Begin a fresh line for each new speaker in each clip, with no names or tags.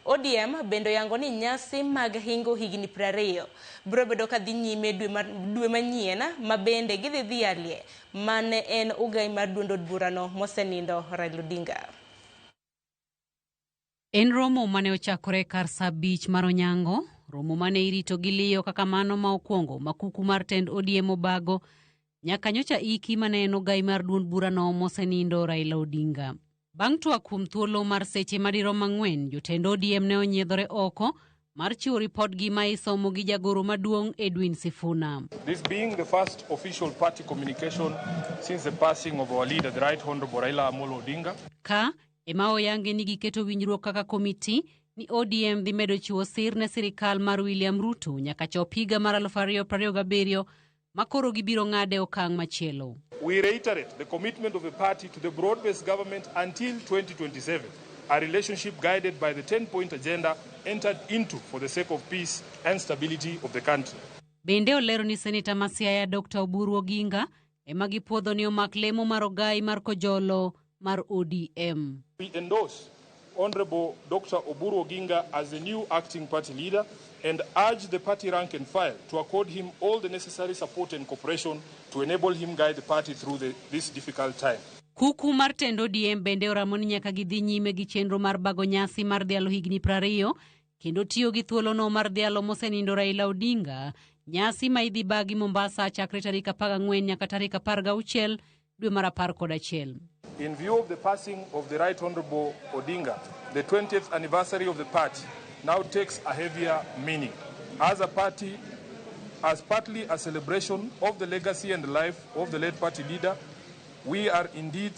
ODM bende oyango ni nyasi mag hingo higni 20 biro bedo ka dhi nyime dwe manyien ma bende gidhi dhialie mane en ogai mar duond od burano mosenindo Raila Odinga.
En romo mane ochakore kar saa 5 mar onyango, romo mane irito gi liyo kaka mano ma okwongo makuku mar tend ODM obago nyaka nyocha iki mane en ogai mar duond burano mosenindo Raila Odinga. Bang' twak kuom thuolo mar seche madirom 4, jotend ODM ne onyiedhore oko mar chiwo ripodgi ma isomo gi jagoro maduong' Edwin Sifuna.
This being the first official party communication since the passing of our leader, the Right Honorable Raila Amolo Odinga.
Ka ema oyange ni giketo winjruok kaka komiti ni ODM dhi medo chiwo sir ne sirikal mar William Ruto nyaka chop higa mar 2027 makoro gibiro ng'ade okang' machielo.
We reiterate the commitment of the party to the broad-based government until 2027, a relationship guided by the 10-point agenda entered into for the sake of peace and stability of the country.
Bende olero ni Seneta ma Siaya Dr. Oburu Oginga ema gipuodho ni omak lemo mar ogai mar Kojolo mar ODM.
We endorse Honorable Dr. Oburu Oginga as the new acting party leader and urge the party rank and file to accord him all the necessary support and cooperation to enable him guide the party through this difficult time.
Kuku mar tend ODM bende oramo ni nyaka gidhi nyime gi chenro mar bago nyasi mar dhialo higni 20 kendo tiyo gi thuolono mar dhialo mosenindo Raila Odinga, nyasi ma idhi bagi Mombasa chakre tarik 14 nyaka tarik 16 dwe mar 11.
In view of the passing of the Right Honorable Odinga, the 20th anniversary of the party now takes a heavier meaning. As a party, as partly a celebration of the legacy and life of the late party leader, we are indeed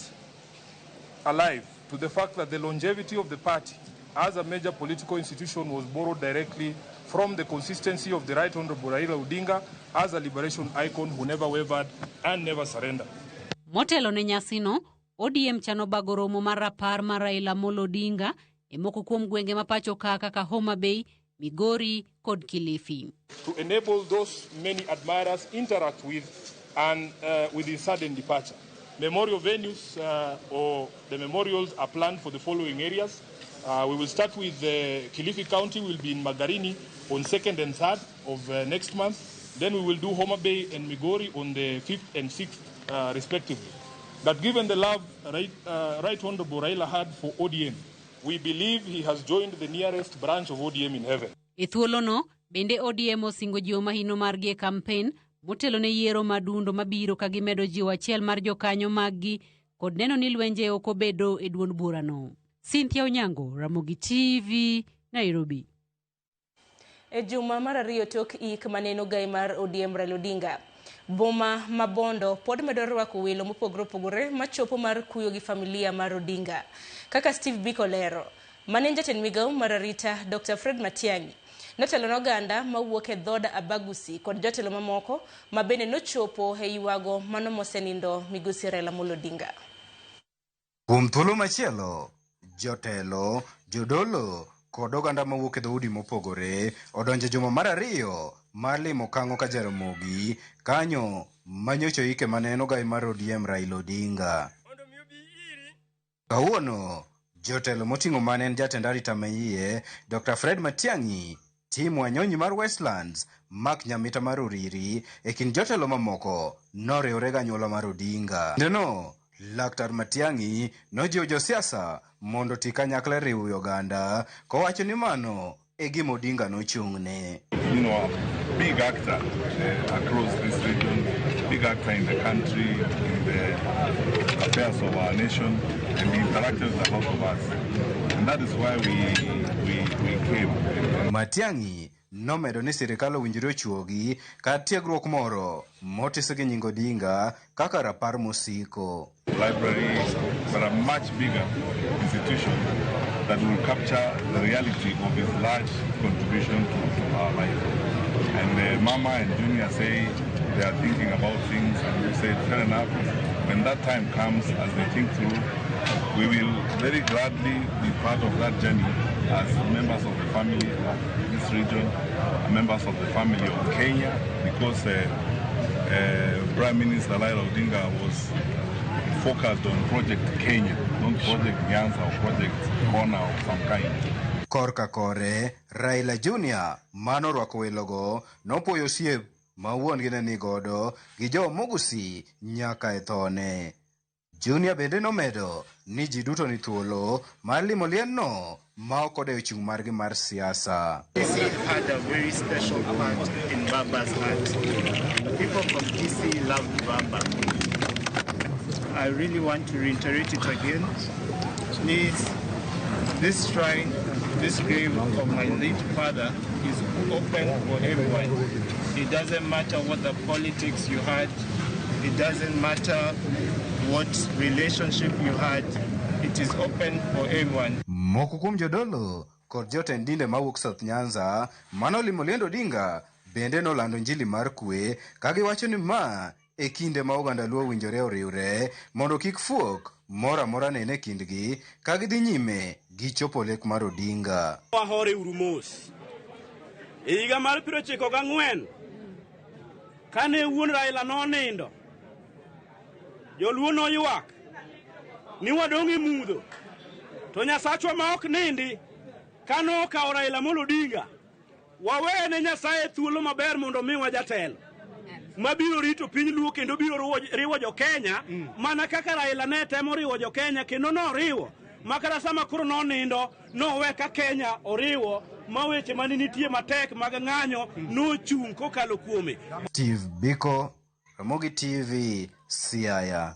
alive to the fact that the longevity of the party as a major political institution was borrowed directly from the consistency of the Right Honorable Raila Odinga as a liberation icon who never wavered and never surrendered.
Motelo ne nyasino, ODM chano bago romo mar rapar mar Raila Amolo Odinga e moko kuom gwenge ma pacho ka kaka Homa Bay, Migori kod Kilifi.
To enable those many admirers interact with and with his sudden departure. Memorial venues or the memorials are planned for the following areas. We will start with Kilifi County, will be in Magarini on 2nd and 3rd of next month. Then we will do Homa Bay and Migori on the 5th and 6th respectively. But given the love Right Honorable Raila had for ODM, we believe he has joined the nearest branch of ODM in heaven.
E thuolono, bende ODM osingo jiwo mahino margi e kampen motelo ne yiero madundo mabiro ka gimedo jiwo achiel mar jokanyo maggi kod neno ni lwenje ok obedo e duond burano. Cynthia Onyango, Ramogi TV, Nairobi.
E juma mar ariyo tok ik maneno ogai mar ODM Raila Odinga, boma ma Bondo pod medo rwako welo mopogore opogore machopo mar kuyo gi familia mar Odinga. Kaka Steve Biko lero, mane jatend migawo mar arita Dr. Fred Matiang'i notelo ne oganda mawuok e dhood Abagusi kod jotelo mamoko ma bende nochopo e ywago mano mosenindo migosi Raila Amolo Odinga.
Kuom thuolo machielo, jotelo, jodolo kod oganda mawuok e dhoudi mopogore odonjo e juma mar ariyo mar limo Kang'o ka Jaramogi kanyo manyocha oike mane en ogai mar ODM Raila Odinga. Kawuono, jotelo moting'o mane en jatend arita maiye Dr. Fred Matiang'i, Tim Wanyonyi mar Westlands, Mark Nyamita mar Uriri e kind jotelo mamoko noriwre gi anyuola mar Odinga. Kindeno, Laktar Matiang'i nojiwo josiasa mondo oti kanyakla e riwo oganda kowacho ni mano e gima Odinga nochung'ne.
A big actor across this region, big actor in the country, in the affairs of our nation, and he interacted with a lot of us. And that is why we came.
Matiang'i nomedo ni sirikal owinjore ochuogi kar tiegruok moro motiso gi nying Odinga kaka rapar mosiko.
Library, but a much bigger institution that will capture the reality of his large contribution to our life. And Mama and Junior say they are thinking about things, and we said, fair enough, when that time comes, as they think through, we will very gladly be part of that journey as members of the family of this region, members of the family of Kenya, because Prime Minister Raila Odinga was focused on Project Kenya, not Project Nyanza or Project Corner of some kind.
Korka kore, Raila Junior manorwako welogo nopuoyo osiep ma wuon-gi ne nigodo gi jo Mugusi nyaka e thone. Junior bende nomedo ni ji duto ni thuolo mar limo liendno ma ok odewo chung' margi mar siasa.
Kisii had a very special part in Baba's heart. People from Kisii loved Baba. I really want to reiterate it again. Please, this shrine, this grave of my late father is open for everyone. It doesn't matter what the politics you had. It doesn't matter what relationship you had. It is open for everyone.
Moko kuom jodolo kod jotend dinde mawuok South Nyanza manolimo liend Odinga bende nolando injili mar kwe ka giwacho ni ma e kinde ma oganda Luo owinjore oriwre mondo kik fuok moro amora nen e kindgi ka gidhi nyime gi chopo lek mar Odinga.
Wahore uru mos. E higa mar 94 kane wuon Raila nonindo, joluo noywak ni wadong' e mudho. To Nyasachwa ma ok nindi kano okawo Raila Amolo Odinga, wawene Nyasaye thuolo maber mondo miwa jatelo mabiro rito piny Luo kendo biro riwo jo Kenya mana kaka Raila ne temo riwo jo Kenya kendo noriwo makata sama koro nonindo nowe ka Kenya oriwo ma weche mane nitie matek mag ng'anyo nochung' kokalo kuome.
Steve Biko, Ramogi TV, Siaya.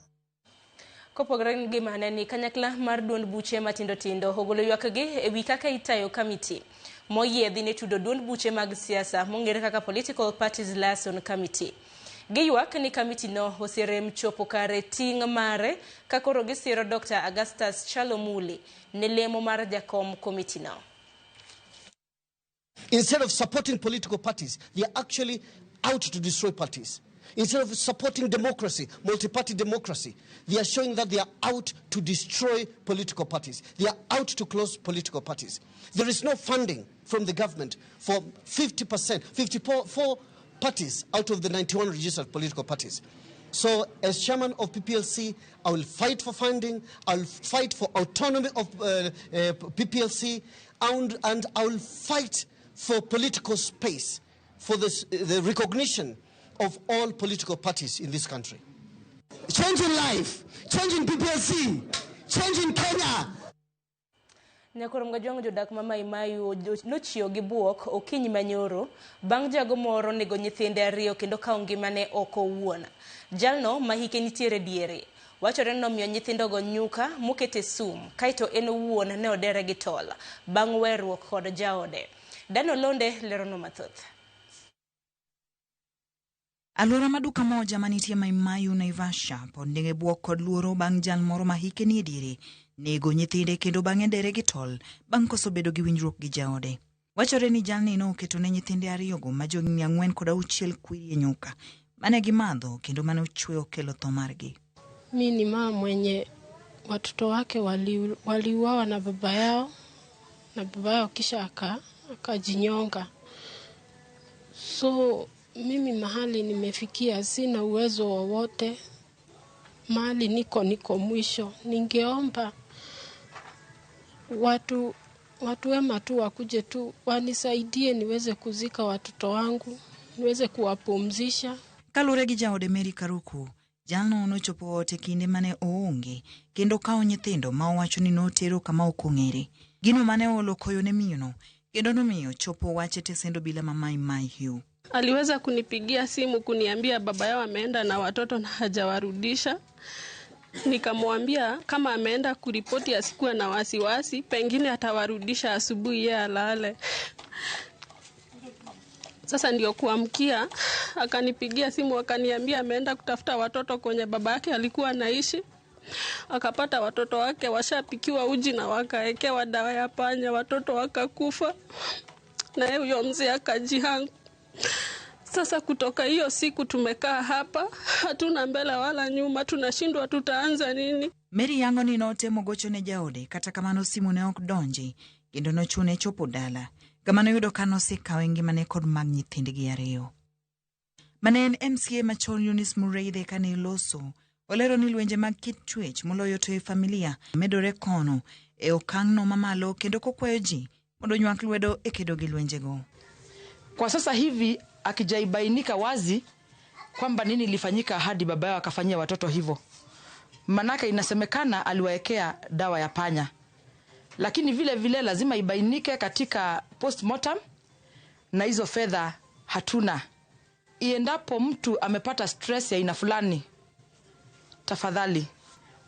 Kopogore gi mane ni kanyakla mar duond buche matindo tindo ogolo ywakgi e wi kaka itayo kamiti moyiedhi ne tudo duond buche mag siasa mong'ere kaka Political Parties Liaison Committee. Giywak ni kamiti no oserem chopo kare ting' mare ka koro gisiro Dr. Augustus Chalo Muli ne lemo mar jakom komiti no.
Instead of supporting political parties, they are actually out to destroy parties. Instead of supporting democracy, multi-party democracy, they are showing that they are out to destroy political parties. They are out to close political parties. There is no funding from the government for 50%, 54 parties out of the 91 registered political parties. So as chairman of PPLC, I will fight for funding, I will fight for autonomy of PPLC, and I will fight for political space, for the recognition of all political parties in this country.
Change in life, change in PPLC, change in Kenya.
Nyakoro Mgajwang' jodak ma Mai Mahiu nochiewo gi buok okinyi manyoro bang' jago moro nego nyithinde ariyo kendo kawo ngimane oko owuon. Jalno ma hike nitiere diere wachore ni nomiyo nyithindogo nyuka mokete sum kaeto en owuon ne odere gi tol bang' weruok kod jaode. Dan Olonde lerono mathoth.
Alwora ma duka moja manitie Mai Mahiu Naivasha pod nigi buok kod luoro bang' jal moro ma hike nie diere nego nyithinde kendo bang'e dere gi tol bang' koso bedo gi winjruok gi jaode. Wachore ni jalni noketo ne nyithinde ariyogo ma johigni 4 kod 6 kwiri e nyuka mane gimadho kendo mane ochwe okelo tho margi.
Mi ni mama mwenye watoto wake waliuawa na baba yao, na baba yao kisha akajinyonga. So mimi mahali nimefikia sina uwezo wowote, mahali niko mwisho. Ningeomba watu wema tu wakuje tu wanisaidie niweze kuzika watoto wangu, niweze kuwapumzisha.
Kaluwore gi jaode Mary Karuku, jalno nochopo ot e kinde mane oonge kendo kawo nyithindo ma owacho ni notero kama ok ong'ere. Gino mane oolo koyo ne miyono kendo nomiyo chopo wach e tesend obila ma Mai Mahiu.
Aliweza kunipigia simu kuniambia baba yao ameenda na watoto na hajawarudisha. Nikamwambia kama ameenda kuripoti asikuwe na wasiwasi, pengine atawarudisha asubuhi yeye alale. Sasa ndio kuamkia akanipigia simu akaniambia ameenda kutafuta watoto kwenye baba yake alikuwa anaishi. Akapata watoto wake washapikiwa uji na wakaekewa dawa ya panya, watoto wakakufa. Na huyo mzee akajihang. Sasa kutoka hiyo siku tumekaa hapa, hatuna mbele wala nyuma, tunashindwa tutaanza nini.
Mary yango ni notemo gocho ne jaode, kata kamano simu ne ok donji, kendo nochune chopo dala. Kama noyudo ka nosekawe ngimane kod mag nyithindgi ariyo. Mane en MCA machon Eunice Mureithe kane loso, olero ni lwenje mag kit chwech moloyo to e familia medore kono e okang'no mamalo kendo kokwayo ji mondo onywak lwedo e kedo gi lwenjego.
Kwa sasa hivi akijaibainika wazi kwamba nini ilifanyika hadi baba yao akafanyia watoto hivyo. Manake inasemekana aliwaekea dawa ya panya, lakini vile vile lazima ibainike katika postmortem, na hizo fedha hatuna. Iendapo mtu amepata stress ya aina fulani, tafadhali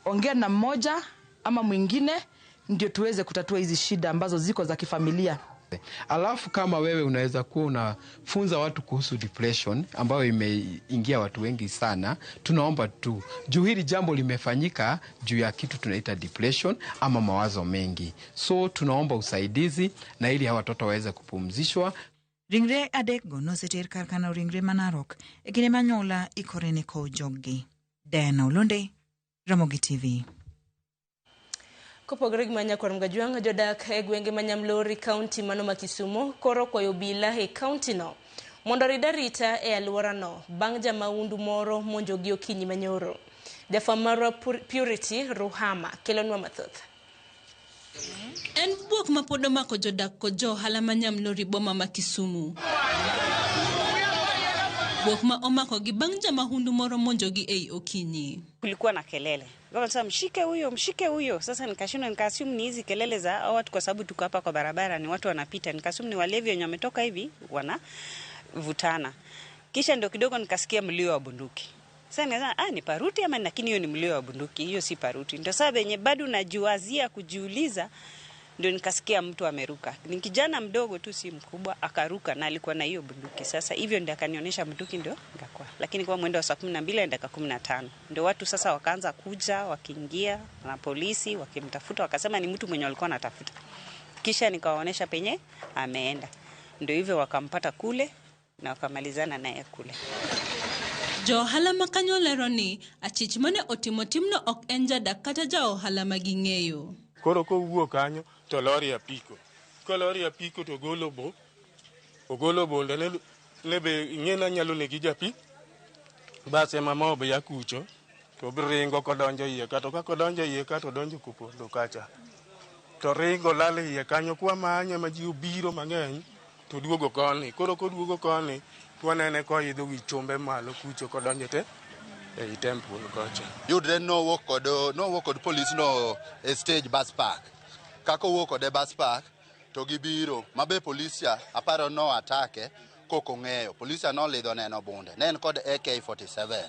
ongea na mmoja ama mwingine, ndio tuweze kutatua hizi shida ambazo ziko za kifamilia.
Alafu kama wewe unaweza kuwa unafunza watu kuhusu depression ambayo imeingia watu wengi sana, tunaomba tu juu hili jambo limefanyika juu ya kitu tunaita depression ama mawazo mengi, so tunaomba usaidizi na ili hawa watoto waweze kupumzishwa.
Ringre adekgo noseter kar kano ringre ma Narok e kinde ma anyuola ikore ne kowo joggi. Diana Olonde, Ramogi TV.
Kopogore gi Manyakwar Mgajwang', jodak e gwenge ma Nyamlori kaunti mano ma Kisumu koro kwayo obila e kaunti no mondo orid arita e alworano bang' jamaundu moro monjogi okinyi manyoro. Jafwamb marwa Purity Ruhama kelonwa mathoth.
En bwok ma pod omako jodak kod jo ohala ma Nyamlori boma ma Kisumu. Bwok ma omakogi bang' jamahundu moro monjogi ei okinyi.
Kulikuwa na kelele. Sasa mshike huyo, mshike huyo. Sasa nikashindwa, nikaassume ni hizi kelele za watu kwa sababu tuko hapa kwa barabara, ni watu wanapita. Nikaassume ni walevi wenye wametoka hivi wanavutana. Kisha ndio kidogo nikasikia mlio wa bunduki. Sasa nikasema ni paruti ama, lakini hiyo ni mlio wa bunduki, hiyo si paruti. Ndio sasa venye bado najiwazia kujiuliza, ndio nikasikia mtu ameruka. Ni kijana mdogo tu, si mkubwa, akaruka na alikuwa na hiyo bunduki. Sasa hivyo ndio akanionyesha bunduki, ndio nikakuwa. Lakini kwa mwendo wa saa 12 na dakika 15 ndio watu sasa wakaanza kuja, wakiingia na polisi wakimtafuta, wakasema ni mtu mwenye walikuwa wanatafuta. Kisha nikawaonyesha penye ameenda. Ndio hivyo wakampata kule na wakamalizana naye kule.
Jo ohala ma kanyo lero ni achich mane otimo timno ok en jadak kata ja ohala ma ging'eyo.
Koro kowuok kanyo to lori apiko. Ka lori apiko to ogolo bo. Ogolo bonde ne be ing'e ni anyalo negi japi. Bas ema mob ya kucho to ringo kodonjo iye ka, to ka kodonjo iye ka to donjo kopondo kacha. To ringo lal iye kanyo kwa manye ma ji obiro mang'eny to duogo koni. Koro koduogo koni to wanene koidho wi chumbe malo kucho kodonjo te ei temple kocha.
Yudre nowuok kod polis no e stage bus park. Kaka owuok kode bus park to gibiro mabe polis cha aparo no atake kok ong'eyo. Polis cha nolidho neno bunde. Ne en kod AK-47.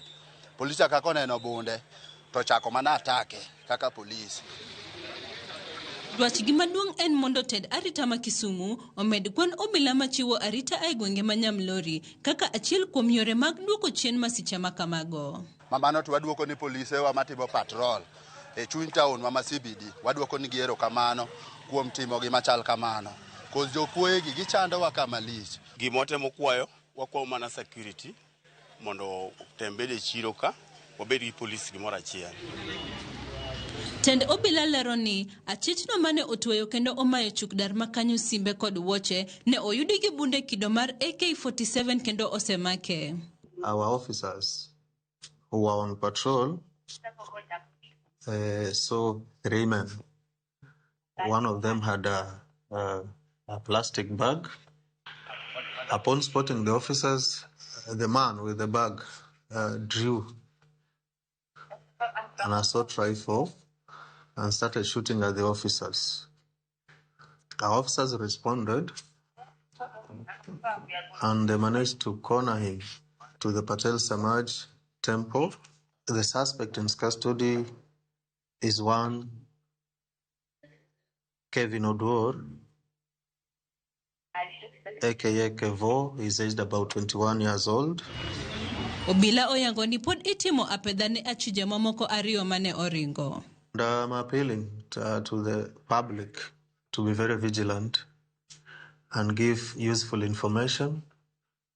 Polis cha kaka oneno bunde to chako mana atake kaka polis.
Dwachgi maduong' en mondo ted arita ma Kisumu omed kwan obila machiwo arita e gwenge ma Nyamlori kaka achiel kuom yore mag duoko chien masiche ma kamago.
Mamano to waduoko ni polise wa matimo patrol e chuny town ma CBD, waduoko ni gi erokamano kuom timo gima chal kamano. Koz jokuoye gi gichandowa kama lich.
Gima watemo kwayo, wakwayo mana security mondo otem bedo e chiro ka, wabed gi polis gimoro achiel.
Tend obila lero ni achichno mane otweyo kendo omayo chuk dar ma kanyo simbe kod wuoche ne oyudi gi bunde kido mar AK-47 kendo osemake.
Our officers who were on patrol saw three men. One of them had a plastic bag. Upon spotting the officers, the man with the bag drew an assault rifle and started shooting at the officers. Our officers responded and they managed to corner him to the Patel Samaj temple. The suspect in custody is one Kevin Oduor, aka Kevo. He's aged about 21 years old.
Obila oyango ni pod itimo apedha ne achije mamoko ariyo mane oringo.
And I'm appealing to the public to be very vigilant and give useful information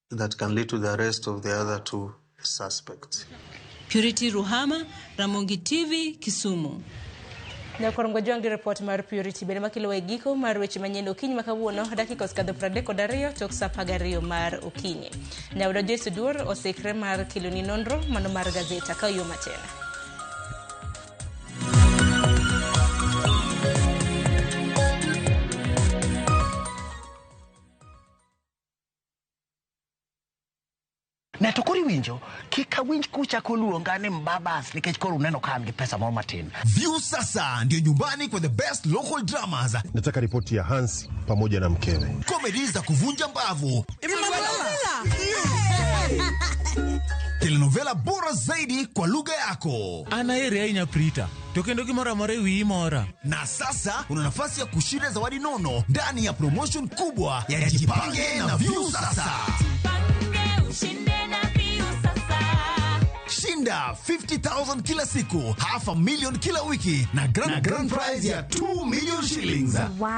that can lead to the arrest of the other two suspects.
Purity Ruhama, Ramogi TV, Kisumu.
Nyakorongo jwangi report mar Purity bende makelo e giko mar weche manyien okinyi ma kawuono dakika osekadho 32 tok saa 12 mar okinyi. Nyaudo Joyce Oduor osekre mar keloni nonro mano mar gazeta ka yo matin.
Ne to koro iwinjo, kik awinj kuchako luonga ni mbabas nikech koro uneno ka an gi pesa moro matin.
Viusasa ndio nyumbani kwa the best local dramas.
Nataka ripoti ya Hans pamoja na mkewe.
Komedi za kuvunja mbavu, telenovela bora zaidi kwa lugha yako.
An aheri ahinya Prita, to kendo gimoro amora e wiyi mora.
Na sasa una nafasi ya kushinda zawadi nono ndani ya promotion kubwa ya Jipange na Viusasa. Shinda 50,000 kila siku, half a million kila wiki na grand prize ya 2 million shillings.
Wow.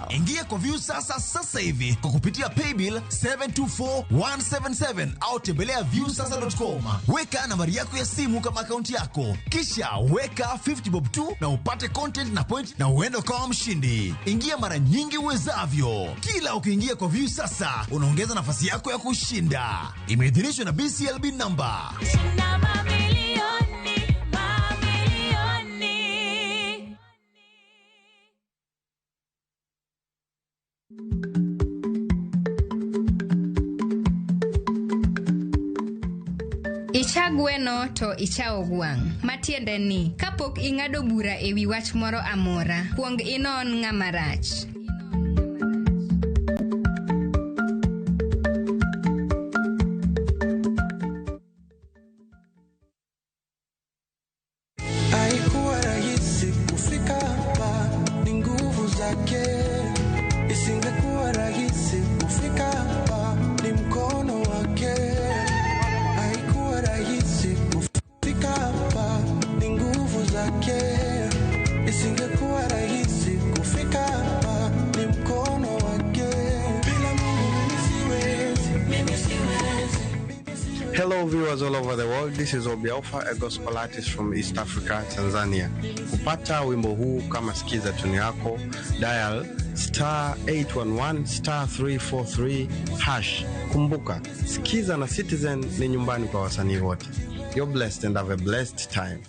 Ingia kwa Viusasa sasa hivi kwa kupitia paybill 724177 au tembelea viusasa.com. Weka nambari yako ya simu kama akaunti yako, kisha weka 50 bob tu na upate content na point na uende ukawa mshindi. Ingia mara nyingi uwezavyo. Kila ukiingia kwa Viusasa unaongeza nafasi yako ya kushinda. Imeidhinishwa na BCLB number.
Icha gweno to ichawo gwang'. Matiende ni, kapok ing'ado bura e wi wach moro amora, kuong inon ng'ama rach.
Haikuwa rahisi kufika hapa, ni nguvu zake. Isingekuwa rahisi kufika hapa, ni mkono wake. Haikuwa rahisi kufika hapa, ni nguvu zake. Isingekuwa rahisi kufika hapa, ni mkono wake. Bila Mungu mimi siwezi, mimi siwezi.
Hello viewers all over the world, this is Obi Alpha, a gospel artist from East Africa, Tanzania. Kupata wimbo huu kama sikiza tuni yako, dial star 811 star 343 hash. Kumbuka, Sikiza na Citizen ni nyumbani kwa wasanii wote. You're blessed and have a blessed time.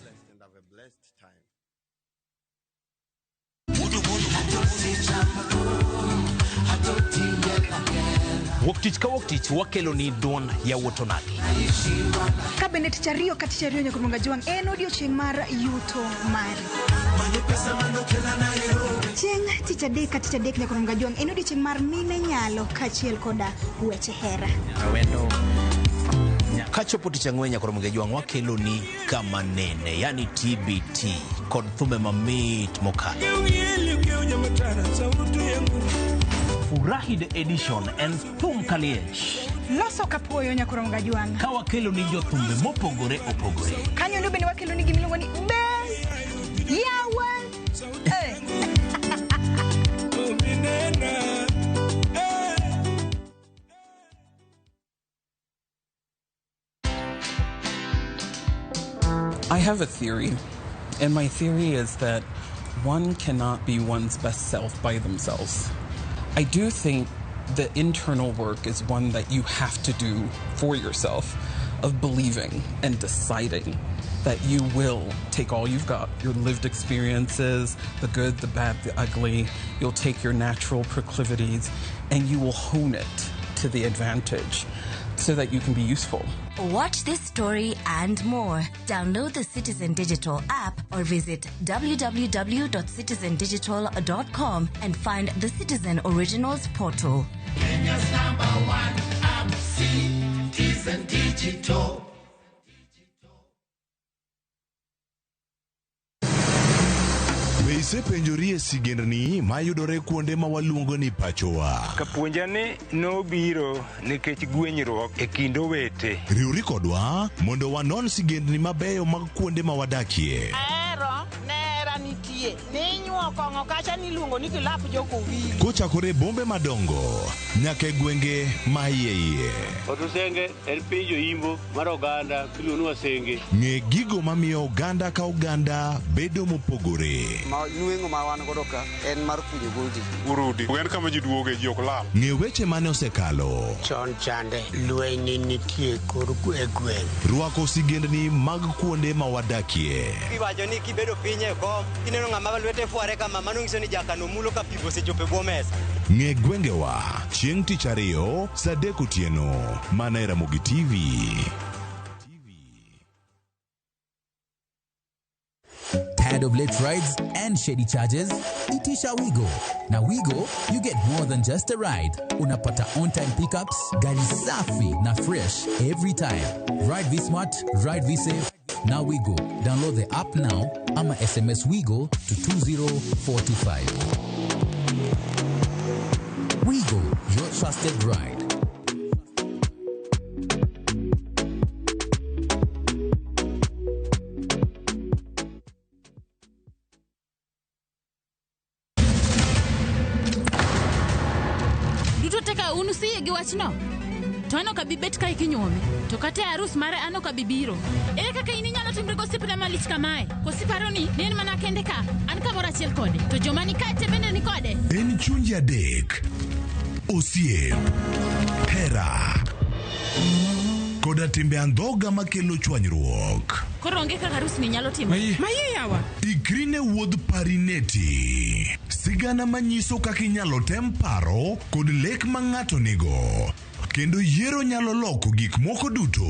Wuok tich ka wuok tich wakelo ni duond yawuot onagi.
Ka bende tich ariyo ka tich ariyo nyaka Jwang' en odiochieng' mar yuto mari. Chieng' tich adek ka tich adek nyaka Jwang' en odiochieng' mar mine nyalo kaachiel koda weche hera.
Kachopo tich ang'wen nyaka Jwang' wakelo ni kama nene, yani TBT kod thumbe mamit mokalo. Furahi the edition en thum kaliech.
Loso kapuoyo nyaka Jwang'.
Ka wakelo ni jothumbe mopogore opogore.
Kanyo ndo bende wakelo ni gimiluongo ni Best Yawa.
I have a theory, and my theory is that one cannot be one's best self by themselves. I do think the internal work is one that you have to do for yourself, of believing and deciding that you will take all you've got, your lived experiences, the good, the bad, the ugly, you'll take your natural proclivities and you will hone it to the advantage so that you can be useful.
Watch this story and more. Download the Citizen Digital app or visit www.citizendigital.com and find the Citizen Originals portal.
Kenya's number one app, Citizen Digital.
Be isepenjori e sigendni mayudore kuonde ma waluongo ni pachowa?
Kapuonja ni nobiro nikech gwenyruok e kind owete.
Riwri kodwa mondo wanon sigendni mabeyo mag kuonde ma wadakie.
Ahero nera nitie ninyuo kong'o kacha niluongo ni kilap jokowili.
Kochakore e bombe madongo nyaka e gwenge ma iye iye.
Otusenge en piny joimbo mar oganda miluongo ni Wasenge.
Ng'e gigo mamiyo oganda ka oganda bedo mopogore.
Nweng'o ma wan godo ka en mar kunyo goldi.
Urudi en kama ji duoge ji ok lal.
Ng'e weche mane osekalo.
Chon chande lweny nitie kor e gweng'.
Rwako sigendni mag kuonde ma wadakie.
Iwacho ni kibedo piny e kom, kineno ng'ama lwete fware kama, mano nyiso ni jakano mulo ka pi osechopo e bwo mesa.
Ng'e gwengewa chieng' tich ariyo saa 3 otieno mana e Ramogi TV.
Tired of late rides and shady charges? Itisha Wigo. Now Wigo, you get more than just a ride. Unapata on-time pickups, gari safi na fresh every time. Ride V-Smart, ride V-Safe. Now Wigo. Download the app now ama SMS Wigo to 20425. Wigo, your trusted ride.
Duto te ka un usiyie gi wachno? To an ok abi bet kae kinyuome. To kata e arus mare an ok abi biro. Ere kaka in inyalo timri gosiepna malich kamae? Koso iparo ni ne en mana kende ka? An kamoro achiel kode. To joma ni kae te bende ni kode.
En chunje adek, osiep, hera, koda timbe andhoga makelo chwanyruok.
Koro onge kaka arusni nyalo timore.
Maye yawa.
Ikri ne wuodh Parineti, sigana manyiso kaka inyalo tem paro kod lek ma ng'ato nigo, kendo yiero nyalo loko gik moko duto.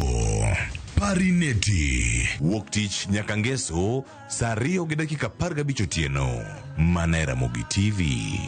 Parineti, wuok tich nyaka ngeso saa 2:15 otieno, mana e Ramogi TV.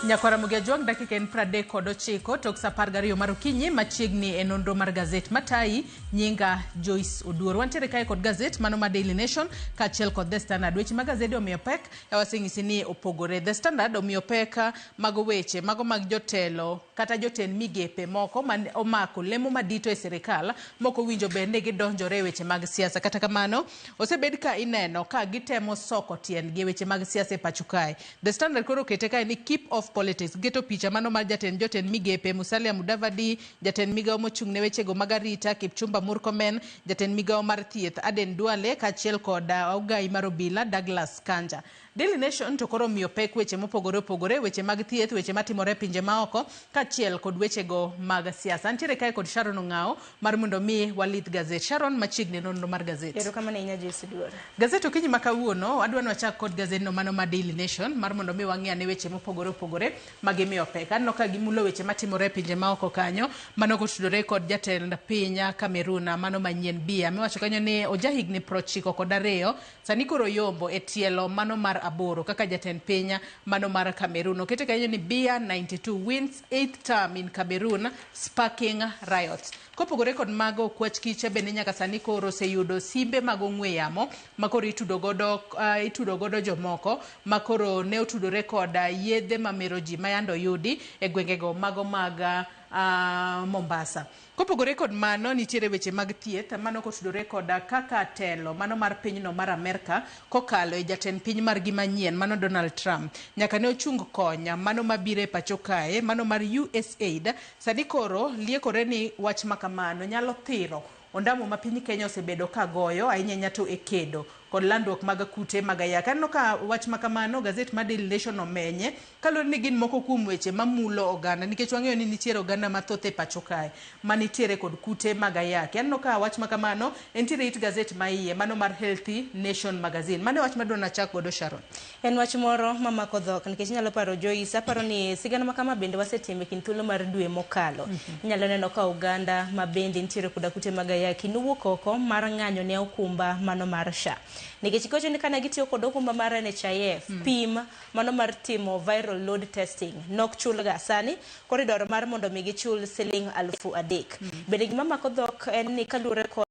Nyakwara Ramogi Ajwang' dakika en 39 tok saa 12 mar okinyi machiegni e nonro mar gazet matayi nyinga Joyce Oduor. Wantiere kae kod gazet mano ma Daily Nation kaachiel kod The Standard. Weche ma gazede omiyo pek waseng'isi ni opogore. The Standard omiyo pek mago weche mago mag jotelo kata jotend migepe moko man omako lemo madito e sirikal moko winjo ber ni gidonjore e weche mag siasa. Kata kamano osebed ka ineno ka gitemo soko tiendgi e weche mag siasa e pacho kae. The Standard koro okete kae ni keep off politics. Geto picha mano mar jatend jotend migepe Musalia Mudavadi, jatend migawo mochung' ne wechego mag arita Kipchumba Murkomen, jatend migawo mar thieth Aden Duale kaachiel kod ogai mar obila Douglas Kanja. Daily Nation to koro omiyo pek weche mopogore opogore, weche mag thieth, weche matimore e pinje maoko kaachiel kod wechego mag siasa. Nitiere kae kod Sharon Ong'ao mar mondo mi walith gazet. Sharon, machiegni nonro mar gazet.
Erokamano ahinya Joyce Oduor.
Gazet okinyi ma kawuono, adwa ni wachak kod gazedno mano ma Daily Nation mar mondo mi wang'i ane weche mopogore opogore ma gimiyo pek. Aneno ka gimulo weche matimore e pinje maoko kanyo, mano kotudore kod jatend piny Cameroon mano manyien Biya. Miwacho kanyo ni ojahigni 92, sani koro yombo e tielo mano mar 8 kaka jatend piny mano mar Cameroon. Okete kanyo ni Biya 92 wins 8th term in Cameroon, sparking riots. Kopogore kod mago, okwach kiche bende nyaka sani koro oseyudo simbe mag ong'we yamo makoro itudo godo jomoko makoro ne otudore kod yedhe mamero ji mayando oyudi e gwengego mago mag Mombasa. Kopogore kod mano, nitiere weche mag thieth mano kotudore kod kaka telo mano mar pinyno mar Amerka kokalo e jatend piny margi manyien mano Donald Trump nyaka ne ochung konya mano mabiro e pacho kae mano mar USAID. Sani koro liekore ni wach makamano nyalo thiro ondamo ma piny Kenya osebedo ka goyo ahinya ahinya to e kedo kod landruok mag kute mag ayaki. Aneno ka wach makamano gazet mar Daily Nation omenye kaluwore ni gin moko kuom weche mamulo oganda nikech wang'eyo ni nitiere oganda mathoth e pacho kae manitiere kod kute mag ayaki. Aneno ka wach makamano entiere it gazet ma iye mano mar Healthy Nation Magazine. Mano e wach madwa nachak godo Sharon.
En wach moro mamako dhok nikech inyalo paro Joyce, aparo ni sigana ma kama bende wasetimo e kind thuolo mar dwe mokalo. Inyalo neno ka oganda ma bende nitiere koda kute mag ayaki nowuok oko mar ng'anyo ne okumba mano mar SHA. Nikech giwacho ni kane gitiyo kod okumba mar NHIF, pim mano mar timo viral load testing nok chulga sani koro idwaro mar mondo mi gichul siling 3,000. Bende gima mako dhok en ni kaluwore kod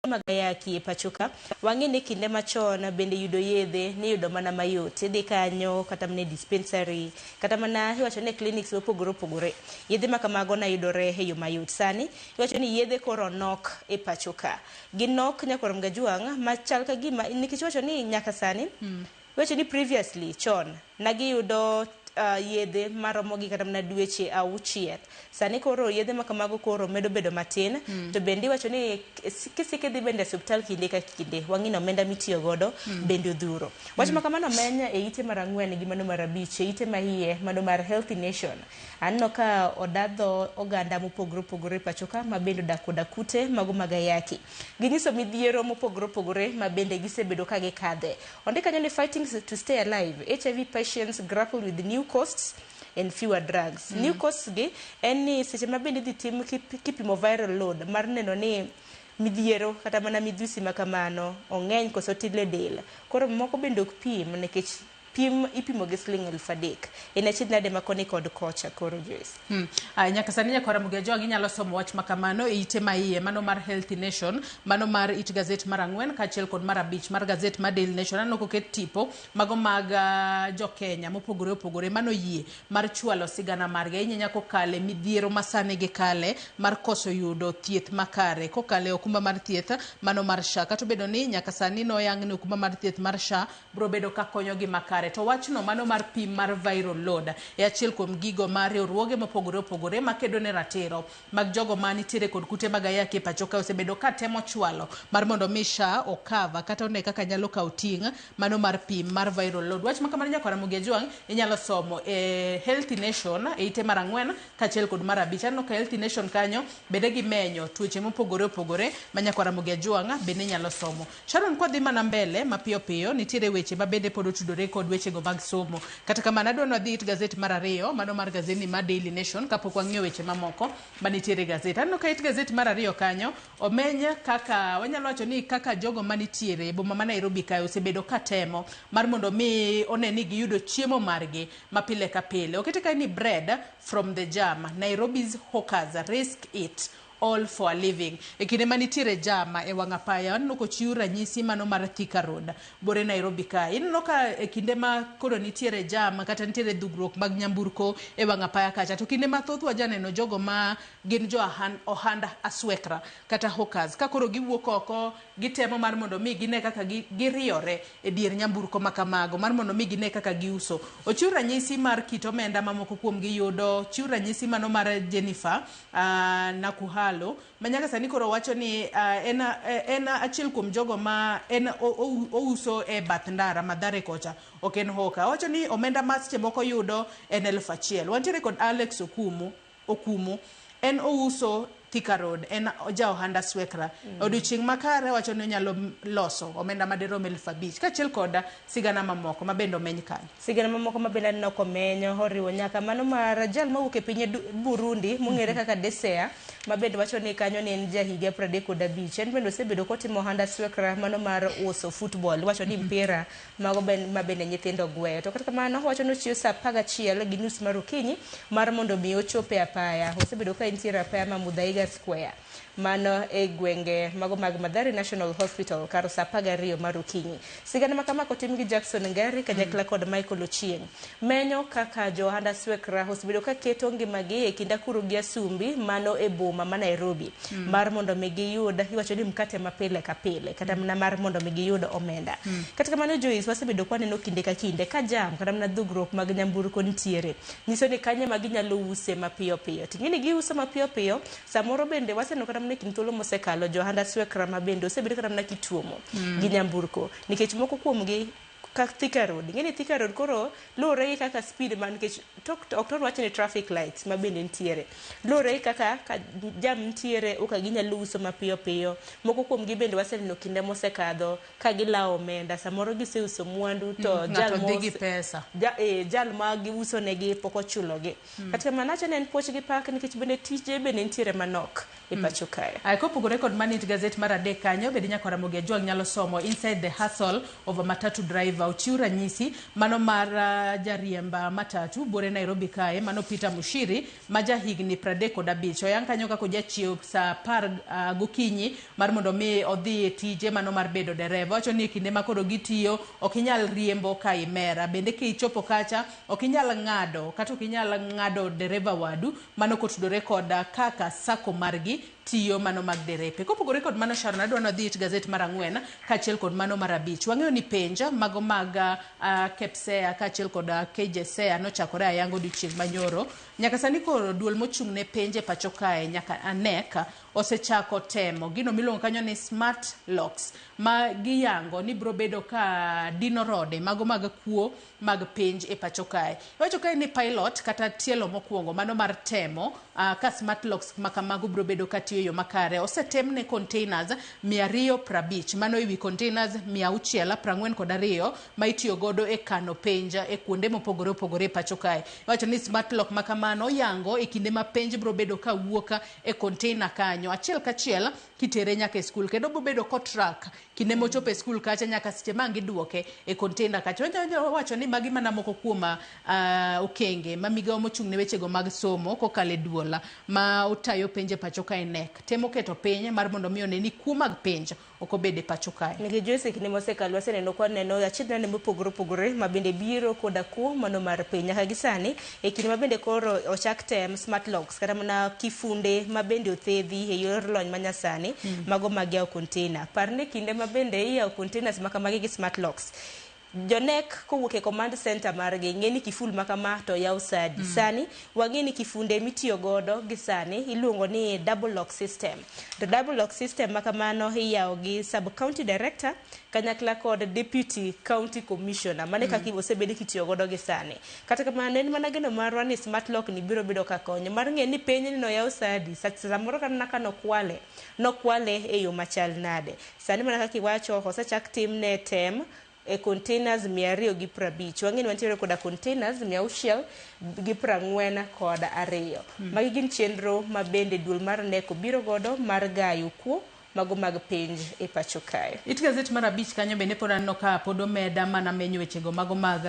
mag ayaki e pacho ka, wang'e ni kinde machon bende yudo yedhe niyudo mana mayot. Idhi kanyo kata mana e dispensary, kata mana iwacho ni e clinics mopogore opogore. Yedhe ma kamago nayudore e yo mayot. Sani iwacho ni yedhe koro nok e pacho ka. Ginok nyakwar Mgajwang' machal ka gima nikech iwacho ni nyaka sani iwacho ni previously chon nagiyudo yedhe maromo gi kata mana dweche 6. Sani koro yedhe ma kamago koro medo bedo matin. To bende iwacho ni kisiko idhi bende e osiptal kinde ka kinde, wang'ino omenda mitiyo godo bende odhuro. Wach ma kamano omeny e ite mar 4 gi mano mar 5, e ite ma iye mano mar Healthy Nation. Aneno ka odadho oganda mopogore opogore pacho ka ma bende odak koda kute mago mag ayaki. Ginyiso midhiero mopogore opogore ma bende gisebedo ka gikadhe. Ondik kanyo ni fighting to stay alive, HIV patients grapple with new costs and fewer drugs. New costs gi en ni seche ma bende idhi tim kipimo viral load mar neno ni midhiero kata mana midhusi ma kamano ong'eny koso tin e del. Koro moko bende ok pim nikech pim ipimo gi siling 3000. En achiedh nade ma koni kod kocha koro Joyce?
Nyaka sani nyakwar Ramogi Ajwang' inyalo somo wach ma kamano e ite ma iye mano mar Healthy Nation, mano mar it gazet mar 4 kaachiel kod mar 5 mar gazet mar Daily Nation. Aneno koket tipo mago mag jo Kenya mopogore opogore mano yie mar chwalo sigana margi ahinya ahinya kokale midhiero ma sani gikale mar koso yudo thieth makare kokale okumba mar thieth mano mar SHA. Kata obedo ni nyaka sani noyang ni okumba mar thieth mar SHA biro bedo ka konyogi makare, to wachno mano mar pim mar viral load e achiel kuom gigo ma riwruoge mopogore opogore makedo ne ratiro mag jogo ma nitiere kod kute mag ayaki e pacho ka osebedo ka temo chwalo mar mondo mi SHA okava kata one kaka nyalo kawo ting' mano mar pim mar viral load. Wach ma kamano nyakwar Ramogi Ajwang' inyalo somo e Healthy Nation e ite mar 4 kaachiel kod mar 5. Aneno ka Healthy Nation kanyo bende gimenyo tuoche mopogore opogore ma nyakwar Ramogi Ajwang' bende nyalo somo. Sharon, kwadhi mana mbele mapiyo piyo, nitiere weche ma bende pod otudore kod wechego mag somo. Kata kamano adwa ni wadhi it gazet mar 2 mano mar gazetni mar Daily Nation kapok wang'iyo weche mamoko manitiere e gazet. Aneno ka it gazet mar 2 kanyo omeny kaka wanyalo wacho ni kaka jogo manitiere e boma ma Nairobi kae osebedo ka temo mar mondo mi one ni giyudo chiemo margi ma pile ka pile. Okete kae ni bread from the jam, Nairobi's hawkers risk it all for a living. E kinde manitiere jam e wang' apaya, aneno kochiw ranyisi mano mar Thika Road bore Nairobi kae. Ineno ka e kinde ma koro nitiere jam kata nitiere dhugruok mag nyamburko e wang' apaya kacha, to kinde mathoth wajaneno jogo ma gin jo ohand aswekra kata hawkers ka koro giwuok oko gitemo mar mondo mi gine kaka giriyore e dier nyamburko ma kamago mar mondo mi gine kaka giuso. Ochiw ranyisi mar kit omenda ma moko kuom giyudo, chiw ranyisi mano mar Jennifer Nakuhalo ma nyaka sani koro wacho ni en achiel kuom jogo ma en ouso e bath ndara Mathare kocha, ok en hawker. Owacho ni omenda ma seche moko yudo en 1000. Wantiere kod Alex Okumu, en ouso Thika Road, en ja ohand aswekra. Odiochieng' makare wacho ni onyalo loso omenda madirom 5000 kaachiel kod sigana mamoko ma bende omeny kanyo.
Sigana mamoko ma bende aneno komenyo oriwo nyaka mano mar jal mawuok e piny Burundi mong'ere kaka Desea ma bende wacho ni kanyo ne en jahiga 35. En bende osebedo kotimo ohand aswekra mano mar uso football, wacho ni mpira mago ma bende nyithindo gweyo. To kata kamano wacho ni ochiwo saa 11:30 mar okinyi mar mondo mi ochop e apaya. Osebedo ka entiere apaya ma Muthaiga Square mano e gwenge mago mag Mathare National Hospital kar saa 12 mar okinyi. Sigana ma kama kotim gi Jackson Ngari kanyakla kod Michael Ochieng. Menyo kaka jo ohand aswekra osebedo ka keto ngimagi e kind akuru gi asumbi mano e boma ma Nairobi mar mondo mi giyud iwacho ni mkate ma pile ka pile kata mana mar mondo mi giyud omenda. Kata kamano Joyce, wasebedo kwaneno kinde ka kinde ka jam kata mana dhugruok mag nyamburko nitiere, nyiso ni kanye ma ginyalo use mapiyo piyo. Ting'e ni giuso mapiyo piyo, samoro bende waseneno kata mana e kind thuolo mosekalo jo ohand aswekra ma bende osebedo kata mana kituomo gi nyamburko nikech moko kuomgi ka Thika Road, ing'e ni Thika Road koro luwore gi kaka speed ma nikech ok thor wach ni traffic lights ma bende nitiere, luwore gi kaka ka jam nitiere oka ginyalo uso mapiyo piyo. Moko kuomgi bende waseneno kinde mosekadho ka gilawo omenda, samoro giseuso mwandu to jal
Ng'ato dhi gi pesa.
Jal ma giuso negi pok ochulogi. Kata kamano awacho ni en puoch gi pak nikech bende tije bende nitiere manok e pacho kae.
Ay, kopogore kod mano it gazet mar 3 kanyo bende nyakwar Ramogi Ajwang' nyalo somo Inside the Hustle of a Matatu Driver. Ochiw ranyisi mano mar jariemb matatu bore Nairobi kae mano Peter Mushiri ma jahigni 35. Oyang kanyo kaka ojachiew saa 10 gokinyi mar mondo mi odhi e tije mano mar bedo dereva. Owacho ni e kinde ma koro gitiyo ok inyal riembo ka imera, bende kichopo kacha ok inyal ng'ado kata ok inyal ng'ado dereva wadu mano kotudore kod kaka sako margi tiyo mano mag derepe. Kopogore kod mano, Sharon, adwa ni wadhi it gazet mar 4 kaachiel kod mano mar 5. Wang'eyo ni penj mago mag KPSEA kaachiel kod KJSEA nochakore ayanga odiochieng' manyoro. Nyaka sani koro duol mochung' ne penj e pacho kae nyaka ANEC osechako temo gino miluongo kanyo ni smart locks ma giyango ni biro bedo ka dino rode mago mag kuo mag penj e pacho kae. Iwacho kae ni pilot kata tielo mokwongo mano mar temo ka smart locks ma kamago biro bedo ka tiyo e yo makare osetem ne containers 250, mano ewi containers 642 ma itiyo godo e kano penj e kuonde mopogore opogore e pacho kae. Iwacho ni smart lock ma kamano oyango e kinde ma penj biro bedo ka wuok e container kanyo achiel kachiel kitere nyaka e skul, kendo biro bedo kotrack kinde mochopo e skul kacha nyaka seche ma ang' giduoke e container kacha. Wacho ni magi mana moko kuom okenge ma migawo mochung' ne wechego mag somo kokalo e duol ma otayo penj e pacho kae KNEC temo keto piny mar mondo mi one ni kuo mag penj ok obed e pacho kae.
Nikech Joyce, kinde mosekalo waseneno kwa neno achiedh nade mopogore opogore ma bende biro koda kuo mano mar piny. Nyaka gi sani e kinde ma bende koro ochak tem smart locks kata mana kifunde ma bende othedhi e yor lony manyasani mago mag yawo container. Par ni kinde ma bende iyawo containers ma kamagi gi smart locks, jonek kowuok e command center margi ng'e ni kiful ma kama to yaw sadi. Sani wang'e ni kifunde mitiyo godo gi sani iluongo ni double lock system. To double lock system ma kamano iyawo gi sub county director kanyakla kod deputy county commissioner. Mano e kaka osebed kitiyo godo gi sani. Kata kamano en mana geno marwa ni smart lock ni biro bedo ka konyo mar ng'e ni penj ni noyaw sadi. Samoro kata ka nokwale, nokwale e yo machal nade. Sani mana kaka iwacho osechak timne tem e containers 250. Wang'e ni wantiere koda containers 642. Magi gin chenro ma bende duol mar KNEC obiro godo mar gayo kuo mago mag penj e pacho kae.
It gazet mar 5 kanyo bende pod aneno ka pod omeda mana menyo wechego mago mag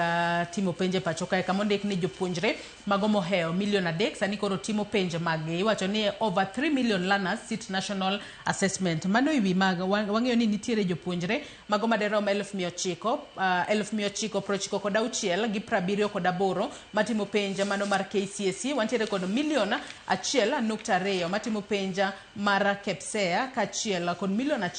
timo penj e pacho kae, kama ondik ni jopuonjre mago mohewo 3 million sani koro timo penj maggi. Iwacho ni over 3 million learners sit national assessment. Mano ewi mag wang'eyo ni nitiere jopuonjre mago maderom 996 gi 78 matimo penj mano mar KCSE. Wantiere kod 1.2 million matimo penj mar KPSEA kaachiel kod 1.3 million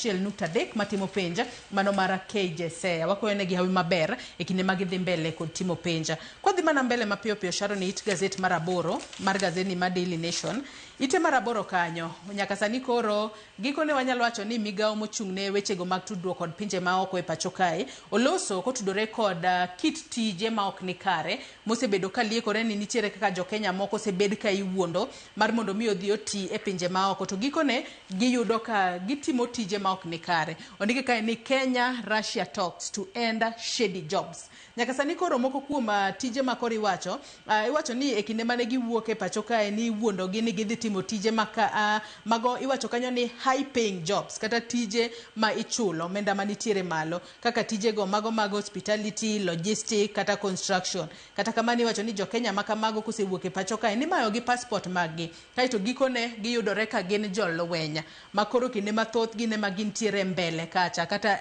matimo penj mano mar KJSEA. Wakwayo negi hawi maber e kinde ma gidhi mbele kod timo penj. Kwadhi mana mbele mapiyo piyo, Sharon, it gazet mar 8 mar gazeti mar Daily Nation. Ite mar 8 kanyo nyaka sani koro gikone wanyalo wacho ni migawo mochung' ne wechego mag tudruok kod pinje maoko e pacho kae oloso kotudore kod kit tije ma ok ni kare mosebedo ka liekore ni nitiere kaka jo Kenya moko osebed ka iwuondo mar mondo mi odhi oti e pinje maoko, to gikone giyudo ka gitimo tije ma ok ni kare. Ondike kae ni Kenya Russia talks to end shady jobs. Nyaka sani koro moko kuom tije ma koro iwacho, iwacho ni e kinde mane giwuok e pacho kae ni iwuondogi ni gidhi timo tije maka, mago iwacho kanyo ni high paying jobs kata tije ma ichulo omenda manitiere malo kaka tijego mago mag hospitality, logistic kata construction. Kata kamano iwacho ni jo Kenya ma kamago kosewuok e pacho kae ni mayo gi passport mag gi kaeto gikone giyudore ka gin jolweny ma koro kinde mathoth gin ema gintiere mbele kacha kata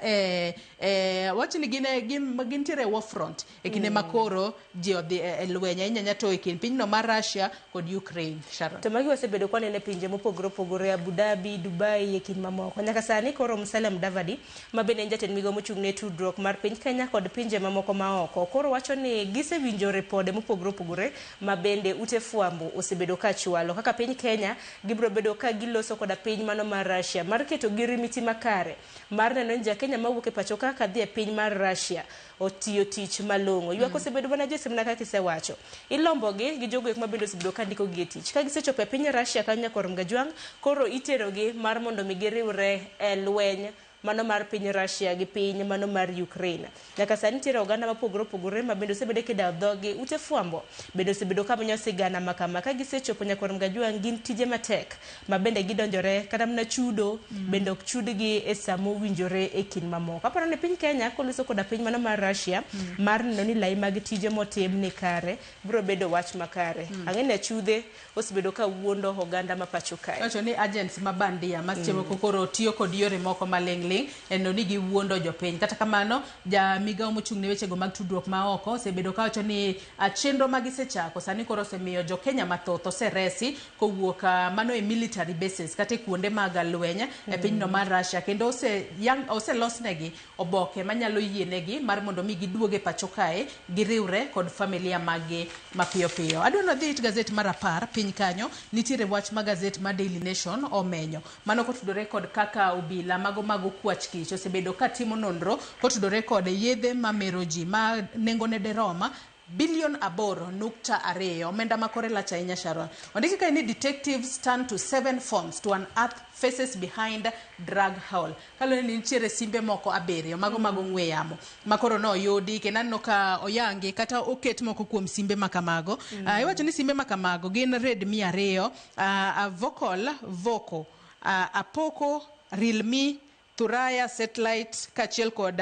wach ni gintiere e war front e kinde ma koro ji odhi e lweny ahinya to e kind pinyno mar Russia kod Ukraine. Sharon.
To magi wasebedo kwaneno e pinje mopogore opogore, Abu Dhabi, Dubai e kind mamoko. Nyaka sani koro Musalia Mudavadi ma bende en jatend migawo mochung' ne tudruok mar piny Kenya kod pinje mamoko maoko koro wacho ni gisewinjo ripode mopogore opogore ma bende ute fwambo osebedo ka chwalo kaka piny Kenya gibiro bedo ka giloso koda piny mano mar Russia mar keto girimiti makare mar neno ni ja Kenya mawuok e pacho ka kadhi e piny mar Russia otiyo tich malong'o. Ywak osebedo mana Jose mana kaka isewacho. Ilombogi gi jogo eko ma bende osebedo ka ndiko gi e tich. Ka gisechopo e piny Russia kanyo nyakwar Mgajwang', koro iterogi mar mondo mi giriwre e lweny mano mar piny Russia gi piny mano mar Ukraine. Nyaka sani nitiere oganda mopogore opogore ma bende osebedo kidawo dhogi ute fwambo bende osebedo ka menyo sigana ma kama. Ka gisechopo nyakwar Mgajwang' gin tije matek ma bende gidonjore kata mana chudo bende ok chudgi e sama owinjore e kind mamoko. Aparo ni piny Kenya koloso koda piny mano mar Russia mar neno ni lai mag tije motim ni kare biro bedo wach makare. Ang'e ni achudhe osebedo ka wuondo oganda ma pacho kae.
Wacho ni agents ma bandia ma seche moko koro tiyo kod yore moko maling' ling en ni giwuondo jopiny. Kata kamano, ja migawo mochung' ne wechego mag tudruok ma oko osebedo kawacho ni chenro ma gisechako sani koro osemiyo jo Kenya mathoth oseresi kowuok mano e military bases kata e kuonde mag lweny e pinyno mar Russia, kendo oselosnegi oboke manyalo yienegi mar mondo mi giduog e pacho kae giriwre kod familia maggi mapiyo piyo. Adwa ni wadhi it gazet mar 10 piny kanyo nitiere wach ma gazet mar Daily Nation omenyo mano kotudore kod kaka obila mago mag okwach kich osebedo katimo nonro kotudore kod yedhe mamero ji ma nengone derom bilion 8.2, omenda ma kore lach ahinya. Sharon, ondiki kae ni detectives turn to 7 phones to unearth faces behind drug haul, kaluwore ni nitiere simbe moko 7 mago mag ong'we yamo ma koro noyudi kendo aneno ka oyangi kata oket moko kuom simbe ma kamago. Iwacho ni simbe ma kamago gin Redmi 2, Vocal Voco, Apoko, Realme, Thuraya satellite kaachiel kod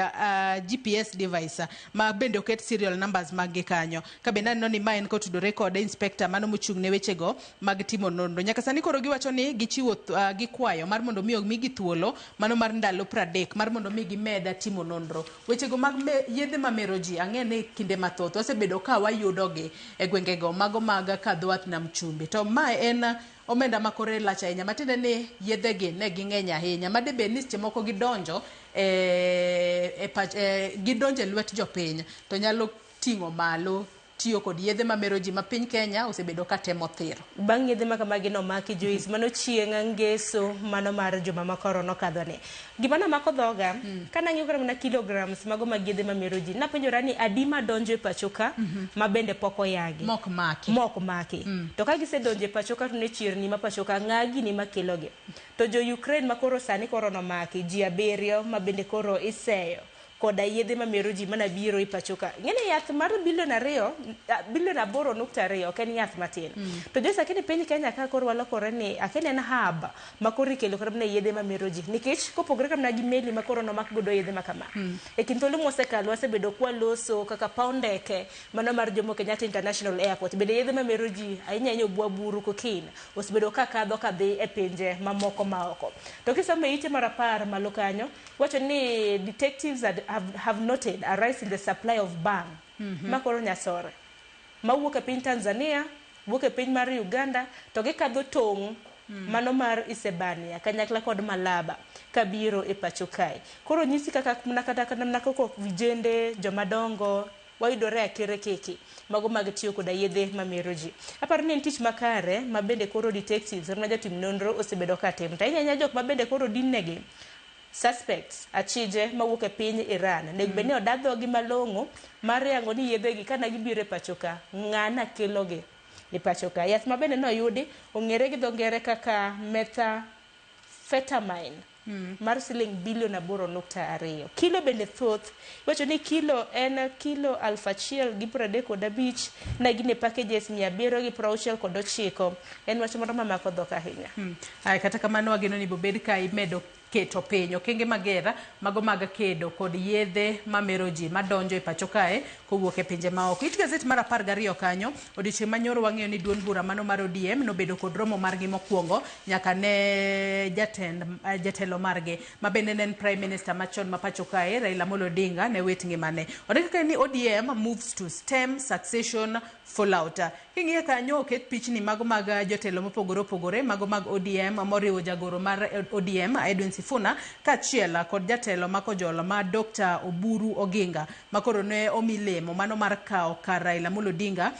GPS device ma bende oket serial numbers mag gi kanyo. Ka bende aneno ni ma en kotudore kod inspector mano mochung' ne wechego mag timo nonro. Nyaka sani koro giwacho ni gichiwo gikwayo mar mondo mi omigi thuolo mano mar ndalo 30 mar mondo mi gimed timo nonro. Wechego mag yedhe mamero ji ang'e ni kinde mathoth wasebedo ka wayudogi e gwengego mago mag Kadhowath Nam Chumbi. To mae en omenda ma kore lach ahinya, matiende ni yedhegi ne ging'eny ahinya ma debed ni seche moko gidonjo e lwet jopiny to nyalo ting'o malo tiyo kod yedhe mamero ji ma piny Kenya osebedo ka temo thiro.
Bang' yedhe ma kamagi nomaki Joyce, mano chieng' ngeso mano mar juma ma koro nokadhoni. Gima nomako dhoga, kanang'iyo kata mana kilograms mago mag yedhe mamero ji, napenjora ni adi madonjo e pacho ka ma bende pok oyagi.
Mok maki.
Mok maki. To ka gisedonjo e pacho ka to ne chirni ma pacho ka ng'a gini makelogi. To jo Ukraine ma koro sani koro nomaki, ji 7 ma bende koro iseyo koda yedhe mamero ji mana biro e pacho ka. Ng'eni yath mar bilion 2, bilion 8.2 ok en yath matin. To Joyce, akeni piny Kenya ka koro walokore ni akeni en hub ma koro ikelo kata mana yedhe mamero ji. Nikech kopogore kata mana gi meli ma koro nomak godo yedhe ma kama. E kind thuolo mosekalo wasebedo kwaloso kaka paw ndeke mano mar Jomo Kenyatta International Airport. Bende yedhe mamero ji ahinya ahinya obwa buru cocaine osebedo ka kadho kadhi e pinje mamoko maoko. To kisomo e ite mar 10 malo kanyo, wacho ni detectives have noted a rise in the supply of bang ma koro nyasore mawuok e piny Tanzania, wuok e piny mar Uganda to gikadho tong' mano mar Isebania kanyakla kod Malaba kabiro e pacho kae. Koro nyisi kaka mana kata mana kaka vijende jomadongo wayudore akere keke mago mag tiyo koda yedhe mamero ji. Aparo ni en tich makare ma bende koro detectives ma jotim nonro osebedo ka timo. To ahinya ahinya jok ma bende koro dinnegi suspects achije mawuok e piny Iran onego bed ni oda dhogi malong'o mar yango ni yedhegi kana gibiro e pacho ka ng'ana kelogi e pacho ka. Yath ma bende noyudi ong'ere gi dho ngere kaka methamphetamine mar siling bilion 8.2. Kilo bende thoth, iwacho ni kilo en kilo 1035 na gin e packages 769. En wach moro mamako dhok ahinya.
Ay, kata kamano wageno ni bobed ka imedo keto piny okenge mager mago mag kedo kod yedhe mamero ji madonjo e pacho kae kowuok e pinje maoko. It gazet mar 12 kanyo, odiochieng' manyoro wang'eyo ni duond bura mano mar ODM nobedo kod romo margi mokwongo nyaka ne jatelo margi ma bende ne en Prime Minister machon ma pacho kae Raila Amolo Odinga ne wit ngimane. Ondik kae ni ODM moves to stem succession fallout. King'iyo kanyo oket pichni mago mag jotelo mopogore opogore mago mag ODM moriwo jagoro mar ODM Edwin Sifuna kaachiel kod jatelo ma kojolo ma Dr. Oburu Oginga ma koro ne omi lemo mano mar kawo kar Raila Amolo Odinga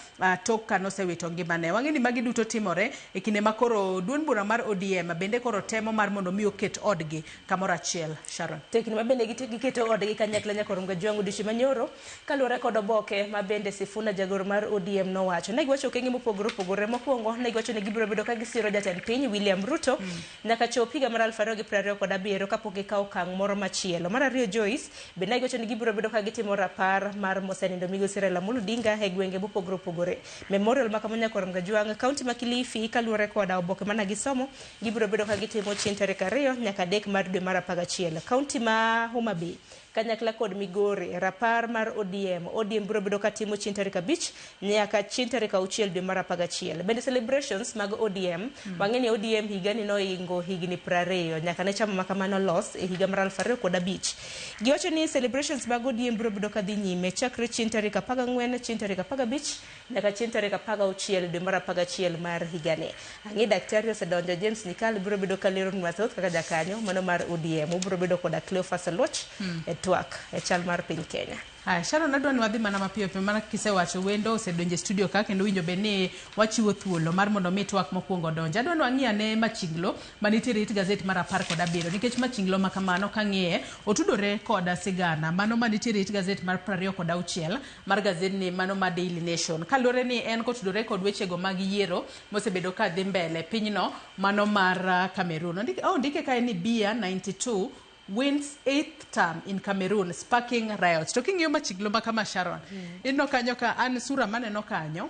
tok kanosewito ngimane. Wang'e ni magi duto timore e kinde ma koro duond bura mar ODM bende koro temo mar mondo mi oket odgi kamoro achiel. Sharon.
To e kinde ma bende giketo odgi kanyakla nyaka Ronga Jwang' odiochieng' manyoro kaluwore kod oboke ma bende Sifuna jagoro mar ODM nowacho. Ne giwacho okenge mopogore opogore. Mokwongo ne giwacho ni gibiro bedo ka gisiro jatend piny William Ruto nyaka chop higa mar 2027 kapok gikawo okang' moro machielo. Mar ariyo Joyce, bende ne giwacho ni gibiro bedo ka gitimo rapar mar mosenindo migosi Raila Amolo Odinga e gwenge mopogore opogore. Memorial ma kama nyaka Ronga Jwang' kaunti ma Kilifi kaluwore kod oboke mane gisomo gibiro bedo ka gitimo chieng' tarik 2 nyaka 3 mar dwe mar 11. Kaunti ma Homa Bay kanyakla kod Migori. Rapar mar ODM ODM biro bedo katimo chieng' tarik 5 nyaka chieng' tarik 6 dwe mar 11. Bende celebrations mag ODM, wang'e ni ODM higani noingo higni 20 nyaka ne chama makamano los e higa mar 2005. Giwacho ni celebrations mag ODM biro bedo kadhi nyime chakre chieng' tarik 14, chieng' tarik 15 nyaka chieng' tarik 16 dwe mar 11 mar higani. Ang'e daktari osedonjo James Nyikal biro bedo kaleronwa mathoth kaka jakanyo mano mar ODM. Ubiro bedo koda Cleophas Oluoch e twak e chal mar piny Kenya.
Haya, Sharon, adwa ni wadhi mana mapiyo piyo mana kisewacho wendo osedonjo e studio ka kendo winjo bed ni wachiwo thuolo mar mondo mi twak mokwongo odonj. Adwa ni wang'i ane machinglo manitiere it gazet mar 17 nikech machinglo ma kamano kang'iye otudore koda sigana mano manitiere it gazet mar 26 mar gazedni mano ma Daily Nation. Kaluwore ni en kotudore kod wechego mag yiero mosebedo ka dhi mbele pinyno mano mar Cameroon. Ondike kae ni Biya 92 wins 8th term in Cameroon, sparking riots. To king'iyo machiglo ma kama Sharon, ineno kanyo ka an sura maneno kanyo,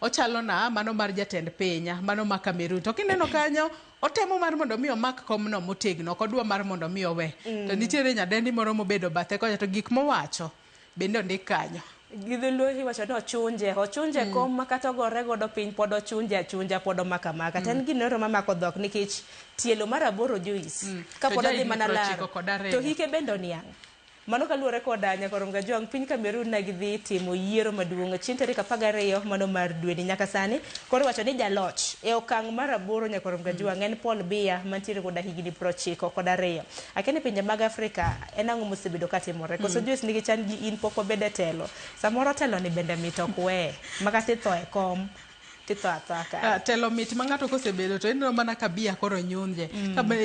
ochalo na mano mar jatend piny, mano ma Cameroon. To kineno kanyo, otemo mar mondo mi omak komno motegno, ok odwa mar mondo mi owe. To nitiere nyadendi moro mobedo bathe kocha, to gik mowacho bende ondik kanyo.
Gi dholuo iwacho ni ochunje kom ma kata ogore godo piny pod ochunje achunja, pod omako amaka. To en gimoro mamako dhok nikech tielo mar 8 Joyce, kapod odhi mana laro to hike bende oniang'. Mano kaluwore koda Nyakorom Gajwang', piny Cameroon ne gidhi timo yiero maduong' chieng' tarik 12 mano mar dweni. Nyaka sani koro iwacho ni jaloch e okang' mar 8 Nyakorom Gajwang' en Paul Biya mantiere koda higni 92. Akia ni pinje mag Afrika en ang'o mosebedo katimore. Koso Joyce nikech an gi in pok wabedo e telo. Samoro telo ni bende mit ok weye. Makata itho e kom titho athoa kanyo.
Telo mit ma ng'ato kosebedo to ineno mana ka Biya koro nyunje.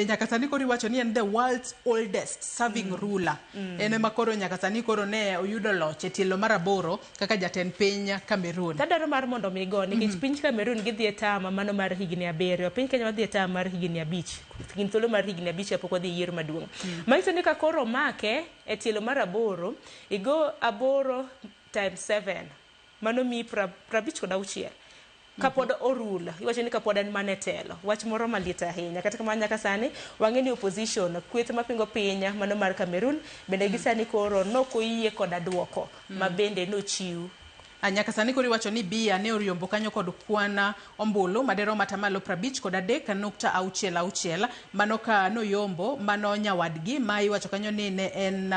Nyaka sani koro iwacho ni en the world's oldest serving ruler. En ema koro nyaka sani koro ne oyudo loch e tielo mar 8 kaka jatend piny Cameroon.
Tadwaro mar mondo mi go nikech piny Cameroon gidhi e tama mano mar higni 7, piny Kenya wadhi e tama mar higni 5. Gin thuolo mar higni 5 kapok wadhi e yiero maduong'. Manyiso ni ka koro omake e tielo mar 8, igo 8 times 7 mano miyi 56. Kapod orul, iwacho ni kapod en mana e telo. Wach moro maliet ahinya. Kata kamano nyaka sani, wang'e ni opposition, kweth mapingo piny mano mar Cameroon, bende gi sani koro nokoyie koda duoko ma bende nochiw.
Nyaka sani koro iwacho ni Biya ne oriombo kanyo kod kwan ombulu maderom atamalo 53.66 mano ka noyombo mano nyawadgi ma iwacho kanyo ni ne en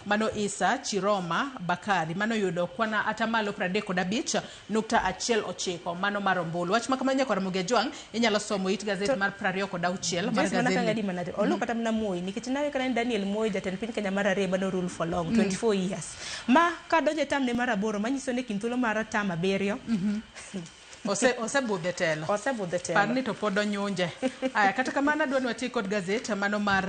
mano Isa Chiroma Bakari mano yudo kwan atamalo 35.19 mano mar ombulu. Wach ma kamano Nyakwar Ramogi Ajwang' inyalo somo it gazet mar 26 mar gazet.
Oluw kata mana Moi nikech nawe kata Daniel Moi jatend piny Kenya mar 2 mano rule for long 24 years. Ma kadonjo e term ne mar 8 manyiso ni thuolo mar term 7.
Osebudho e telo.
Osebudho e telo.
Par ni to pod onyunje. Aya, kata kamano adwa ni wati kod gazet mano mar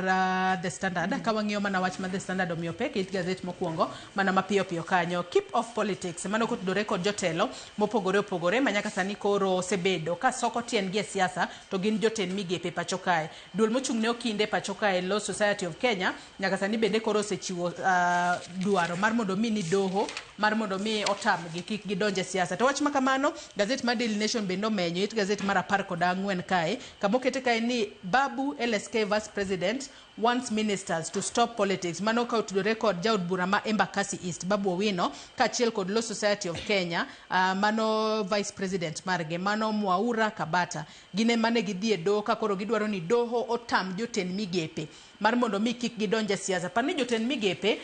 The Standard. Ka wang'iyo mana wach ma The Standard omiyo pek it gazet mokwongo mana mapiyo piyo kanyo. Keep off politics mano kotudore kod jotelo mopogore opogore ma nyaka sani koro osebedo ka soko tiendgi e siasa to gin jotend migepe pacho kae. Duol mochung' ne okinde pacho kae Law Society of Kenya nyaka sani bende koro osechiwo dwaro mar mondo mi ni doho mar mondo mi otamgi kik gidonj e siasa. To wach ma kamano gazet mar Daily Nation bende omenyo it gazet mar 14 kae kamokete kae ni Babu LSK Vice President wants ministers to stop politics. Mano ka otudore kod jaod bura ma Embakasi East Babu Owino kaachiel kod Law Society of Kenya mano Vice President margi mano Mwaura Kabata. Gin ema ne gidhi e doho ka koro gidwaro ni doho otam jotend migepe mar mondo mi kik gidonj e siasa. Par ni jotend migepe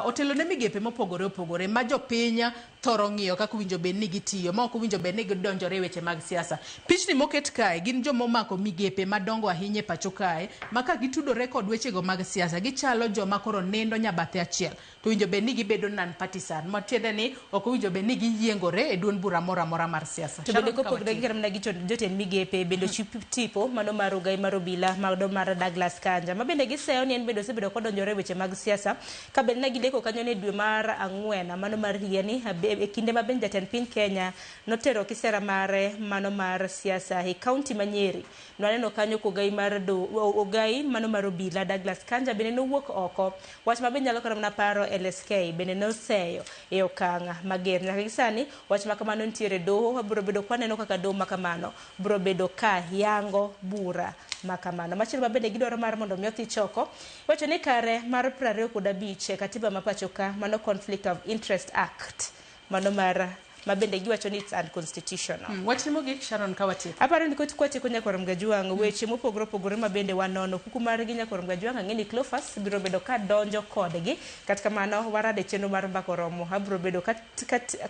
otelo ne migepe mopogore opogore ma jopiny thoro ng'iyo kaka owinjo bed ni gitiyo ma ok owinjo bed ni gidonjore e weche mag siasa. Pichni moket kae gin joma omako migepe madongo ahinya e pacho kae ma ka gitudore kod wechego mag siasa gichalo joma koro nindo nyabathe achiel to owinjo bed ni gibedo non-partisan matiende ni ok owinjo bed ni giyiengore e duond bura moro amora mar siasa.
To bende kopogore gi mana gi jotend migepe bende ochiw tipo mano mar ogai mar obila mano mar Douglas Kanja ma bende giseyo ni en bende osebedo kodonjore e weche mag siasa ka bende ne gileko kanyo ne dwe mar 4 mano mar higani e kinde ma bende jatend piny Kenya notero kisera mare mano mar siasa e kaunti ma Nyeri. Nwaneno kanyo kogai mar ogai mano mar obila obila Douglas Kanja bende nowuok oko. Wach ma bende nyalo kata mana paro LSK bende noseyo e okang' mager. Nyaka gi sani wach ma kamano nitiere doho, wabiro bedo kwaneno kaka doho ma kamano biro bedo ka yango bura ma kamano. Machielo ma bende gidwaro mar mondo mi othich oko, iwacho ni kare mar 25 e katiba ma pacho ka, mano Conflict of Interest Act, mano mar ma bende giwacho ni it's unconstitutional.
Wachni mogik Sharon ka watieko.
Aparo ni kwatieko nyakwar Mgajuang', weche mopogore opogore ma bende wanono kuku margi nyakwar Mgajuang', ang'e ni Cleophas biro bedo ka donjo kodgi. Kata kamano warade chenro mar mbaka oromo, abiro bedo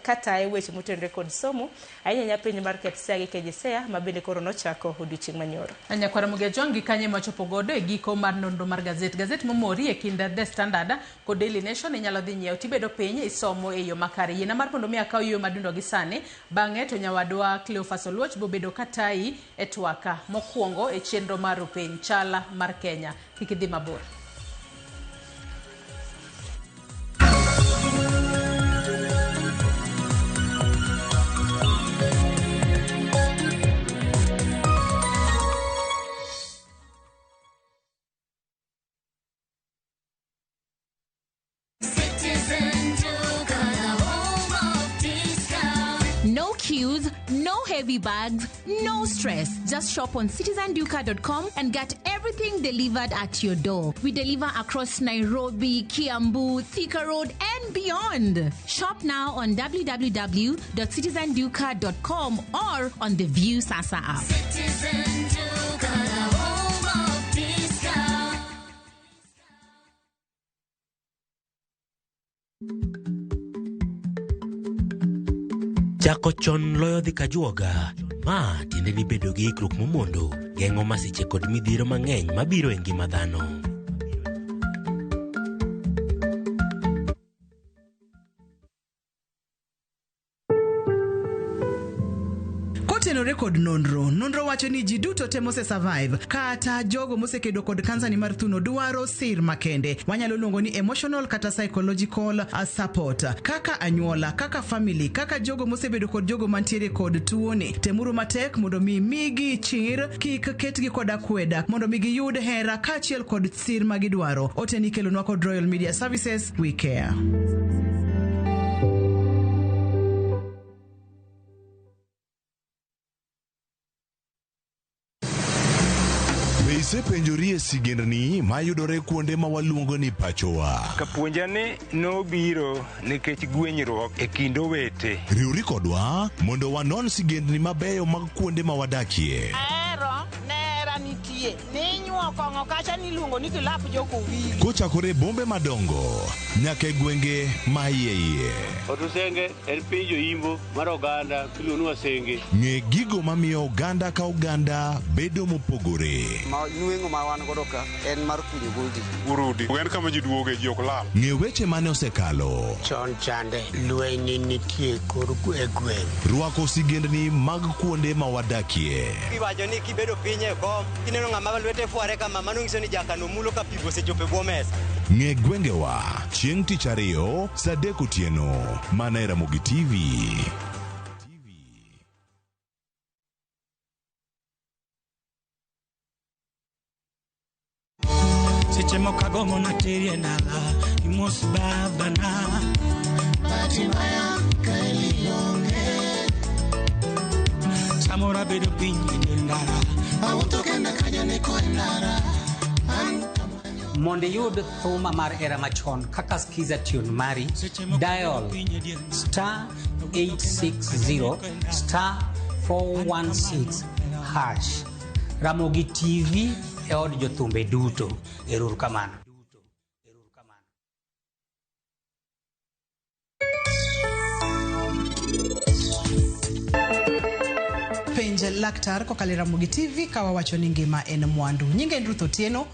kataye weche motenore kod somo, ahinya ahinya penj mar KPSEA gi KJSEA ma bende koro nochako odiochieng' manyoro.
Nyakwar Mgajuang' gi kanye machopo godo e giko mar nonro mar gazet. Gazet momori e kind The Standard kod Daily Nation inyalo dhi nyiewo tibedo piny isomo e yo makare. Yiena mar mondo mi akaw yo madundo gi sani, bang'e to nyawadwa Cleophas Oluoch bobedo katayi e twaka mokwongo e chenro mar Rupiny Chala mar Kenya. Kik idhi mabor.
No queues, no heavy bags, no stress. Just shop on citizenduka.com and get everything delivered at your door. We deliver across Nairobi, Kiambu, Thika Road, and beyond. Shop now on www.citizenduka.com or on the View Sasa app.
Citizen Duka, the home of discount.
Chako chon loyo dhi kajuoga. Ma tiende ni bedo gi ikruok momondo geng'o masiche kod midhiero mang'eny mabiro e ngima dhano.
Kotenore kod nonro, nonro wacho ni ji duto te mose survive kata jogo mosekedo kod kansa ni mar thuno dwaro sir makende. Wanyalo luongo ni emotional kata psychological support. Kaka anyuola, kaka family, kaka jogo mosebedo kod jogo mantiere kod tuoni. Temuru matek mondo mi migi chir, kik ketgi kod akweda, mondo mi giyud hera kaachiel kod sir magidwaro. Ote ni kelonwa kod Royal Media Services, we care.
Be isepenjori e sigendni mayudore kuonde ma waluongo ni pachowa?
Kapuonja ni nobiro nikech gwenyruok e kind owete.
Riwri kodwa mondo wanon sigendni mabeyo mag kuonde ma wadakie.
Ahero nera nitie ninyuo kong'o kacha niluongo ni kilap jokowili.
Kochakore e bombe madongo nyaka e gwenge ma iye iye.
Otusenge en piny joimbo mar oganda miluongo ni Wasenge.
Ng'e gigo mamiyo oganda ka oganda bedo mopogore.
Ma nweng'o ma wan godo ka en mar kunyo goldi.
Urudi. En kama ji duoge ji ok lal.
Ng'e weche mane osekalo.
Chon chande lweny nitie kor e gweng'.
Rwako sigendni mag kuonde ma wadakie.
Iwacho ni kibedo piny e kom, kineno ng'ama lwete fware kama, mano nyiso ni jakano mulo ka pi osechopo e bwo mesa.
Ng'e gwengewa chieng' tich ariyo saa 3 otieno mana e Ramogi TV.
Seche moko agombo nateri e dala, imos babana. Bahati mbaya kaeli onge. Samoro abedo piny e dier ndara. Awuotho kenda ka janeko e ndara.
Mondo iyud thuma mar era machon kaka Skiza tune mari, dial star 860 star 416 hash. Ramogi TV e od jothumbe duto. Ero kamano.
Penj laktar kokalo e Ramogi TV ka wawacho ni ngima en mwandu. Nyinga en Ruth Otieno.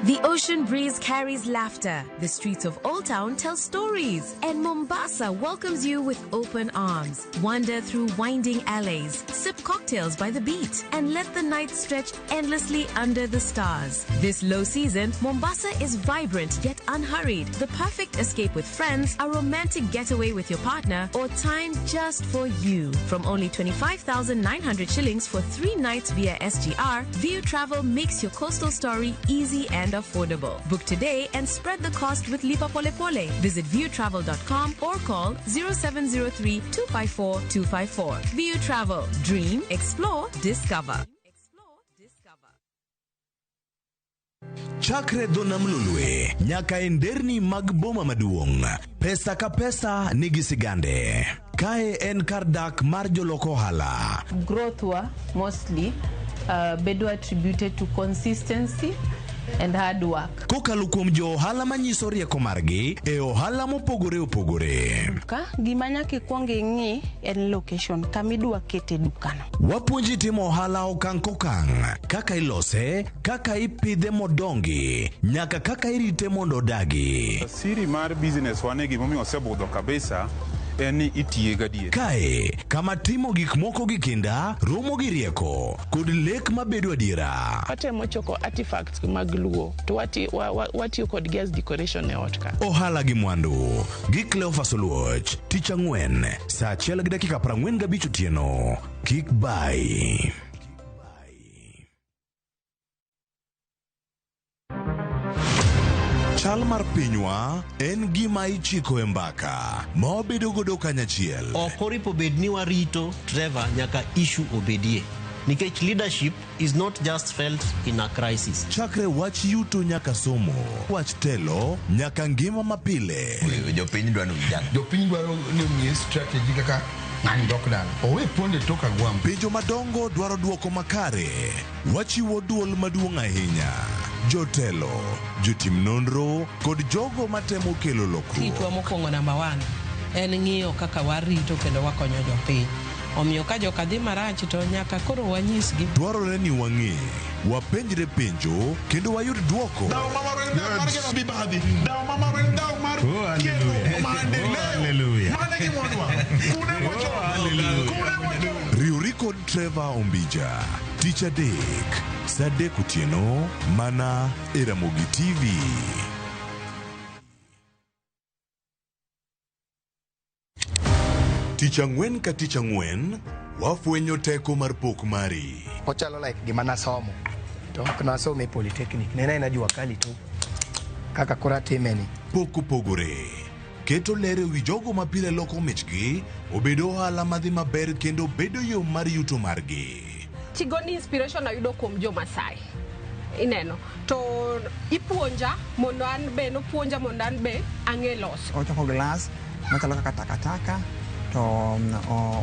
The ocean ocean breeze carries laughter, the streets of Old Town tell stories, and Mombasa welcomes you with open arms. Wander through winding alleys, sip cocktails by the beach, and let the night stretch endlessly under the stars. This low season, Mombasa is vibrant yet unhurried, the perfect escape with friends, a romantic getaway with your partner, or time just for you. From only 25,900 shillings for 3 nights via SGR, View Travel makes your coastal story easy and affordable. Book today and spread the cost with Lipa Pole Pole. Visit viewtravel.com or call 0703 254 254. View Travel. Dream, explore, discover.
Chakre dho nam Lolwe nyaka e nderni mag boma maduong', pesa ka pesa nigi sigande. Kae en kar dak mar jolok ohala.
Growth wa mostly bedo attributed to consistency and hard work.
Kokalo kuom jo ohala manyiso rieko margi e ohala mopogore opogore.
Ka gima nyaka ikwong ing'i en location kama idwa kete dukano.
Wapuonji timo ohala okang' kokang', kaka ilose, kaka ipidhe modongi, nyaka kaka irite mondo odagi.
Siri mar business wane gimomiyo osebudho kabisa en ni itiye gadier.
Kae, kama timo gik moko gi kinda, romo gi rieko, kod lek mabedo adiera.
Watemo choko artifacts mag Luo to watiyo kodgi as decoration e ot ka.
Ohala gi mwandu, gi Cleophas Oluoch, tich ang'wen, saa 1:45 otieno. Kik bai. Chal mar pinywa en gima ichiko e mbaka ma wabedo godo kanyachiel.
Ok oripo bed ni warito Trevor nyaka issue obedie. Nikech leadership is not just felt in a crisis.
Chakre wach yuto nyaka somo, wach telo nyaka ngima mapile.
Jopiny dwaro ni jopiny dwaro ni omiye strategy kaka ng'ani dok dala. Owe ponde tok agwambo.
Penjo madongo dwaro duoko makare. Wachiwo duol maduong' ahinya. Jotelo, jotim nonro kod jogo matemo kelo lokruok.
Tichwa mokwongo namba 1 en ng'iyo kaka warito kendo wakonyo jopiny. Omiyo ka joka dhi marach to nyaka koro wanyisgi.
Dwarore ni wang'e, wapenjre penjo kendo wayud duoko. Riwri kod Trevor Ombija, tich adek, saa 3 otieno, mana e Ramogi TV. Tich ang'wen ka tich ang'wen, wafwenyo teko mar pok mari.
Ochalo like gima nasomo. To ok nasomo e polytechnic. Nena ena jua kali to kaka koro atimeni.
Pok opogore. Keto ler e wi jogo mapile loko michgi, obedo ohala madhi maber kendo bedo yo mar yuto margi.
Chigoni inspiration ayudo kuom jo Masai. Ineno. To ipuonja mondo an be, nopuonja mondo an be ang'e loso.
Ochoko glass machalo kaka takataka to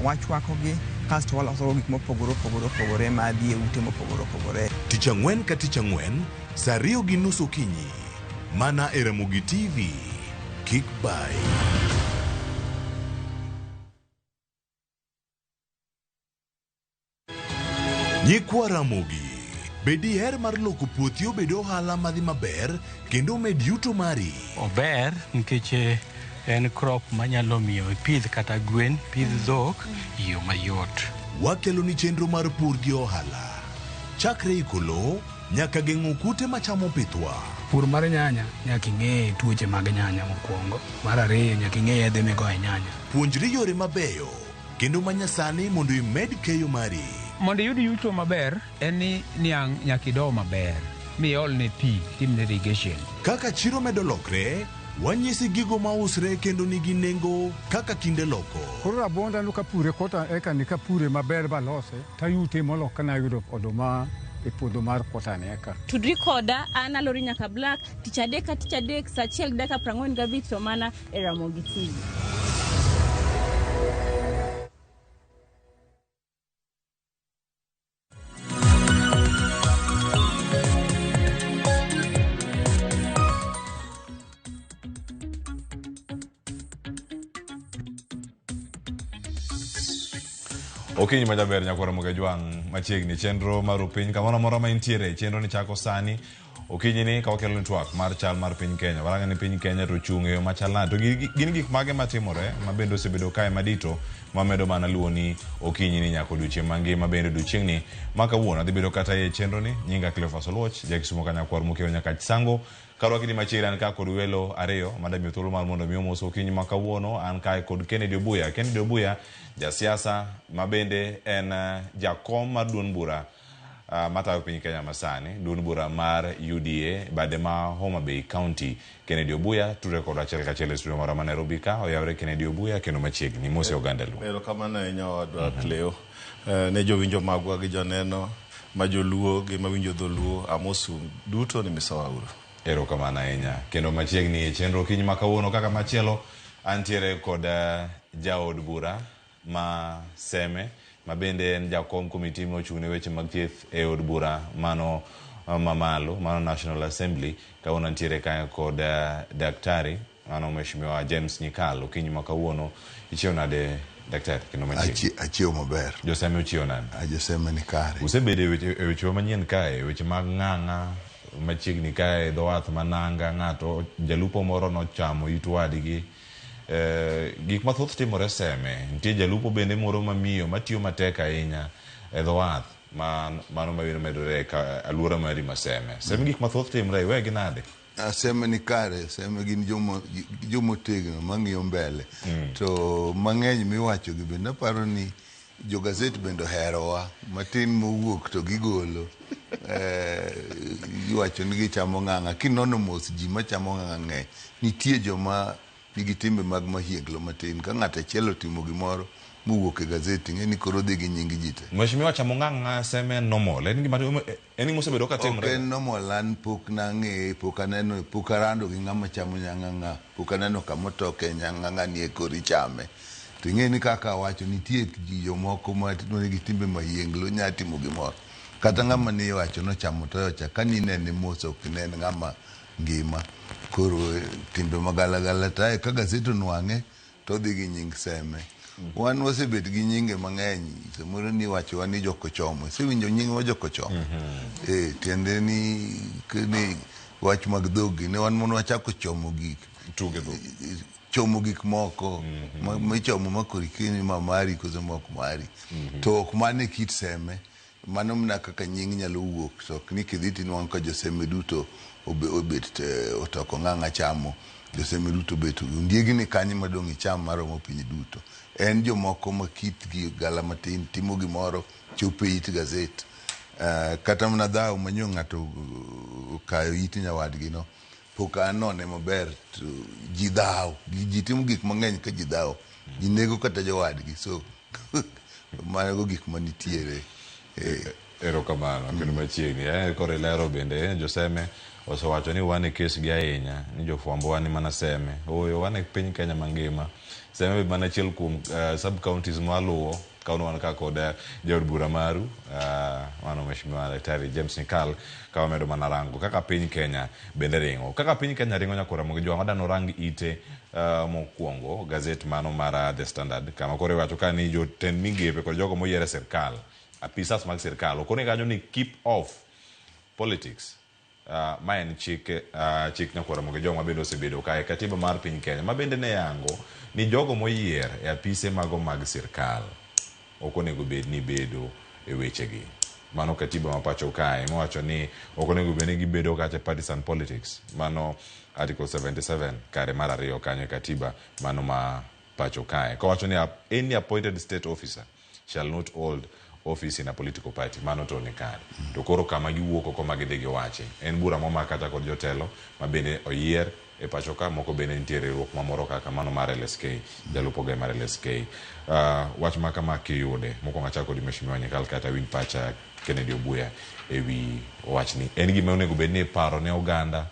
wachwakogi kasto waloso gik mopogore opogore opogore madhi e ute mopogore opogore.
Tich ang'wen ka tich ang'wen, saa 2:30 okinyi, mana e Ramogi TV. Kik bai. Nyikwa Ramogi, bed diher mar loko puothi obed ohala madhi maber kendo med yuto mari.
Ober nikech en crop manyalo miyo ipidh kata gwen, pidh dhok e yo mayot.
Wakelo ni chenro mar pur gi ohala. Chakre iko lowo nyaka geng'o kute machamo pithwa.
Pur mar nyanya nyaka ing'e tuoche mag nyanya mokwongo. Mar ariyo nyaka ing'e yedhe migoyo e nyanya.
Puonjri yore mabeyo kendo manyasani mondo imed keyo mari.
Mondo iyud yuto maber en ni niang' nyaka ido maber miolne pi timne irrigation.
Kaka chiro medo lokre, wanyisi gigo mausre kendo nigi nengo kaka kinde loko.
Koro rabonda no kapure kota eka ni kapure maber balose tayute molo kana yudo oduma e puodho mar kota ni eka.
Tudri koda an Alori Nyaka Black tich adek ka tich adek saa 1:45 to mana e Ramogi TV.
Okinyi majaber nyakwar Ramogi Ajwang' machiegni chenro mar upiny kamoro amora ma intiere chenro ni chako sani okinyi ni ka wakelo ni twak mar chal mar piny Kenya warango ni piny Kenya to ochung' e yo machal nade to gin gik mage matimore ma bende osebedo kae madito mamedo mana luwo ni okinyi ni nyaka odiochieng' mangima bende odiochieng'ni ma kawuono adhi bedo kata e chenro ni nyinga Cleophas Oluoch jakisumo ka nyakwar Mokeo Nyakach Sango Karwaki ni machiegni an ka kod welo ariyo madamiyo thuolo mar mondo mi omos okinyi ma kawuono. An kae kod Kennedy Obuya. Kennedy Obuya jasiasa ma bende en jakom mar duond bura matayo piny Kenya masani, duond bura mar UDA bade ma Homa Bay County. Kennedy Obuya tudre kodwa achiel kachiel e studio marwa ma Nairobi ka. Oyawre Kennedy Obuya kendo machiegni. Mose oganda Luo.
Erokamano ahinya owadwa Cleo. Ne jowinjo magwa gi joneno ma joluo gi mawinjo dholuo amosu duto ni misawa uru.
Erokamano ahinya. Kendo machiegni e chenro okinyi ma kawuono kaka machielo antiere kod jaod bura ma Seme ma bende en jakom komiti mochung' ne weche mag thieth e od bura mano mamalo mano National Assembly. Kawuono antiere kae kod daktari mano Mheshimiwa James Nyikal. Okinyi ma kawuono ichiew nade daktari kendo machiegni?
Achiew maber.
Joseme ochiew nade?
Joseme ni kare.
Usebedo e wechewa manyien kae, weche mag ng'ang'a machiegni kae dho wath ma Nanga, ng'ato jalupo moro nochamo it wadgi. Gik mathoth timore Seme. Nitie jalupo bende moro mamiyo matiyo matek ahinya e dho wath mano mabiro medore e aluora mari ma Seme. Seme gik mathoth timre, iwegi nade?
Seme ni kare, Seme gin jomotegno mang'iyo mbele. To mang'eny miwacho gi bende aparo ni jogazet bende oherowa matin mowuok to gigolo. Iwacho ni gichamo ng'ang'a. Kinono mos ji machamo ng'ang'a ng'eny. Nitie joma nigi timbe mag mahienglo matin. Ka ng'ato achiel otimo gimoro mowuok e gazet, ing'e ni koro dhi gi nying ji te.
Mheshimiwa, chamo ng'ang'a Seme en normal. En gima en gima osebedo ka timore.
Ok en normal, an pok nang'eye, pok aneno, pok arando gi ng'ama chamo nyang'ang'a, pok aneno kama otoke nyang'ang'a ni e koro ichame. To ing'e ni kaka awacho, nitie ji jomoko ma nigi timbe mahienglo nya timo gimoro. Kata ng'ama ni iwacho nochamo toyo cha, ka ninene mos ok inen ng'ama ngima. Koro timbe magalagala tae ka gazet onwang'e to odhi gi nying Seme. Wan wasebet gi nyinge mang'eny, samoro ni iwachowa ni Jokochomo. Isewinjo nying ma Jokochomo? Tiende ni wach mag dhoggi, ne wan mondo wachako chomo gik.
Tuge dhok.
Chomo gik moko, michomo ma koro ikia ni ma mari koso ma ok mari. To ok mano e kit Seme. Mano mana kaka nying nyalo wuok, to ok ni kidhi tinwang'o ka joseme duto obet otoko ng'ang'a chamo. Joseme duto obet ondiegi ni kanye madong' icham maromo piny duto. En jomoko ma kitgi gala matin timo gimoro chopo e it gazet. Kata mana dhawo manyo ng'ato okayo it nyawadgi no, pok anone maber to ji dhawo. Ji timo gik mang'eny ka ji dhawo. Ji nego kata jowadgi. So mago gik manitiere.
Erokamano kendo machiegni. Koro ilero bende joseme osewacho ni wan e kes gi ahinya ni jofwambo wan mana Seme. Ooyo wan e piny Kenya mangima. Seme be mana achiel kuom sub counties maluwo kawuono wan ka kod jaod bura maru mano Mheshimiwa Daktari James Nyikal ka wamedo mana rango kaka piny Kenya bende ringo. Kaka piny Kenya ringo nyakora Ramogi Jwang' wadwa rang ite mokwongo gazet mano mar The Standard kama koro iwacho ka ni jotend migepe kod jogo moyier e sirkal apisas mag sirkal okone kanyo ni keep off politics. Ma en chik nyakwar Ramogi Jwang' ma bende osebedo kae katiba mar piny Kenya ma bende ne yango ni jogo moyier e apise mago mag sirkal ok onego bed ni bedo e wechegi. Mano katiba ma pacho kae mowacho ni ok onego bed ni gibedo kata partisan politics. Mano article 77 kare mar 2 kanyo e katiba mano ma pacho kae. Kowacho ni any appointed state officer shall not hold office in a political party. Mano to ni kare. To koro kama giwuok oko ma gidhi giwache. En bura momak kata kod jotelo ma bende oyier e pacho ka moko bende nitie riwruok mamoro kaka mano mar LSK, jalup ogai mar LSK. Wach ma kama kiyude, mokwongo achako kod Mheshimiwa Nyikal kata winj pacha Kennedy Obuya ewi wachni. En gima onego bed ni iparo ne oganda.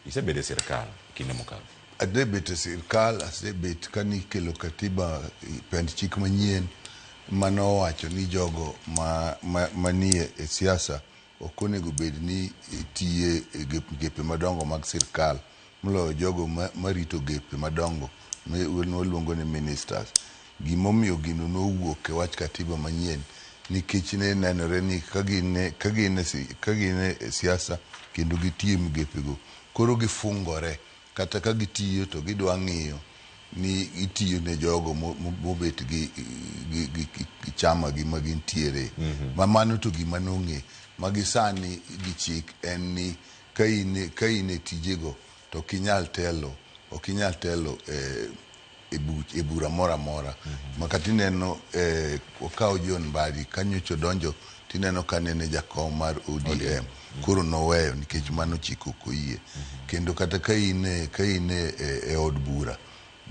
Isebedo e sirkal kinde mokalo.
Asebet e sirkal, asebet kanikelo katiba pend chik manyien manowacho ni jogo manie e siasa ok onego bed ni tiye e gepe madongo mag sirkal moloyo jogo marito gepe madongo waluongo ni ministers. Gimomiyo gino nowuok e wach katiba manyien nikech ne nenore ni ka gin e, ka gin e, si- ka gin e siasa kendo gitiyo e migepego koro gifungore kata ka gitiyo to gidwa ng'iyo ni itiyo ne jogo mobet gi, gi, gi, gi, gi chama gi ma gintiere. Ma mano to gima nong'e ma gi sani gi chik en ni ka in ka in e tijego to ok inyal telo ok inyal telo e, e, buch, e bura moro amora. Ma kata ineno eh, okawo John Mbadi ka nyocha odonjo tineno ka nene jakom mar ODM. Koro noweyo nikech mano chik ok oyie. Kendo kata ka in e, ka in e, e, e od bura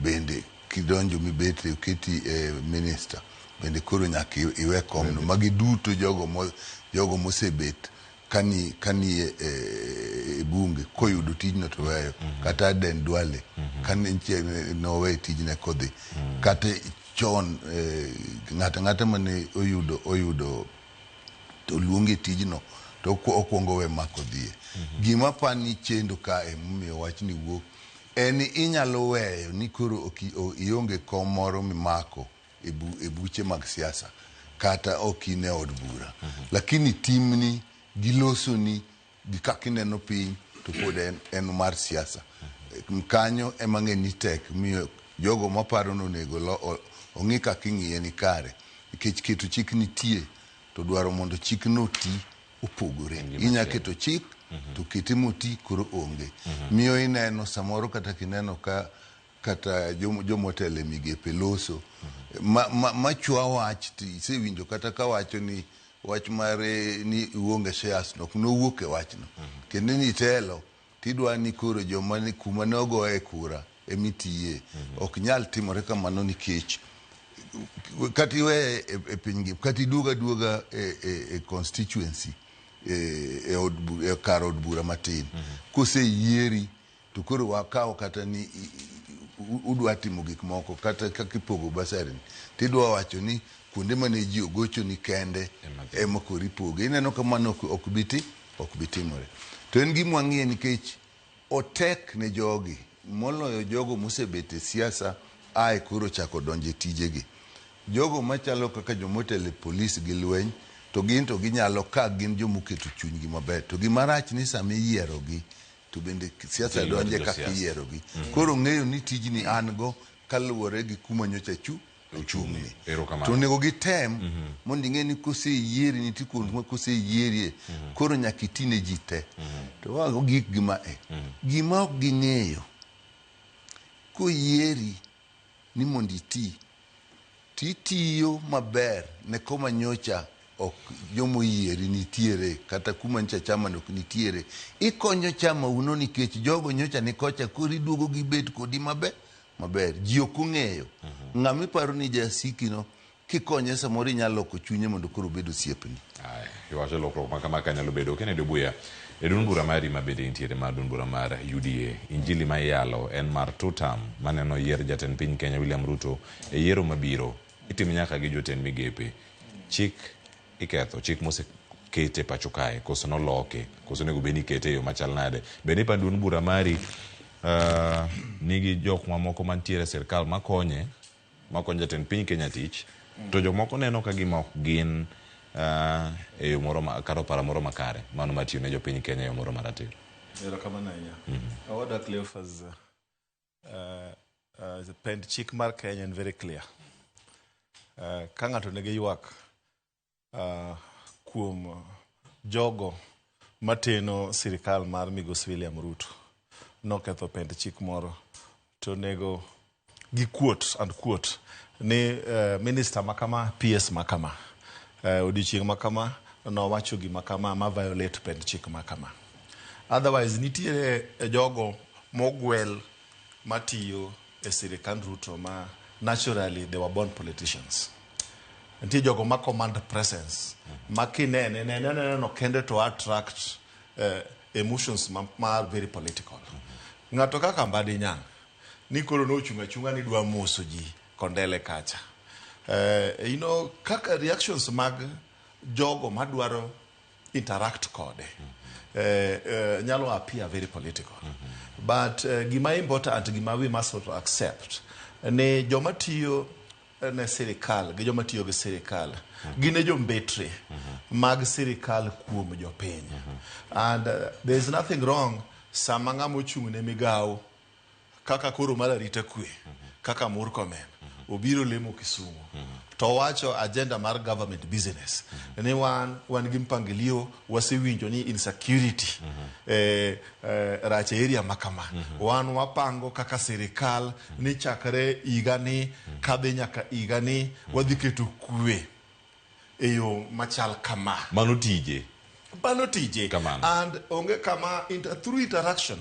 bende kidonjo mibet oketi e minister bende koro nyaka iwe komno. Magi duto jogo mo, jogo mosebet kani kani e, e, e bunge koyudo tijno to weyo. Kata Aden Duale kane nitie nowe tijne kodhi. Kata chon eh, ng'ato ang'ata mane oyudo oyudo to oluongi e tijno to okwongo we mak odhiye. Gima apani chendo kae momiyo wachni wuok en ni inyalo weyo ni koro ionge kom moro mimako e, bu, e buche mag siasa kata ok in e od bura. Lakini timni gi losoni gi kaka ineno piny to pod en, en mar siasa. Kanyo ema ng'e ni tek miyo jogo maparo ni onego ong'i kaka ing'iye ni kare nikech keto chik nitie to dwaro mondo chikno oti opogore. Inya keto chik to kete moti koro onge. Miyo ineno samoro kata kineno ka kata jomotelo e migepe loso ma, ma, ma chwa wach to isewinjo kata ka wacho ni wach mar ni uonge shares no ok nowuok e wachno. Kendo ni itelo tidwa ni koro joma ni kuma ne ogoye kura emitiye. Ok nyal timore kamano nikech kata iweye e, e piny ngima kata iduoga aduoga e, e, e constituency e, e, od, e kar od bura matin koseyieri to koro wakaw kata ni udwa timo gik moko kata kaka ipogo basari ni tidwa wacho ni kuonde mane ji ogocho ni kende ema koro ipoge. Ineno ka mano ok bi ti ok bi timore. To en gima wang'iye nikech otek ne jogi moloyo jogo mosebet e siasa ae koro chako donjo e tijegi. Jogo machalo kaka jomotelo e polis gi lweny to gin to ginyalo ka gin jomoketo chunygi maber. To gima rach ni sama iyierogi to bende siasa donje kaka iyierogi. Koro ng'eyo ni tijni an go kaluwore gi kuma nyocha chu ochung'ni. To onego gitem mondo ing'e ni koseyieri nitie kuond ma koseyierie koro nyaka iti ne ji te. To wago gik gima e. Gima ok ging'eyo koyieri ni mondo iti titiyo maber ne koma nyocha ok jomoyieri nitiere kata kuma nyocha chama ok nitiere. Ikonyo chama uno nikech jogo nyocha ni kocha koro iduogo gibet kodi maber maber. Ji ok ong'eyo. Ng'ama iparo ni jasiki no kikonye samoro inyalo loko chunye mondo koro obed osiepni.
Iwacho lokruok ma kama ka nyalo bedo. Kennedy Obuya, e duond bura mari ma bende intiere mar duond bura mar UDA, injili ma iyalo en mar two term maneno yier jatend piny Kenya William Ruto e yiero mabiro. Itim nyaka gi jotend migepe. Chik iketho, chik mosekete pacho kae, koso noloke, koso onego bed ni ikete e yo machal nade? Bende ipa duond bura mari nigi jok mamoko mantiere e sirkal makonye makonyo jatend piny Kenya tich, to jomoko neno ka gima ok gin e yo moro kata paro moro makare mano mar tiyo ne jopiny Kenya e yo moro maratiro.
Erokamano ahinya. Owadwa Cleophas, pend chik mar Kenya en very clear. Ka ng'ato nigi ywak kuom jogo mateno sirikal mar Migosi William Ruto noketho pend chik moro to onego gi quote and quote ni minister makama PS makama odiochieng' makama nowacho gima kama ma violate pend chik makama. Otherwise nitiere jogo mogwel matiyo e sirikand Ruto ma naturally they were born politicians. Nitie jogo ma command presence ma kinene nene nene no kende to attract emotions ma, ma are very political. Ng'ato kaka Mbadi Nyang' ni koro nochung' achung'a ni dwa moso ji Kondele kacha. You know, kaka reactions mag jogo madwaro interact kode nyalo appear very political. But gima important, gima we must also accept, ni joma tiyo ne sirikal gi joma tiyo gi sirikal gin e jombetre mag sirikal kuom jopiny. And there is nothing wrong sama ng'ama ochung' ne migawo kaka koro mar arita kwe kaka Murkomen obiro lemo Kisumu to owacho agenda mar government business ni wan wan gi mpangilio wasewinjo ni insecurity rach e area ma kama wan wapango kaka sirikal ni chakre higa ni kadhi nyaka higa ni wadhi keto kwe e yo machal kama.
Mano tije.
Mano tije.
Kamano.
And onge kama through interaction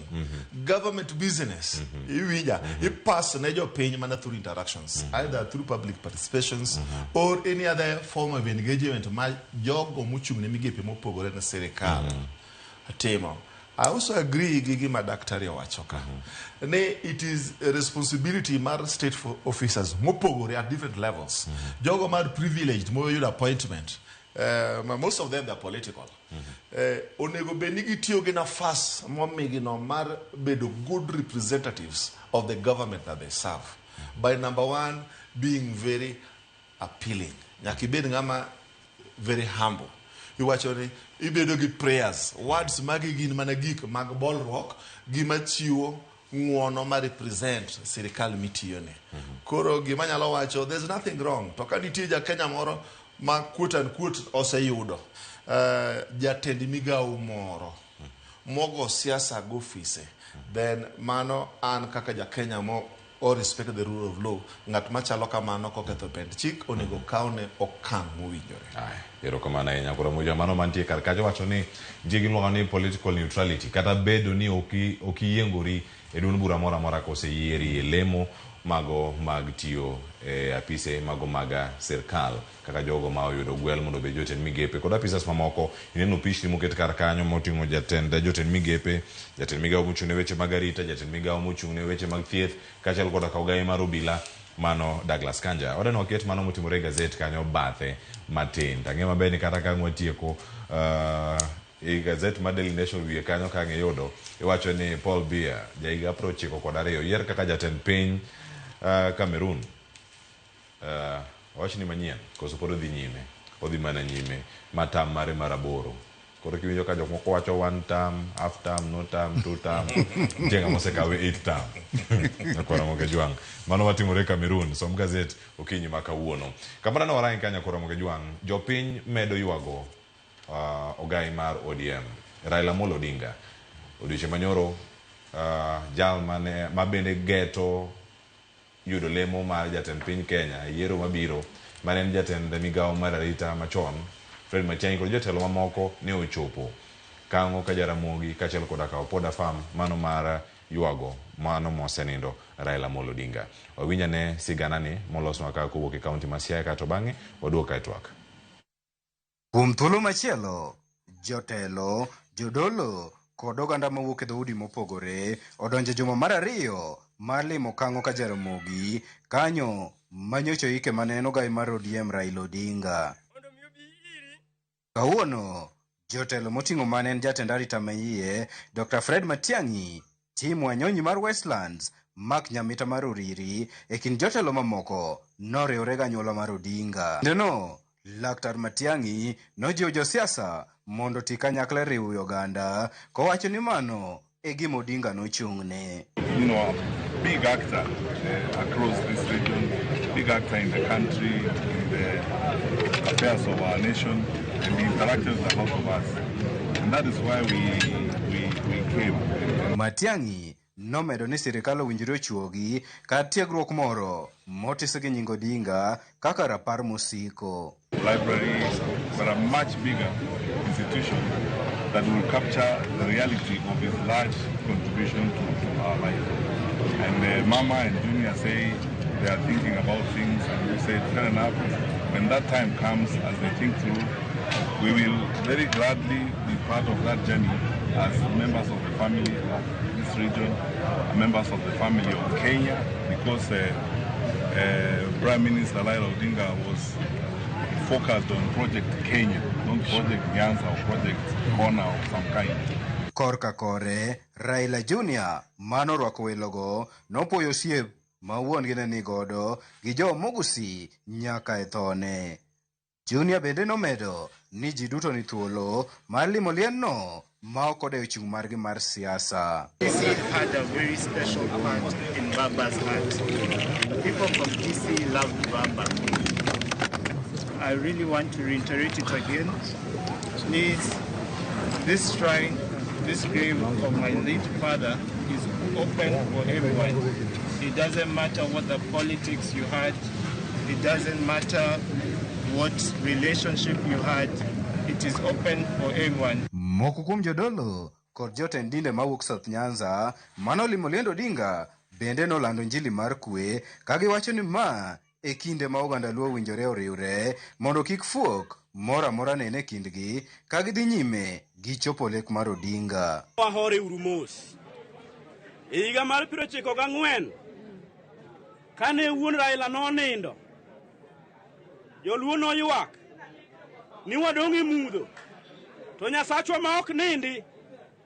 government business iwinja ipass ne jopiny mana through interactions, either through public participations or any other form of engagement ma jogo mochung' ne migepe mopogore ne sirikal timo. I also agree gi gima daktari owacho ka ni it is a responsibility mar state officers mopogore at different levels, jogo mar privileged moyudo appointment, most of them they are political, onego bed ni gitiyo gi nafas momigi no mar bedo good representatives of the government that they serve by, number one, being very appealing. Nyaka ibed ng'ama very humble. Iwacho ni ibedo gi prayers words magi gin mana gik mag bolruok gima chiwo ng'uono ma represent sirikal mitiyone. Koro gima nyalo wacho, there's nothing wrong. To ka nitie ja Kenya moro ma quote and quote oseyudo jatend migawo moro mogo siasa gofise, then mano an kaka ja Kenya mo o respect the rule of law, ng'at machalo kamano koketho pend chik onego kawne okang' mowinjore.
Erokamano ahinya. Koro moja mano mantie kar kacha wacho ni nitie gimiluongo ni political neutrality, kata bedo ni ok iyiengori e duond bura moro amora koseyieri e lemo mago mag tiyo e apise mago mag sirkal kaka jogo ma oyudo gwel mondo obed jotend migepe kod apisas mamoko. Ineno pichni moket kar kanyo moting'o jatend jotend migepe, jatend migawo mochung' ne weche mag arita, jatend migawo mochung' ne weche mag thieth, kaachiel koda ka ogaye mar obila mano Douglas Kanja. Wadeno waket mano motimore e gazet kanyo bathe matin. Tang'e maber ni kata ka ang' watieko e gazet mar Daily Nation wiye kanyo ka ang' iyudo iwacho ni Paul Biya jahiga 92 oyier kaka jatend piny Cameroon. Wach ni manyien koso pod odhi nyime? Odhi mana nyime ma term mare mar 8. Koro kiwinjo ka jok moko wacho one term, half term, no term, two term, nitie ng'ama osekawe eight term. Nyakwar Ramogi Jwang'. Mano matimore Cameroon. Som gazet okinyi ma kawuono. Kamano ne warang ka Nyakwar Ramogi Jwang', jopiny medo ywago ogai mar ODM. Raila Amolo Odinga. Odiochieng' manyoro jal mane ma bende geto yudo lemo mar jatend piny Kenya e yiero mabiro mane en jatend migawo mar arita machon Fred Matiang'i kod jotelo mamoko ne ochopo Kang'o ka Jaramogi kaachiel koda ka Opoda Farm mano mar ywago mano mosenindo Raila Amolo Odinga. Wawinj ane siganani molosnwa ka kowuok e kaunti ma Siaya kaeto bang'e waduog ka e twak.
Kuom thuolo machielo, jotelo, jodolo kod oganda mawuok e dhoudi mopogore odonjo e juma mar 2 mar limo Kang'o ka Jaramogi kanyo manyocha oike mane en ogai mar ODM Raila Odinga. Kawuono, jotelo moting'o mane en jatend arita maiye Dr. Fred Matiang'i, Tim Wanyonyi mar Westlands, Mark Nyamita mar Uriri, e kind jotelo mamoko noriwre gi anyuola mar Odinga. Kindeno, Laktar Matiang'i nojiwo josiasa mondo oti kanyakla e riwo oganda, kowacho ni mano e gima Odinga nochung'ne.
A big actor across this region, big actor in the country, in the affairs of our nation, and he interacted with a lot of us. And that is why we came.
Matiang'i nomedo ni sirikal owinjore ochuogi kar tiegruok moro motis gi nying Odinga kaka rapar mosiko.
Libraries, but a much bigger institution that will capture the reality of his large contribution to our life. And Mama and Junior say they are thinking about things, and we said, fair enough, when that time comes, as they think through, we will very gladly be part of that journey as members of the family of this region, members of the family of Kenya, because Prime Minister Raila Odinga was focused on Project Kenya, not Project Nyanza or Project Corner of some kind.
Korka kore, Raila Junior mano orwako welogo nopuoyo osiep ma wuon-gi ne nigodo gi jo Mugusi nyaka e thone. Junior bende nomedo ni ji duto ni thuolo mar limo liendno ma ok odewo chung' margi mar siasa.
Kisii had a very special part in Baba's heart. The people from Kisii loved Baba. I really want to reiterate it again. Please, this shrine, this grave of my late father is open for everyone. It doesn't matter what the politics you had, it doesn't matter what relationship you had, it is open for everyone.
Moko kuom jodolo kod jotend dinde mawuok South Nyanza manolimo liend Odinga bende nolando injili mar kwe ka giwacho ni ma e kinde ma oganda Luo owinjore oriwre mondo kik fuok moro amora nen e kindgi ka gidhi nyime gi chopo lek mar Odinga.
Wahore uru mos. E higa mar 94 kane wuon Raila nonindo, joluo noywak ni wadong' e mudho, to Nyasachwa ma ok nindi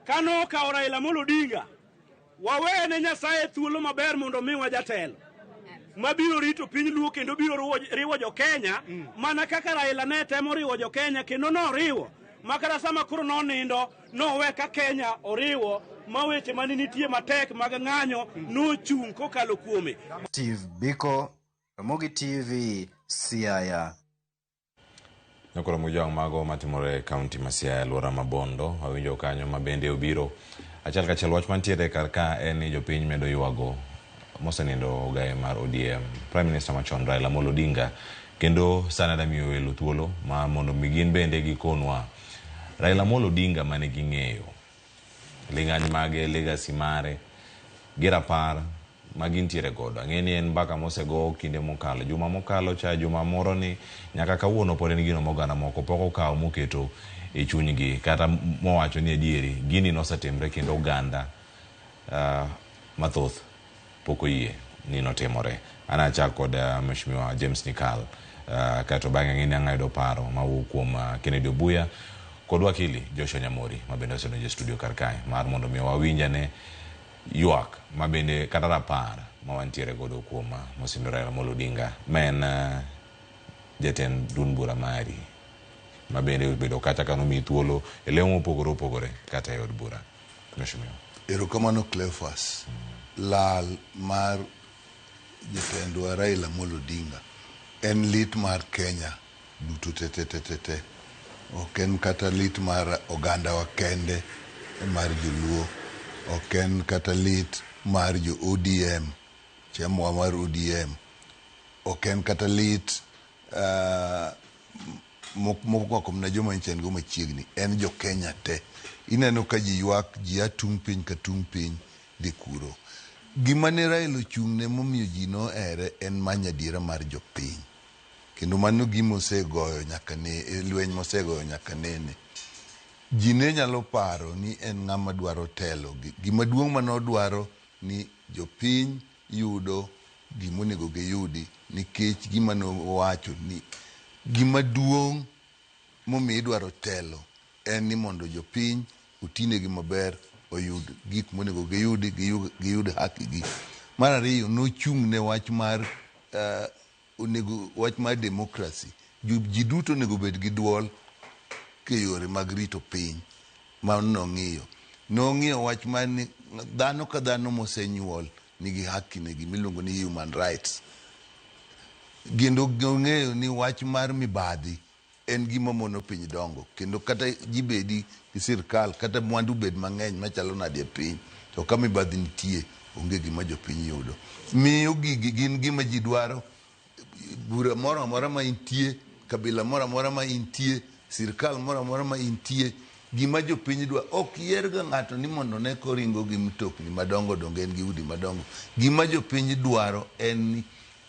kane okawo Raila Amolo Odinga, wawene Nyasaye thuolo maber mondo omiwa jatelo mabiro rito piny Luo kendo biro riwo jo Kenya mana kaka Raila ne temo riwo jo Kenya kendo noriwo makata sama koro nonindo nowe ka Kenya oriwo ma weche mane nitie matek mag ng'anyo nochung' kokalo kuome.
Steve Biko, Ramogi TV, Siaya.
Nyakoro Mujwang' mago matimore e kaunti ma Siaya alwora ma Bondo wawinjo kanyo ma bende obiro achiel kachiel wach mantiere kar ka en ni jopiny medo ywago mosenindo ogaye mar ODM Prime Minister machon Raila Amolo Odinga kendo sani adwa miyo welo thuolo ma mondo mi gin bende gikonwa Raila Amolo Odinga mane ging'eyo ling'any mage legacy mare gi rapar ma gintiere godo. Ang'e ni en mbaka mosego kinde mokalo, juma mokalo cha, juma moro ni nyaka kawuono pod en gino ma oganda moko pok okawo moketo e chunygi kata mowacho ni adieri gini nosetimre kendo oganda mathoth pok oyie ni notimore. An achak kod Mheshimiwa James Nyikal kaeto bang'e ang'e ni ang' ayudo paro mawuok kuom Kennedy Obuya kod wakili Joshua Nyamori ma bende osedonjo e studio kar kae mar mondo mi wawinj ane ywak ma bende kata rapar ma wantiere godo kuom Mheshimiwa Raila Amolo Odinga ma en jatend duond bura mari ma bende obedo kata ka nomiyi thuolo e lemo mopogore opogore kata e od bura. Mheshimiwa.
Erokamano Cleophas. Lal mar jatendwa Raila Amolo Odinga en lit mar Kenya duto te te te te te. Ok en kata lit mar ogandawa kende mar joluo, ok en kata lit mar jo ODM, chemwa mar ODM, ok en kata lit mokwako mana joma nyicha en go machiegni, en jo Kenya te. Ineno ka ji ywak, ji a tung' piny ka tung' piny dhi kuro. Gima ne Raila ochung'ne momiyo ji nohere en manyo adiera mar jopiny. Kendo mano gima osegoyo nyaka ne, lweny mosegoyo nyaka nene. Ji ne nyalo paro ni en ng'ama dwaro telo. Gima duong' mane odwaro ni jopiny yudo gima onego giyudi nikech gima nowacho ni gima duong' momiyo idwaro telo en ni mondo jopiny otinegi maber, oyud gik monego giyudi, giyud haki gi. Mar ariyo, nochung' ne wach mar onego wach mar democracy. Ji duto onego bed gi duol ke yore mag rito piny. Mano nong'iyo. Nong'iyo wach mar ni dhano ka dhano mosenyuol nigi haki ne gima iluongo ni human rights. Kendo ong'eyo ni wach mar mibadhi en gima mono piny dongo. Kendo kata ji bedi gi sirkal, kata mwandu bed mang'eny machalo nade e piny, to ka mibadhi nitie, onge gima jopiny yudo. Miyo gigi gin gima ji dwaro. Bura moro amora ma intie, kabila moro amora ma intie, sirkal moro amora ma intie, gima jopiny dwa, ok yierga ng'ato ni mondo ne koringo gi mtokni madongo dongo, en gi udi madongo. Gima jopiny dwaro en ni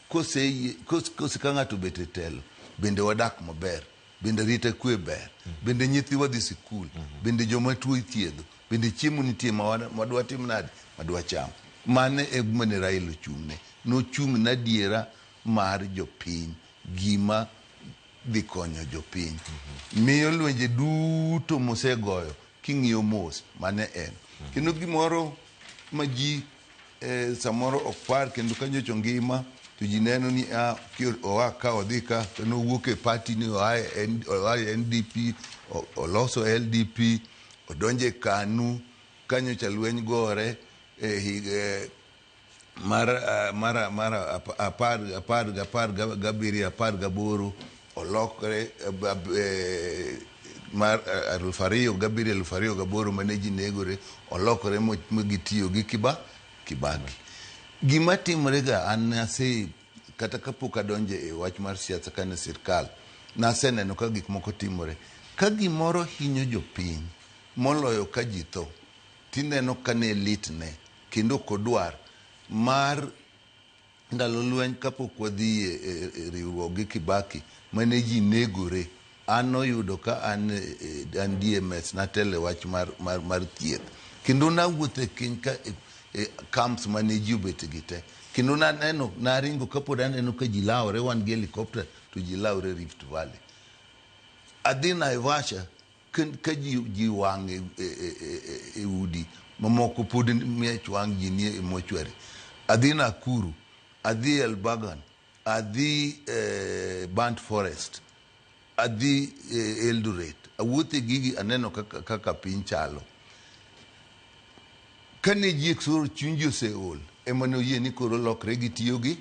kose ka ng'ato obet e telo, bende wadak maber, bende arita kwe ber, bende nyithiwa dhi sikul, bende joma tuo ithiedho, bende chiemo nitie ma wadwa tim nade, madwa cham. Mano e gima ne Raila ochung'ne. Nochung' ne adiera mar jopiny, gima dhi konyo jopiny. Miyo lwenje duto mosegoyo king'iyo mos, mano en. Kendo gimoro ma ji samoro ok par kendo ka nyocha ngima to ji neno ni ah, oa ka odhi ka to nowuok e party ni oa e oa e NDP oloso LDP odonjo e KANU ka nyocha lweny gore e higa mar mar apar apar 17 18 olokre mar 2007 2008 mane ji negore olokore mo gitiyo gi Kibaki. Gima timore ga an ase kata kapok adonjo e wach mar siasa kane sirkal naseneno ka gik moko timore. Ka gimoro hinyo jopiny moloyo ka ji tho tineno ka ne litne kendo ok odwar mar ndalo lweny kapok wadhi e riwruok gi Kibaki mane ji negore an noyudo ka an, an DMS natelo e wach mar thieth kendo nawuotho e kiny ka e camps mane ji obete gi te kendo naneno naringo kapod aneno ka ji lawore wan gi helicopter to ji lawore Rift Valley. Adhi Naivasha ka ji wang' e udi mamoko pod miech wang' ji nie e mochwari. Adhi Nakuru, adhi Elbagon, adhi Burnt Forest, adhi Eldoret. Awuothe gigi aneno kaka piny chalo. Kane ji koro chuny ji oseol ema ne oyie ni koro lokre gitiyo gi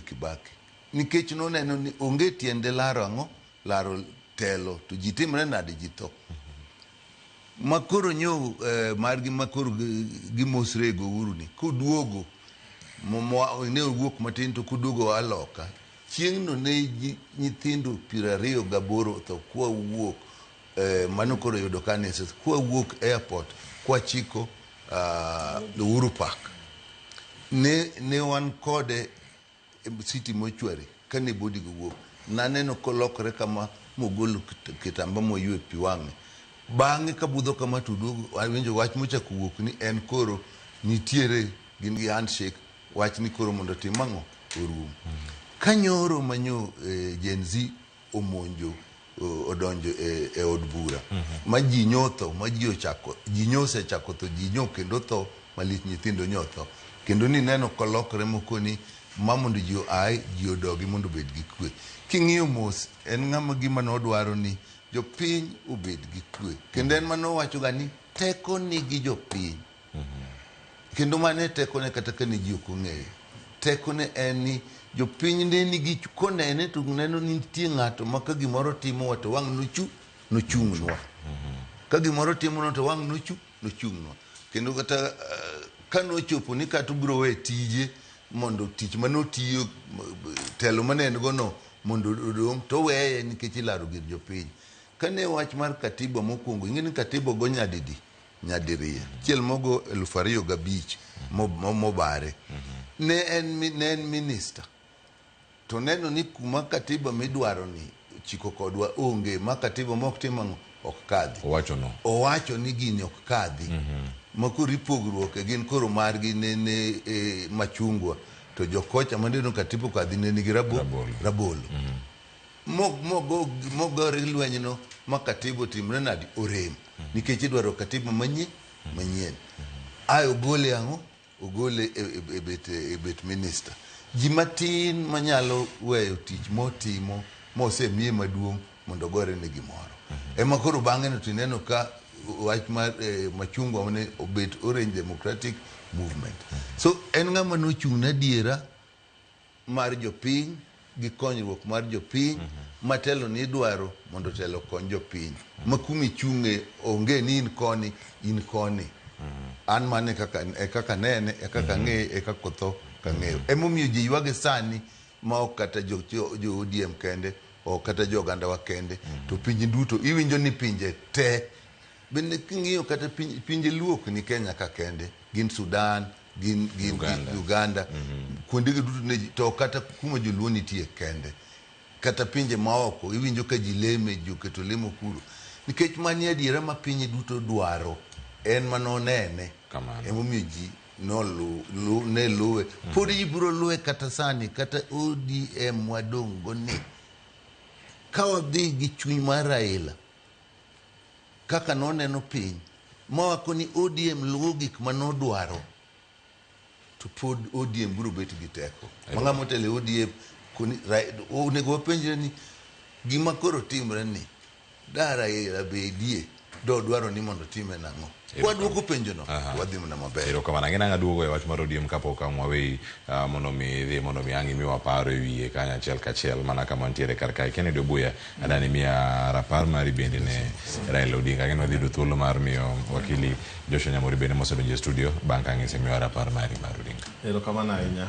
Kibaki. Nikech noneno ni onge tiende laro ang'o? Laro telo to ji timre nade ji tho. Makoro nyo margi makoro gimosre go Uhuru ni koduogo ne owuok matin to koduogo aloka chieng'no ne nyithindo 28 otho kwa wuok mano koro yudo ka ne kwa wuok airport kwa chiko Uhuru Park ne wan kode city mochwari kane body go wuok naneno kolokore kama mogolo kitamba moywe pi wang'e. Bang'e kabudho kama to duogo awinjo wach mochako wuok ni en koro nitiere gin gi handshake wach ni koro mondo otim ang'o orum. Kanyoro manyo Gen Z omonjo odonjo e od bura ma ji nyotho ma ji ochako ji nyosechako tho ji nyo kendo tho malich nyithindo nyotho kendo ni neno kolokore mokoni ma mondo ji oae ji odogi mondo obed gi kwe. King'iyo mos en ng'ama gima nodwaro ni jopiny obed gi kwe kendo en manowacho ga ni teko nigi jopiny. Kendo mane teko ne kata ka ne ji ok ong'eyo. Teko ne en ni jopiny ne nigi konene to neno ni nitie ng'ato ma ka gimoro timowa to wang' nochung'nwa. Ka gimoro timowa to wang' nochung'nwa. Kendo kata ka nochopo ni kata obiro we tije mondo tich manotiyo telo mane en go no mondo odong' to weye nikech ilaro gir jopiny. Kane wach mar katiba mokwongo ing'e ni katiba ogo nyadidi nyadiriyo. Achiel mogo 2005 mobare. Ne en minister. To neno ni kuma katiba midwaro ni chiko kodwa onge ma katiba mok tim ang'o ok kadhi.
Owacho no.
Owacho ni gini ok kadhi. Ma koro ipogruok e gin koro margi ne machungwa to jokocha maneno katiba kadhi ne nigi rabolo. Mogore lwenyno ma katiba otimre nadi orem. Nikech idwaro katiba manyien. Ae ogole ang'o? Ogole e bet minister. Ji matin manyalo weyo tich motimo mosemiye maduong' mondo ogore ne gimoro. Ema koro bang'e no tineno ka wach mar machungwa ne obet Orange Democratic Movement. So en ng'ama nochung' ne adiera mar jopiny gi konyruok mar jopiny matelo ni idwaro mondo telo kony jopiny. Ma kuma ichung'e onge ni in koni in koni. An mane kaka nene e kaka ng'eye e kaka otho kang'eyo. Emomiyo ji ywage sani ma ok kata jo ODM kende ok kata jo oganda wa kende to pinje duto iwinjo ni pinje te. Bende king'iyo kata pinje Luo ok ni Kenya ka kende gin Sudan gin Uganda kuondegi duto ne to kata kuma joluo nitie kende kata pinje maoko iwinjo ka ji leme ji oketo lemo kuro nikech mani adiera ma piny duto dwaro en manonene emomiyo ji ne luwe pod ji biro luwe kata sani kata ODM wadong' go ni ka wadhi gi chuny mar Raila kaka noneno piny mawako ni ODM luwo gik manodwaro to pod ODM biro bet gi teko. Ma ng'ama otelo e ODM koni onego wapenjre ni gima koro timre ni da Raila bedie dodwaro ni mondo time nang'o? Kwadwoko penjono to wadhi mana maber.
Erokamano. Ang'e nang'a aduogo e wach mar ODM kapok ang' waweyi mondo mi idhi mondo mi ang' imiwa paro e wiye kanyo achiel kachiel mana kama wantiere kar kae. Kennedy Obuya, adani miya rapar mari bende ne Raila Odinga. Ang'e ni wadhi yudo thuolo mar miyo wakili Joshua Nyamori bende mosedonjo e studio bang' ka ang' isemiwa rapar mari mar Odinga.
Erokamano ahinya.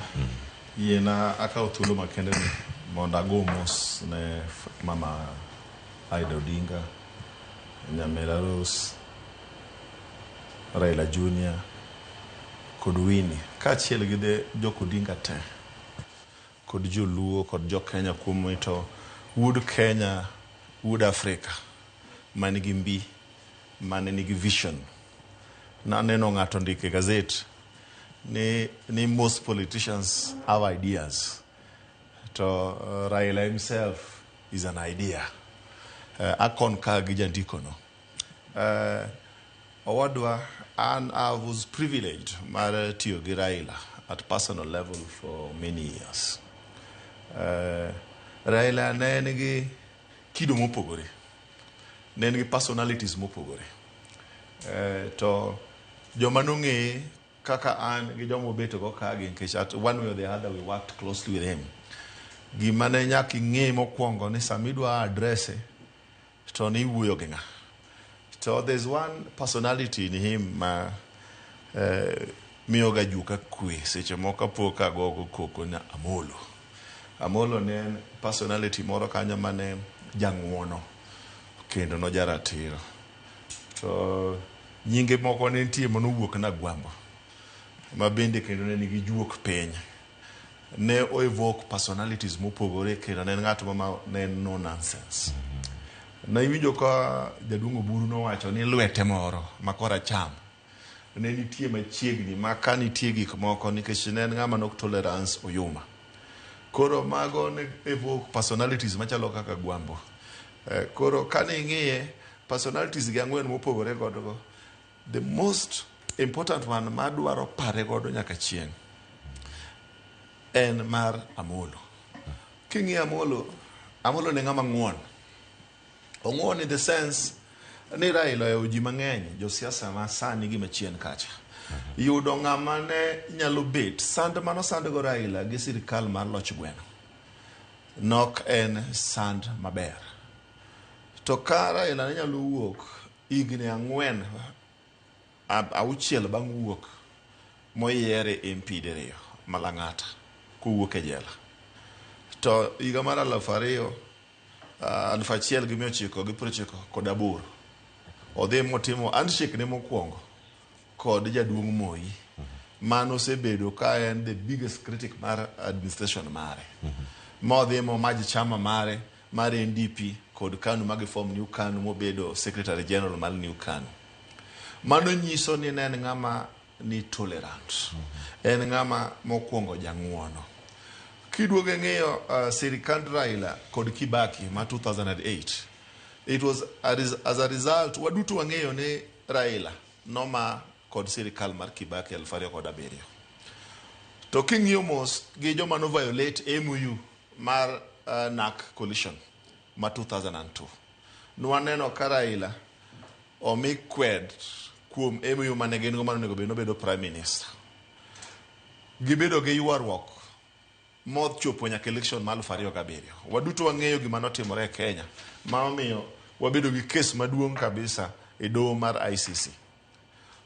Yiena akaw thuolo makende ni mondo ago mos ne mama Aida Odinga, Nyamera Rose, Raila Junior kod Winnie kaachiel gi the jok Odinga te kod joluo kod jo Kenya kuom wito wuod Kenya, wuod Afrika man gi mbi, mane nigi vision. Naneno ng'ato ndiko e gazet ni most politicians have ideas to Raila himself is an idea. Akon ka gi jandiko no. Owadwa, an I was privileged mar tiyo gi Raila at personal level for many years. Raila ne nigi kido mopogore. Ne en gi personalities mopogore. To joma nong'eye kaka an gi joma obeto go ka gi nikech at one way or the other we worked closely with him. Gima ne nyaka ing'e mokwongo ni sama idwa address to ni iwuoyo gi ng'a. To there's one personality in him ma miyo ga juka kwe seche moko apo ka agogo koko ni Amolo. Amolo ne en personality moro kanyo mane jang'uono kendo nojaratiro. To nyinge moko ne nitie manowuok Nagwambo ma bende kendo ne nigi juok piny. Ne o evoke personalities mopogore kendo ne en ng'at ma ne en no nonsense. Ne iwinjo ka jaduong' Oburu nowacho ni lwete moro ma koracham ne nitie machiegni ma ka nitie gik moko nikech ne en ng'ama nok tolerance oyuma. Koro mago ne evoke personalities machalo kaka Gwambo. Koro kane ing'iye personalities gi ang'wen mopogore godo go, the most important one madwaro pare godo nyaka chieng' en mar Amolo. King'iyo Amolo, Amolo ne ng'ama ng'uon. Ong'uon in the sense ni Raila ohewo ji mang'eny, josiasa ma sani gi machien kacha. Yudo ng'ama ne nyalo bet, sand mano sand go Raila gi sirikal mar loch gweno nok en sand maber. To ka Raila ne nyalo wuok higni 4 6 bang' wuok moyiere MP diriyo ma Lang'ata kowuok e jela. To higa mar 1998 odhi motimo handshake ne mokwongo kod jaduong' Moi mano osebedo ka en the biggest critic mar administration mare. Modhi momaj chama mare mar NDP kod KANU ma giform New KANU mobedo secretary general mar New KANU. Mano nyiso ni ne en ng'ama ni tolerant. En ng'ama mokwongo jang'uono. Kiduogo ing'iyo sirikand Raila kod Kibaki ma 2008, it was as a result, waduto wang'eyo ni Raila noma kod sirikal mar Kibaki 2007. To king'iyo mos gi joma no violate MOU mar NARC coalition ma 2002. Nwaneno ka Raila omi kwed kuom MOU mane gin go mane onego bed nobedo prime minister. Gibedo gi ywaruok mochopo nyaka election mar 2007. Waduto wang'eyo gima notimore e Kenya ma omiyo wabedo gi kes maduong' kabisa e doho mar ICC.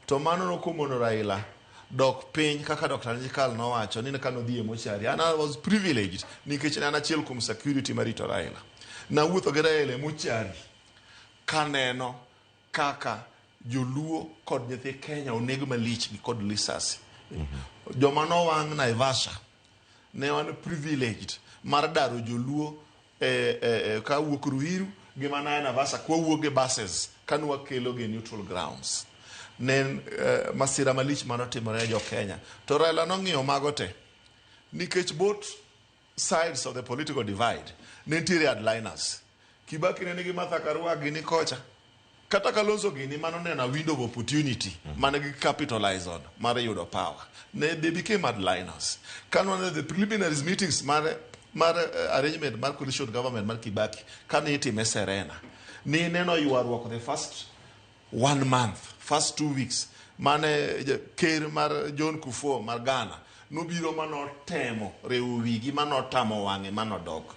To mano nokomono Raila dok piny kaka Dr. Nyikal nowacho ni ka nodhi e mochari. And I was privileged nikech ne an achiel kuom security marito Raila. Nawuotho gi Raila e mochari kaneno kaka joluo kod nyithi Kenya oneg malich gi kod lisasi. Joma nowang' Naivasha ne wan privileged mar daro joluo ka wuok Ruiru gi mana Naivasha kwawuok gi buses kane wakelo gi neutral grounds. Ne en masira malich manotimore ne jo Kenya. To Raila nong'iyo mago te nikech both sides of the political divide ne nitiere hardliners. Kibaki ne nigi Martha Karua gini kocha. Kata Kalonzo gini mano neno a window of opportunity mane gi capitalize on mar yudo power. Ne they became hardliners. Kane waneno the preliminaries meetings mar mar arrangement mar coalition government mar Kibaki kane itime Serena. Ni neno ywaruok the first 1 month, first 2 weeks mane ker mar John Kufuor mar Ghana nobiro manotemo riwo wigi manotamo wang'e manodok.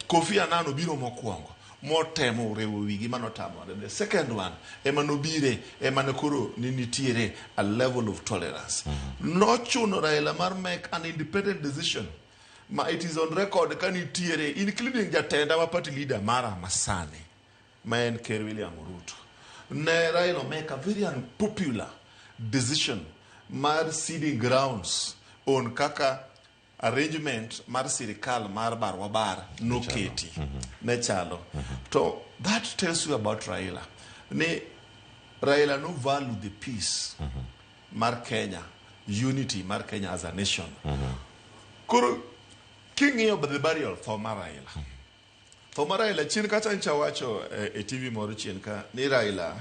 Kofi Annan obiro mokwongo motemo riwo wigi manotamo. The second one ema nobire ema ne koro ne nitiere a level of tolerance. Nochuno Raila mar make an independent decision ma it is on record ka nitiere including jatenda ma party leader mara masani ma en Ker William Ruto. Ne Raila make a very unpopular decision mar ceding grounds on kaka arrangement mar sirikal mar barwa bar noketi ne chalo. To that tells you about Raila. Ni Raila no value the peace mar Kenya, unity mar Kenya as a nation. Koro king'iyo the burial tho mar Raila. Tho mar Raila chien kacha ncha wacho e TV moro chien ka ni Raila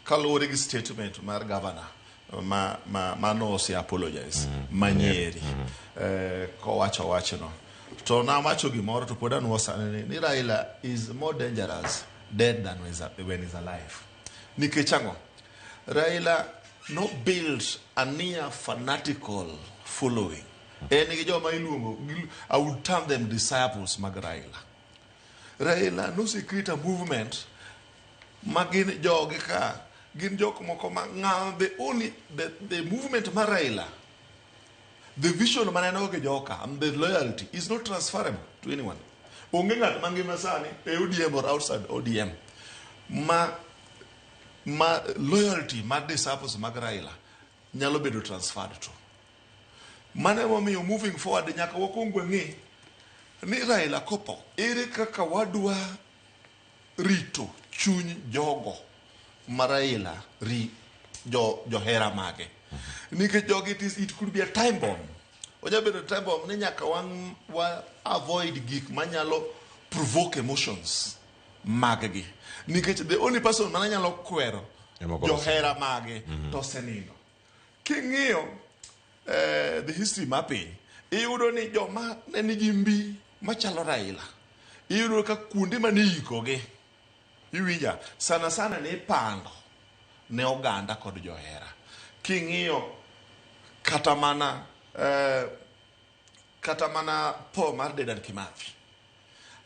kaluwore gi statement mar governor ma ma ose apologize ma Nyeri kowacho wachno. To nawacho gimoro to pod anuo sani ni Raila is more dangerous dead than when he's alive. Nikech ang'o? Raila no build a near fanatical following. En gi joma iluongo, I would term them disciples mag Raila. Raila no create a movement ma gin jogi ka gin jok moko ma ng'a the only the movement mar Raila, the vision mane en go gi joka and the loyalty is not transferable to anyone. Onge ng'at mangima sani e ODM or outside ODM ma loyalty mar disciples mag Raila nyalo bedo transferred to. Mano emomiyo moving forward nyaka wakwong wang'e ni Raila kotho ere kaka wadwa rito chuny jogo ma Raila ri johera mage. Nikech jogi it could be a time bomb. Onya bedo time bomb ni nyaka wa avoid gik manyalo provoke emotions maggi. Nikech the only person mane nyalo kwero johera mage to osenindo. King'iyo the history mar piny, iyudo ni joma ne nigi mbi machalo Raila, iyudo ka kuonde mane ikogi, iwinja, sana sana ne ipando ne oganda kod johera. King'iyo kata mana tho mar Dedan Kimathi.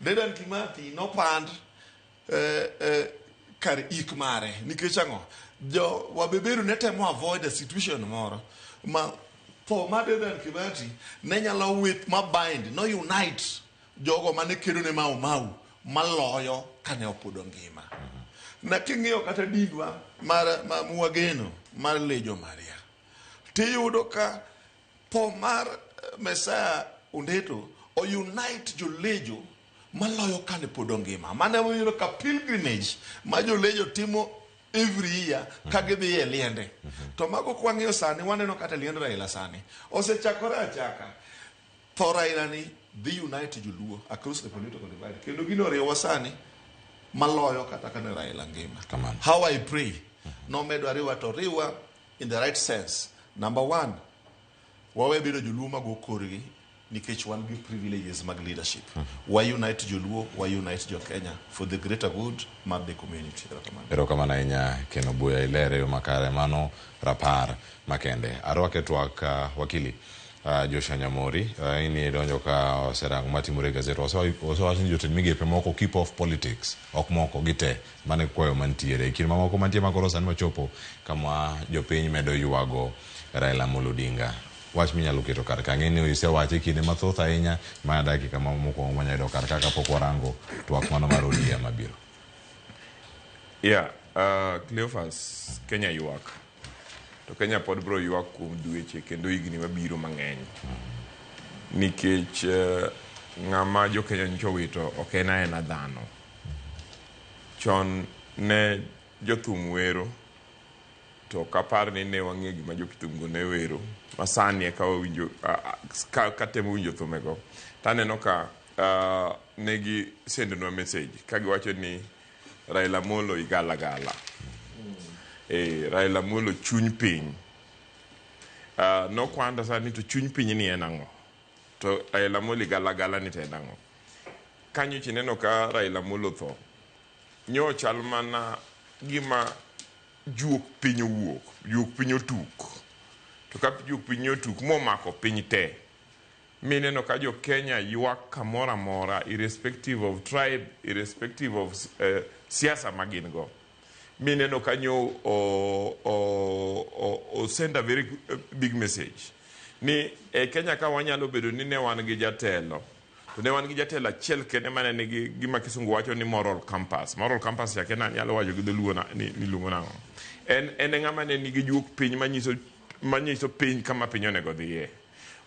Dedan Kimathi nopand kar ik mare. Nikech ang'o? Jo wabeberu ne temo avoid a situation moro ma tho mar Dedan Kimathi ne nyalo with ma bind, no unite jogo mane kedo ne Mau Mau maloyo kane opudo ngima. Na king'iyo kata dindwa mar mwageno mar Lejo Maria, tiyudo ka tho mar Messiah Ondeto o unite jolejo maloyo kane pod ngima. Mane wayudo ka pilgrimage ma jolejo timo every year ka gidhi e liende. To mago kwang'iyo sani waneno kata liend Raila sani osechakore achaka. Tho Raila ni dhi unite joluo across the political divide. Kendo gino oriwowa sani maloyo kata kane Raila ngima. How I pray nomedo ariwa to riwa in the right sense. Number one, wawe bedo joluo mago korgi nikech wan gi privileges mag leadership. Wa unite joluo, wa unite jo Kenya for the greater good mar the community.
Erokamano ahinya Ken Obuya, ilere yo makare mano rapar makende. Arwake twak wakili Joshua Nyamori, ini donjo ka oserango matimore e gazet. Osewacho ni jotend migepe moko keep off politics, ok moko gite mane kwayo mantiere. E kind mamoko mantie makoro sani wachopo kama jopiny medo ywago Raila Amolo Odinga. Wach minyalo keto kar ka, ang'e ni isewache kinde mathoth ahinya, ma dakika ma mokwongo mwanyalo yudo kar ka kapok warango twak mano mar ODM mabiro.
Yeah, Cleophas, Kenya ywak. To Kenya pod bro ywak kuom dweche kendo higni mabiro mang'eny. Nikech ng'ama jo Kenya nyocha owito ok en aena dhano. Chon ne jothum wero, to ok apar ni ne wang'eyo gima jothumgo ne wero. Masani eka wawinjo, katemo winjo thumego, taneno ka ne gisendonwa message ka giwacho ni Raila Amolo igalagala. Eh, Raila Amolo chuny piny. Nok wa understand ni to chuny piny ni en ang'o. To Raila Amolo igalagala ni to en ang'o. Kanyo chineno ka Raila Amolo tho. Nyo chal mana gima juok piny owuok, juok piny otuk. To ka juok piny otuk momako piny te. Mineno ka jo Kenya ywak kamoro amora irrespective of tribe, irrespective of siasa ma gin go. Mineno ka nyo o send a very big message. Ni e Kenya ka wanyalo bedo ni ne wan gi jatelo. To ne wan gi jatelo achiel kende mane nigi gima kisungu wacho ni moral compass. Moral compass cha kenda nyalo wacho gi dholuo ni luongo nang'o. En e ng'ama ne nigi juok piny manyiso piny kama piny onego dhiye.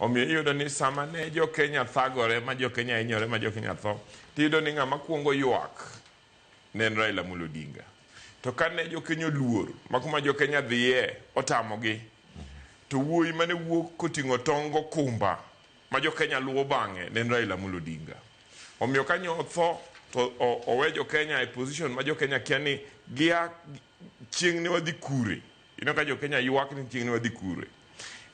Omiyo iyudo ni sama ne jo Kenya thagore, ma jo Kenya hinyore, ma jo Kenya tho, tiyudo ni ng'ama kuongo ywak ne en Raila Amolo Odinga. To kane jo Kenya oluor, ma kuma jo Kenya dhiye otamogi, to wuoyi mane wuok koting'o tong' gokumba ma jo Kenya luwo bang'e ne en Raila Amolo Odinga. Omiyo kanyo otho to owe jo Kenya e position ma jo Kenya kia ni gia chieng' ne wadhi kure. Ineno ka jo Kenya ywak ni chieng' ne wadhi kure.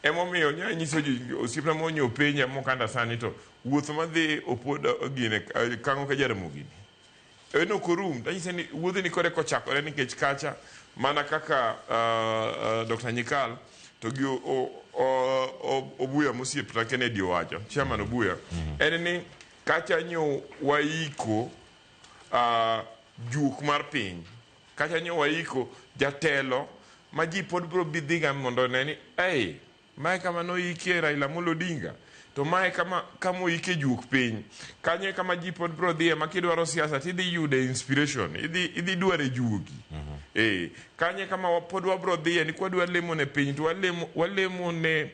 Emomiyo nya nyiso ji osiepna monyo penja mokanda sani to wuoth madhi opoda gine kang'o ka Jaramogi ni. En ok orum, tanyise ni wuodhni ni kore kochakore nikech kacha mana kaka Dr. Nyikal to gi Obuya mosiepna Kennedy owacho, chairman Obuya, en ni kacha nyo waiko juok mar piny. Kacha nyo waiko jatelo ma ji pod biro bidhiga mondo one ni ei, mae kama noikie Raila Amolo Odinga, to mae kama oikie juok piny. Kanyo e kama ji pod biro dhiye ma kidwaro siasa tidhi yude inspiration, idhi dware juogi. Kanyo e kama pod wabiro dhiye ni kwadwa lemo ne piny to walemo ne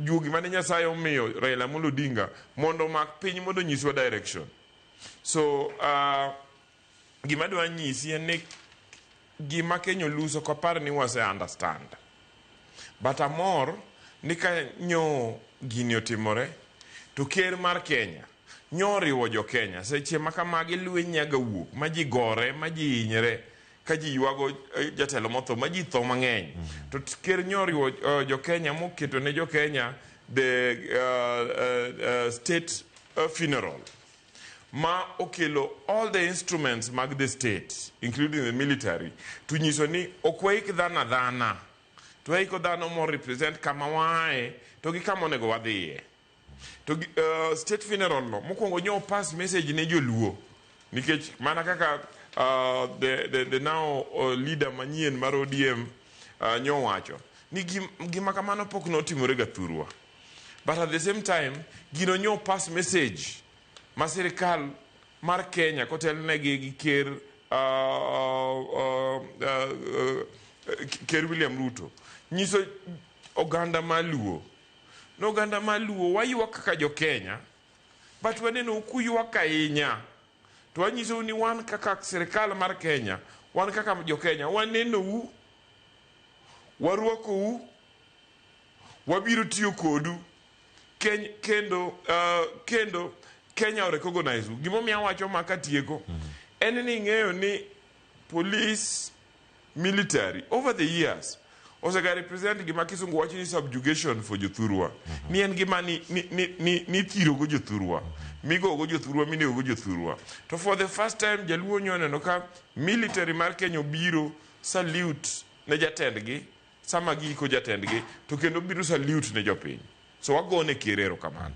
juogi mane Nyasaye omiyo Raila Amolo Odinga mondo omak piny mondo onyiswa direction. So gima adwa nyisi en ni gima Kenya oluso ok apar ni wase understand. But amor ni ka nyo gini otimore to ker mar Kenya nyo oriwo jo Kenya. Seche ma kamagi lweny nyaga wuok ma ji gore, ma ji hinyre, ka ji ywago jatelo motho, ma ji tho mang'eny. To ker nyo oriwo jo Kenya moketo ne jo Kenya the state funeral. Ma okelo all the instruments mag the state, including the military, to nyiso ni ok waik dhano adhana, to waiko dhano mo represent kama waaye to gi kama onego wadhiye. To state funeral no, mokwongo nyo pass message ne joluo, nikech mana kaka the now leader manyien mar ODM nyo wacho, ni gima kamano pok notimore ga thurwa. But at the same time, gino nyo pass message ma sirikal mar Kenya kotelnegi gi ker William Ruto nyiso oganda maluo no oganda maluo waywak kaka jo Kenya, but waneno kuywak ahinya to wanyisou ni wan kaka sirikal mar Kenya, wan kaka jo Kenya wanenou, warwakou, wabiro tiyo kodu kendo Kenya recognize u. Gimomiyo awacho ma katieko en ni ing'eyo ni police, military over the years osega represent gima kisungu wacho ni subjugation for jothurwa. Ni en gima ni thirogo jothurwa, migogo jothurwa, minego jothurwa. To for the first time jaluo nyo neno ka military mar Kenya obiro salute ne jatendgi sama giiko jatendgi, to kendo biro salute ne jopiny. So wagone ker erokamano.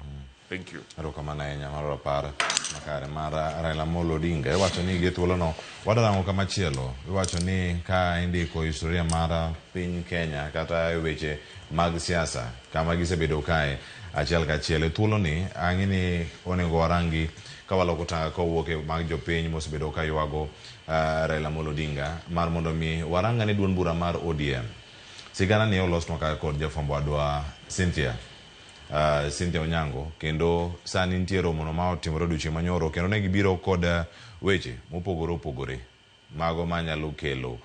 Thank you.
Erokamano ahinya mar rapar makare mar Raila Amolo Odinga. Iwacho ni gi thuolono wadarango kamachielo. Iwacho ni ka indiko historia mar piny Kenya kata e weche mag siasa kama gisebedo kae achiel kachiel. E thuoloni ang'e ni onego warangi ka waloko tanga kowuok e mag jopiny mosebedo ka ywago Raila Amolo Odinga mar mondo mi warang ane duond bura mar ODM. Sigana ni olosnwa ka kod jafwambo wadwa Cynthia. Cynthia Onyango, kendo sani nitie romono ma otimore odiochieng' manyoro, kendo ne gibiro kod weche mopogore opogore mago manyalo kelo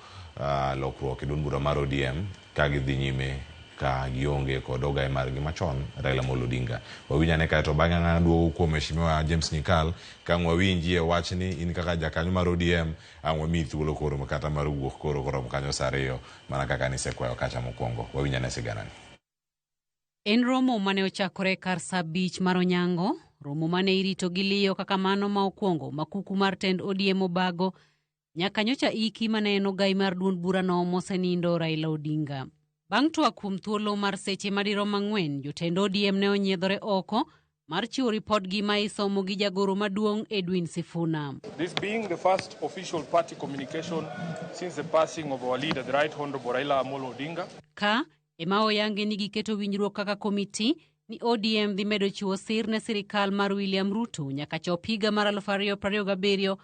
lokruok e duond bura mar ODM ka gidhi nyime. ka gionge kod ogaye margi machon Raila Amolo Odinga. Wawinj ane kaeto bang'e ang' duogo kuom Mheshimiwa James Nyikal ka ang' wawinjie wachni in kaka jakanyo mar ODM ang' wamiyi thuolo koro kata mar wuok koro koromo kanyo saa ariyo mana kaka nisekwayo kacha mokwongo. Wawinj ane siganani.
En romo mane ochakore kar saa abich mar onyango, romo mane irito gi liyo kaka mano ma okwongo makuku mar tend ODM obago nyaka nyocha iki mane en ogai mar duond burano mosenindo Raila Odinga. Bang' twak kuom thuolo mar seche madirom ang'wen, jotend ODM ne onyiedhore oko mar chiwo ripodgi ma isomo gi jagoro maduong' Edwin Sifuna.
This being the first official party communication since the passing of our leader, the Right Honorable Raila Amolo Odinga.
Ka ema oyange ni giketo winjruok kaka komiti ni ODM dhi medo chiwo sir ne sirikal mar William Ruto nyaka chop higa mar 2027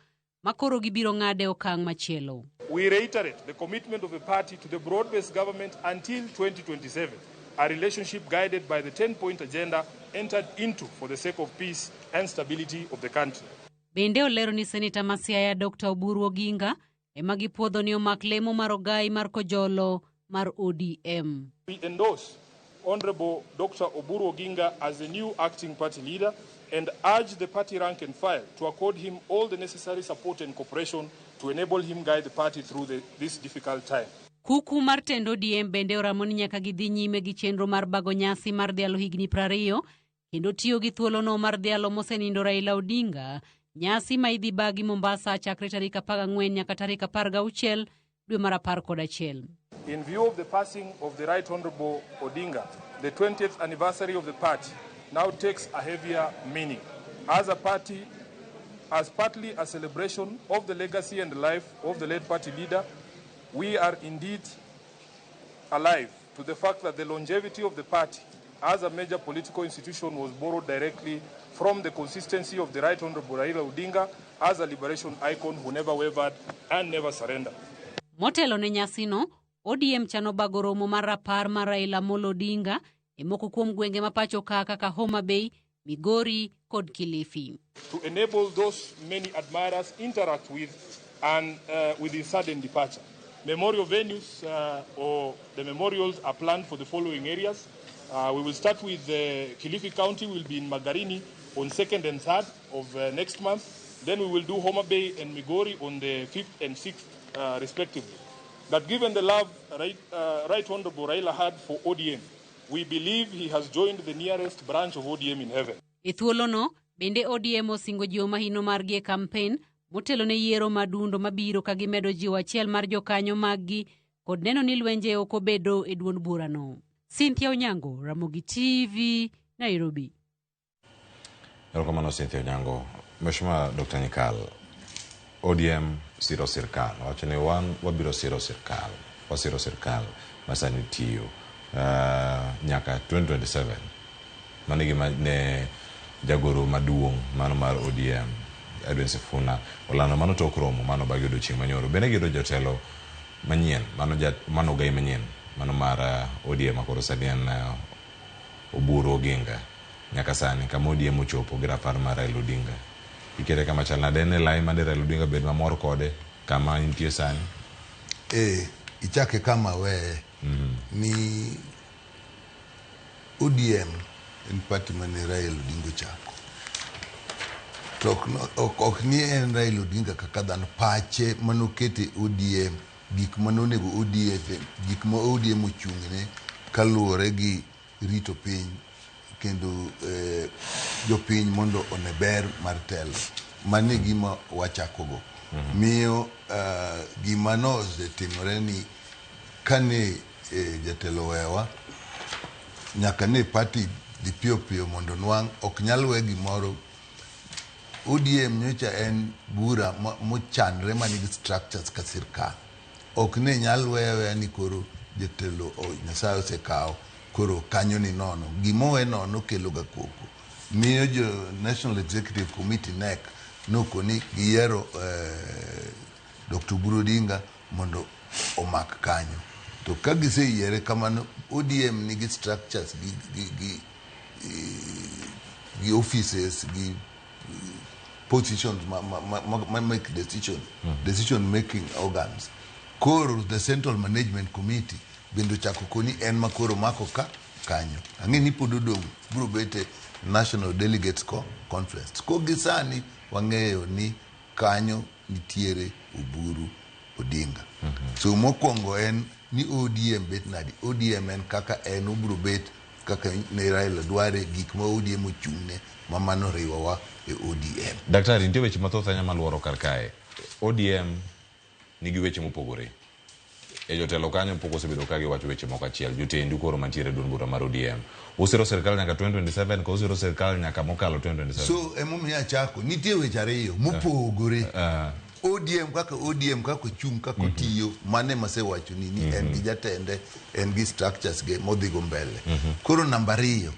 ma koro gibiro ng'ade okang' machielo.
We reiterate the commitment of the party to the broad-based government until 2027, a relationship guided by the 10-point agenda entered into for the sake of peace and stability of the country.
Bende olero ni seneta ma Siaya Dr. Oburu Oginga ema gipuodho ni omak lemo mar ogai mar Kojolo mar ODM.
We endorse Honorable Dr. Oburu Oginga as the new acting party leader and urge the party rank and file to accord him all the necessary support and cooperation to enable him guide the party through this difficult time.
Kuku mar tend ODM bende oramo ni nyaka gidhi nyime gi chenro mar bago nyasi mar dhialo higni 20 kendo tiyo gi thuolono mar dhialo mosenindo Raila Odinga, nyasi ma idhi bagi Mombasa chakre tarik 14 nyaka tarik 16 dwe mar 11.
In view of the passing of the Right Honorable Odinga, the 20th anniversary of the party now takes a heavier meaning. As a party, as partly a celebration of the legacy and life of the late party leader, we are indeed alive to the fact that the longevity of the party as a major political institution was borrowed directly from the consistency of the Right Honorable Raila Odinga as a liberation icon who never wavered and never surrendered.
Motelo ne nyasino, ODM chano bago romo mar rapar mar Raila Amolo Odinga e moko kuom gwenge ma pacho ka kaka Homa Bay, Migori kod Kilifi.
To enable those many admirers interact with and with his sudden departure. Memorial venues or the memorials are planned for the following areas. We will start with Kilifi County, will be in Magarini on 2nd and 3rd of next month. Then we will do Homa Bay and Migori on the 5th and 6th respectively. But given the love Right Honorable Raila had for ODM, we believe he has joined the nearest branch of ODM in heaven.
E thuolono, bende ODM osingo jiwo mahino margi e kampen motelo ne yiero madundo mabiro ka gimedo jiwo achiel mar jokanyo maggi kod neno ni lwenje ok obedo e duond burano. Cynthia Onyango, Ramogi TV, Nairobi.
Erokamano Cynthia Onyango. Mheshimiwa Dr. Nyikal, ODM siro sirkal. Wacho ni wan wabiro siro sirkal. Wasiro sirkal masani tiyo nyaka 2027. Mano gima ne jagoro maduong' mano mar ODM Edwin Sifuna olando mano tok romo mano bagi odiochieng' manyoro. Bende giyudo jotelo manyien, mano ogai manyien mano mar ODM makoro sani en Oburu Oginga. Nyaka sani kama ODM ochopo gi rapar mar Raila Odinga. Ikete kama chal nade? En e lai mane Raila Odinga bed mamor kode kama intie sani?
Ichake kama weye ni ODM en party mane Raila Odinga ochako. To ok ni en Raila Odinga kaka dhano, pache manokete ODM, gik manonego ODM, gik ma ODM ochung'ne kaluwore gi rito piny kendo jopiny mondo one ber mar telo. Mano e gima wachakogo. Miyo gima nosetimore ni kane jatelo wewa, nyaka ne party dhi piyo piyo mondo nwang' ok nyal we gimoro. ODM nyocha en bura mochanre manigi structures ka sirkal. Ok ne nyal wewe ni koro jatelo Nyasaye osekawo koro kanyo ni nono. Gimowe nono kelo ga koko. Miyo jo National Executive Committee NEC nokoni giyiero Dr. Oburu Odinga mondo omak kanyo. To ka giseyiere kamano, ODM nigi structures gi offices gi positions ma make decision, decision making organs. Koro the Central Management Committee bende ochako koni en ma koro mako ka kanyo. Ang'e ni pod odong' biro bet e National Delegates Co Conference. Ko gi sani wang'eyo ni kanyo nitiere Oburu Odinga. So mokwongo en ni ODM bet nadi? ODM en kaka en obiro bet kaka ne Raila dware gik ma ODM ochung'ne ma mano riwowa e ODM.
Daktari, nitie weche mathoth ahinya maluoro kar kae. ODM nigi weche mopogore. E jotelo kanyo pok osebedo ka giwacho weche moko achiel. Jotendu koro mantiere e duond bura mar ODM. Usiro sirkal nyaka 2027 ko usiro sirkal nyaka mokalo 2027?
So emomiyo achako, nitie weche ariyo mopogore. ODM kaka ODM kaka ochung' kaka otiyo mano ema asewachoni ni en gi jatende en gi structures ge modhigo mbele. Koro namba ariyo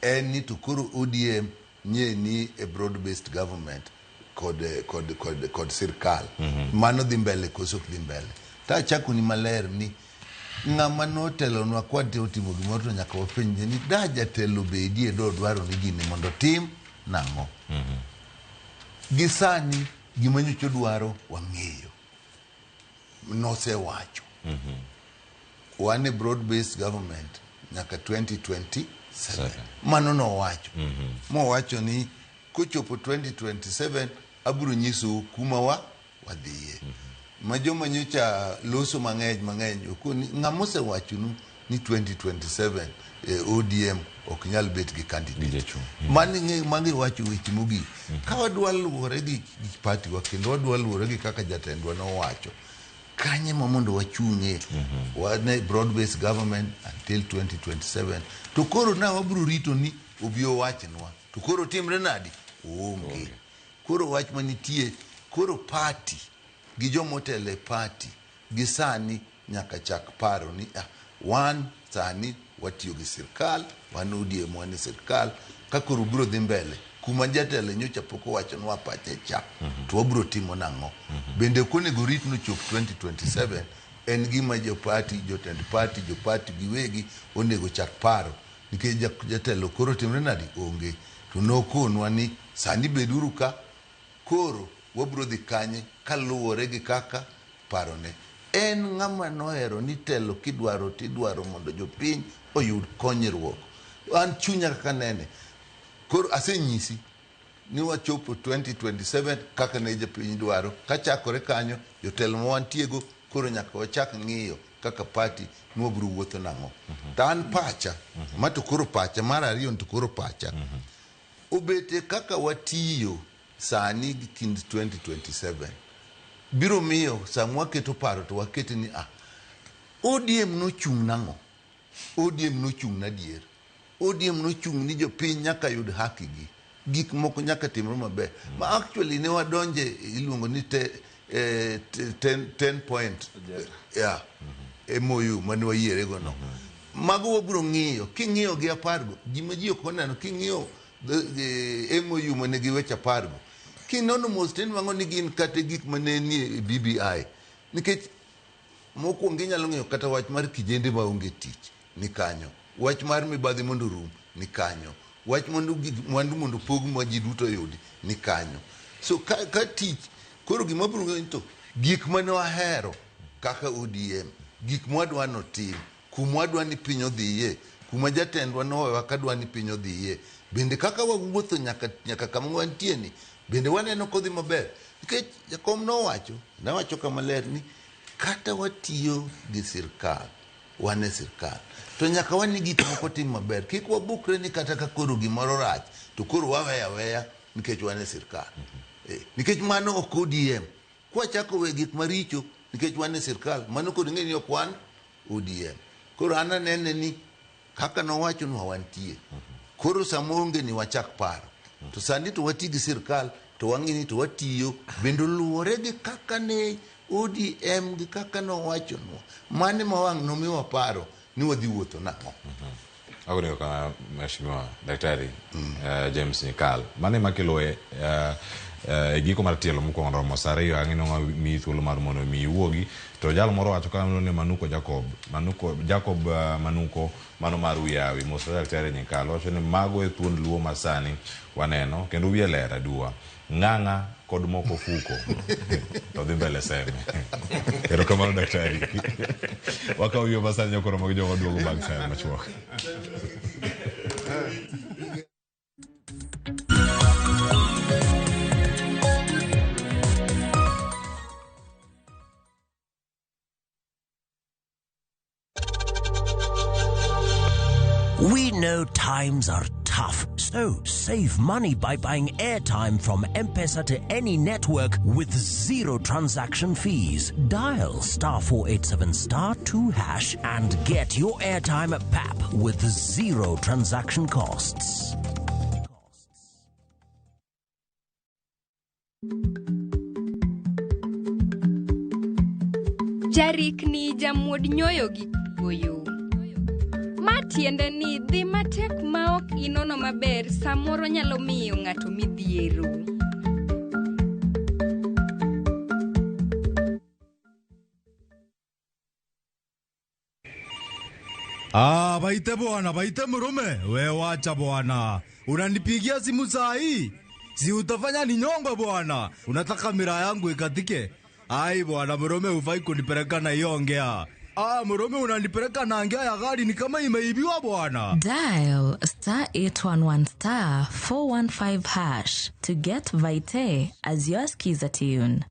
en ni to koro ODM nye ni e broad based government kod, kod, kod, kod sirkal. Mano dhi mbele koso ok dhi mbele. To achakoni maler ni ng'ama notelonwa kwa otimo gimoro to nyaka wapenjre ni da jatelo bedie dodwaro ni gini mondo otim nang'o. Gi sani gima nyocha odwaro wang'eyo. Nosewacho. Wan e broad based government nyaka 2027. Mano nowacho. Mowacho ni kochopo 2027 abiro nyisou kuma wa wadhiye. Ma joma nyocha loso mang'eny mang'eny okoni ng'ama osewachonu ni 2027 ODM ok nyal bet gi candidate. Mano ing'e magi wacho weche mogik. Ka wadwa luwore gi party wa kendo wadwa luwore gi kaka jatendwa nowacho kanye ma mondo wachung'e wan e broad based government until 2027 to koro na wabiro rito ni obi owachnwa to koro timre nadi oonge koro wach manitie koro party gi jomotelo e party gi sani nyaka chak paro ni ah, wan sani watiyo gi sirkal wan ODM wan e sirkal ka koro biro dhi mbele kuma jatelo nyocha pok owachonwa pache cha to wabiro timo nang'o bende ok onego rit nochop 2027 en gima jopati jotend party jopati giwegi onego chak paro nikech jatelo koro timre nadi onge to nokonwa ni sani beduru ka koro wabiro dhi kanye kaluwore gi kaka parone en ng'ama nohero ni telo kidwaro tidwaro mondo jopiny oyud konyruok an chunya kaka nene koro asenyisi ni wachopo 2027 kaka ne jopiny dwaro kachakore kanyo jotelo ma wantiego koro nyaka wachak ng'iyo kaka party ni wabiro wuotho nang'o to an pacha ma to koro pacha mar ariyo to koro pacha obete kaka watiyo sani gi kind 2027 biro miyo sama waketo paro to wakete ni ah ODM nochung' nang'o ODM nochung' nadier ODM nochung' ni jopiny nyaka yud haki gi gik moko nyaka timre maber ma actually ne wadonje iluongo ni te, 10 point yeah, MOU mane wayiere go no mago wabiro ng'iyo king'iyo gi apargo gima ji ok oneno king'iyo the MOU mane gi weche apargo kinono mos tinwang'o ni gin kata gik mane nie e BBI nikech mokwongo inyalo ng'iyo kata wach mar kijende maonge tich ni kanyo wach mar mibadhi mondo orum ni kanyo wach mondo mwandu mondo pog ma ji duto oyudi ni kanyo so ka tich koro gima biro ng'eyo ni to gik mane wahero kaka ODM gik mwadwa notim kuma wadwa ni piny odhiye kuma jatendwa nowewa kadwa ni piny odhiye bende kaka wawuotho nyaka kama wantie ni bende waneno kodhi maber nikech jakom nowacho nawacho kama ler ni kata watiyo gi sirkal wan e sirkal to nyaka wane gik moko tim maber kik wabukre ni kata ka koro gimoro rach to koro waweyo aweya nikech wan e sirkal nikech mano ok ODM kwachako we gik maricho nikech wan e sirkal mano koro ing'e ni ok wan ODM koro an anene ni kaka nowachonwa wantie koro sama onge ni wachak paro to sani to wati gi sirkal to wang'i ni to watiyo bende oluwore gi kaka ne ODM gi kaka nowachonwa mane ma wang' nomiwa paro ni wadhi wuotho nang'o
Agoniyo kama Mheshimiwa Daktari James Nyikal. Mano ema kelo e giko mar tielo mokwongo romo sa ariyo ang' inong'o miyi thuolo mar mondo mi iwuogi to jal moro wacho ka ni Manuko Jacob Manuko Jacob Manuko mano mar Uyawi mos Daktari Nyikal wacho ni mago e thuond luo masani waneno kendo wiye ler aduwa Ng'ang'a kod moko fuko to dhi mbele seme. Erokamano daktari. Wakawo yo masani nyokoro mag jogo duogo bang' seme machuok.
We know times are tough, so save money by buying airtime from M-Pesa to any network with zero transaction fees. Dial star 487 star 2 hash and get your airtime at PAP with zero transaction costs.
Jarikni jamuod nyoyo gi kuoyo. Ma tiende ni dhi matek maok inono maber samoro nyalo miyo ng'ato midhiero.
Ah, baite bwana, baite mrume. We wacha bwana. Unanipigia simu saa hii? Si utafanya ni nyongo bwana. Unataka mira yangu ikatike? Ai bwana, mrume hufai kunipeleka na hiyo ongea. Ah, mrume unanipeleka na ngea ya gari ni kama imeibiwa bwana.
Dial star 811 star 415 hash to get Vite as your skiza tune.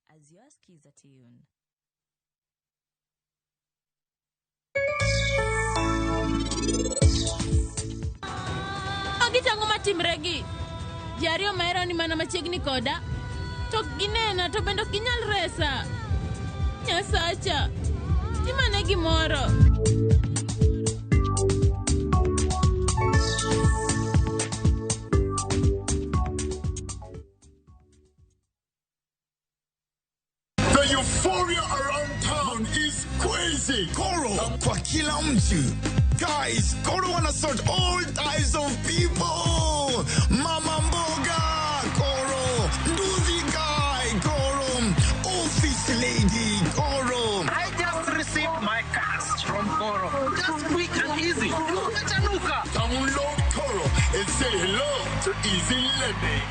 Magi tang'o matimregi? Ji ariyo mahero ni mana machiegni koda. To ok ginena to bende ok ginyal resa. Nyasacha, timane gimoro.
The euphoria around town is crazy. Koro kwa kila mtu. Guys, Koro wanna sort all types of people. Mama mboga, Koro. Nduthi guy, Koro. Office lady, Koro.
I just received my cash from Koro. Just quick and easy. Nuka.
Download Koro and say hello to easy lending.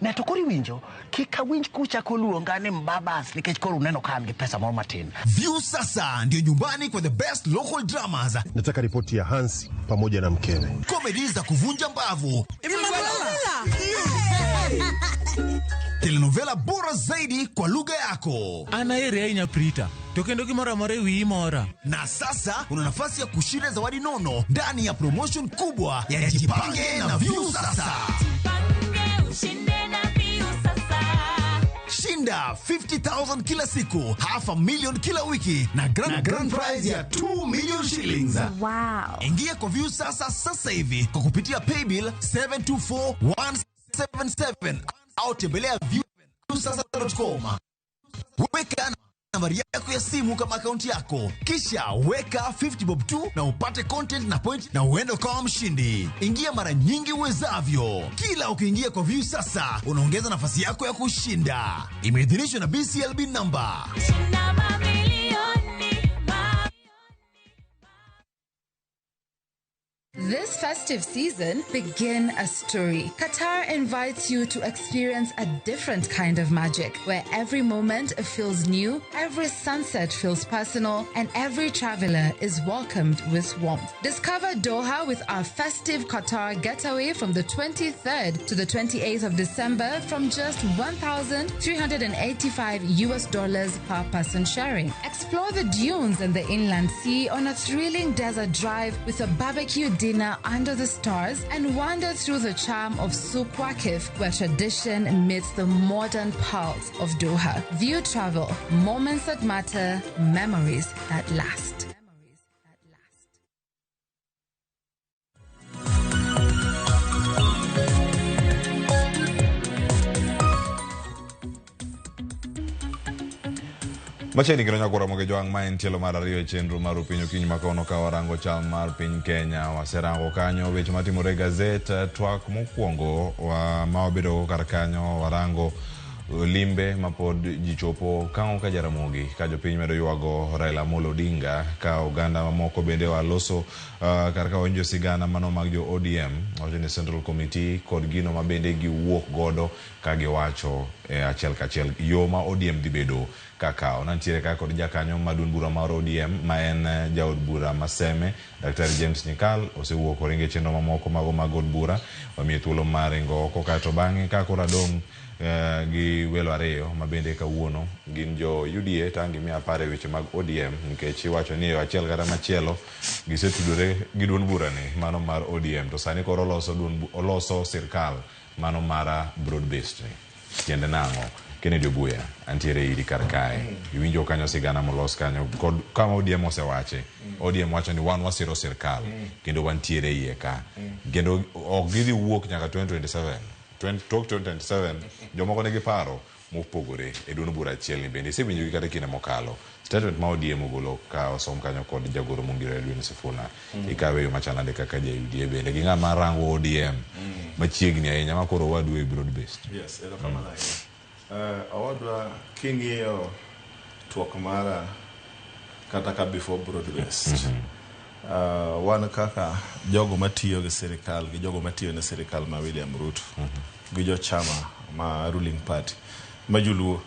Ne to koro iwinjo kik awinj kuchako luonga ni mbabas nikech koro uneno ka an gi pesa moro matin.
View sasa ndio nyumbani kwa the best local dramas.
Nataka ripoti ya Hansi pamoja na mkewe.
Comedy za kuvunja mbavu. Telenovela bora zaidi kwa lugha yako.
An aheri ahinya Prita, to kendo gimoro amora e wiyi mora.
Na sasa una nafasi ya kushinda zawadi nono ndani ya promotion kubwa ya Jipange na View Sasa. Shinda 50,000 kila siku, half a million kila wiki na grand prize ya 2 million shillings.
Wow.
Ingia kwa View Sasa sasa hivi kwa kupitia paybill 724177 au tembelea viewsasa.com. Weka nambari yako ya simu kama akaunti yako, kisha weka 50 bob tu na upate content na point na uende ukawa mshindi. Ingia mara nyingi uwezavyo. Kila ukiingia kwa View Sasa unaongeza nafasi yako ya kushinda. Imeidhinishwa na BCLB number.
This festive season, begin a story. Qatar invites you to experience a different kind of magic, where every moment feels new, every sunset feels personal, and every traveler is welcomed with warmth. Discover Doha with our festive Qatar getaway from the 23rd to the 28th of December from just $1,385 US dollars per person sharing. Explore the dunes and the inland sea on a thrilling desert drive with a barbecue dinner under the stars and wander through the charm of Souk Waqif, where tradition meets the modern pulse of Doha. View Travel, moments that matter, memories that last.
Machiegni kendo nyakora moge jwang' ma en tielo mar ariyo e chenro mar Upiny Okinyi ma kawuono ka warango chal mar piny Kenya. Waserango kanyo weche matimore e gazet, twak mokwongo wa, ma wabedogo kar kanyo warango Limbe ma pod ji chopo kang'o ka Jaramogi ka jopiny medo ywago Raila Amolo Odinga ka oganda mamoko bende waloso kar ka wawinjo sigana mano mag jo ODM wacho ni Central Committee kod gino ma bende giwuok godo ka giwacho e achiel kachiel yo ma ODM dhi bedo kakawo. Nantiere ka kod jakanyo ma duond bura mar ODM ma en jaod bura ma Seme Daktari James Nyikal osewuok oringo e chenro mamoko mago mag od bura wamiye thuolo mar ringo oko kaeto bang'e ka koro adong' gi welo ariyo ma bende kawuono gin jo UDA to ang' gimiya paro e weche mag ODM nikech iwacho ni e yo achiel kata machielo gisetudore gi duond burani mano mar ODM to sani koro oloso duond oloso sirkal mano mar broad based ni tiende nang'o Kennedy Obuya antiere iri kar kae iwinjo kanyo sigana molos kanyo kod kama ODM osewache ODM wacho ni wan wasiro sirkal kendo wantiere iye ka kendo ok gidhi wuok nyaka 2027 tok 2027 jomoko nigi paro mopogore e duond bura achiel ni bende isewinjogi kata kinde mokalo statement ma ODM ogolo ka osom kanyo kod jagoro mongiro Edwin Sifuna ikawe e yo machal nade kaka ja UDA bende gi ng'ama rango ODM machiegni ahinya ma koro owadu e broad based.
Yes, erokamano ahinya. Owadwa king'iyo twak mara kata ka before broad based wan kaka jogo matiyo gi sirikal gi jogo matiyo ne sirikal ma William Ruto gi jochama ma ruling party ma joluo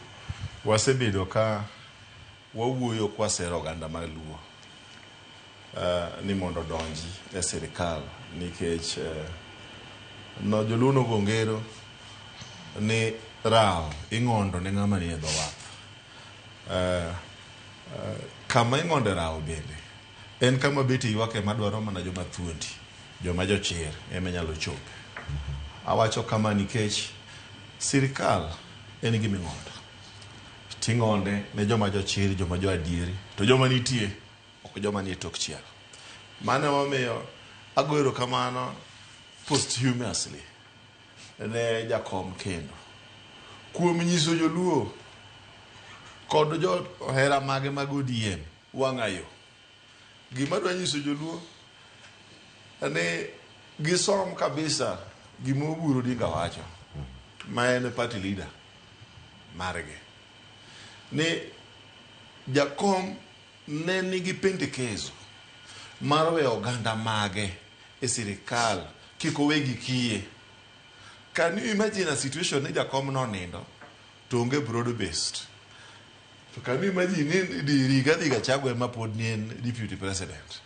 wasebedo ka wawuoyo kwasero oganda mar luo ni mondo odonji e sirikal nikech no joluo nogo ngero ni rawo ing'ondo ne ng'ama nie dho wath. Kama ing'onde rawo bende en kama bet ywak ema dwaro mana joma thuondi, joma jochir ema nyalo chope. Awacho kama nikech sirikal en gima ing'ondo. Ting'onde ne joma jochir, joma jo adieri, to joma nitie ok joma nie tok chiel. Mano emomiyo ago erokamano posthumously ne jakom kendo kuom nyiso joluo kod johera mage mag ODM wang'ayo. Gima adwa nyiso joluo ni gisom kabisa gima Oburu Odinga wacho ma en party leader margi ni jakom ne nigi pendekezo mar weyo oganda mage e sirikal kik owegi kiye. Can you imagine a situation ni jakom nonindo to onge broad based? To can you imagine ni Rigathi Gachagua ema pod ni en deputy president?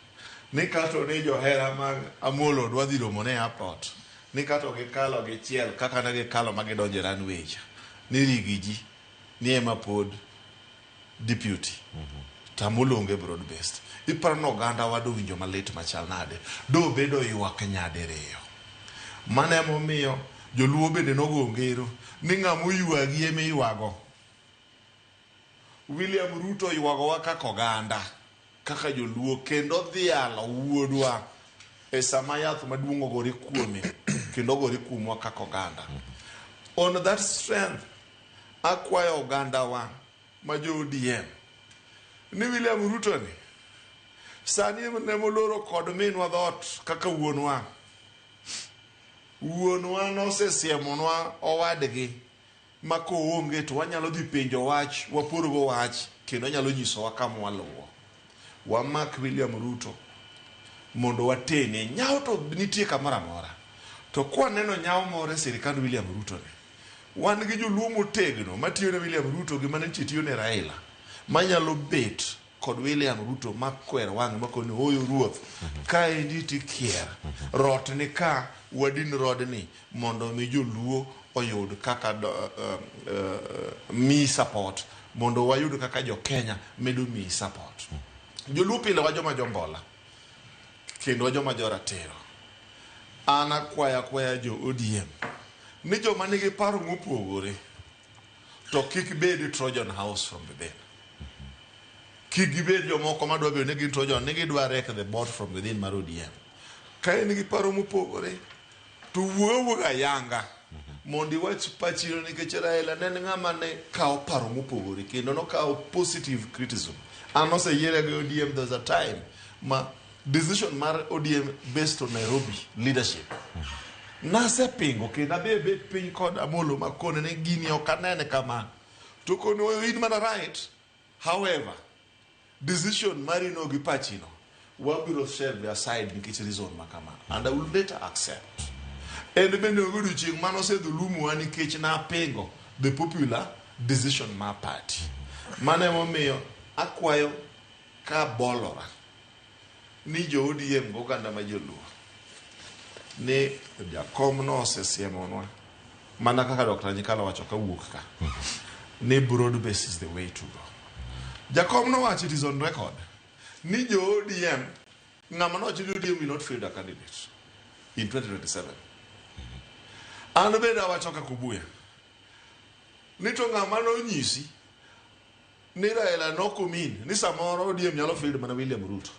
Ni kato ni johera mag Amolo dwa dhi romo ne airport. Ni kato gikalo gichiel kaka ne gikalo ma gidonjo e runway cha. Ni Rigiji ni ema pod deputy. To Amolo onge broad based. Iparo ni oganda wa dowinjo malit machal nade? Dobedo ywak nyadiriyo. Mano emomiyo joluo bende nogo ngero ni ng'ama oywagi ema iywago. William Ruto oywagowa kaka oganda, kaka joluo kendo odhialo wuodwa e sama yath maduong' ogore kuome kendo ogore kuomwa kaka oganda. On that strength, akwayo ogandawa ma jo ODM ni William Ruto ni sani ne moloro kod minwa dhoot kaka wuonwa. Wuonwa nosesiemonwa owadgi ma koonge to wanyalo dhi penjo wach, waporgo wach kendo nyalo nyisowa kama waluwo. Wamak William Ruto mondo watene. Nyawo to nitie kamoro amora. To kwaneno nyawo moro e sirikand William Ruto ni, wan gi joluo motegno matiyo ne William Ruto gi mane nitie tiyo ne Raila manyalo bet kod William Ruto makwer wang'e makoni oyo ruoth kaendi tikier rot ni ka wadin rodni mondo mi joluo oyud kaka mi support mondo wayud kaka jo Kenya medo mi support. Joluo pile wa joma jombola kendo wa joma joratiro. An akwaya akwaya jo ODM ni joma nigi paro mopogore to kik bed Trojan house from within. Kik gibed jomoko madwa bedo ni gin Trojan ni gidwa wreck the boat from within mar ODM. Ka in gi paro mopogore to wuo awuoga ayanga mondo iwach pachino nikech Raila ne en ng'ama ne kawo paro mopogore kendo nokawo positive criticism. An oseyiera gi ODM there's a time ma decision mar ODM based on Nairobi leadership. Nasepingo kendo abe bet piny kod Amolo makone ni gini ok anene kama. To kone in mana right. However, decision mari no gi pachino wabiro shelve aside nikech reason ma kama and I will later accept. En bende onge odiochieng' mane osedhulumowa nikech napingo the popular decision mar party. Mano emomiyo akwayo kabolora ni jo ODM go oganda ma joluo ni jakom no osesiemonwa mana kaka Dr. Nyikal owacho kawuok ka ni broad base is the way to go. Jakom nowacho it is on record ni jo ODM ng'ama nowacho ni ODM will not field a candidate in 2027. An bende awacho kaka Obuya ni to ng'ama nonyisi ni Raila nokomin ni samoro ODM nyalo field mana William Ruto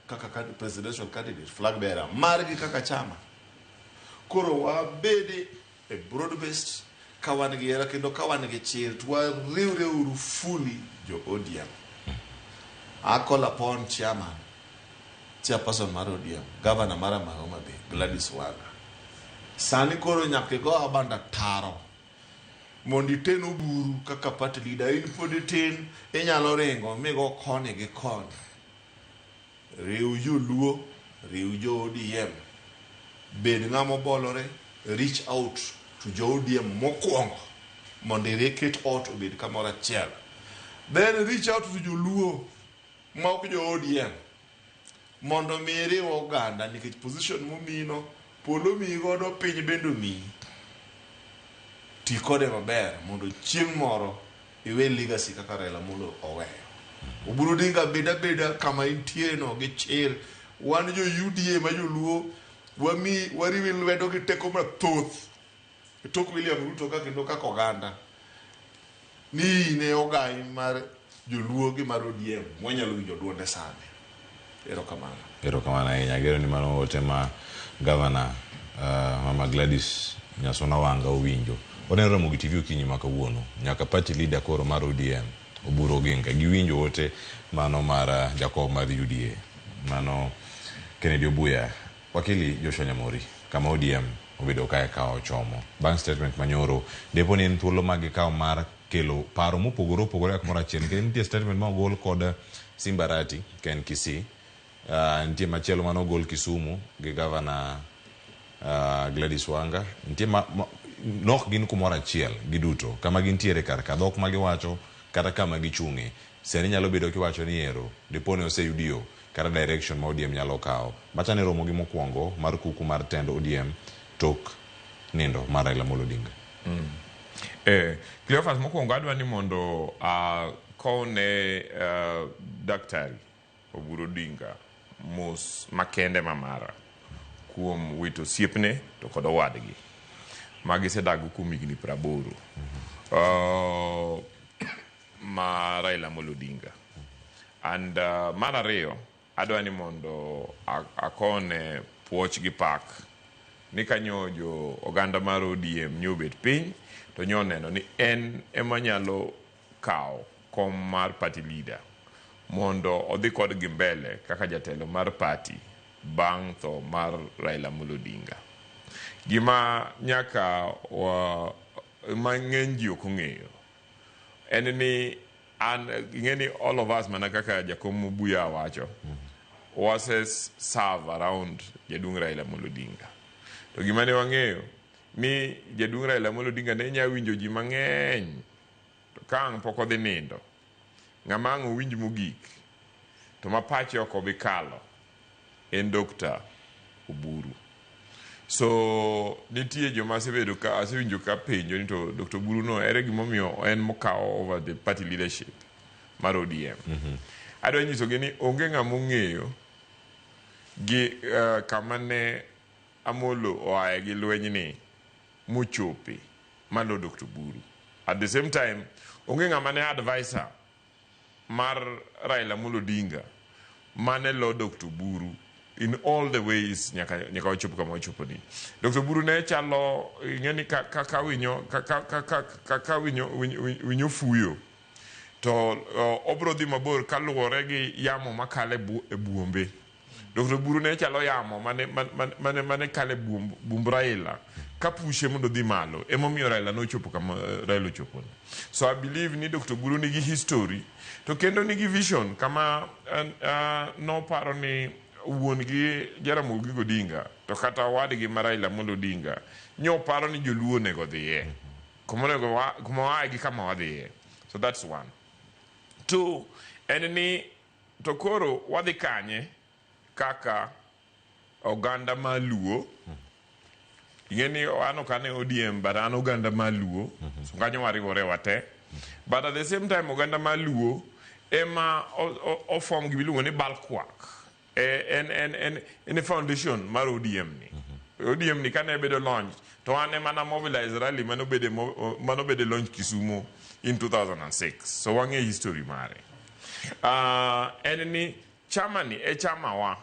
kaka presidential candidate flag bearer margi kaka chama. Koro wabedi e broad based ka wan gi hera kendo ka wan gi chir to wariwre uru fully jo ODM. I call upon chairman, chairperson mar ODM, governor mar Homa Bay, Gladys Wanga. Sani koro nyaka igo abanda taro mondo iten Oburu kaka party leader. In pod itin, inyalo ringo migo koni gi koni. Riw joluo, riw jo ODM. Bed ng'ama obolore, reach out to jo ODM mokwongo mondo iket ot obed kamoro achiel. Then reach out to joluo ma ok jo ODM mondo mi iriw oganda nikech position momino polo omiyi godo piny bende omiyi. Ti kode maber mondo chieng' moro iwe legacy kaka Raila Amolo oweyo. Oburu Odinga bed abeda kama intie no gi chir. Wan jo UDA ma joluo wami wariwi lwedo gi teko mathoth e tok William Ruto ka kendo kaka oganda ni in e ogai mar joluo gi mar ODM mwanyalo winjo duonde sani. Erokamano.
Erokamano ahinya. Ageno ni mano ote ma gavana Mama Gladys Nyasuna Wanga owinjo. Oneno Ramogi TV okinyi ma kawuono. Nyaka party leader koro mar ODM Oburu Oginga giwinjo ote mano mar jakom mar UDA mano Kennedy Obuya. Wakili Joshua Nyamori kama ODM obedo kae ka ochomo bang' statement manyoro depo ni en thuolo ma gikawo mar kelo paro mopogore opogore kamoro achiel nikech nitie statement ma ogol kod Simba Arati ka en Kisii, nitie machielo mane ogol Kisumu gi gavana Gladys Wanga, nitie ma nok gin kumoro achiel giduto kama gintiere kar ka dhok ma giwacho kata kama gichung'e sani nyalo bedo kiwacho ni ero dipo ni oseyud yo kata direction ma ODM nyalo kawo. Macha ne romo gi mokwongo mar kuku mar tend ODM tok nindo mar Raila Amolo Odinga.
Cleophas, mokwongo adwa ni mondo akowne Daktari Oburu Odinga mos makende mamara kuom wito osiepne to kod owadgi ma gisedago kuom higni 80 ma Raila Amolo Odinga. And mar ariyo adwa ni mondo akone puoch gi pak ni kanyo jo oganda mar ODM nyo obet piny to nyo neno ni en ema nyalo kawo kom mar party leader mondo odhi kodgi mbele kaka jatelo mar party bang' tho mar Raila Amolo Odinga. Gima nyaka ma ng'eny ji ok ong'eyo en ni an ing'e ni all of us mana kaka jakom Obuya wacho wase serve around jaduong' Raila Amolo Odinga. To gima ne wang'eyo ni jaduong' Raila Amolo Odinga ne nya winjo ji mang'eny to ka ang' pok odhi nindo ng'ama ang' owinj mogik to ma pache ok obi kalo en Dr. Oburu. So nitie joma asebedo ka asewinjo ka penjo ni to Dr. Oburu no ere gimomiyo en mokawo over the party leadership mar ODM. Adwa nyisogi ni onge ng'ama ong'eyo gi kama ne Amolo oaye gi lweny ni mochope malo Dr. Oburu. At the same time, onge ng'ama ne advisor mar Raila Amolo Odinga mane lo Dr. Oburu in all the ways nyaka wachopo kama wachopo ni. Dr. Oburu ne chalo ing'e ni ka winyo ka winyo fuyo to obro dhi mabor kaluwore gi yamo makale e buombe. Dr. Oburu ne chalo yamo mane, mane, mane, mane kale bumb, bumb Raila ka pushe mondo odhi malo. Emomiyo Raila nochopo kama Raila ochopo. So I believe ni Dr. Oburu nigi history to kendo nigi vision kama noparo ni wuon gi Jaramogi Oginga Odinga to kata owadgi ma Raila Amolo Odinga nyoparo ni joluo onego dhiye kuma onego wa, kuma waaye gi kama wadhiye. So that's one. Two, en ni to koro wadhi kanye kaka oganda ma Luo. Ing'e ni an ok an e ODM but an oganda ma Luo. So kanyo wariwore wate. But at the same time oganda ma Luo ema oform gima iluongo ni Balkwak. En, en, en, en e foundation mar ODM ni. ODM ni kane bedo launch to an ema na mobilize rally manobede manobede launch Kisumu in 2006. So wang'e history mare. En ni chama ni e chama wa.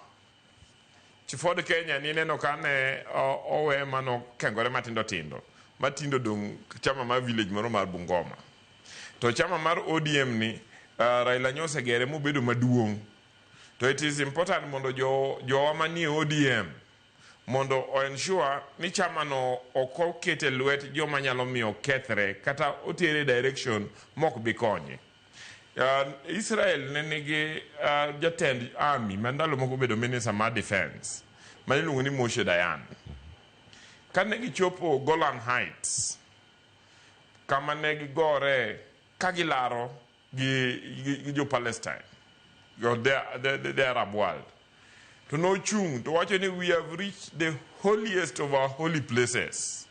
Ford Kenya ni neno kane owe mano kengore matindo tindo. Matindo dong chama mar village moro mar Bungoma. To chama mar ODM ni Raila nyosegere mobedo maduong'. To it is important mondo jo jowa manie ODM mondo o ensure ni chama no ok okete lwet joma nyalo miyo kethre kata otere direction mok bi konye. Israel ne nigi jatend army ma ndalo moko obedo minister mar defense mane iluongo ni Moshe Dayan. Kane gichopo Golan Heights kama ne gigore ka gilaro gi jo Palestine or the Arab world, to nochung' to wacho ni we have reached the holiest of our holy places,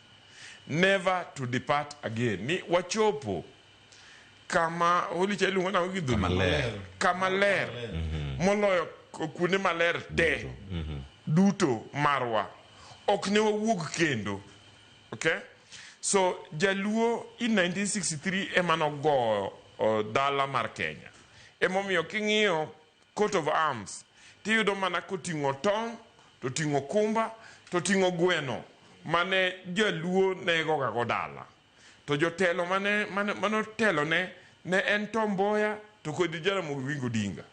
never to depart again. Ni wachopo kama holy cha iluongo nang'o gi dholuo?
Kama ler.
Kama ler moloyo kuonde maler te duto marwa. Ok ne wawuog kendo. Okay? So jaluo in 1963 ema nogoyo dala mar Kenya. Emomiyo king'iyo coat of arms tiyudo mana koting'o tong' to ting'o kumba to ting'o gweno mane jaluo ne goga go dala. To jotelo mane otelo ne en Tom Mboya to kod Jaramogi Oginga Odinga.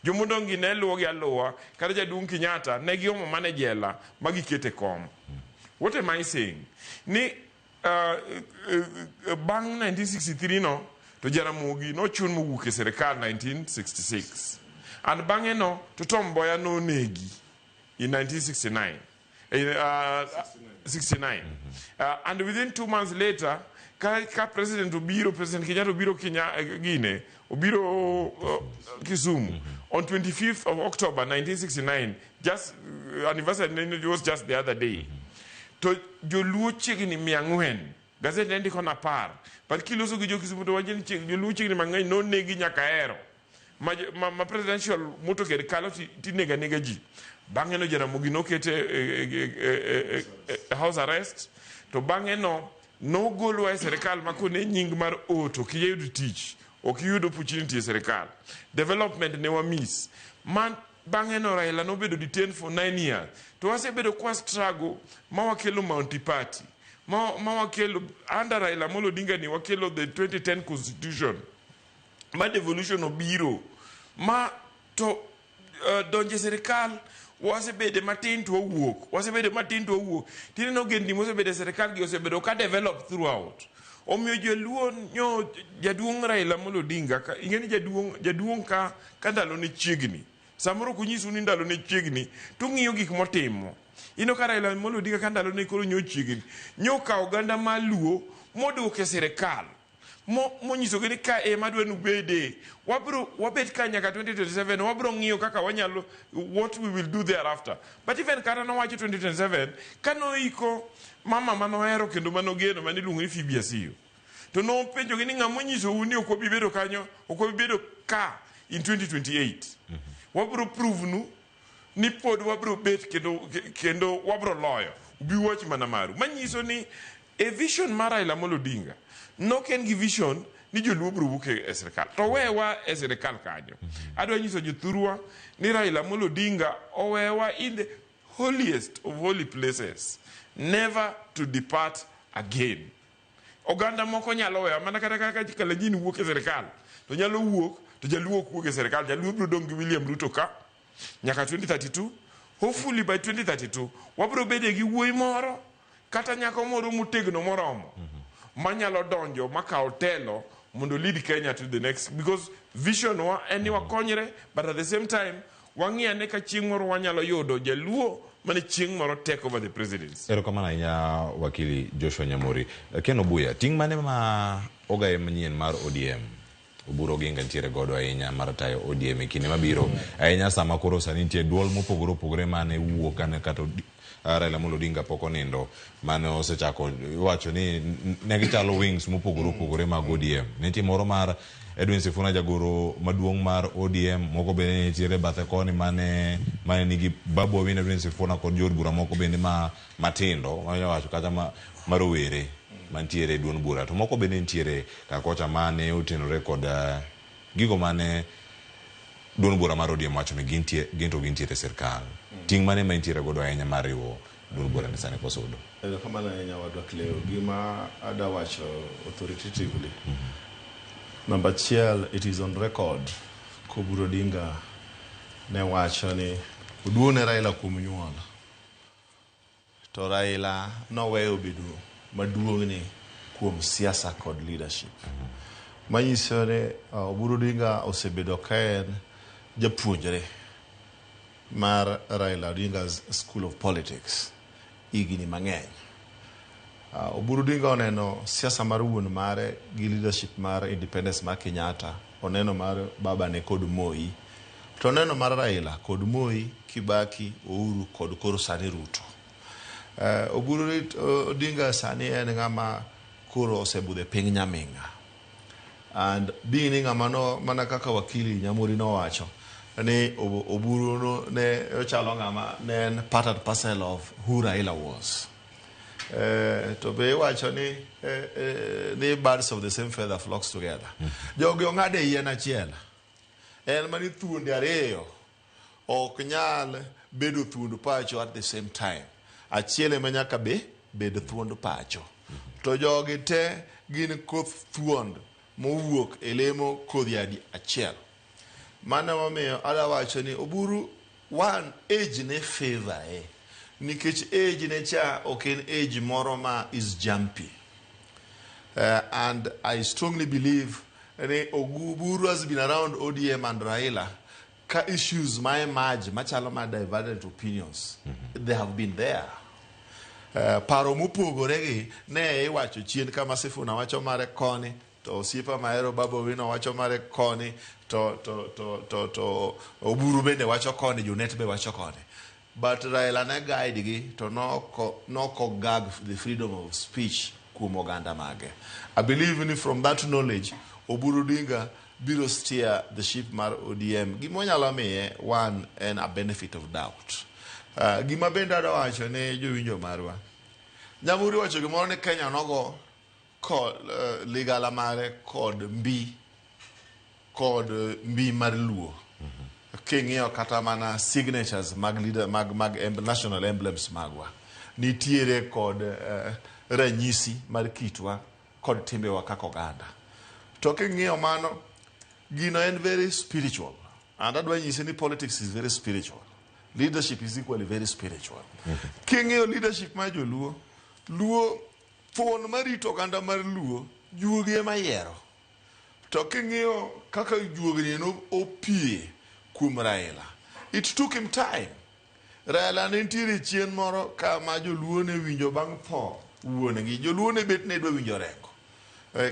Jomodong' gi ne luwogi aluwa, kata jaduong' Kenyatta ne giomo mana e jela ma gikete kom. What am I saying? Ni bang' 1963 no to Jaramogi nochun mowuok e sirikal 1966. And bang'e no to Tom Mboya nonegi in 1969. 69. And within 2 months later, ka president obiro, President Kenyatta obiro Kenya, gine, obiro Kisumu on 25th of October 1969, just anniversary was just the other day. To joluo chiegni 400, gazet ne ndiko na 10, but kiloso gi jo Kisumu to wacho ni joluo chiegni mang'eny nonegi nyaka hero. Ma presidential motorcade kalo tinega nega ji. Bang'e no Jaramogi nokete house arrest, to bang'e no nogolwa e sirikal ma kone nying mar O to ok iyud tich, ok iyud opportunity e sirikal. Development ne wa miss. Man bang'e no Raila nobedo detained for 9 years. To wasebedo kwa struggle ma wakelo Multi Party. Ma wakelo under Raila Amolo Odinga ni wakelo the 2010 constitution. Ma devolution obiro. Ma to donje sirikal wasebede matin to wawuok. Wasebede matin to wawuok. Tineno ogendni mosebede sirikal gi osebedo ka develop throughout. Omiyo joluo nyo jaduong' Raila Amolo Odinga ka ing'e ni jaduong' ka ndalo ne chiegni. Samoro ok onyisu ni ndalo ne chiegni to ung'iyo gik motimo. Ineno ka Raila Amolo Odinga ka ndalo ne koro nyo chiegni. Nyo kawo oganda mar Luo moduoke sirikal. Monyisogi ni ka ema adwa ni ubede. Wabro wabet ka nyaka 2027, wabro ng'iyo kaka wanyalo, what we will do thereafter. But even kata nowacho 2027, kanoiko mama manohero kendo manogeno mane iluongo ni Phoebe Asiyo. To nopenjogi ni ng'ama onyisou ni ok wabi bedo kanyo, ok wabi bedo ka in 2028. Wabro prove nu ni pod wabro bet kendo wabro loyo. Ubi wach mana maru. Manyiso ni e vision mar Raila Amolo Odinga, nok en gi vision ni joluo biro wuok e sirikal. To owewa e sirikal kanyo. Adwa nyiso jothurwa ni Raila Amolo Odinga owewa in the holiest of holy places, never to depart again. Oganda moko nyalo wewa mana kata kaka Kalenjin wuok e sirikal, to nyalo wuok to jaluo ok wuok e sirikal. Jaluo biro dong' gi William Ruto ka nyaka 2032. Hopefully by 2032 wabiro bede gi wuoyi moro kata nyako moro motegno moromo manyalo donjo makaw telo mondo lead Kenya to the next, because vision wa en ni wakonyre, but at the same time wang'i ane ka chieng' moro wanyalo yudo jaluo mane chieng' moro take over the presidency.
Erokamano ahinya wakili Joshua Nyamori. Ken Obuya, ting' mane ma ogaye manyien mar ODM Oburu Oginga nitiere godo ahinya mar tayo ODM e kinde mabiro, ahinya sama koro sani nitie duol mopogore opogore mane wuok kane kata Raila Amolo Odinga pok onindo, mane osechako iwacho ni ne gichalo wings mopogore opogore mag ODM. Nitie moro mar Edwin Sifuna jagoro maduong' mar ODM, moko bende ne nitiere bathe koni mane mane nigi Babu Owino, Edwin Sifuna kod jood bura moko bende ma matindo wanyalo wacho kata ma rowere mantiere e duond bura, to moko bende nitiere kar kocha mane otenore kod gigo mane duond bura mar ODM wacho ni gintie gin to gintiere e sirkal. Ting' mane ma intiere godo ahinya mar riwo duond bura ni sani kosudo?
Erokamano ahinya wadwa Cleo. Gima ada wacho authoritatively. Namba achiel, it is on record Koburu Odinga ne wacho ni oduong' ne Raila kuom nyuol. To Raila noweyo bedo maduong'ne kuom siasa kod leadership. Manyiso ni Oburu Odinga osebedo ka en japuonjre mar Raila Odinga's School of Politics higni mang'eny. Oburu Odinga oneno siasa mar wuon mare gi leadership mar independence mar Kenyatta, oneno mar babane kod Moi, to oneno mar Raila kod Moi, Kibaki, Uhuru kod koro sani Ruto. Oburu Odinga sani en ng'ama koro osebudho e piny nyaming'a. And being ni ng'ama no mana kaka wakili Nyamori nowacho ni Oburu no ne ochalo ng'ama ne en part and parcel of who Raila was. To be iwacho ni ni birds of the same feather flocks together. Jogi ong'ade yien achiel. En mani thuonde ariyo ok nyal bedo thuond pacho at the same time. Achiel ema nyaka be bed thuond pacho. To jogi te gin koth thuond mowuok e lemo kodhi adi achiel. Mano emomiyo adwa wacho ni Oburu one age ne favor e. Nikech age ne cha ok en age moro ma is jumpy. And I strongly believe ni Oburu has been around ODM and Raila ka issues ma emerge machalo ma divergent opinions, they have been there. Paro mopogore gi ne iwacho chien kama Sifuna wacho mare koni, to osiepa mahero Babu Owino wacho mare koni, to, to, to, to, to Oburu bende wacho koni, Junet be wacho koni. But Raila ne guide gi to noko gag the freedom of speech kuom oganda mage. I believe ni from that knowledge, Oburu Odinga biro steer the ship mar ODM. Gima onyalo miye, one, en a benefit of doubt. Gima bende adwa wacho ne jowinjo marwa. Nyamuri wacho gimoro ni Kenya nogo ko ligala mare kod mbi mar Luo. King'iyo kata mana signatures mag leader, mag, mag national emblems magwa, nitiere kod ranyisi mar kitwa kod timbewa kaka oganda. To king'iyo mano, gino en very spiritual. And adwa nyisi ni politics is very spiritual. Leadership is equally very spiritual. King'iyo leadership mar joluo, Luo thuon marito oganda mar Luo, juogi ema yiero. To king'iyo kaka juogni no opie kuom Raila, it took him time. Raila ne nitiere chien moro kama joluo ne winjo bang' tho wuon-gi. Joluo ne bet ne dwa winjo Orengo.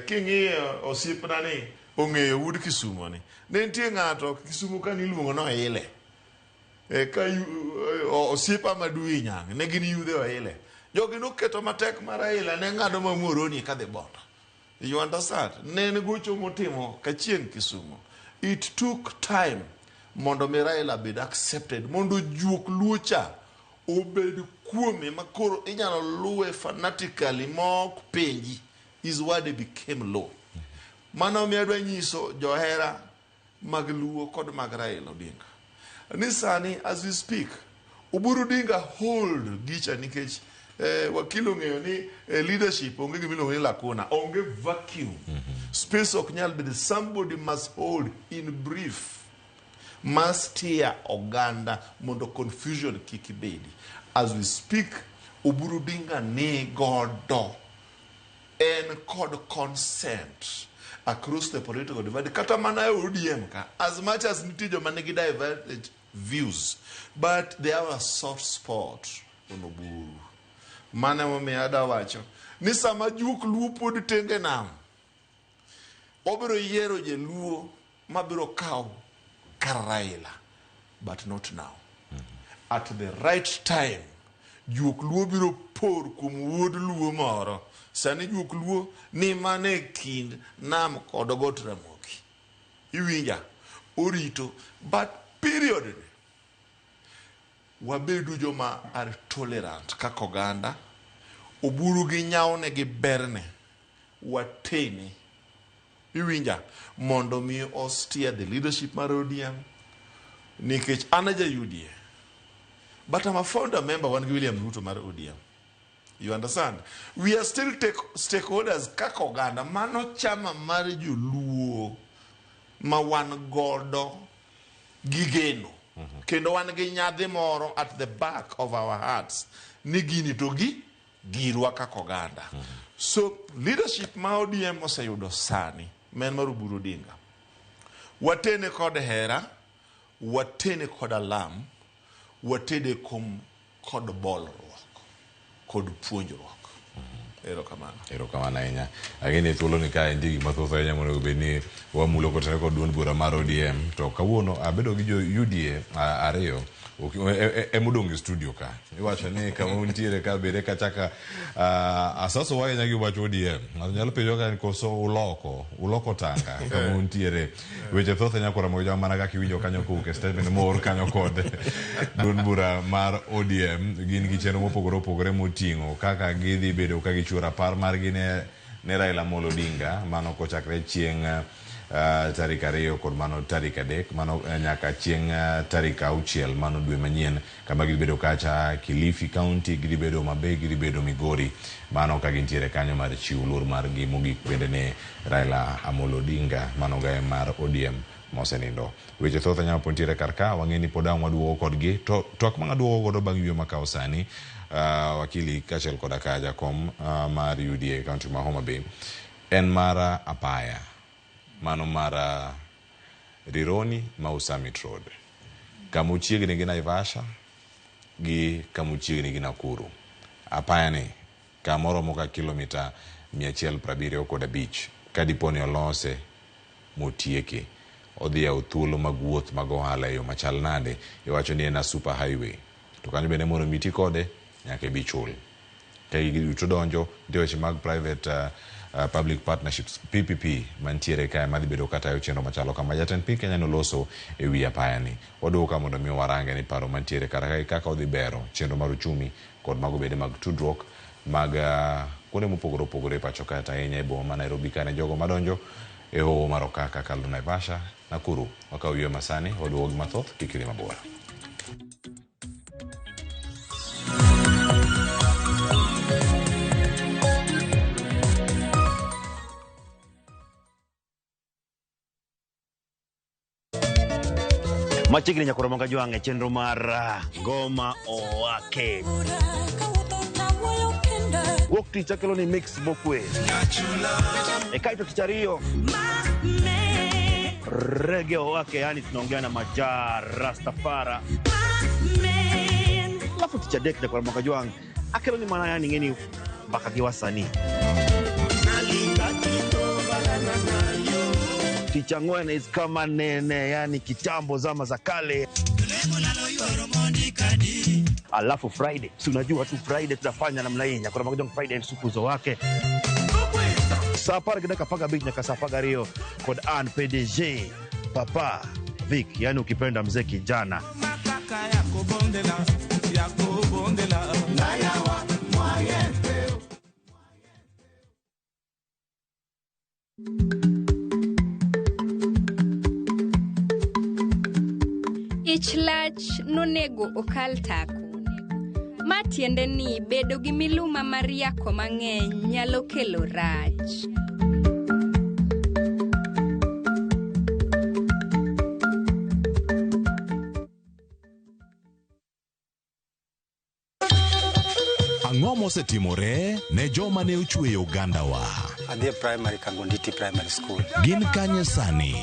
King'iyo osiepna ni ong'eyo wuod Kisumo ni, ne nitie ng'ato Kisumo ka niluongo ni Oile. Ka osiepa Madui Nyang' ne gin yudhe Oile. Jogi noketo matek mar Raila ne ng'ado ma Muhoroni kadhi Bondo. You understand? Ne en gocho motimo kachien Kisumo. It took time mondo mi Raila bed accepted, mondo juok Luo cha obed kuome ma koro inyalo luwe fanatically ma ok penji. His word became law. Mano omiyo adwa nyiso johera mag Luo kod mag Raila Odinga ni sani as we speak, Oburu Odinga hold gicha nikech wakil ong'eyo ni leadership onge gima iluongo ni lacuna, onge vacuum. Space ok nyal bedo, somebody must hold in brief. Mar steer oganda mondo confusion kik bedi. As we speak, Oburu Odinga ni godo en kod consent across the political divide kata mana e ODM ka as much as nitie joma nigi divergent views but they have a soft spot on Oburu. Mano emomiyo adwa wacho ni sama juok Luo pod tenge nam obiro yiero jaluo mabiro kawo kar Raila but not now. At the right time juok Luo biro por kuom wuod Luo moro. Sani juok Luo ni mana e kind nam kod got Ramogi. Iwinja? Orito. But period ni wabedu joma are tolerant kaka oganda. Oburu gi nyawne gi berne watene. Iwinja? Mondo mi o steer the leadership mar ODM nikech an a ja UDA. But I'm a founder member wan gi William Ruto mar ODM. You understand? We are still stakeholders kaka oganda. Mano chama mar joluo ma wan godo gi geno. Kendo wan gi nyadhi moro at the back of our hearts ni gini to gi girwa kaka oganda. So leadership ma ODM oseyudo sani ma en mar Oburu Odinga. Watene kod hera, watene kod alam, watede kod bolruok, kod puonjruok. Erokamano.
Erokamano ahinya. Ageni thuolo ni kae nitie gik mathoth ahinya monego bed ni wamulo kotenore kod duond bura mar ODM. To kawuono abedo gi jo UDA ariyo emodong' e studio ka. Iwacho ni kama untiere ka bende kachaka asaso ahinya gi wach ODM. Ng'ato nyalo penjo ka koso uloko tanga kama untiere. Weche thoth ahinya kuom Ramogi mana kaka iwinjo kanyo kowuok e statement moor kanyo kod duond bura mar ODM. Gin gi chenro mopogore opogore moting'o kaka gidhi bedo ka gichiwo rapar margi ne Raila Amolo Odinga mano kochakre chieng' tarik 2 kod mano tarik 3 mano nyaka chieng' tarik 6 mano dwe manyien kama gidhi bedo kacha Kilifi County, gidhi bedo Homa Bay, gidhi bedo Migori mano ka gintiere kanyo mar chiwo luor margi mogik bende ne Raila Amolo Odinga mano gae mar ODM mosenindo. Weche thoth ahinya mapod nitiere kar ka, wang'e ni pod ang' waduogo kodgi to twak ma ng'aduogo godo bang' yueyo makawo sani wakili kaachiel koda ka jakom mar UDA county ma Homa Bay en mar apaya mano mar Rironi Mau Summit Road kama ochiegni gi Naivasha gi kama ochiegni gi Nakuru. Apaya ni kama oromo ka kilomita 175 ka dipo ni olose motieke odhi yawo thuolo mag wuoth mag ohala e yo machal nade. Iwacho ni en a super highway to kanyo bende mondo mi ti kode nyaka ibi chul. Ka gigi duto donjo nitie weche mag private public partnerships PPP mantiere kae madhi bedo katayo chenro machalo kama. Jatend piny Kenya noloso e wi apaya ni. Waduogo ka mondo mi warange ni paro mantiere kar kae kaka odhi bero chenro mar uchumi kod mago bende mag tudruok mag kuonde mopogore opogore e pacho kae ahinya e boma ma Nairobi kane jogo madonjo e hoho mar Okaka kalo Naivasha, Nakuru. Wakawo yweyo masani, waduogo gi mathoth, kik idhi mabor.
Machiegni nyakoro manga jwang' e chenro mar Ngoma Owake. Wuok tich akelo ni mix mokwe. E kaito tich ariyo Reggae Owake, yani tunaongea na Majar Rastafara. Alafu tich adek nyakoro manga jwang' akelo ni mana yani ng'eni mbaka gi wasanii. Tich ang'wen is kama nene, yani kitambo zama za kale. Alafu Friday, si unajua tu Friday tunafanya namna hii. Nyakoro manga jwang' Friday supu zo wake. Saa apar gi dakika apar gabich nyaka saa apar gariyo kod an PDG Papa Vic, yani ukipenda mzee kijana.
Ich lach nonego okal tako. Ma tiende ni bedo gi miluma mar yako mang'eny nyalo kelo rach.
mosetimore ne joma ne ochweyo ogandawa?
Adhi e primary Kangonditi Primary School.
Gin kanye sani?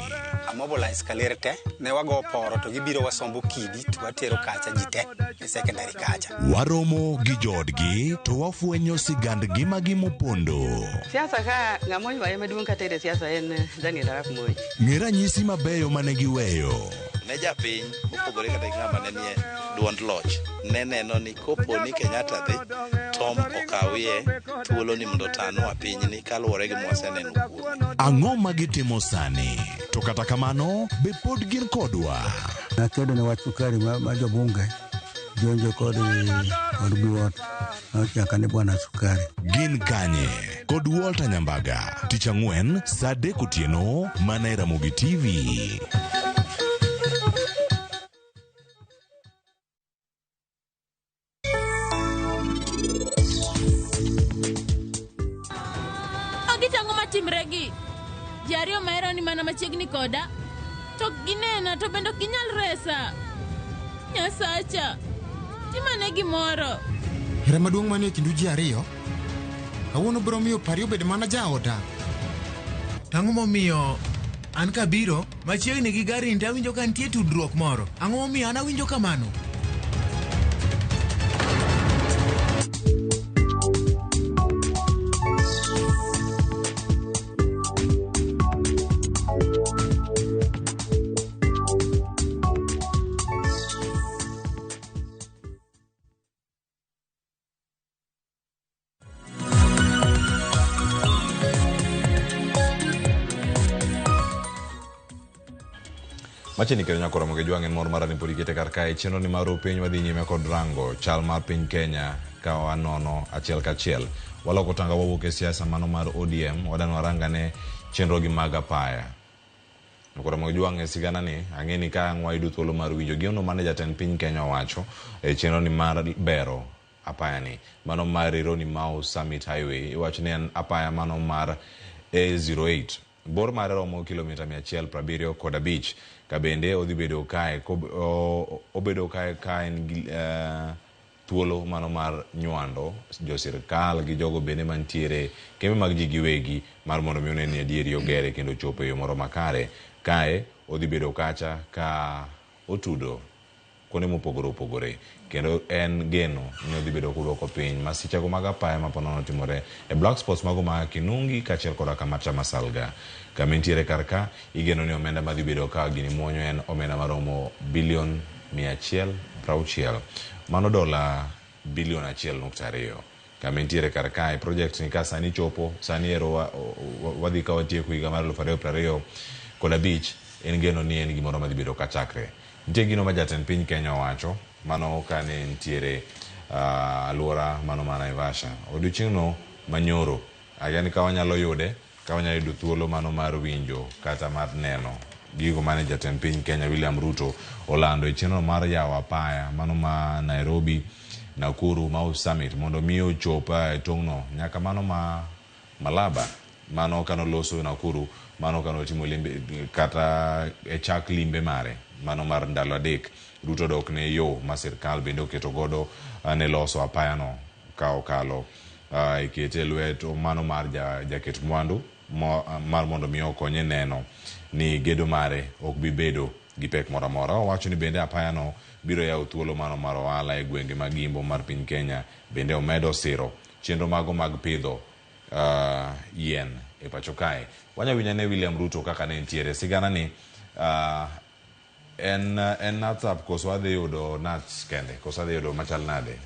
Amobilize kaler te, ne wago poro to gibiro wasombo kidi to watero kacha ji te e secondary kacha.
Waromo gi joodgi to wafwenyo sigand ngimagi mopondo.
Siasa ka ng'ama oywaye maduong' kata e siasa en Daniel Arap Moi.
Ng'e ranyisi mabeyo mane giweyo.
Ne japiny mopogore kata gi ng'ama ne nie duond loch ne neno ni kopo ni Kenyatta dhi Tom okawie thuolo ni mondo otanwa pinyni kaluwore gi mwaseneno kuome.
Ang'o ma gitimo sani? To kata kamano, be pod gin kodwa?
Nakedo ne wach sukari ma jobunge jonjo kod duot nochaka ni bwana sukari.
Gin kanye? Kod Walter Nyambaga, tich ang'wen saa 3 otieno mana e Ramogi TV.
Magi tang'o matimre gi? Ji ariyo mahero ni mana machiegni koda, to ok ginena to bende ok ginyal resa. Nyasacha, timane gimoro.
Hera maduong' manie kindu ji ariyo kawuono biro miyo pari obed mana jaoda.
Tang'o momiyo an kabiro machiegni gi gari ni awinjo ka nitie tudruok moro. Ang'o momiyo an awinjo kamano?
Machiegni kendo nyakoro moge jwang' en mor mara ni pod ikete kar kae chenro ni mar piny wadhi nyime kod rango chal mar piny Kenya ka wanono achiel kachiel. Waloko tanga wawuok e siasa mano mar ODM wadano warangane chenro gi mag apaya. Nyakoro moge jwang' e sigana ni ang'e ni ka ang' wayudo thuolo mar winjo gino mane jatend piny Kenya owacho e chenro ni mar bero apaya ni mano mar Rironi Mau Summit Highway iwacho ni en apaya mano mar A08. Bor mare romo kilomita 175 ka bende odhi bedo kae obedo kae ka en gi thuolo mano mar nywando jo sirkal gi jogo bende mantiere kembe mag ji giwegi mar mondo mi one ni adieri ogere kendo chopo e yo moro makare. Kae odhi bedo kacha ka otudo kuonde mopogore opogore kendo en geno ni odhi bedo koduoko piny masichego mag apaya ma ponono otimore e black spots mago ma Kinungi kaachiel koda Kamacha Masalga. Kama entiere kar ka igeno ni omenda madhi bedo ka gini muonyo en omenda maromo bilion 160, mano dola bilion 1.2. Kama entiere kar kae project ni ka sani chopo sani ero wadhi ka watieko higa mar 2025 en geno ni en gimoro madhi bedo kachakre. Nitie gino ma jatend piny Kenya owacho mano kane nitiere alwora mano ma Naivasha odiochieng'no manyoro. Akia ni ka wanyalo yude, ka wanyalo yudo thuolo mano mar winjo kata mar neno gigo mane jatend piny Kenya William Ruto olando e chenro mar yawo apaya mano ma Nairobi Nakuru Mau Summit mondo mi ochop e tong'no nyaka mano ma Malaba mano kanoloso Nakuru mano kanotimo limbe kata e chak limbe mare mano mar ndalo 3. Ruto dok ne yo ma sirkal bende oketo godo ne loso apayano ka okalo e kete lwet mano mar jaket mwandu mar mondo mi okonye neno ni gedo mare ok bi bedo gi pek moro amora. Owacho ni bende apayano biro yawo thuolo mano mar ohala e gwenge mag Imbo mar piny Kenya. Bende omedo siro chenro mago mag pidho yien e pacho kae. Wanya winjo ne William Ruto kaka ne nitiere sigana ni en nuts up koso wadhi yudo nuts kende koso adhi yudo machal nade?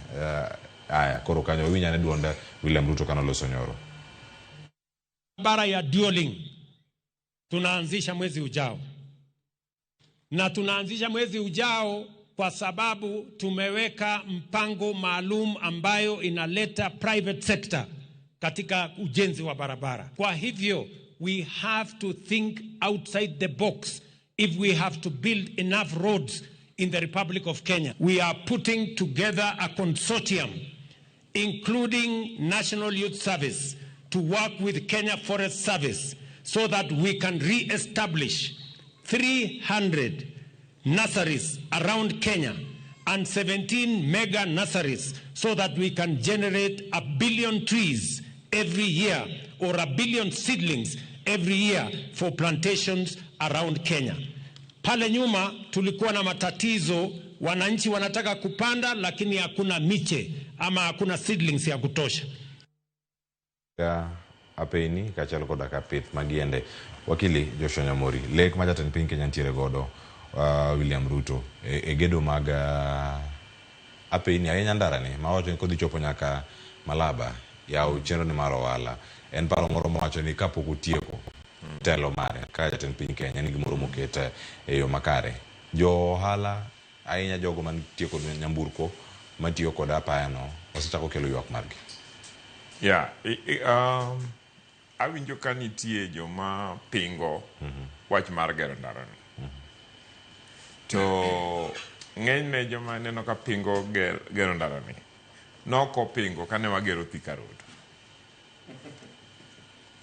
Aya koro kanyo winjo ne duond William Ruto kanoloso nyoro.
Barabara ya dualing tunaanzisha mwezi ujao, na tunaanzisha mwezi ujao kwa sababu tumeweka mpango maalum ambayo inaleta private sector katika ujenzi wa barabara. Kwa hivyo we have to think outside the box if we have to build enough roads in the Republic of Kenya. We are putting together a consortium including National Youth Service to work with Kenya Forest Service so that we can re-establish 300 nurseries around Kenya and 17 mega nurseries so that we can generate a billion trees every year or a billion seedlings every year for plantations around Kenya. Pale nyuma tulikuwa na matatizo, wananchi wanataka kupanda lakini hakuna miche ama hakuna seedlings ya kutosha.
Ka apeni kaachiel koda ka pith mag yiende. Wakili Joshua Nyamori, lek ma jatend piny Kenya nitiere godo William Ruto e gedo mag apeni ahinya ndarani ma wacho ni kodhi chopo nyaka Malaba yawo chenro ni mar ohala en paro moro mowacho ni kapok otieko telo mare kaka jatend piny Kenya ni gimoro moket e yo makare. Jo ohala ahinya jogo mantie kod nyamburko matiyo kod apaya no osechako kelo ywak margi.
Yeah, awinjo ka nitie joma pingo wach mar gero ndarani. To ng'enyne joma aneno ka pingo gero ndarani nokopingo kane wagero Thika Road.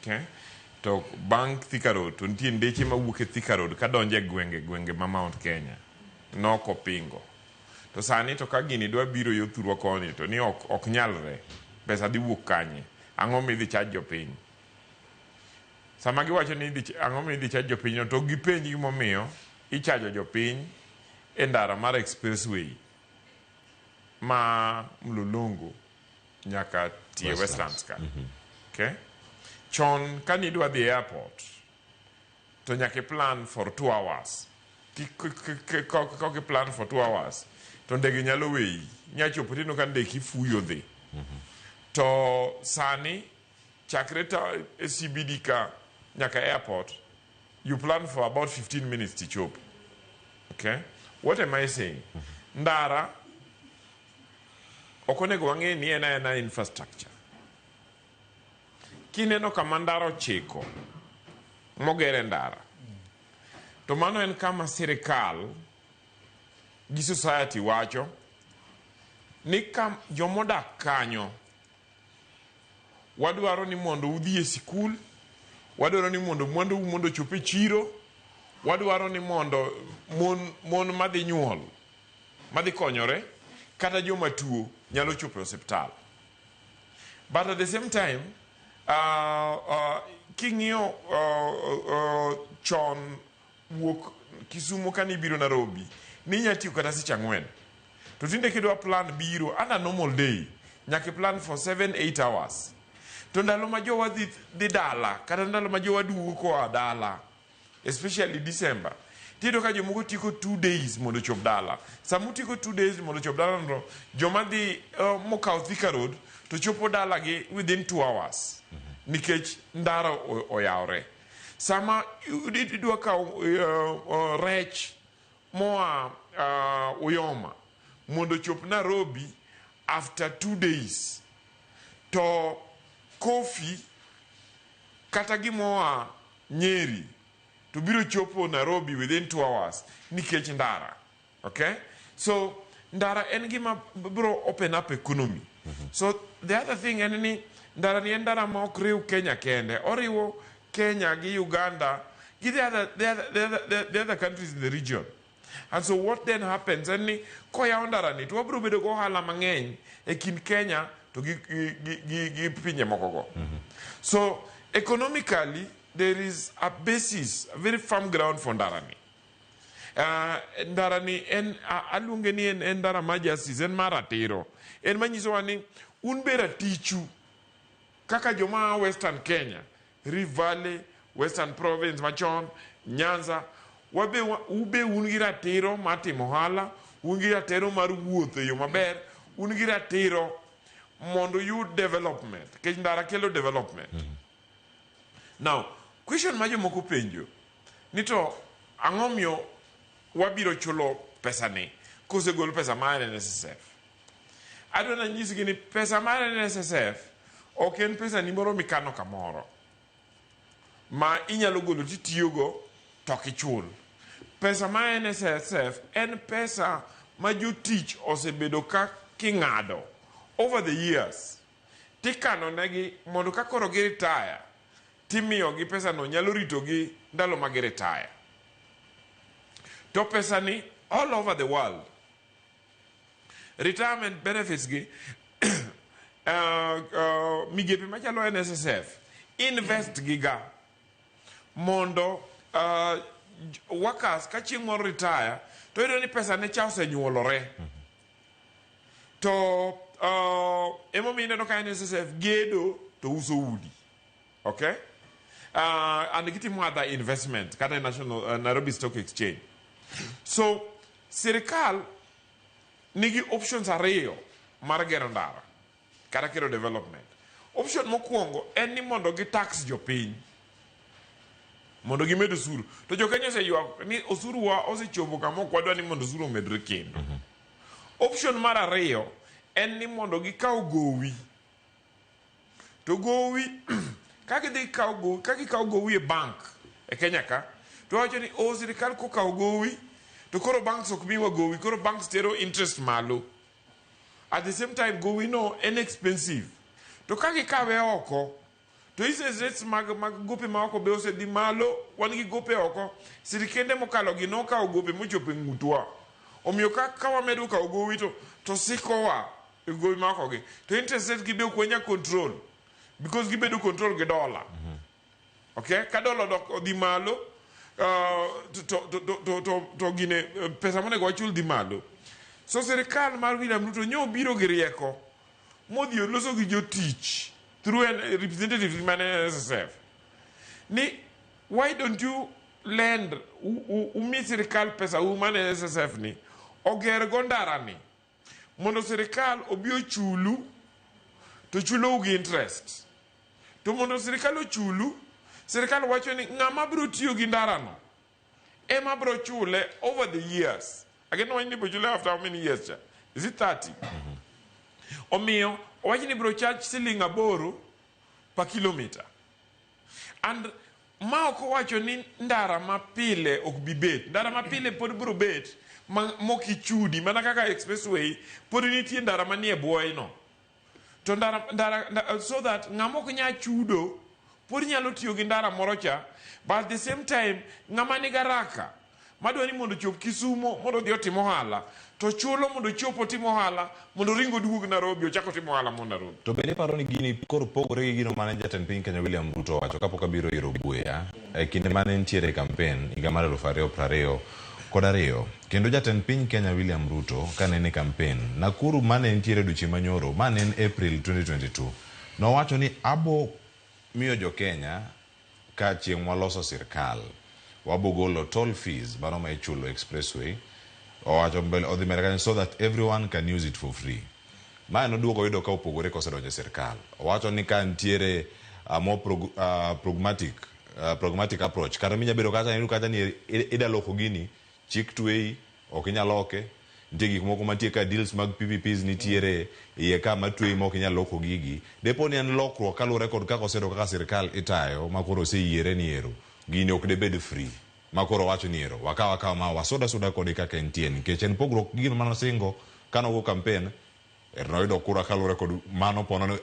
Okay? To bang' Thika Road to nitie ndeche mawuok e Thika Road kadonjo e gwenge ma Mount Kenya. Nokopingo. To sani to ka gini dwa biro yo thurwa koni to ni ok nyalre. Pesa dhi wuok kanye? Ang'o midhi charge jopiny? Sama giwacho ni ang'o midhi charge jopiny to gipenj gimomiyo ichajo jopiny e ndara mar expressway ma Mlolongo nyaka tie Westlands ka. Okay? Chon kani idwa dhi airport to nyaka i plan for 2 hours. Kok i plan for 2 hours to ndege nyalo weyi. Nya chopo tineno ka ndeke ifuyo dhi. To sani chakre ta e CBD ka nyaka airport you plan for about 15 minutes tichopo. Okay? What am I saying? Ndara ok onego wang'e ni en aena infrastructure. Kineno kama ndara ochiko mogere ndara to mano en kama sirikal gi society wacho ni ka jomodak kanyo wadwaro ni mondo udhi e sikul, wadwaro ni mondo mwandu mondo ochop e chiro, wadwaro ni mondo mon madhi nyuol madhi konyore kata joma tuo nyalo chopo e osiptal. But at the same time king'iyo chon wuok Kisumo kane ibiro Nairobi ninya tiyo kata seche 4. To tinde kidwa plan biro under normal day nyaka i plan for 7-8 hours. To ndalo ma jowa dhi dala kata ndalo ma jowa duogo koa dala especially December tiyudo ka jomoko tieko 2 days mondo ochop dala. Sama utieko 2 days mondo ochop dala no joma dhi mokawo Thika Road to chopo dala gi within 2 hours nikech ndara oyawre. Sama idwa kawo rech moa Uyoma mondo ochop Nairobi after 2 days to kofi kata gimoa Nyeri to biro chopo Nairobi within 2 hours nikech ndara. Okay? So ndara en gima biro open up economy. So the other thing en ni ndara ni en ndara ma ok riw Kenya kende, oriwo Kenya gi Uganda gi the other countries in the region. And so what then happens en ni koyaw ndara ni to wabiro bedo go ohala mang'eny e kind Kenya to gi pinje moko go. So economically there is a basis, a very firm ground for ndara ni. Ndara ni en aluonge ni en ndara mar justice, en mar ratiro. En manyisowa ni un be ratichu kaka joma Western Kenya, Rift Valley, Western Province machon, Nyanza, wabe ube un gi ratiro mar timo ohala, un gi ratiro mar wuotho e yo maber, un gi ratiro mondo uyud development, nikech ndara kelo development. Now, question ma jomoko penjo ni to ang'o miyo wabiro chulo pesa ni kosegol pesa mar NSSF? Adwa nanyisgi ni pesa mar NSSF ok en pesa ni moro mikano kamoro ma inyalo golo titiyogo to ok ichul. Pesa mar NSSF en pesa ma jotich osebedo ka king'ado over the years tikano negi mondo ka koro gi retire timiyogi pesa no nyalo ritogi ndalo ma gi retire. To pesa ni all over the world Retirement benefits gi migepe machalo NSSF invest gi ga mondo workers ka chieng' moro retire to iyudo ni pesa ne cha osenyuolore. To emomiyo ineno ka NSSF gedo to uso udi. Okay? And gitimo other investment kata e National Nairobi Stock Exchange. So sirikal nigi options ariyo mar gero ndara kata kelo development. Option mokwongo en ni mondo gi tax jopiny mondo gimed osuru. To jo Kenya oseywak ni osuru wa osechopo kama ok wadwa ni mondo osuru omedre kendo. Option mar ariyo en ni mondo gikaw gowi. To gowi ka gidhi kawo gowi, ka gikawo gowi e bank e Kenya ka, to wacho ni o sirikal kokawo gowi to koro banks ok miwa gowi, koro banks tero interest malo. At the same time gowi no en expensive. To ka gikawe oko to interest rates mag gope ma oko be osedhi malo, wan gi gope oko, sirikende mokalo gi nokawo gope mochopo e ng'utwa. Omiyo ka wamedo kawo gowi to sikowa e gowi ma oko gi. To interest rate gi be ok wanyal control because gibedo control gi dollar. Okay? Ka dollar odok odhi malo, to gine pesa monego wachul dhi malo. So sirikal mar William Ruto nyo obiro gi rieko modhi oloso gi jotich through an representative mane NSSF ni why don't you lend umi sirikal pesa u mane NSSF ni oger go ndara ni mondo sirikal obi ochulu to chulou gi interest. To mondo sirikal ochulu, sirikal wacho ni ng'ama biro tiyo gi ndarano ema biro chule over the years. Again, wach ni biro chule after how many years cha? Is it 30? Omiyo, owach ni biro charge siling 8 per kilometer. And ma ok owacho ni ndara mapile ok bi bet. Ndara mapile pod biro bet ma mok ichudi mana kaka expressway pod nitie ndara manie bwoye no. To ndara, so that ng'ama ok nyal chudo pod nyalo tiyo gi ndara moro cha, but at the same time ng'ama nigi haraka madwa ni mondo ochop Kisumo mondo odhi otim ohala to chulo mondo ochop otim ohala mondo oring oduog Nairobi ochak otim ohala mo Nairobi.
To bende iparo ni gini koro pogore gi gino mane jatend piny Kenya William Ruto owacho kapok abiro ir Obuya e kinde mane nitiere e campaign higa mar 2022. Kendo jatend piny Kenya William Ruto kane ni campaign Nakuru mane nitiere odiochieng' manyoro mane en April 2022 nowacho ni abo miyo jo Kenya ka chieng' waloso sirkal wabo golo toll fees mano ma ichulo expressway owacho mbele odhi mbele kanyo so that everyone can use it for free. Mae noduogo oyudo ka opogore kosedonjo e sirkal. Owacho ni ka nitiere more pragmatic approach kata minya bedo kacha iyudo kacha ni ida loko gini chik tweyi ok inyal loke nitie gik moko mantie ka deals mag PPPs nitiere iye ka matweyi ma ok inyal loko gigi depo ni en lokruok kaluwore kod kaka oseyudo kaka sirkal itayo ma koro oseyiere ni ero gini ok debed free ma koro owacho ni ero wakaw akawa ma wasuda suda kode kaka entie nikech en pogruok gi gino manosingo kanogo campaign ero noyudo kura kaluwore kod mano pono ni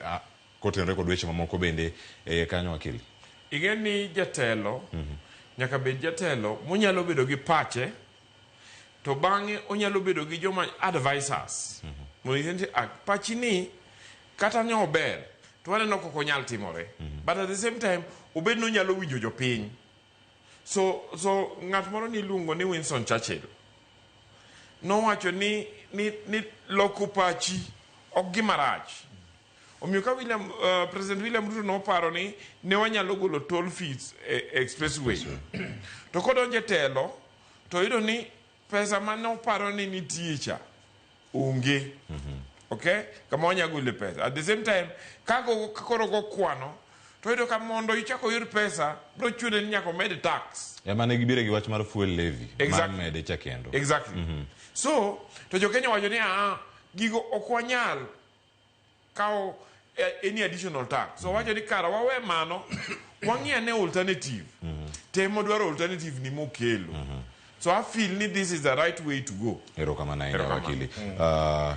kotenore kod weche mamoko bende e kanyo wakili.
Ing'e ni jatelo nyaka bed jatelo monyalo bedo gi pache to bang'e onyalo bedo gi joma advisors mondo ing'e ni pachi ni kata ne ober to waneno kok onyal timore, but at the same time obed ni onyalo winjo jopiny. So ng'at moro niluongo ni Winston Churchill nowacho ni loko pachi ok gima rach. Omiyo ka President William Ruto noparo ni ne wanyalo golo toll fees e expressway to kodonjo e telo to oyudo ni pesa mane oparo ni nitie cha onge. Okay, kama wanyalo gole pesa. At the same time ka koro go kwano to oyudo ka mondo ichak oyud pesa biro chune ni nyaka omed tax.
Ema ne gibiro gi wach mar fuel levy mar mede cha kendo.
Exactly. So to jo Kenya wacho ni gigo ok wanyal kawo any additional tax. So wacho ni kara wawe mano wang'i ane alternative. Temo dwaro alternative ni mokelo. So I feel ni this is the right way to go.
Erokamano ahinya
Erokamano.
wakili.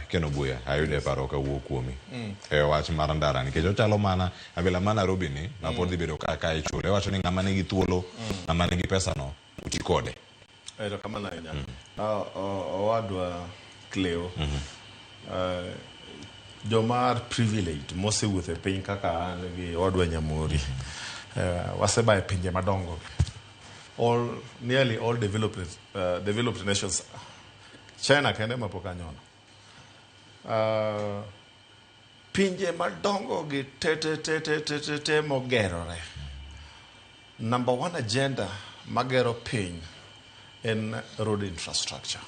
Ken Obuya, ayudo e paro kawuok kuomi e wach mar ndara nikech ochalo mana abila ma Nairobi ni ma pod dhi bedo ka ichule. Iwacho ni ng'ama nigi thuolo, ng'ama nigi pesa no oti kode.
Erokamano ahinya. Owadwa Cleo. Joma are privileged mosewuotho e piny kaka an gi odwa Nyamori, wasebayo e pinje madongo, all nearly all developed nations, China kende ma pok anyono. Pinje madongo gi te te te te te te te mogerore, number one agenda magero piny en road infrastructure.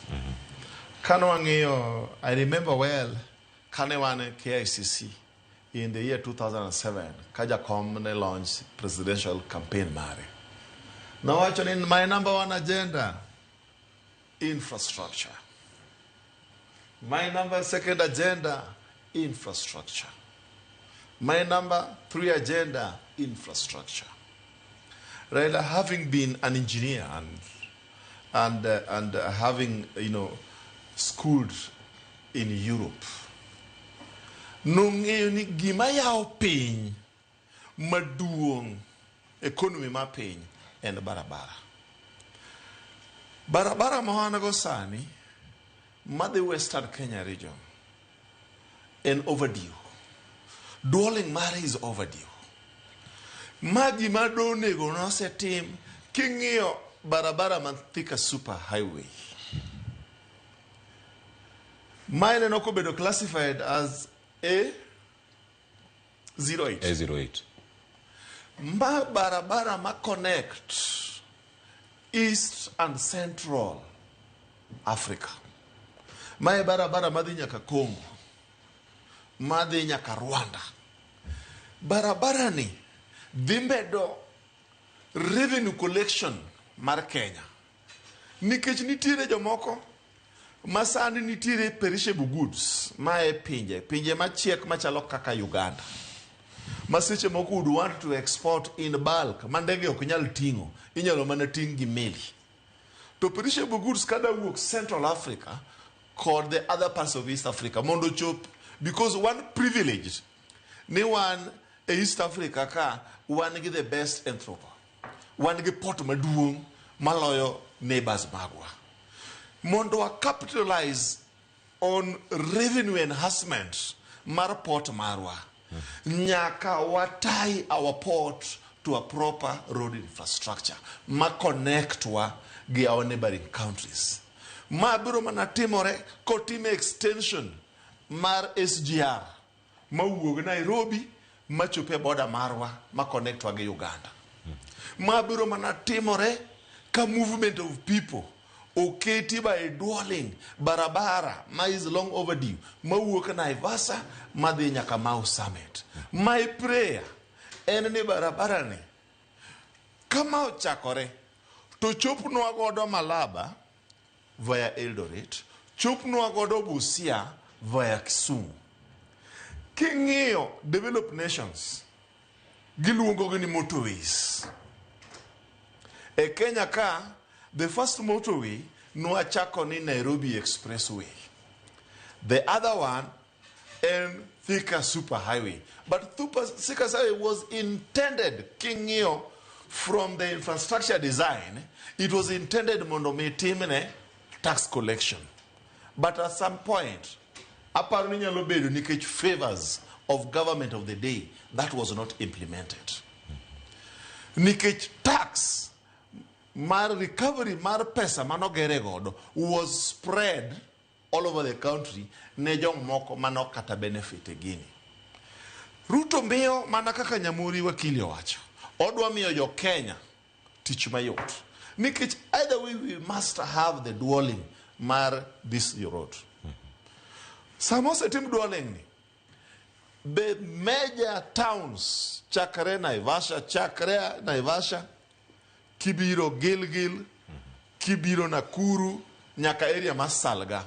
Kane wang'iyo, I remember well, kane wan e KICC in the year 2007, ka Jakom ne launch presidential campaign mare, nowacho ni, "My number one agenda, infrastructure. My number second agenda, infrastructure. My number three agenda, infrastructure." Raila, having been an engineer and having schooled in Europe, nong'eyo ni gima yawo piny maduong', economy mar piny, en barabara. Barabara ma wan go sani madhi Western Kenya region en overdue. Dualling mare is overdue. Ma gima donego nosetim. King'iyo barabara man Thika Super Highway, ma ineno kobedo classified as A 08.
A08.
Ma barabara ma connect East and Central Africa. Mae barabara madhi nyaka Congo, madhi nyaka Rwanda. Barabara ni dhi medo revenue collection mar Kenya. Nikech nitiere jomoko ma sani nitiere perishable goods ma e pinje machiek machalo kaka Uganda, ma seche moko would want to export in bulk, ma ndege ok nyal ting'o, inyalo mana ting' gi meli. To perishable goods kada wuok Central Africa kod the other parts of East Africa mondo chop, because one privileged ni wan e East Africa ka wan gi the best entrepreneur, wan gi port maduong' maloyo neighbors magwa, mondo wa capitalize on revenue enhancement mar port marwa, nyaka watie our port to a proper road infrastructure ma connect wa gi our neighboring countries. Ma biro mana timore kotime extension mar SGR mawuog Nairobi machop e border marwa ma connect wa gi Uganda. Ma biro mana timore ka movement of people oketi by dualling barabara ma is long overdue mawuok Naivasha madhi nyaka Mau Summit. My prayer en ni barabara ni kama ochakore to chopnwa godo Malaba via Eldoret, chopnwa godo Busia via Kisumu. King'iyo developed nations, giluongo gi ni motorways. E Kenya ka, the first motorway nwachako ni Nairobi Expressway. The other one en Thika Super Highway. But Thika Super Highway was intended, king'iyo from the infrastructure design, it was intended mondo mi timne tax collection. But at some point, aparo ni nyalo bedo nikech favors of government of the day, that was not implemented. Nikech tax mar recovery mar pesa manogere godo was spread all over the country ne jomoko manok kata benefit e gini. Ruto miyo mana kaka Nyamuri wakili owacho. Odwa miyo jo Kenya tich mayot. Nikech either way we must have the dualling mar this road. Sama osetim dualling ni, the major towns chakre Naivasha, kibiro Gilgil, kibiro Nakuru, nyaka area mar Salga.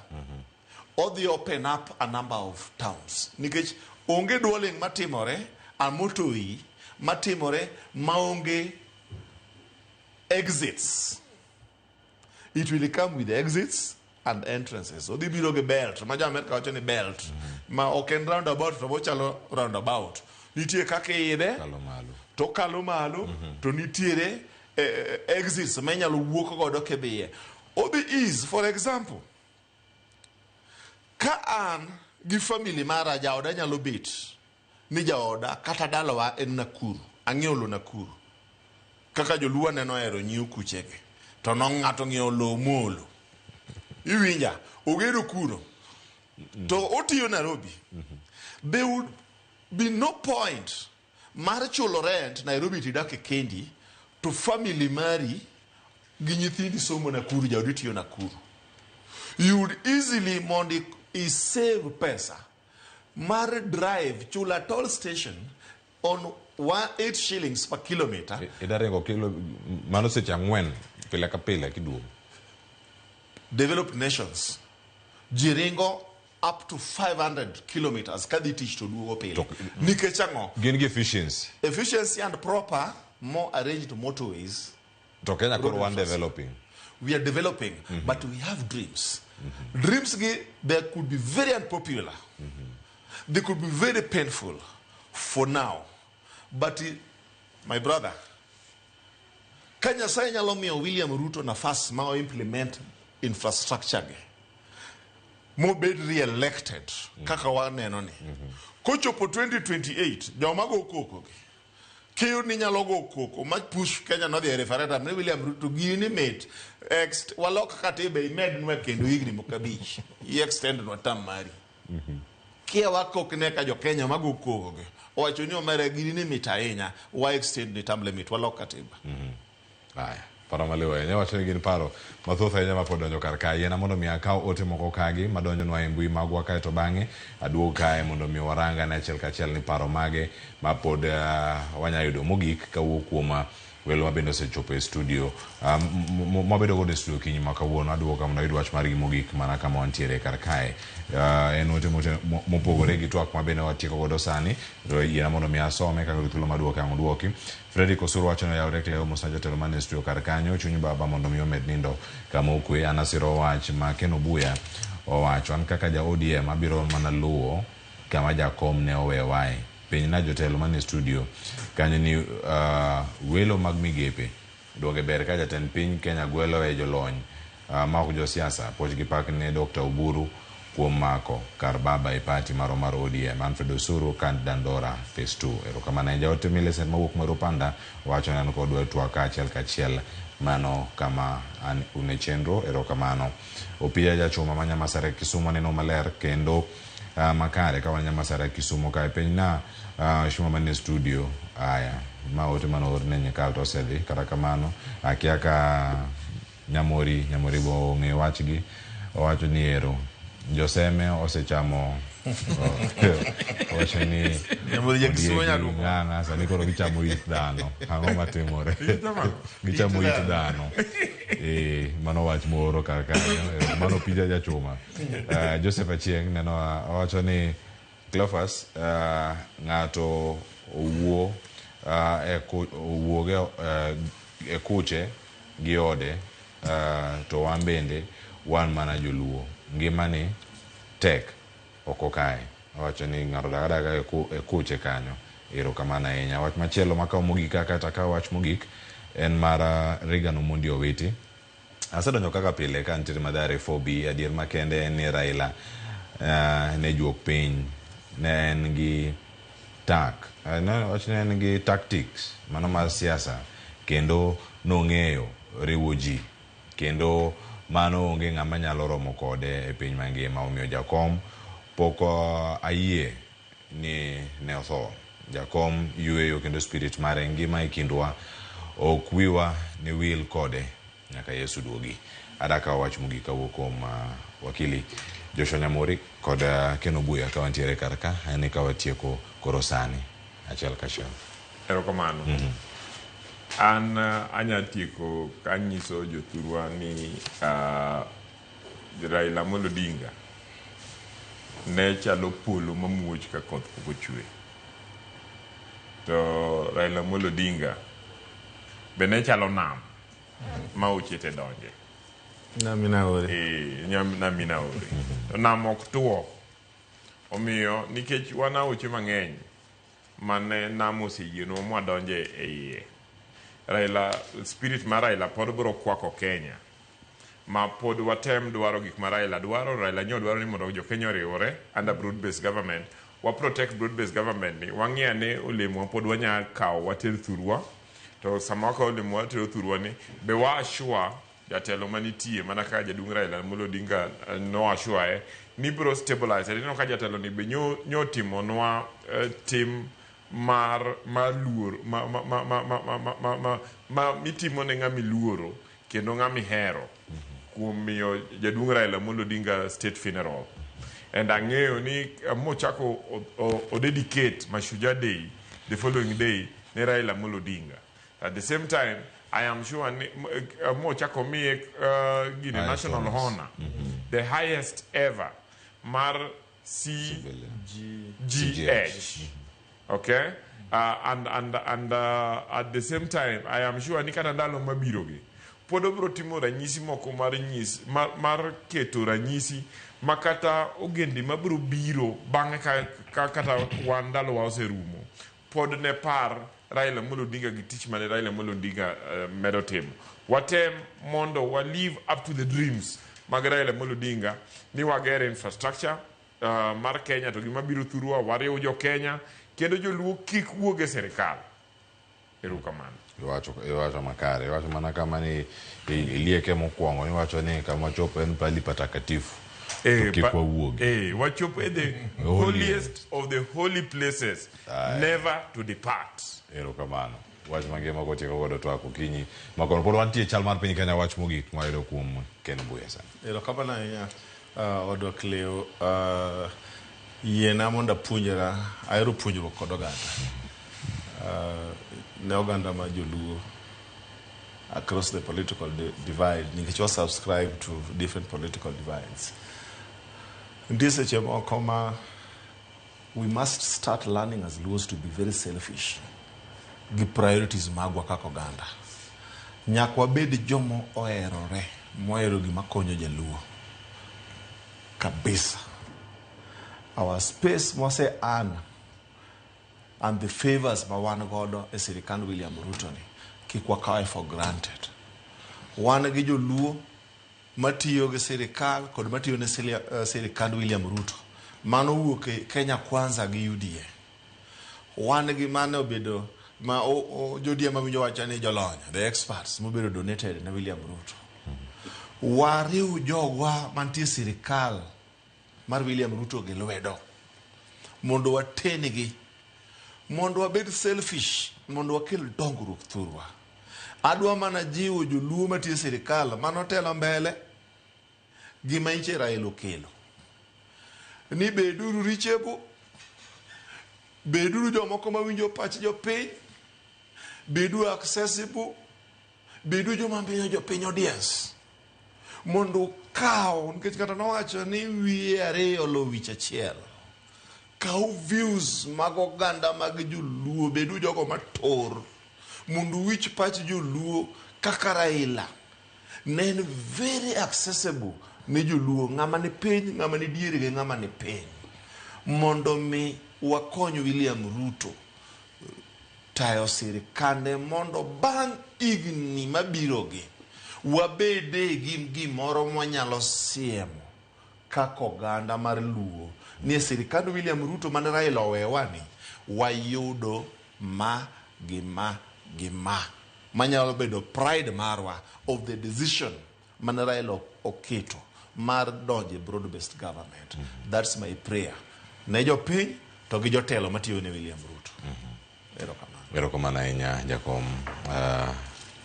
Odhi open up a number of towns. Nikech onge dualling matimore, a motorway matimore maonge exits. It will come with exits and entrances. Odhi biro gi belt, ma jo Amerika wacho ni belt. Ma ok en roundabout to bochalo roundabout. Nitie kaka iidhe, to kalo malo, to nitiere exits ma inyalo wuok godo kidhiye. Odhi ease, for example, ka an gi family mara jaoda nyalo bet ni jaoda kata dalawa en Nakuru. Ang'iewo lo Nakuru. Kaka joluo neno ohero nyiewo kuchege. To no ng'ato ng'iewo lo molo. Iwinja, ogedo kuno. To otiyo Nairobi. There would be no point mar chulo rent Nairobi tidak e kendi to family mari gi nyithindi somo Nakuru, jaodi tiyo Nakuru. You would easily mondo i save pesa mar drive chula toll station on 8 shillings per kilometer.
Idaringo kilo mano seche 4 pile ka pile kiduogo.
Developed nations ji ringo up to 500 kilometers kadhi tich to duogo pile. Nikech ang'o?
Gin gi efficiency.
Efficiency and proper, more arranged motorways.
To Kenya koro wan developing.
We are developing, but we have dreams. Dreams gi, they could be very unpopular. They could be very painful for now. But my brother, ka Nyasaye nyalo miyo William Ruto nafas ma implement infrastructure gi, mobed re-elected kaka waneno ni. Kochopo 2028, joma go koko gi, kiyud ni nyalo go koko ma push Kenya nodhi e referendum ni William Ruto gini mit walok katiba imednwa kendo higni moko 5 i extend nwa term mari. Kia wakok ne ka jo Kenya mago koko gi owacho ni omera gini ni mit ahinya wa extend ni term limit walok katiba.
Aya, paro maliw ahinya wacho ni gin paro mathoth ahinya mapod donjo kar kae. Yiena mondo mi akaw ote moko kagi madonjonwa e mbui magwa kae to bang'e aduog kae mondo mi warang ane achiel kachiel ni paro mage mapod wanya yudo mogik kawuok kuom welo mabende osechopo e studio mwabedo godo e studio kinyi ma kawuono. Aduogo ka mondo ayud wach margi mogik mana kama wantiere kar kae. En ote mopogore gi twak mabende watieko godo sani, to yiena mondo mi asome kaka thuolo maduoke ang' oduoki. Fredrick Osuru wacho ni oyawre Cleo Musa jatelo mane studio kar kanyo, chuny baba mondo mi omed nindo kama okwe. An asiro wach ma Ken Obuya owacho, an kaka ja ODM abiro mana luwo kama jakom ne owewae. Penj na jotelo mane studio kanyo ni welo mag migepe duoge ber ka jatend piny Kenya gwelo e jolony ma ok josiasa. Puoch gi pak ne Dr. Oburu kuom mako kar baba e party marwa mar ODM. Alfred Osuru kan Dandora Phase 2. Erokamano ahinya. Jaote Millicent mawuok Meru Panda wacho ni an kodwa e twak kaachiel kachiel mano kama an une chenro. Erokamano. Opiya Jachuma ma Nyamasare Kisumu neno maler kendo makare ka wan Nyamasare Kisumu kae piny na shuma mane studio. Aya, ma ote mane oorne Nyikal to osedhi. Kata kamano akia ka Nyamori bo ong'eyo wachgi. Owacho ni ero joseme osechamo owacho ni
Nyamori ja Kisumu nyaduoko.
Ng'ang'a sani koro gichamo it dhano. Ang'o matimore? Gichamo it dhano. Mano wach moro kar kanyo. Mano Pija Jachuma. Joseph Achieng' neno owacho ni Cleophas ng'ato owuo owuoge e kuche gi ode to wan bende wan mana joluo. Ngima ni tek oko kae. Owacho ni ng'ato dak adaka e kuche kanyo. Erokamano ahinya. Wach machielo makawo mogik kata ka wach mogik en mar Reagan Omondi Owiti. Asedonjo kaka pile ka nitiere Mathare 4B. Adier makende en ni Raila ne juok piny. Ne en gi tak. Wach ne en gi tactics mano mar siasa kendo nong'eyo riwo ji kendo mano onge ng'ama nyalo romo kode e piny mangima. Omiyo jakom pok ayie ni ne otho. Jakom yueyo kendo spirit mare ngima e kindwa ok wiwa ne wil kode nyaka Yesu duogi. Adaka wach mogik kawuok kuom wakili Joshua Nyamori kod Ken Obuya ka wantiere kar ka en ka watieko koro sani achiel kachiel.
Erokamano. An anya tieko kanyiso jothurwa ni Raila Amolo Odinga ne chalo polo mamuoch ka koth pok ochwe. To Raila Amolo Odinga be ne chalo nam ma ochete donje.
Nami
naore. To nam ok tuo. Omiyo nikech wan aoche mang'eny mane nam oseyienwa mwadonje e iye. Raila, spirit mar Raila pod biro kwako Kenya. ma pod watem dwaro gik ma Raila dwaro. Raila nyo dwaro ni mondo jo Kenya oriwore under broad based government. Wa protect broad based government ni wang'i ane olemo ma pod wanya kawo water thurwa to sama wakawo olemo watero thurwa ni be wa assure jatelo manitie mana kaka jaduong' Raila Amolo Odinga no assure ni biro stabilize. Ineno ka jatelo ni be nyo nyo timonwa tim mar mar luor ma ma ma ma ma ma ma ma ma ma mitimo ne ng'ama iluoro kendo ng'ama ihero kuom miyo jaduong' Raila Amolo Odinga state funeral. And ang'eyo ni mochako o dedicate Mashujaa Day the following day ne Raila Amolo Odinga. At the same time, I am sure ni mochako miye gine national honor, the highest ever mar CGH. Okay? And at the same time, I am sure ni kata ndalo mabiro gi pod obiro timo ranyisi moko mar nyis mar keto ranyisi ma kata ogendni mabiro biro bang'e ka kata wan ndalowa oserumo pod ne par Raila Amolo Odinga gi tich mane Raila Amolo Odinga medo timo. Watem mondo wa live up to the dreams mag Raila Amolo Odinga ni wager infrastructure mar Kenya to gima biro thurwa wariw jo Kenya kendo joluo kik wuog e sirikal. Erokamano.
Iwacho makare, iwacho mana kama ni ilieke mokwongo, iwacho ni kama wachopo en pali patakatifu. To kik wawuogi.
Wachopo e the holiest of the holy places, never to depart.
Erokamano. Wach mangima kotieko godo twak okinyi makono. Pod wantie chal mar piny Kenya wach mogik mwayudo kuom Ken Mbuya sani.
Erokamano ahinya odwa Cleo. Yiena mondo apuonjra, ahero puonjruok kod oganda. Ne oganda ma joluo across the political divide nikech wa subscribe to different political divides. Nitie seche moko ma we must start learning as Luos to be very selfish gi priorities magwa kaka oganda. Nyaka wabed jomo oherore, mohero gima konyo jaluo kabisa. Our space mwase earn and the favors ma wan godo e sirikand William Ruto ni kik wakawe for granted. Wan gi joluo matiyo gi sirikal kod matiyo ne sirikand William Ruto. Mano wuok e Kenya Kwanza gi UDA. Wan gi mane obedo ma jo-UDA mawinjo wacho ni jolony, the experts mobedo donated ne William Ruto. Wariw jogwa mantie sirikal mar William Ruto gi lwedo mondo watengi, mondo wabed selfish, mondo wakel dongruok thurwa. Adwa mana jiwo joluo matiyo e sirikal manotelo mbele gima nyiche Raila okelo ni beduru reachable, beduru jomoko mawinjo pach jopiny, beduru accessible, beduru joma miyo jopiny audience mondo ukaw, nikech kata nowacho ni wiye ariyo lo wich achiel. Kaw views mag oganda mag joluo, bedu jogo mator mondo uwinj pach joluo kaka Raila ne en very accessible ne joluo, ng'ama ni piny, ng'ama ni diere gi ng'ama ni piny, mondo mi wakony William Ruto tayo sirikande mondo bang' higni mabirogi wabede gi gimoro mwanyalo siemo kaka oganda mar Luo ni e sirikand William Ruto mane Raila owewa ni wayudo ma gi ma gi ma manyalo bedo pride marwa of the decision mane Raila oketo mar donjo e broad based government. That's my prayer ne jopiny to gi jotelo matiyo ne William Ruto. Erokamano.
Erokamano ahinya jakom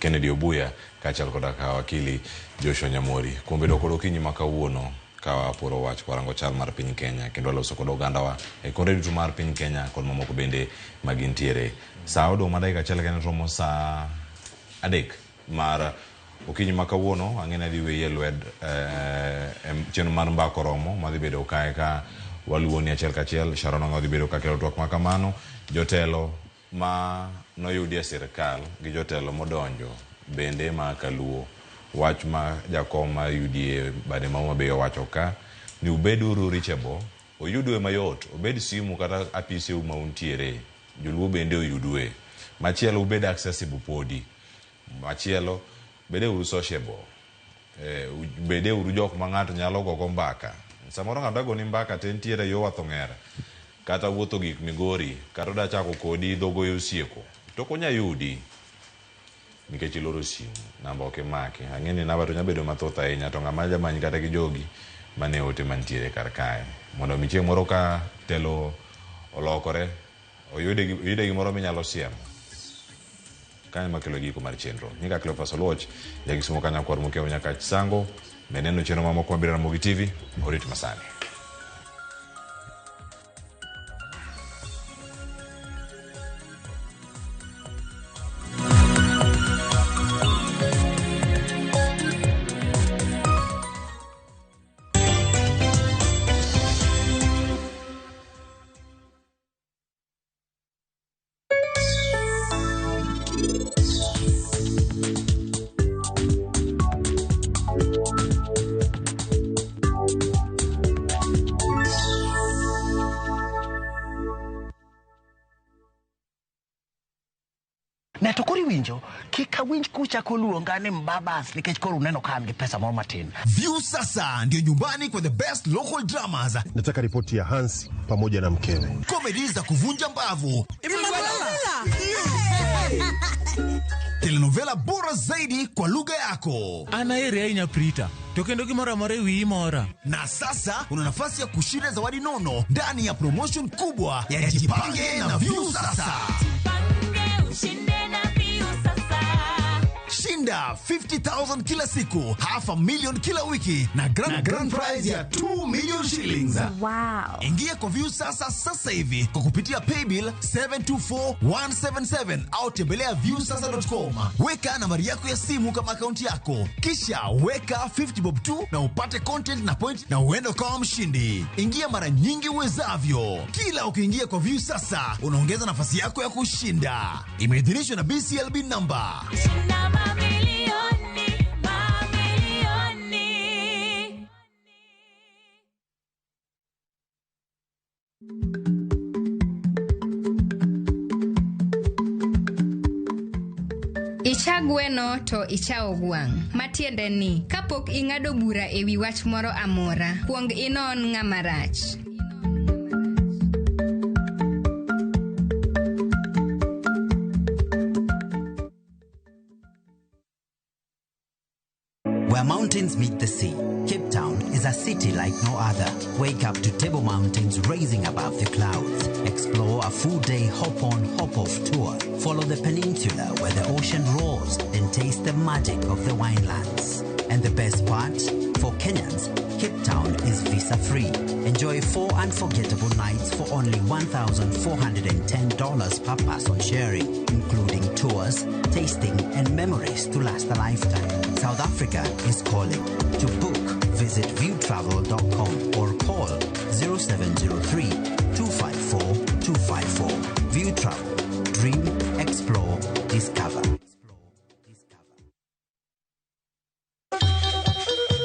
Kennedy Obuya kaachiel koda ka wakili Joshua Nyamori kuom bedo kod okinyi ma kawuono ka waporo wach kwarango chal mar piny Kenya kendo waloso kod ogandawa e konde duto mar piny Kenya kod mamoko bende magintiere. Sa odong' ma dakika achiel kende romo sa 3 mar okinyi ma kawuono. Ang'e ni adhi weyi e lwet chenro mar mbaka oromo madhi bedo kae ka waluwoni achiel kachiel. Sharon Ong'o dhi bedo ka kelo twak ma kamano. Jotelo ma noyudi e sirikal gi jotelo modonjo bende ma kaluo wach ma jakom mar UDA bade ma Homa Bay owacho ka ni ubeduru reachable, oyudwe mayot, obed simu kata apiseu ma untiere, joluo bende oyudwe. Machielo ubed accessible podi. Machielo bede uru sociable. Bede uru jok ma ng'ato nyalo gogo mbaka. Samoro ng'ato agoni mbaka to entiere yo wath ong'er. Kata wuotho gik Migori, kata oda chako kodi dhogoyo osieko. To ok onya yudi. Nikech iloro simu, namba ok imaki. Ang'e ni namba to nyalo bedo mathoth ahinya to ng'ama jamanyi kata gi jogi mane ote mantiere kar kae. Mondo mi chieng' moro ka telo olokore, oyude gimoro minyalo siemo. Kanyo makelo giko mar chenro. Nyinga Cleophas Oluoch, jakisumo kanyo kwar mokiewo nyaka Sango. Meneno chenro mamoko mabiro Ramogi TV, orit masani.
Ne to koro iwinjo kik awinj kuchako luonga ni mbabas nikech koro uneno ka an gi pesa moro matin.
Viusasa ndio nyumbani kwa the best local dramas.
Nataka ripoti ya Hansi pamoja na mkewe.
Comedy za kuvunja mbavu. Telenovela bora zaidi kwa lugha yako.
An aheri ahinya Prita, to kendo gimoro amora e wiyi mora.
Na sasa una nafasi ya kushinda zawadi nono ndani ya promotion kubwa ya Jipange na Viusasa. Shinda 50,000 kila siku, 500,000 kila wiki na grand prize ya 2 million shillings.
Wow.
Ingia kwa Viusasa sasa hivi kwa kupitia paybill 724177 au tembelea viusasa.com. Weka nambari yako ya simu kama akaunti yako, kisha weka 50 bob tu na upate content na point na uende ukawa mshindi. Ingia mara nyingi uwezavyo. Kila ukiingia kwa Viusasa unaongeza nafasi yako ya kushinda. Imeidhinishwa na BCLB number.
Mamilioni, mamilioni.
Icha gweno to ichawo gwang'. Matiende ni, kapok ing'ado bura e wi wach moro amora, kuong inon ng'ama rach.
Where mountains meet the sea, Cape Town is a city like no other. Wake up to Table Mountains rising above the clouds. Explore a full-day hop-on, hop-off tour. Follow the peninsula where the ocean roars and taste the magic of the winelands. And the best part? For Kenyans, Cape Town is visa-free. Enjoy 4 unforgettable nights for only $1,410 per person sharing, including tours, tasting, and memories to last a lifetime. South Africa is calling. To book, visit viewtravel.com or call 0703 254 254. View Travel. Dream, explore, discover.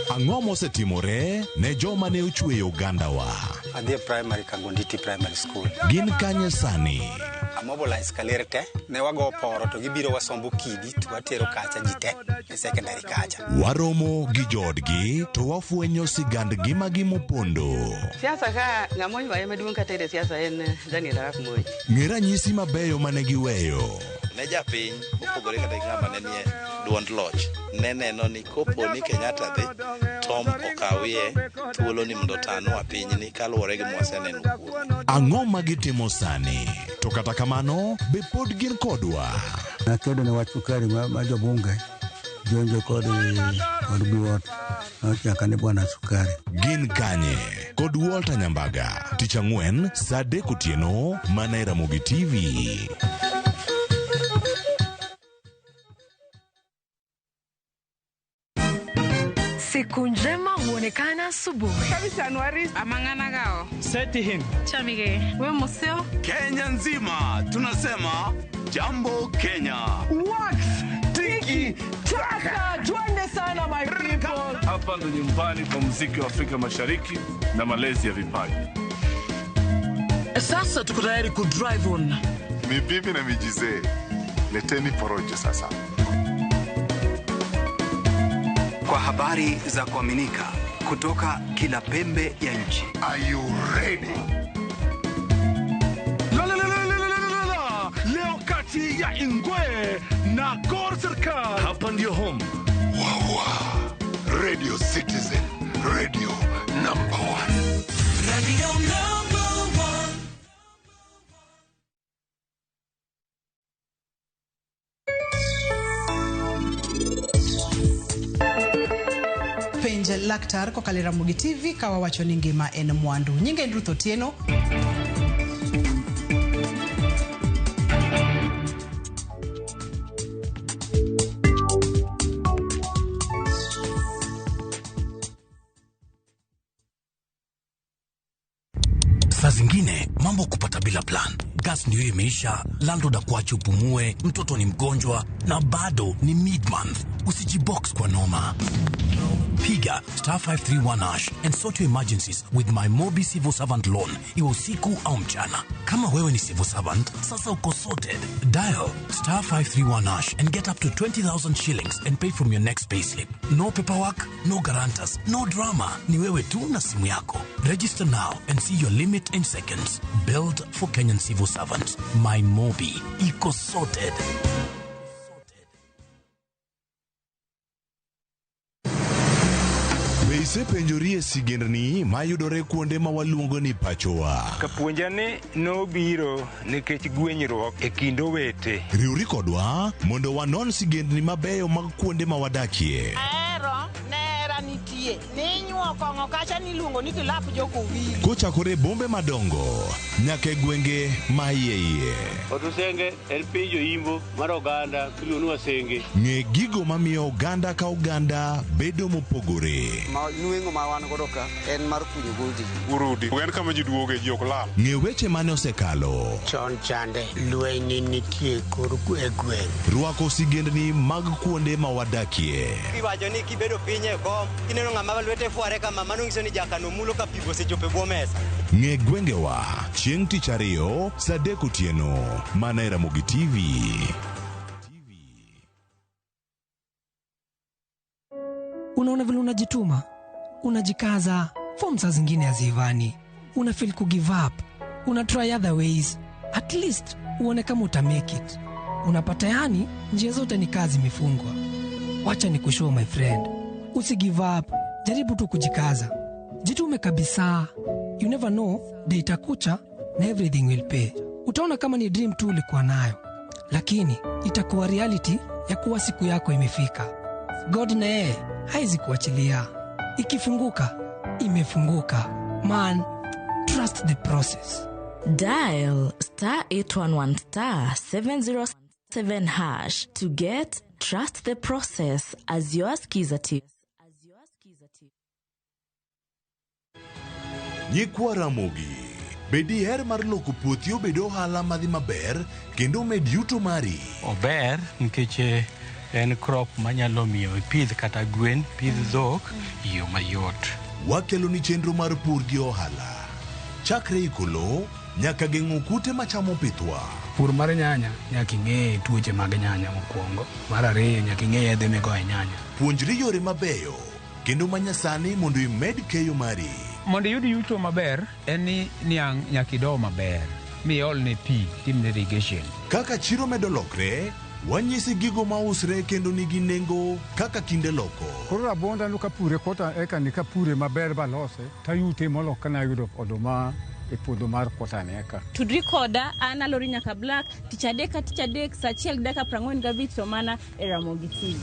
Ang'o mosetimore ne joma ne ochweyo ogandawa?
Adhi e primary Kangonditi Primary School.
Gin kanye sani?
Amobilize kaler te, ne wago poro to gibiro wasombo kidi to watero kacha ji te e secondary kacha.
Waromo gi joodgi to wafwenyo sigand ngimagi mopondo.
Siasa ka ng'ama oywaye maduong' kata e siasa en Daniel Arap Moi.
Ng'e ranyisi mabeyo mane giweyo.
Ne japiny mopogore kata gi ng'ama ne nie duond loch ne neno ni kopo ni Kenyatta dhi Tom okawie thuolo ni mondo otanwa pinyni kaluwore gi mwaseneno kuome.
Ang'o ma gitimo sani? To kata kamano, be pod gin kodwa?
Nakedo ne wach sukari ma jobunge jonjo kod Biwott nochaka ni bwana sukari.
Gin kanye? Kod Walter Nyambaga. Tich ang'wen saa 3 otieno mana e Ramogi TV.
Siku njema huonekana asubuhi.
Chamige. We museo.
Kenya nzima tunasema jambo Kenya.
Wax tiki taka, twende sana my people.
Hapa ndo nyumbani kwa muziki wa Afrika Mashariki na malezi ya vipaji.
Sasa tuko tayari ku drive on.
Ni bibi na mijizee. Leteni porojo sasa.
Kwa
Habari za kuaminika kutoka kila pembe ya nchi.
Are you ready?
La, la, la, la, la, la, la, la. Leo kati ya Ingwe na Gor Serikal.
Hapa ndio home.
Wawa. Radio Citizen, radio number one.
Radio number one.
Penj laktar kokalo e Ramogi TV ka wawacho ni ngima en mwandu. Nyinga en Ruth Otieno.
Saa zingine mambo kupata bila plan. Gas ndio imeisha, landlord akuache upumue, mtoto ni mgonjwa na bado ni mid month. Usijibox kwa noma. Piga star 531 hash and sort your emergencies with my Mobi Civil Servant Loan, iwe usiku au mchana. Kama wewe ni civil servant, sasa uko sorted. Dial star 531 hash and get up to 20,000 shillings and pay from your next payslip. No paperwork, no guarantors, no drama. Ni wewe tu na simu yako. Register now and see your limit in seconds. Build for Kenyan civil servants. My Mobi. Iko sorted.
Be isepenjori e sigendni mayudore kuonde ma waluongo ni pachowa?
Kapuonja ni nobiro nikech gwenyruok e kind owete.
Riwri kodwa mondo wanon sigendni mabeyo mag kuonde ma wadakie.
Ahero nera nitie ninyuo kong'o kacha niluongo ni kilap jokowili.
Kochakore e bombe madongo nyaka e gwenge ma iye iye.
Otusenge en piny joimbo mar oganda miluongo ni Wasenge.
Ng'e gigo mamiyo oganda ka oganda bedo mopogore.
Ma nweng'o ma wan godo ka en mar kunyo godhi.
Urudi. En kama ji duoge ji ok lal.
Ng'e weche mane osekalo.
Chon chande lweny nitie kor e gweng'.
Rwako sigendni mag kuonde ma wadakie.
Iwacho ni kibedo piny e kom, kineno ng'ama lwete fware kama, mano nyiso ni jakano mulo ka pi osechopo e bwo mesa.
Ng'e gwengewa chieng' tich ariyo saa 3 otieno mana e Ramogi TV.
Unaona vile unajituma, unajikaza, form saa zingine hazivani, una feel ku give up, una try other ways, at least uone kama uta make it. Unapata yani njia zote ni kazi imefungwa. Wacha ni kushow my friend, usi give up, jaribu tu kujikaza, jitume kabisa. You never know, day itakucha na everything will pay. Utaona kama ni dream tu ulikuwa nayo, lakini itakuwa reality ya kuwa siku yako imefika. God na yeye haizi kuachilia. Ikifunguka, imefunguka. Man, trust the process.
Dial star 811 star 707 hash to get Trust the Process as your skiza tip.
Nyikwa Ramogi, be diher mar loko puothi obed ohala madhi maber kendo med yuto mari?
Ober nikech en crop manyalo miyo ipidh kata gwen, pidh dhok e yo mayot.
Wakelo ni chenro mar pur gi ohala. Chakre iko lowo nyaka geng'o kute machamo pithwa.
Pur mar nyanya nyaka ing'e tuoche mag nyanya mokwongo. Mar ariyo nyaka ing'e yedhe migoyo e nyanya.
Puonjri yore mabeyo kendo manyasani mondo imed keyo mari.
Mondo iyud yuto maber en ni niang' nyaka ido maber miolne pi timne irrigation.
Kaka chiro medo lokre, wanyisi gigo mausre kendo nigi nengo kaka kinde loko.
Koro rabuonda no kapure kota eka ni kapure maber balose tayute molo kana yudo oduma e puodho mar kota ni eka.
Tudri koda an Alori nyaka Black tich adek ka tich adek saa 1:45 to mana e Ramogi TV.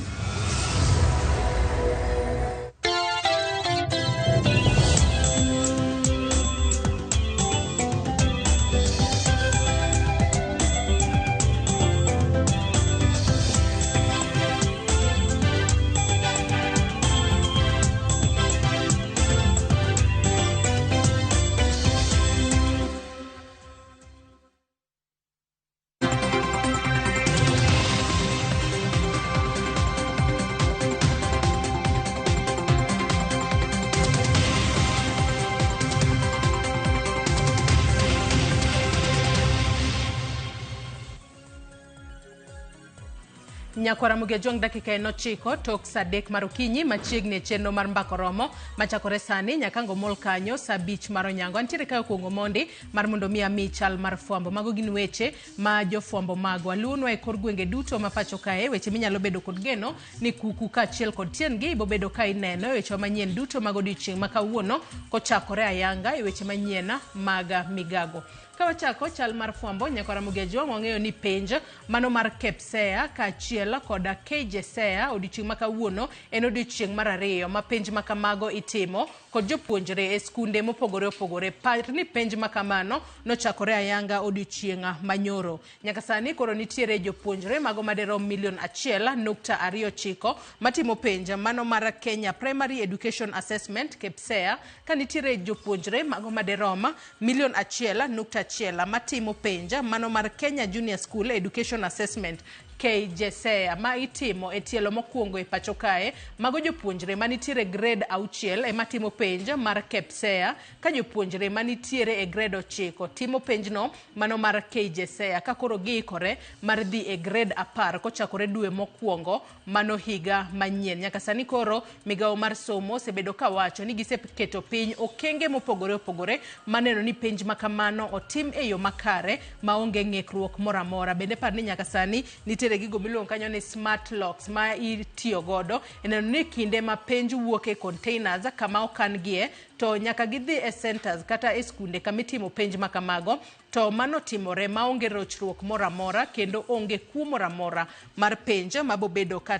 Nyakwara Ramogi Ajwang' dakika en 9 tok saa 3 mar okinyi machiegni e chenro mar Mbaka Oromo machakore sani nyaka ango mol kanyo saa 5 mar onyango. Antiere kae okuongo mondi mar mondo mi ami chal mar fwambo. Mago gin weche ma jofwambo magwa luwonwa e kor gwenge duto ma pacho kae, weche minyalo bedo kod geno ni kuku kaachiel kod tiendgi ibobedo ka ineno e wechewa manyien duto mag odiochieng' ma kawuono kochakore ayanga e weche manyien mag migago. Ka wachako chal mar fwambo, Nyakwar Ramogi Ajwang' wang'eyo ni penj mano mar KPSEA kaachiel koda KJSEA odiochieng' ma kawuono en odiochieng' mar ariyo ma penj ma kamago itimo kod jopuonjre e skunde mopogore opogore. Par ni penj ma kamano nochakore ayanga odiochieng' manyoro. Nyaka sani koro nitiere jopuonjre mago maderom milion 1.29 matimo penj mano mar Kenya Primary Education Assessment KPSEA, ka nitiere jopuonjre mago maderom milion 1.1 matimo penj mano mar Kenya Junior School Education Assessment KJSEA ma itimo e tielo mokwongo e pacho kae. Mago jopuonjre manitiere grade 6 ema timo penj mar KPSEA, ka jopuonjre manitiere e grade 9 timo penjno mano mar KJSEA ka koro giikore mar dhi e grade 10 kochakore dwe mokwongo mano higa manyien. Nyaka sani koro migawo mar somo osebedo ka wacho ni giseketo piny okenge mopogore opogore maneno ni penj ma kamano otim e yo makare maonge ng'ikruok moro amora. Bende par ni nyaka sani nitiere gigo miluongo kanyo ni smart locks ma itiyo godo e neno ni kinde ma penj wuok e containers kama okan gie to nyaka gidhi e centers kata e skunde kama itimo penj ma kamago, to mano timore maonge rochruok moro amora kendo onge kuo moro amora mar penj mabobedo ka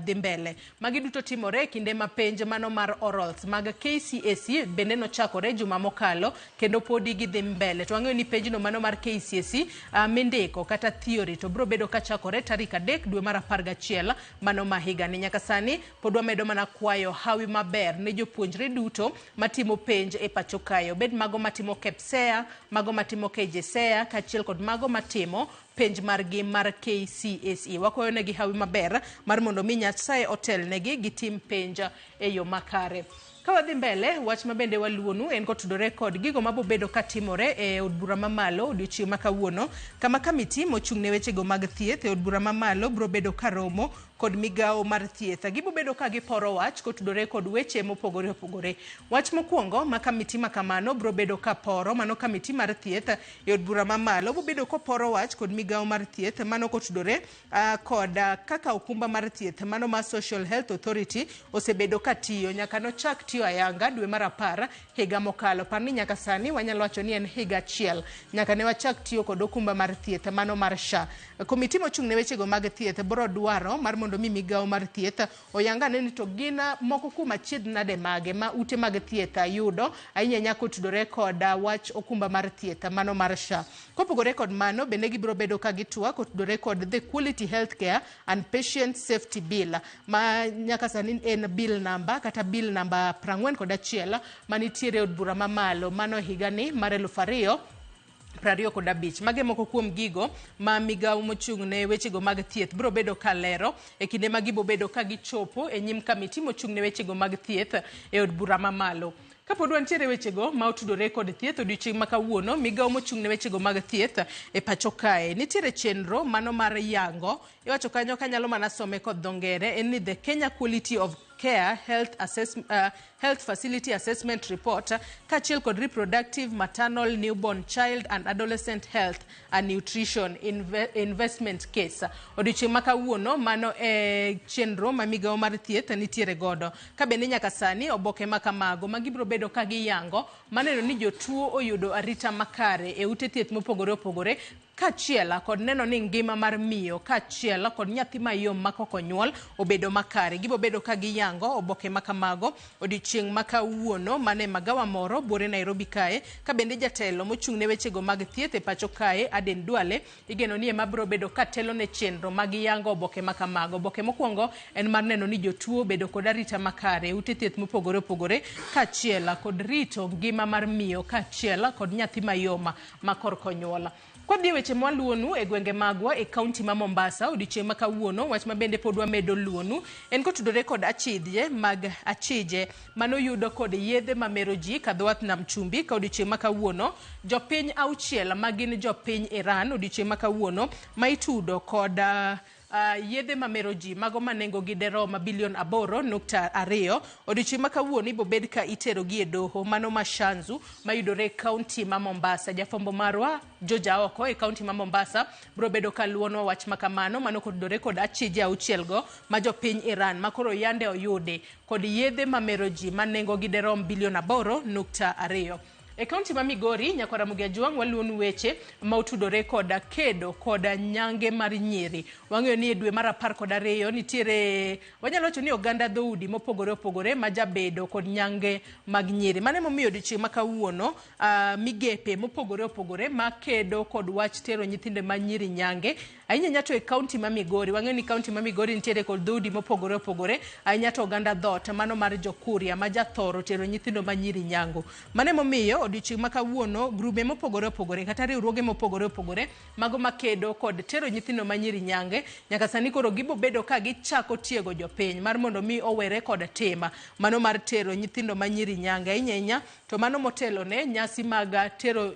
dhi mbele. Magi duto timore e kinde ma penj mano mar orals mag KCSE bende nochakore juma mokalo kendo podi gidhi mbele. To wang'eyo ni penjno mano mar KCSE mindiko kata theory to biro bedo kachakore tarik 3 dwe mar 11 mano ma higani. Nyaka sani pod wamedo mana kwayo hawi maber ne jopuonjre duto matimo penj e pacho kae, obed mago matimo KPSEA, mago matimo KJSEA kaachiel kod mago matimo penj margi mar KCSE. Wakwayo negi hawi maber mar mondo mi Nyasaye otelnegi gitim penj e yo makare. Ka wadhi mbele, wach ma bende waluwonu en kotudore kod gigo mabobedo katimore e od bura mamalo odiochieng' ma kawuono, kama kamiti mochung' ne wechego mag thieth e od bura mamalo biro bedo karomo kod migawo mar thieth. Gibobedo ka giporo wach kotudore kod weche mopogore opogore. Wach mokwongo ma kamiti ma kamano biro bedo ka poro, mano kamiti mar thieth e od bura mamalo bobedo koporo wach kod migawo mar thieth mano kotudore kod kaka okumba mar thieth mano mar Social Health Authority osebedo ka tiyo nyaka nochak tiyo ayanga dwe mar 10 higa mokalo. Par ni nyaka sani wanyalo wacho ni en higa achiel nyaka ne wachak tiyo kod okumba mar thieth mano mar SHA. Komiti mochung' ne wechego mag thieth biro dwaro mar mondo mi migawo mar thieth oyanga ne ni to gin moko kuom achiedh nade mage ma ute mag thieth yudo ahinya ahinya kotudore kod wach okumba mar thieth mano mar SHA. Kopogore kod mano bende gibiro bedo ka gitwak kotudore kod the Quality Healthcare and Patient Safety Bill ma nyaka sani en bill number kata bill number 41 manitiere e od bura mamalo mano higani mar 2025. Mage moko kuom gigo ma migawo mochung' ne wechego mag thieth biro bedo ka lero e kinde ma gibobedo ka gichopo e nyim kamiti mochung' ne wechego mag thieth e od bura mamalo. Kapod wantiere wechego ma otudore kod thieth odiochieng' ma kawuono, migawo mochung' ne wechego mag thieth e pacho kae nitiere chenro mano mar yango, iwacho kanyo kanyalo mana some kod dho ngere, en ni the Kenya Quality of Care Health Facility Assessment Report kaachiel kod Reproductive, Maternal, Newborn, Child and Adolescent Health and Nutrition Investment Case. Odiochieng' ma kawuono mano e chenro ma migawo mar thieth nitiere godo. Ka bende nyaka sani oboke ma kamago ma gibiro bedo ka giyango maneno ni jotuo oyudo arita makare e ute thieth mopogore opogore kaachiel kod neno ni ngima mar miyo kaachiel kod nyathi mayom ma kok onyuol obedo makare. Gibo bedo ka giyango oboke ma kamago odiochieng' ma kawuono mane magawa moro buore Nairobi kae, ka bende jatelo mochung' ne wechego mag thieth e pacho kae Aden Duale igeno ni ema biro bedo ka telo ne chenro mag yango oboke ma kamago. Oboke mokwongo en mar neno ni jotuo obedo kod arita makare e ute thieth mopogore opogore kaachiel kod rito ngima mar miyo kaachiel kod nyathi mayom ma korka onyuol. Kwadhi e weche mwaluonu e gwenge magwa e kaunti ma Mombasa odiochieng' ma kawuono, wach ma bende pod wamedo luonu en kotudore kod achije mag achije manoyudo kod yedhe mamero ji kadho wath nam chumbi ka odiochieng' ma kawuono jopiny 6 ma gin jopiny Iran odiochieng' ma kawuono ma itudo kod Yedhe mamero ji mago ma nengogi derom bilion 8.2 odiochieng' ma kawuono ibobed ka iterogi e doho mano ma Shanzu mayudore e kaunti ma Mombasa. Jafwambo marwa George Aoko e kaunti ma Mombasa biro bedo ka luwonwa wach ma kamano mano kotudore kod achije 6 go ma jopiny Iran ma koro yande oyudi kod yedhe mamero ji ma nengogi derom bilion 8.2. E kaunti ma Migori, nyakwara Ramogi Ajwang' waluwonu weche ma otudore koda kedo koda nyange mar nyiri. Wang'eyo ni e dwe mar 12 nitiere, wanyalo wacho ni oganda dhoudi mopogore opogore ma jabedo kod nyange mag nyiri. Mano emomiyo odiochieng' ma kawuono migepe mopogore opogore ma kedo kod wach tero nyithindo ma nyiri nyange. Ahinya ahinya to e kaunti ma Migori, wang'eyo ni kaunti ma Migori nitiere kod dhoudi mopogore opogore, ahinya to oganda dhoot mano mar Jokuria ma jathoro tero nyithindo ma nyiri nyango. Mano emomiyo odiochieng' ma kawuono grube mopogore opogore kata riwruoge mopogore opogore mago makedo kod tero nyithindo ma nyiri nyange nyaka sani koro gibobedo ka gichako tiego jopiny mar mondo mi owere kod tema mano mar tero nyithindo ma nyiri nyange ahinya ahinya to mano motelo ne nyasi mag tero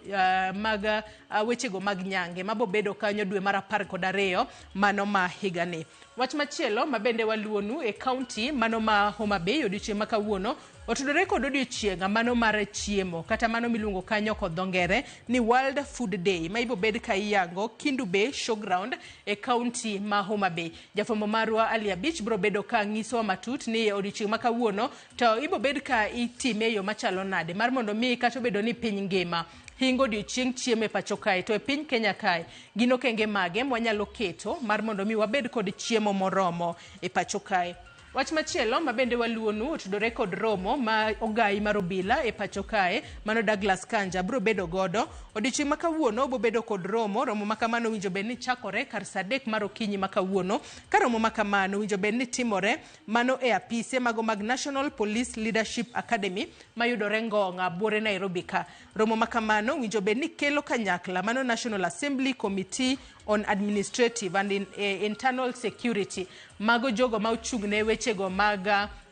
mag wechego mag nyange mabobedo kanyo dwe mar 12 mano ma higani. Wach machielo mabende waluwonu e kaunti mano ma Homa Bay odiochieng' ma kawuono otudore kod odiochieng' mano mar chiemo kata mano miluongo kanyo kod dho ngere ni World Food Day ma ibobed ka iyango Kindu Bay Showground e kaunti ma Homa Bay. Jafwambo marwa Ali Abich biro bedo ka nyisowa matut ni odiochieng' ma kawuono to ibobed ka itime e yo machalo nade mar mondo mi kata obedo ni piny ngima hingo odiochieng' chiemo e pacho kae to e piny Kenya kae gin okenge mage mwanyalo keto mar mondo mi wabed kod chiemo moromo e pacho kae. Wach machielo mabende waluwonu otudore kod romo ma ogai mar obila e pacho kae mano Douglas Kanja biro bedo godo odiochieng' ma kawuono. Obobedo kod romo ma kamano winjo bed ni chakore kar saa 3 mar okinyi ma kawuono ka romo ma kamano winjo bed ni timore mano e apise mago mag National Police Leadership Academy mayudore Ngong'a buore Nairobi ka. Romo ma kamano winjo bed ni kelo kanyakla mano National Assembly Committee on Administrative and Internal Security mago jogo ma ochung' ne wechego mag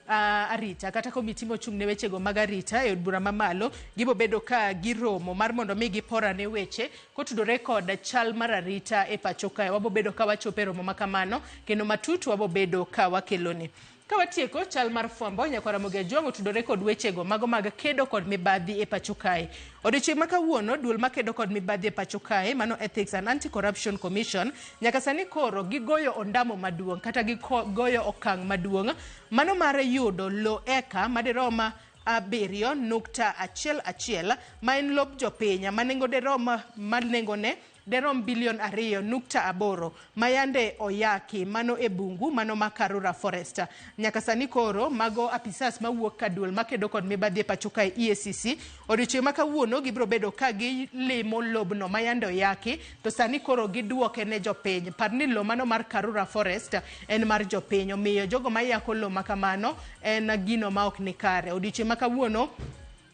arita kata komiti mochung' ne wechego mag arita e od bura mamalo gibobedo ka giromo mar mondo mi giporane weche kotudore kod chal mar arita e pacho kae. Wabobedo ka wachopo e romo ma kamano kendo matut wabobedo ka wakeloni. Ka watieko chal mar fwambo nyakwara Ramogi Ajwang' otudore kod wechego mago mag kedo kod mibadhi e pacho kae. Odiochieng' ma kawuono duol makedo kod mibadhi e pacho kae mano Ethics and Anti-Corruption Commission nyaka sani koro gigoyo ondamo maduong' kata gigoyo okang' maduong' mano mar yudo lo eka madiroma 7.11 ma en lob jopiny ma nengo nengone derom bilion 2.8 mayande oyaki mano e bungu mano ma Karura Forest. Nyaka sani koro mago apisas mawuok ka duol makedo kod mibadhi e pacho kae EACC odiochieng' ma kawuono gibiro bedo ka gilimo lobno mayande oyaki to sani koro giduoke ne jopiny. Par ni lo mano mar Karura Forest en mar jopiny, omiyo jogo mayako lo makamano en gino ma ok ni kare. Odiochieng' ma kawuono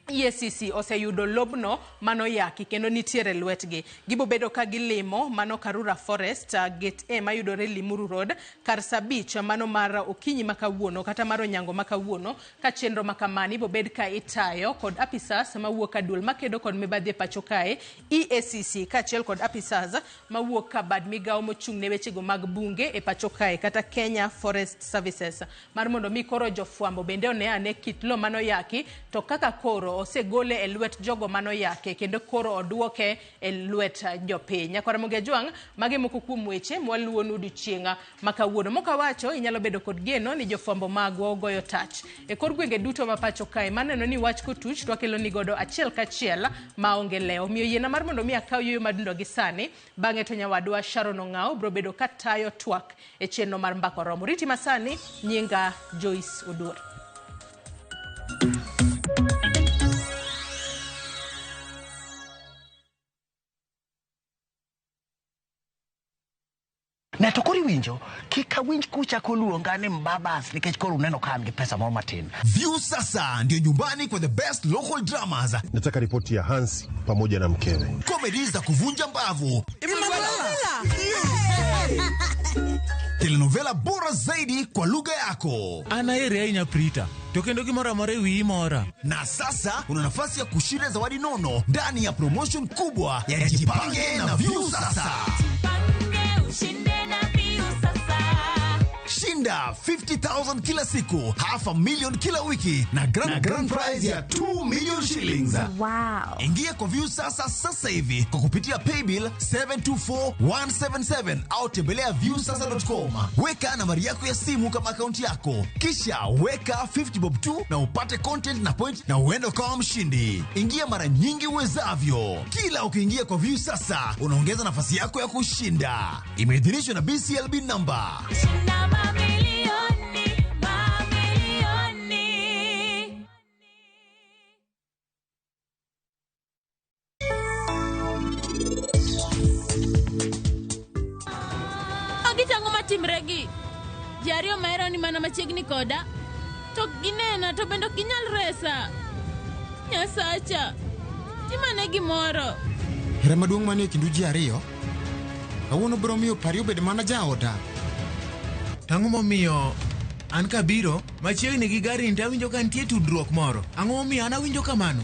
EACC oseyudo lobno mano yaki kendo nitiere lwetgi. Gibobedo ka gilimo mano Karura Forest Gate A mayudore Limuru Road kar saa 5 mano mar okinyi ma kawuono kata mar onyango ma kawuono ka chenro ma kamano ibobed ka itayo kod apisas mawuok ka duol makedo kod mibadhi e pacho kae EACC kaachiel kod apisas mawuok ka bad migawo mochung' ne wechego mag bunge e pacho kae kata Kenya Forest Services mar mondo mi koro jofwambo bende one ane kit lo mano yaki to kaka koro osegole e lwet jogo mano yake kendo koro oduoke e lwet jopiny. Nyakwara Ramogi Ajwang' mage moko kuom weche mwaluwonu odiochieng' ma kawuono. Mokawacho inyalo bedo kod geno ni jofwambo magwa ogoyo tach e kor gwenge duto ma pacho kae maneno ni wach kotuch to wakelo ni godo achiel kachiel maonge lewo. Omiyo yiena mar mondo mi akaw yueyo madundo gi sani, bang'e to nyawadwa Sharon Ong'ao biro bedo ka tayo twak e chenro mar Mbaka Oromo. Riti masani, nyinga Joyce Oduor.
Ne to koro iwinjo kik awinj kuchako luonga ni mbabas nikech koro uneno ka an gi pesa moro matin.
View sasa ndio nyumbani kwa the best local dramas.
Nataka ripoti ya Hansi pamoja na mkewe.
Comedy za kuvunja mbavu. Telenovela bora zaidi kwa lugha yako.
Anaere ahinya Prita. To kendo gimoro amora e wiyi mora.
Na sasa una nafasi ya kushinda zawadi nono ndani ya promotion kubwa ya Jipange na View Sasa.
Ushinde na View Sasa.
Shinda 50,000 kila siku, half a million kila wiki na grand prize ya 2 million shillings.
Wow.
Ingia kwa Viusasa sasa hivi kwa kupitia paybill 724177 au tembelea viusasa.com. Weka nambari yako ya simu kama akaunti yako, kisha weka 50 bob tu na upate content na point na uende ukawa mshindi. Ingia mara nyingi uwezavyo. Kila ukiingia kwa Viusasa unaongeza nafasi yako ya kushinda. Imeidhinishwa na BCLB number.
Shinda mamilioni, mamilioni. Ogitang'o matimre gi? Ji ariyo mahero ni mana machiegni koda. To ginena to bende ok ginyal resa. Nyasacha, timane gimoro.
Hera maduong' manie kindu ji ariyo kawuono biro miyo pari obed mana jaoda.
Tang'o momiyo an kabiro machiegni gi gari to awinjo ka nitie tudruok moro. Ang'o momiyo an awinjo kamano?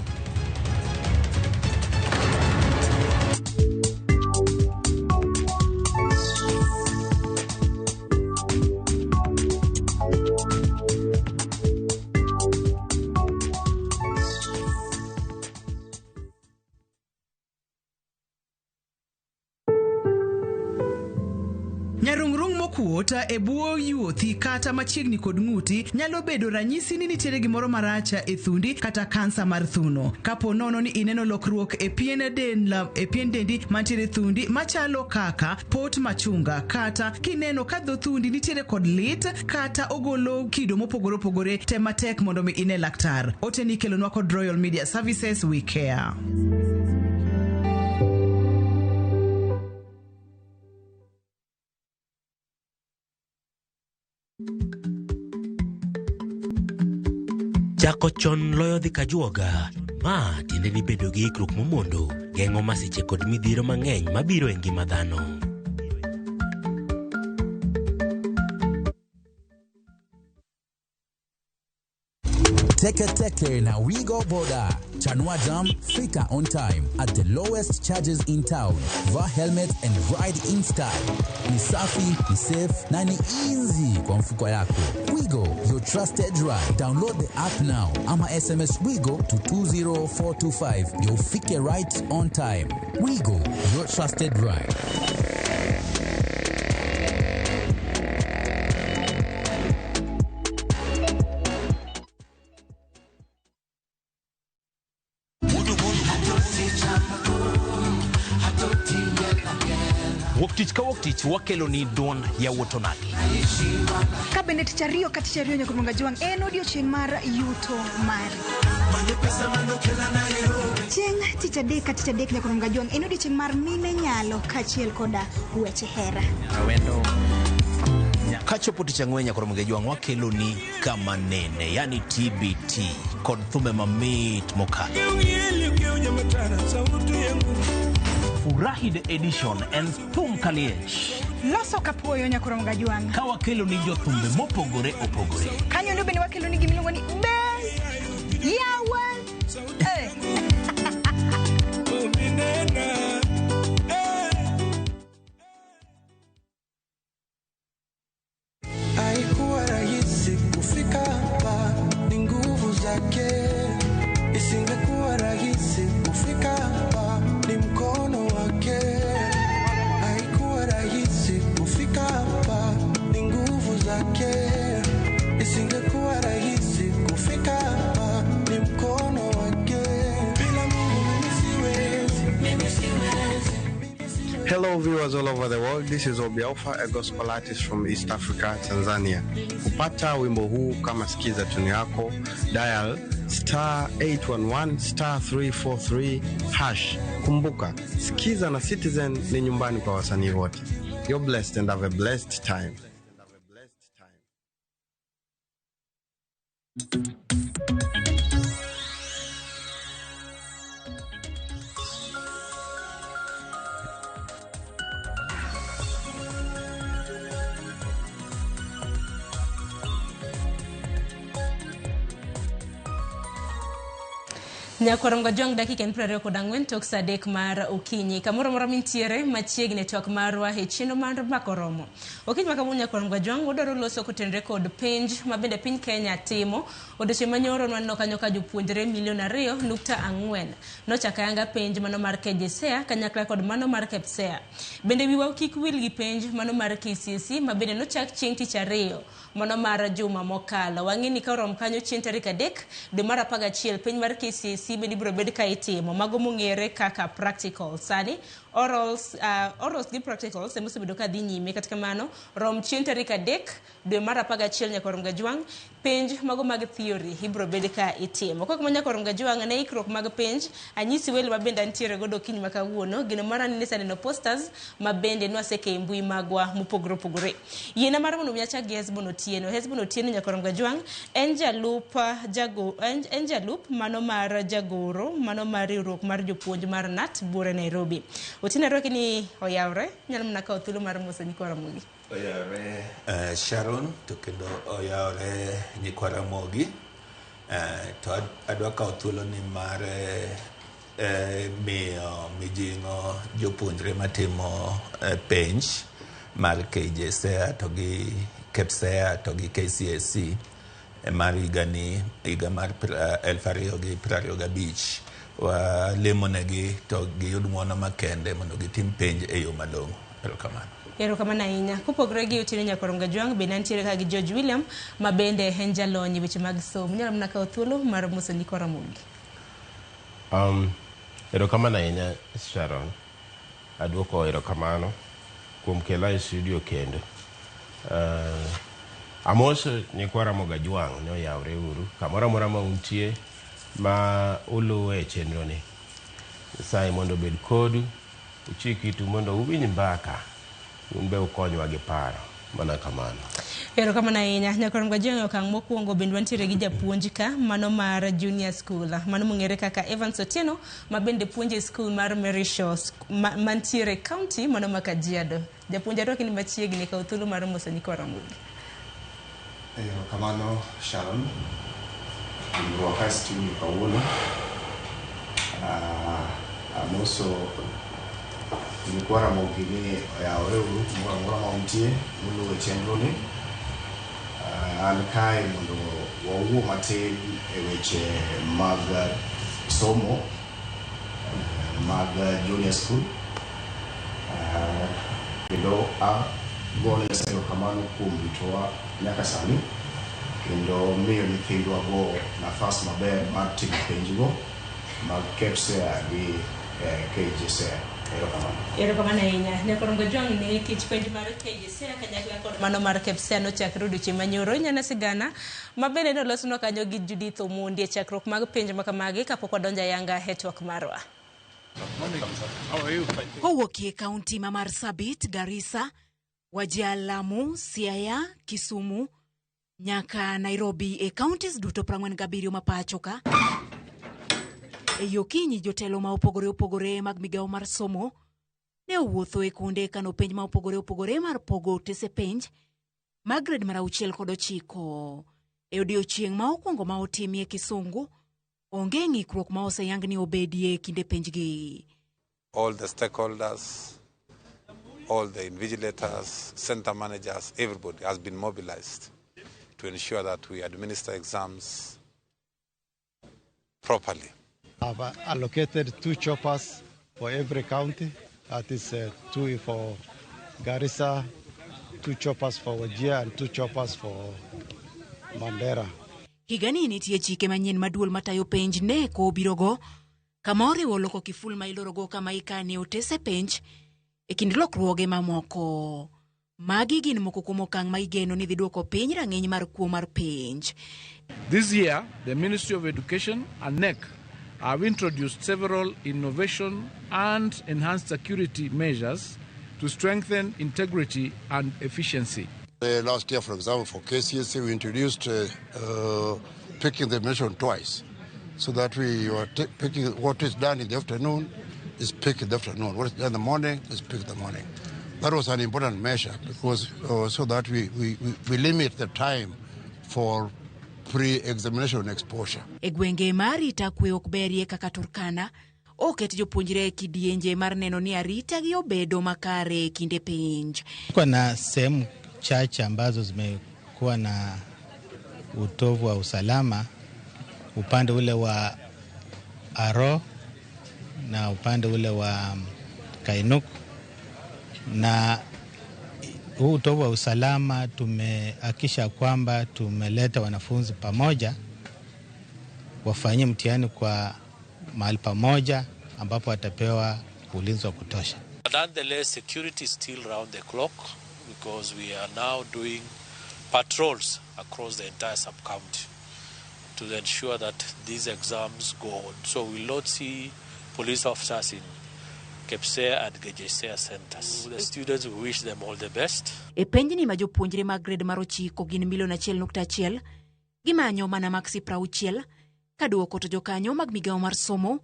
Nyarung'rung' mokuot e bwo yuothi kata machiegni kod ng'uti nyalo bedo ranyisi ni nitiere gimoro marach e thundi kata kansa mar thuno. Kapo nono ni ineno lokruok e pien del, e pien dendi mantiere thundi machalo kaka pot machunga, kata kineno ka dho thundi nitiere kod lit kata ogolo kido mopogore opogore, tem matek mondo mi ine laktar. Oteni ikelonwa kod Royal Media Services, we care.
Chako chon loyo dhi kajuoga. Ma tiende ni bedo gi ikruok momondo geng'o masiche kod midhiero mang'eny mabiro e ngima dhano.
Teke Teke na Wigo Boda. Chanua Jam, fika on time at the lowest charges in town. Vaa helmet and ride in style. Ni safi, ni safe na ni easy kwa mfuko yako. Wigo, your trusted ride. Download the app now ama SMS Wigo to 20425 ndio ufike right on time. Wigo, your trusted ride.
Wuok tich ka wuok tich wakelo ni duond yawuot onagi.
Ka bende tich ariyo ka tich ariyo nyaka Jwang' en odiochieng' mar yuto mari. Chieng' tich adek ka tich adek nyaka Jwang' en odiochieng' mar mine nyalo kaachiel koda weche hera.
Kachopo tich ang'wen nyaka Jwang' wakelo ni kama nene, yani TBT kod thumbe mamit mokalo. Furahi the edition en thum kaliech.
Loso kapuoyo nyaka Jwang'.
Ka wakelo ni jothumbe mopogore opogore.
Kanyo ndo bende wakelo ni gimiluongo ni be yawa.
Haikuwa rahisi kufika hapa, ni nguvu zake. Isingekuwa rahisi kufika hapa, ni mkono wake. Haikuwa rahisi kufika hapa, ni nguvu zake. Isingekuwa rahisi kufika hapa, ni mkono wake. Bila Mungu mimi siwezi, mimi siwezi.
Hello viewers all over the world, this is Obi Alpha, a gospel artist from East Africa, Tanzania. Kupata wimbo huu kama sikiza tuni yako, dial star 811 star 343 hash. Kumbuka, Sikiza na Citizen ni nyumbani kwa wasanii wote. You're blessed and have a blessed time.
Nyakwar Gajwang' dakika en 24 tok saa 3 mar okinyi. Kamoro amora mintiere machiegni e twak marwa e chenro mar Mbaka Oromo. Okinyi ma kawuono Nyakwar Gajwang' wadwaro loso kotenore kod penj ma bende piny Kenya timo. Odiochieng' manyoro nwaneno kanyo ka jopuonjre milion 2.4 nochako ayanga penj mano mar KJSEA kanyakla kod mano mar KPSEA. Bende wiwa kik wil gi penj mano mar KCSE ma bende nochak chieng' tich ariyo mano mar juma mokalo. Wang'e ni ka orom kanyo chieng' tarik 3 dwe mar 11 penj mar KCSE bende ibiro bed ka itimo mago mong'ere kaka practical. Sani orals gi practicals ema osebedo ka dhi nyime. Kata kamano rom chieng' tarik 3 dwe mar 11 Nyakwar Gajwang' penj mago mag theory ibiro bed ka itimo. Kok ma Nyakwar Gajwang' ne ikruok mag penj anyisi welo ma bende antiere godo okinyi ma kawuono. Gino mara ni neno posters ma bende nwaseke e mbui magwa mopogore opogore. Yiena mar mondo mi achak gi Hesbon Otieno. Hesbon Otieno Nyakwar Gajwang' en jalup mano mar jagoro mano mar riwruok mar jopuonj mar KNUT buore Nairobi. Otieno arwaki ni oyawre, nyalo mana kawo thuolo mar moso nyikwa Ramogi.
Oyawre Sharon to kendo oyawre nyikwa Ramogi. To adwa kawo thuolo ni mar miyo mijing'o jopuonjre matimo penj mar KJSEA to gi KPSEA to gi KCSE mar higani, higa mar 2025. Walemonegi to giyud ng'uono makende mondo gitim penj e yo malong'o. Erokamano.
Erokamano ahinya. Kopogore gi Otieno Nyakwar Gajwang' bende antiere ka gi George William ma bende en jalony e weche mag somo. Inyalo mana kawo thuolo mar moso nyikwa Ramogi.
Erokamano ahinya Sharon. Aduoko erokamano kuom kela e studio kendo. Amoso nyikwa Ramogi Ajwang' ni oyawre uru kamoro amora ma untie ma uluwe e chenro ni. Nyasaye mondo obed kodu, uchik itu mondo uwinj mbaka, un be ukonywa gi paro. Mana kamano.
Erokamano ahinya. Nyakwar Gajwang' e okang' mokwongo bende wantiere gi japuonj ka mano mar junior school mano mong'ere kaka Evans Otieno ma bende puonjo e school mar Mary Shaw mantiere county mano ma Kajiado. Japuonj arwaki ni machiegni kaw thuolo mar moso nyikwa Ramogi.
Erokamano Sharon. Rwaka e studio kawuono. Amoso nyikwa Ramogi ni oyawre uru kumoro amora ma untie muluwo chenro ni. An kae mondo wawuo matin e weche mag somo mag junior school. Kendo agone Nyasaye erokamano kuom ritowa nyaka sani kendo miyo nyithindwa go nafas maber mar timo penjgo mag KPSEA gi KJSEA. Erokamano.
Erokamano ahinya. Nyakwar Gajwang' ne kich penj mar KJSEA kanyakla kod mano mar KPSEA nochakre odiochieng' manyoro. Inyalo sigana ma bende nolosnwa kanyo gi Judith Omondi e chakruok mag penj ma kamagi kapok wadonjo ayanga e twak marwa.
Kowuok e kaunti ma Marsabit, Garissa, Wajir, Lamu, Siaya, Kisumu nyaka Nairobi e counties duto 47 ma pacho ka. E okinyi jotelo ma opogore opogore mag migawo mar somo ne owuotho e kuonde kano penj ma opogore opogore mar pogo otese penj mag grade mar 6 kod 9. E odiochieng' ma okwongo ma otimie Kisungu, onge ng'ikruok ma oseyang ni obedie kinde penjgi.
All the stakeholders, all the invigilators, center managers, everybody has been mobilized to ensure that we administer exams properly.
I've allocated 2 choppers for every county. That is 2 for Garissa, 2 choppers for Wajir, and 2 choppers for Mandera.
Higani nitie chike manyien ma duol matayo penj ne ko obirogo kama oriwo loko kiful ma ilorogo kama ikane otese penj e kind lokruoge mamoko. Magi gin moko kuom okang' ma igeno ni dhi duoko piny rang'iny mar kuo mar penj.
This year, the Ministry of Education and KNEC have introduced several innovation and enhanced security measures to strengthen integrity and efficiency.
Last year, for example, for KCSE, we introduced picking the mission twice, so that we are picking what is done in the afternoon is picked in the afternoon, what is done in the morning is picked in the morning. That was an important measure because so that we limit the time for pre-examination exposure.
E gwenge ma arita kwe ok berie kaka Turkana, oket jopuonjre e kidienje mar neno ni arita gi obedo makare e kinde penj.
Kuna sehemu chache ambazo zimekuwa na utovu wa usalama, upande ule wa Aro na upande ule wa Kainuk, na huu utovu wa usalama tumehakikisha kwamba tumeleta wanafunzi pamoja wafanyie mtihani kwa mahali pamoja ambapo watapewa ulinzi wa kutosha.
Nonetheless, security is still round the clock because we are now doing patrols across the entire sub-county to ensure that these exams go on. So we will not see police officers in KPSEA and KJSEA centers. The students, we wish them all the best.
E penjni ma jopuonjre mag grade mar 9 gin milion 1.1 gimanyo mana maksi 60 ka duoko to jokanyo mag migawo mar somo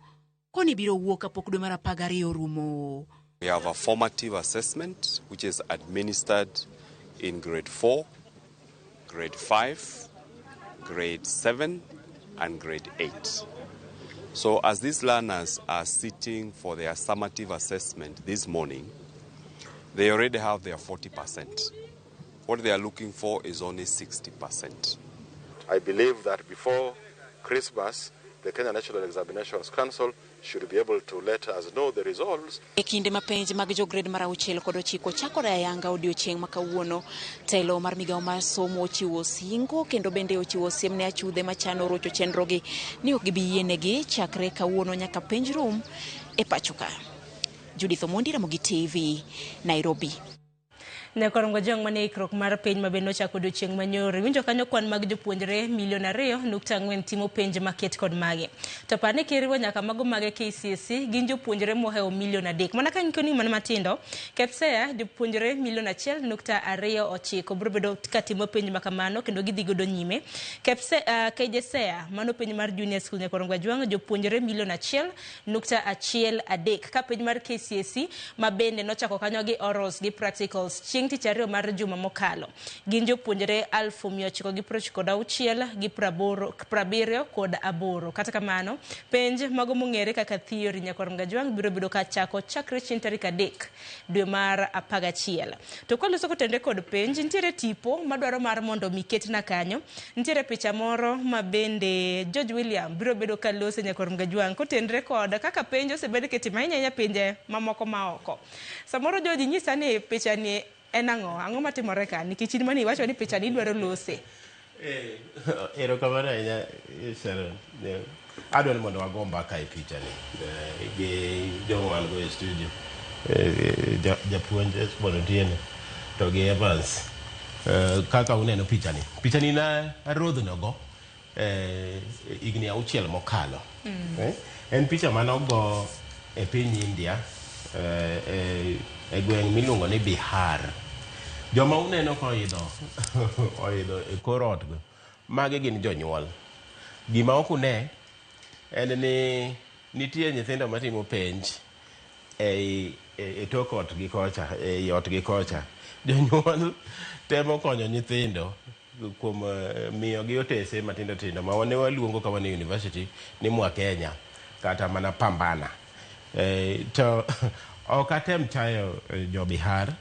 koni biro wuok kapok dwe mar 12 orumo.
We have a formative assessment which is administered in grade 4, grade 5, grade 7 and grade 8. So as these learners are sitting for their summative assessment this morning, they already have their 40%. What they are looking for is only 60%.
I believe that before Christmas, the Kenya National Examinations Council should be able to let us know the results.
E kinde ma penj mag jo grade mar 6 kod 9 chakore ayanga odiochieng' ma kawuono, telo mar migawo mar somo ochiwo singo kendo bende ochiwo siem ne achudhe machano rocho chenrogi ni ok gibi yienegi chakre kawuono nyaka penj rum e pacho ka. Judith Omondi, Ramogi TV, Nairobi.
Nyakorongo jong mane ikruok mar piny ma bende ochako odiochieng' manyoro. Iwinjo kanyo kwan mag jopuonjre milion 2.4 timo penj maket kod magi. To par ni kiriwo nyaka mago mag KCSE gin jopuonjre mohewo milion 3. Mana ka ng'ikoni mana matindo, KPSEA jopuonjre milion 1.29 biro bedo katimo penj makamano kendo gidhi godo nyime. KPSEA KJSEA mano penj mar junior school Nyakorongo Jwang' jopuonjre milion 1.13. Ka penj mar KCSE ma bende nochako kanyo gi orals gi practicals chieng' tich ariyo mar juma mokalo gin jopuonjre 996 gi 78. Kata kamano penj mago mong'ere kaka theory Nyakorongo Jwang' biro bedo ka chako chakre chieng' tarik 3 dwe mar 11. To kwaloso kotenre kod penj, nitiere tipo madwaro mar mondo mi ketna kanyo. Nitiere picha moro ma bende George William biro bedo ka lose Nyakorongo Jwang' kotenre kod kaka penj osebed kitimo ahinya ahinya pinje mamoko maoko. Samoro George nyisa ni picha ni en ang'o? Ang'o matimore ka? Nikech in mane iwacho ni picha ni idwaro lose.
Erokamano ahinya Sharon. Adwa ni mondo wago mbaka e picha ni gi joma wan go e studio. Japuonj Esbon Otieno to gi Evans. Kaka uneno picha ni. Picha ni na arodhno go higni 6 mokalo. En picha manogo e piny India e gweng' miluongo ni Bihar. Joma uneno ka oidho e kor ot go, magi gin jonyuol. Gima ok une en ni nitie nyithindo matimo penj e tok ot gi kocha, ei ot gi kocha. Jonyuol temo konyo nyithindo kuom miyogi otese matindo tindo ma ne waluongo ka wan e university ni Mwa Kenya kata mana Pambana. To ok atem chayo jo Bihar.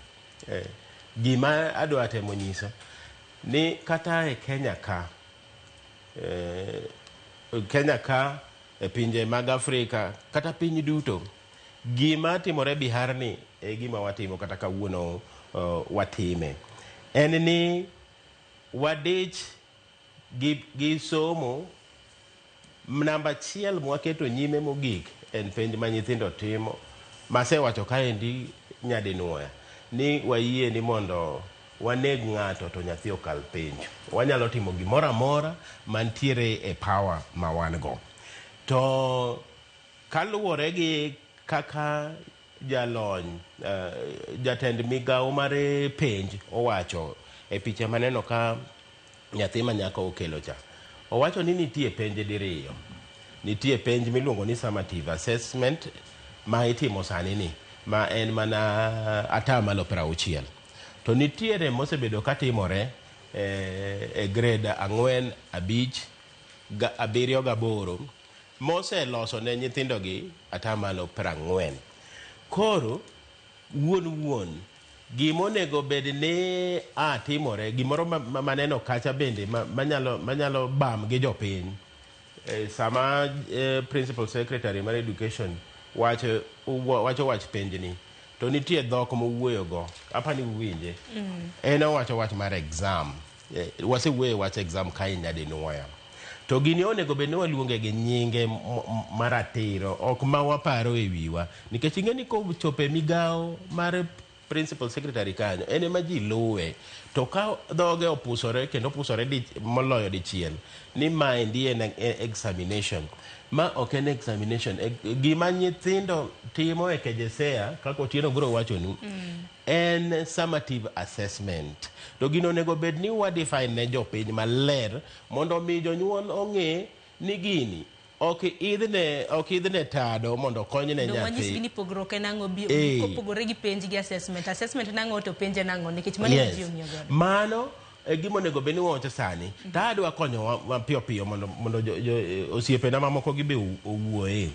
Gima adwa temo nyiso ni kata e Kenya ka, e pinje mag Afrika kata piny duto, gima timore Bihar ni e gima watimo kata kawuono watime. En ni wadich gi somo. Namba 1 mwaketo nyime mogik en penj ma nyithindo timo. Masewacho kaendi nyadinuoya ni wayie ni mondo waneg ng'ato to nyathi okal penj. Wanyalo timo gimoro amora mantiere e power ma wan go. To kaluwore gi kaka jalony jatend migawo mar penj owacho e picha maneno ka nyathi ma nyako okelo cha, owacho ni nitie penj diriyo. Nitie penj miluongo ni summative assessment ma itimo sani ni ma en mana 60%. To nitiere mosebedo katimore e grade 4, 5, 7 gi 8 moseloso ne nyithindogi 40%. Koro wuon gimonego bed ni a timore gimoro maneno kacha bende manyalo bam gi jopiny sama principal secretary mar education wacho wach penjni to nitie dhok mowuoyogo apani uwinje. En owacho wach mar exam. Wasewuoyo wach exam kae nyadinwoya to gini onego bed ni waluonge gi nyinge maratiro, ok ma waparo e wiwa, nikech ing'e ni kochopo e migawo mar principal secretary kanyo en ema ji luwe, to ka dhoge opusore kendo opusore moloyo dichiel ni maendi en examination ma ok en examination. Gima nyithindo timo e KJSEA kaka Otieno biro wachonu en summative assessment, to gino onego bed ni wa define ne jopiny maler mondo mi jonyuol ong'e ni gini ok idhne tado mondo okonyne
Dong wanyisgi
nyathi.
ni pogruok en ang'o kopogore gi penj gi assessment. Assessment en ang'o to penj en ang'o, nikech mano ji ong'iyo godo.
Mano e gima onego bed ni wawacho sani. To adwa konyo wa piyo piyo mondo osiepena mamoko gi be owuoye.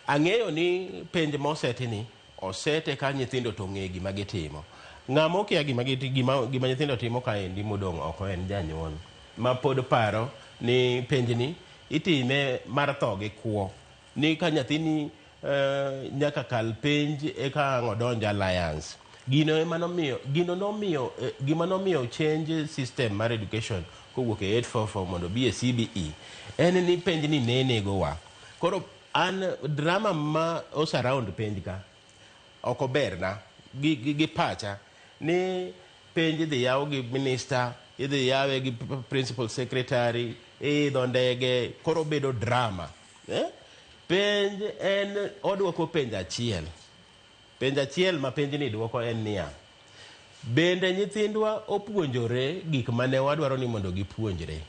Ang'eyo ni penj mosetini osete ka nyithindo to ong'e gima gitimo. Ng'ama okia gima nyithindo timo kaendi modong' oko en janyuol ma pod paro ni penjni itime mar tho gi kuo, ni ka nyathini nyaka kal penj eka ang' odonj alliance. Gino ema nomiyo gino nomiyo gima nomiyo change system mar education kowuok e 844 mondo obi e CBE en ni penj ni ne negowa. Koro an drama ma osurround penj ka ok oberna gi pacha ni penj idhi yaw gi minister, idhi yawe gi principal secretary, iidho ndege, koro bedo drama, eh? Penj en odwoko penj achiel. Penj achiel ma penjni dwoko en niya, bende nyithindwa opuonjore gik mane wadwaro ni mondo gipuonjre?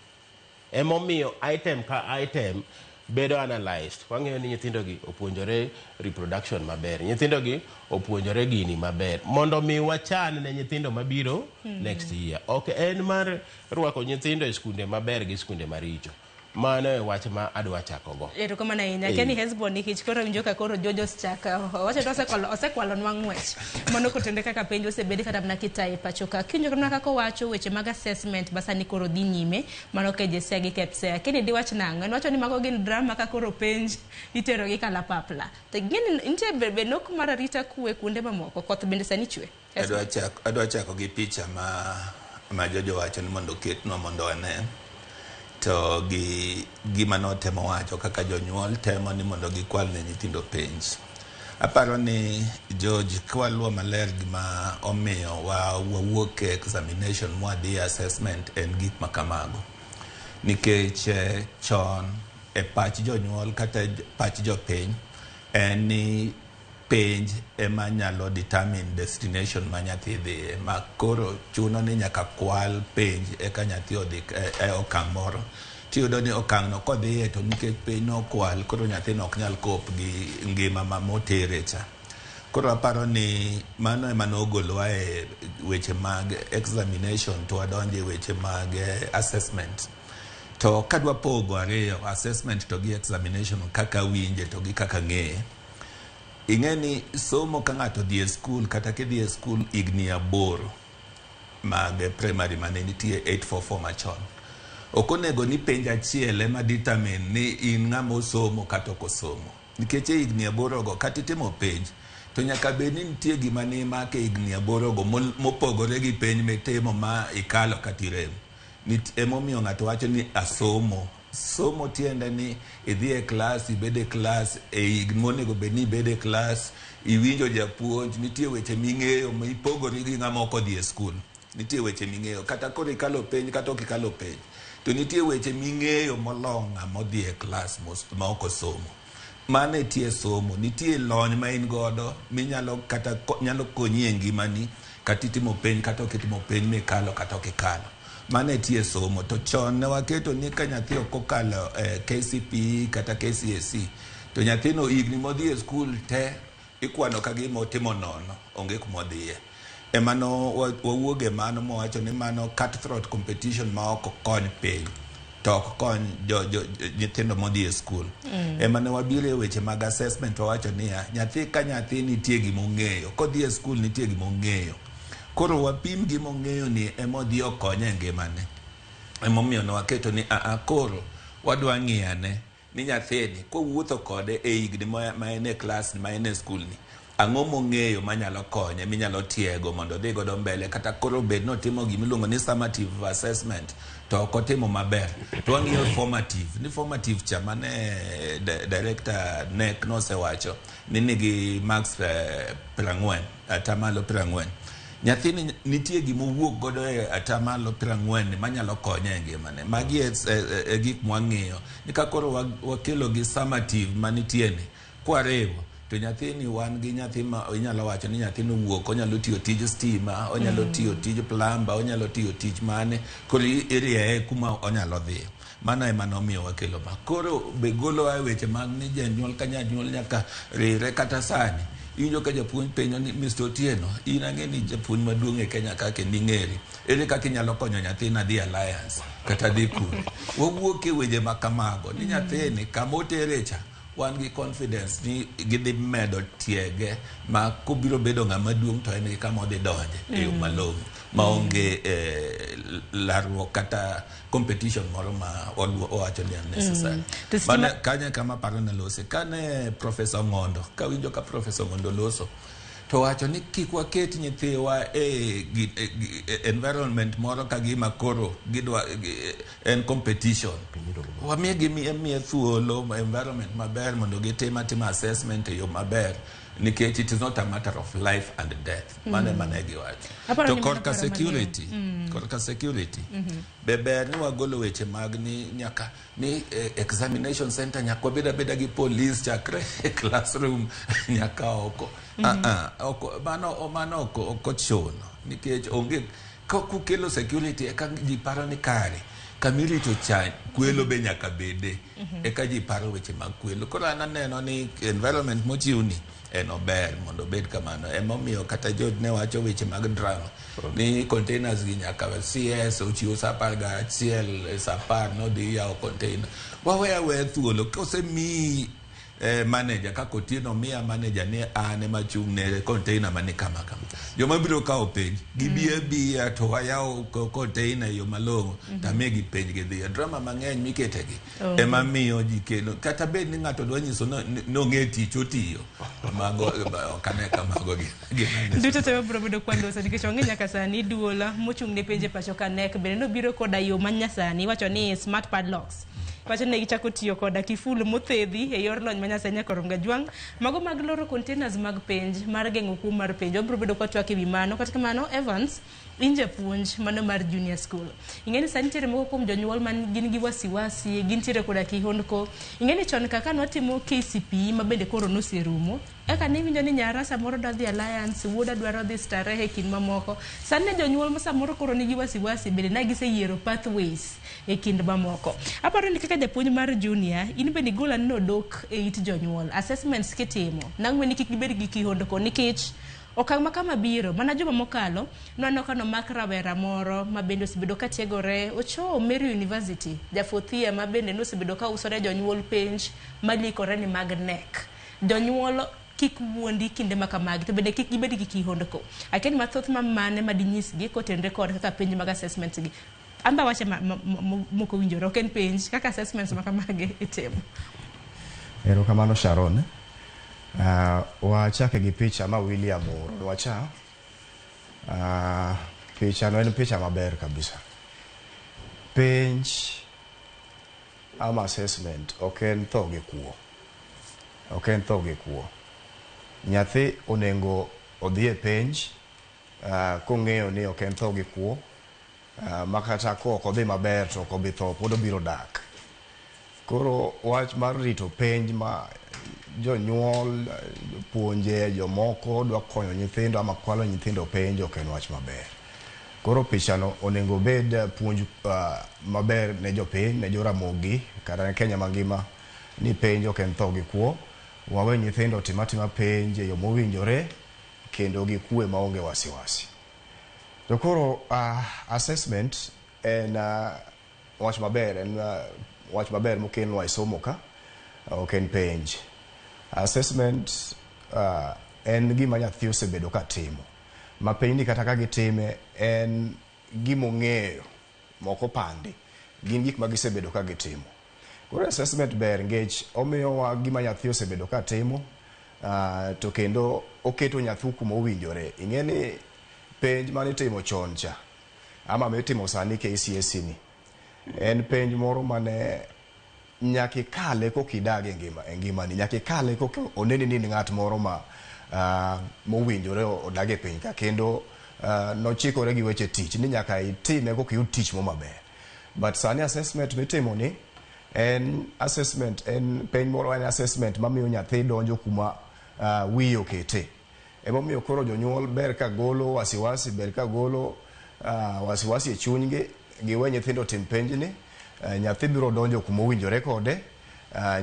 Emomiyo item ka item bedo analyzed. Wang'eyo ni nyithindogi opuonjore reproduction maber, nyithindogi opuonjore gini maber, mondo mi wachan ne nyithindo mabiro next year. Ok en mar rwako nyithindo e skunde maber gi skunde maricho. Mano e wach ma adwa chako go.
Erokamano ahinya. Kenny Hesbon, nikech koro winjo ka koro Jojos chaka owacho ni osekwalonwa ng'wech mano kotende kaka penj osebed kata mana kitaye pacho ka. Kiwinjo mana kaka owacho weche mag assessment ma sani koro dhi nyime mano KJSEA gi KPSEA. Kenny, diwach nang'o? En wacho ni mago gin drama ka koro penj itero gi kalapapla. To ing'e ni nitie be nok mar arita kwe kuonde mamoko, koth bende sani chwe.
Adwa chako gi picha ma Jojo wacho ni mondo oketnwa mondo wane to gi gima notemo wacho kaka jonyuol temo ni mondo gikwal ne nyithindo penj. Aparo ni George, kwaluwo maler gima omiyo wawuok e examination mwadhi e assessment en gik ma kamago. Nikech chon e pach jonyuol kata pach jopiny en ni penj ema nyalo determine destination ma nyathi dhiye, ma koro chuno ni nyaka kwal penj eka nyathi odhi e okang' moro. Tiyudo ni okang' no kodhiye to nikech penj nokwal, koro nyathino ok nyal cope gi ngima ma motere cha. Koro aparo ni mano ema nogolowa e weche mag examination to wadonjo e weche mag assessment. To kadwa pogo ariyo, assessment to gi examination, kaka winje to gi kaka ng'eye. Ing'e ni somo ka ng'ato odhi e skul kata kidhi e skul higni 8 mag primary mane nitie 844 machon. Ok onego ni penj achiel ema determine ni in ng'ama osomo kata ok osomo. Nikech e higni 8 go kata itimo penj to nyaka bed ni nitie gima nimako e higni 8 go mopogore gi penj mitimo ma ikalo kata irem. Emomiyo ng'ato wacho ni asomo. Somo tiende ni idhi e klas, ibed e klas e higni monego bed ni ibed e klas, iwinjo japuonj, nitie weche ming'eyo mipogori gi ng'ama ok odhi e skul. Nitie weche ming'eyo kata koro ikalo penj kata ok ikalo penj. To nitie weche ming'eyo molo ng'ama odhi e klas ma ok osomo. Mano e tie somo. Nitie lony ma in godo minyalo kata nyalo konyi e ngimani kata itimo penj kata ok itimo penj mikalo kata ok ikalo. Mano e tie somo. To chon ne waketo ni ka nyathi ok okalo KCPE kata KCSE to nyathino higni modhi e skul te ikwano ka gima otimo nono, onge kuma odhiye. Ema no wawuoge mano mowacho ni mano cutthroat competition ma ok kony piny to ok kony jo nyithindo modhi e skul. Ema ne wabiro e weche mag assessment, wawacho niya, nyathi ka nyathi nitie gimong'eyo, kodhi e skul nitie gimong'eyo, koro wapim gimong'eyo ni ema odhi okonye e ngimane. Emomiyo ne waketo ni aa koro wadwa ng'iyane ni nyathini kowuotho kode e higni ma en e klas ma en e skul ni, ang'o mong'eyo manyalo konye, minyalo tiego mondo odhi godo mbele. Kata koro bed notimo gimiluongo ni summative assessment to ok otimo maber, to wang'iyo formative ni formative cha mane director NEC nosewacho ni nigi marks 40, 40%. Nyathini nitie gimowuok godo e 40% manyalo konye e ngimane. Magi e gik mwang'iyo ni ka koro wakelo gi summative manitie ni kwariwo to nyathini, wan gi nyathi ma inyalo wacho ni nyathini owuok onyalo tiyo tij stima, onyalo tiyo tij plumber, onyalo tiyo tich mane. Koro irieye kuma onyalo dhiye. Mano ema nomiyo wakelo ma koro be golowa e weche mag ni janyuol ka janyuol nyaka rire. Kata sani iwinjo ka japuonj penjo ni, Mr. Otieno, in ang'e ni japuonj maduong' e Kenya ka kendo ing'eri, ere kaka inyalo konyo nyathina dhi Alliance kata dhi kure? Wawuok e weche ma kamago ni nyathini kama otere cha, wan gi confidence ni gidhi medo tiege ma kobiro bedo ng'ama duong' to en gi kama odhi donje e yo malong'o maonge larruok kata competition moro ma owacho ni unnecessary.
To stima-
Mano kanyo kama paro ne lose kane Professor Ng'ondo, kawinjo ka Professor Ng'ondo loso to wacho ni kik waket nyithiwa e environment moro ka gima koro gidwa en competition. Wamigi miye thuolo, environment maber mondo gitim atima assessment e yo maber, nikech it is not a matter of life and death. Mano ema ne giwacho.
Aparo
To
ni mano
korka
paro maliw.
security, korka security be ber ni wagolo weche mag ni nyaka ni examination center nyaka wabed abeda gi police chakre e classroom nyaka oko. Ah, ah, oko mano ok ochuno, nikech onge kukelo security eka ji paro ni kare kamirito cha kwelo be nyaka bede, eka ji paro weche mag kwelo. Koro an aneno ni environment mochiwni en ober mondo obed kamano. Emomiyo kata George ne wacho weche mag drama ni containers gi nyaka CS ochiwo sa 11, sa 10 nodhi yawo container. Wawe aweya thuolo kosemiyi manager kaka Otieno miya manager ni an ema chung' ne container mani kama kama, joma biro kawo penj gibi abiya to wayawo container e yo malong'o tamigi penj gidhiyo. Drama mang'eny miketegi ema miyo ji kelo kata bed ni ng'ato dwa nyiso nong'e tich otiyo, mago ok ane ka mago gin
Duto te wabiro bedo kwaloso nikech wang'e nyaka sani duol mochung' ne penje pacho ka KNEC bende nobiro koda yo manyasani, iwacho ni smart padlocks, wacho ni gichako tiyo koda kiful mothedhi e yor lony manyasani nyaka rom gajwang' mago mag loro containers mag penj mar geng'o kuo mar penj. Wabiro bedo kwatwak e wi mano. Kata kamano, Evans, in japuonj mano mar junior school, ing'e ni sani nitiere moko kuom jonyuol man gin gi wasiwasi, gintiere koda kihondko. Ing'e ni chon kaka nwatimo KCPE ma bende koro noserumo, eka niwinjo ni nyara samoro dwa dhi Alliance, wuoda dwaro dhi Starehe kind mamoko. Sani ne jonyuol ma samoro koro nigi wasiwasi bende na giseyiero pathways e kind mamoko. Aparo ni kaka japuonj mar junior, in bende igol aneno dok e it jonyuol assessments kitimo nang'we ni kik gibed gi kihondko, nikech okang' ma kama biro mana juma mokalo nwaneno ka nomak rawera moro ma bende osebedo ka tiegore ochopo Meru University, ja fourth year, ma bende nosebedo ka uso ne jonyuol penj malikore ni mag KNEC. Jonyuol kik wuondi kinde ma kamagi, to bende kik gibed gi kihondko. Akia ni mathoth ma mane madinyisgi kotenore kod kaka penj mag assessments gi an ba wache mok owinjore, ok en penj, kaka assessments ma kamagi itimo.
Erokamano, Sharon. Wachake gi picha ma William ooronwa cha. Picha no en picha maber kabisa. Penj ama assessment ok en tho gi kuo. Ok en tho gi kuo. Nyathi onego odhi e penj kong'eyo ni ok en tho gi kuo, ma kata kok odhi maber to ok obi tho, pod obiro dak. Koro wach mar rito penj ma jonyuol, jopuonje, jomoko dwa konyo nyithindo ama kwalo nyithindo penj ok en wach maber. Koro pichano onego bed puonj maber ne jopiny, ne joramogi kata ne Kenya mangima ni penj ok en tho gi kuo. Wawe nyithindo otim atima penj e yo mowinjore kendo gi kwe maonge wasiwasi. To koro assessment en wach maber, en wach maber mokelnwa e somo ka, ok en penj. Assessment en gima nyathi osebedo ka timo. Ma penj ni kata ka gitime en gima ong'eyo mok opandi. Gin gik ma gisebedo ka gitimo. Koro assessment ber nikech omiyowa gima nyathi osebedo ka timo, to kendo oketo nyathi kuma owinjore. Ing'e ni penj manitimo chon cha ama mitimo sani KCSE ni en penj moro mane nyaka ikale koka idag e ngima e ngimani, nyaka ikale koka oneni ni in ng'at moro ma mowinjore odag e piny ka, kendo nochikore gi weche tich ni nyaka itime koka iyud tich mo maber. But sani assessment mitimo ni en assessment, en penj moro, en assessment mamiyo nyathi donjo kuma wiye okete. Emomiyo koro jonyuol ber ka golo wasiwasi, ber ka golo wasiwasi e chunygi, giwe nyithindo tim penjni. Nyathi biro donjo kuma owinjore kode,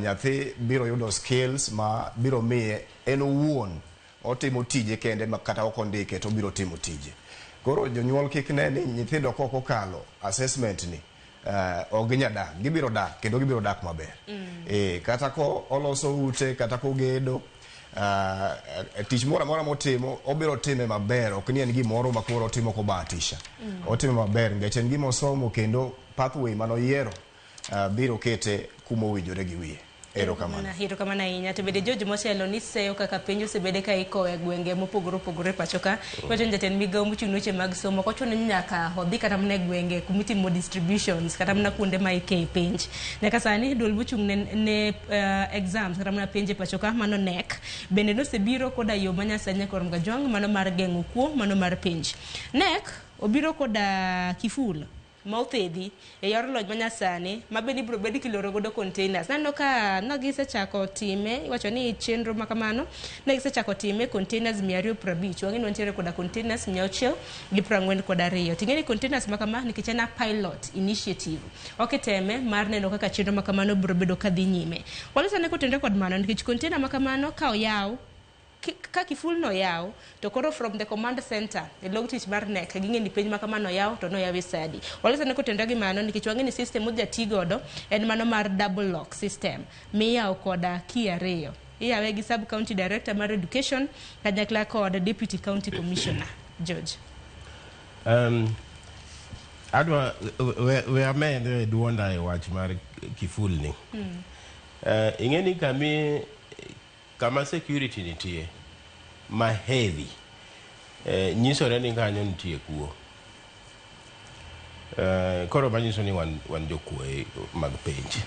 nyathi biro yudo skills ma biro miye en owuon otimo tije kende ma kata ok ondike to obiro timo tije. Koro jonyuol kik ne ni nyithindo kok okalo assessment ni ok ginyal dak, gibiro dak kendo gibiro dak maber. Kata ko oloso ute, kata kogedo, tich moro amora motimo obiro time maber, ok ni en gimoro ma koro otimo kobahatisha. Otime maber nikech en gima osomo kendo pathway manoyiero biro kete kuma owinjore gi wiye. Erokamano.
Erokamano ahinya. To bende George motelo ni seyo kaka penj osebede ka ikowo e gwenge mopogore opogore e pacho ka. Iwacho ni jatend migawo mochung' ne weche mag somo ok ochuno ni nyaka odhi kata mana e gwenge kumitimo distributions kata mana kuonde ma ike penj. Nyaka sani duol mochung' ne exams kata mana penj e pacho ka mano KNEC bende nosebiro koda yo manyasani nyaka Ramogi Ajwang' mano mar geng'o kuo mano mar penj. KNEC obiro koda kiful ma othedhi e yor lony manyasani ma bende ibiro bed kiloro godo containers. Naneno ka ne gisechako time, iwacho ni chenro ma kamano ne gisechako time containers 250. Wang'e ni wantiere koda containers 642. Ting'e ni containers ma kama nikech en a pilot initiative. Ok iteme mar neno kaka chenro ma kamano biro bedo kadhi nyime. Walosane kotenore kod mano nikech container ma kamano ka oyaw ka kiful no yaw to koro from the command center e log tich mar KNEC ging'e ni penj ma kamano oyaw to noyaw e sadi. Walosane kotenore gi mano nikech wang'e ni system modhi ti godo en mano mar double lock system miyawo koda key ariyo. Iyawe gi sub county director mar education kanyakla kod deputy county commissioner. George.
Adwa we amed e duonda e wach mar kiful ni. Ing'e ni kama security nitie ma heavy, nyisore ni kanyo nitie kuo. Koro manyiso ni wan jokuoe mag penj.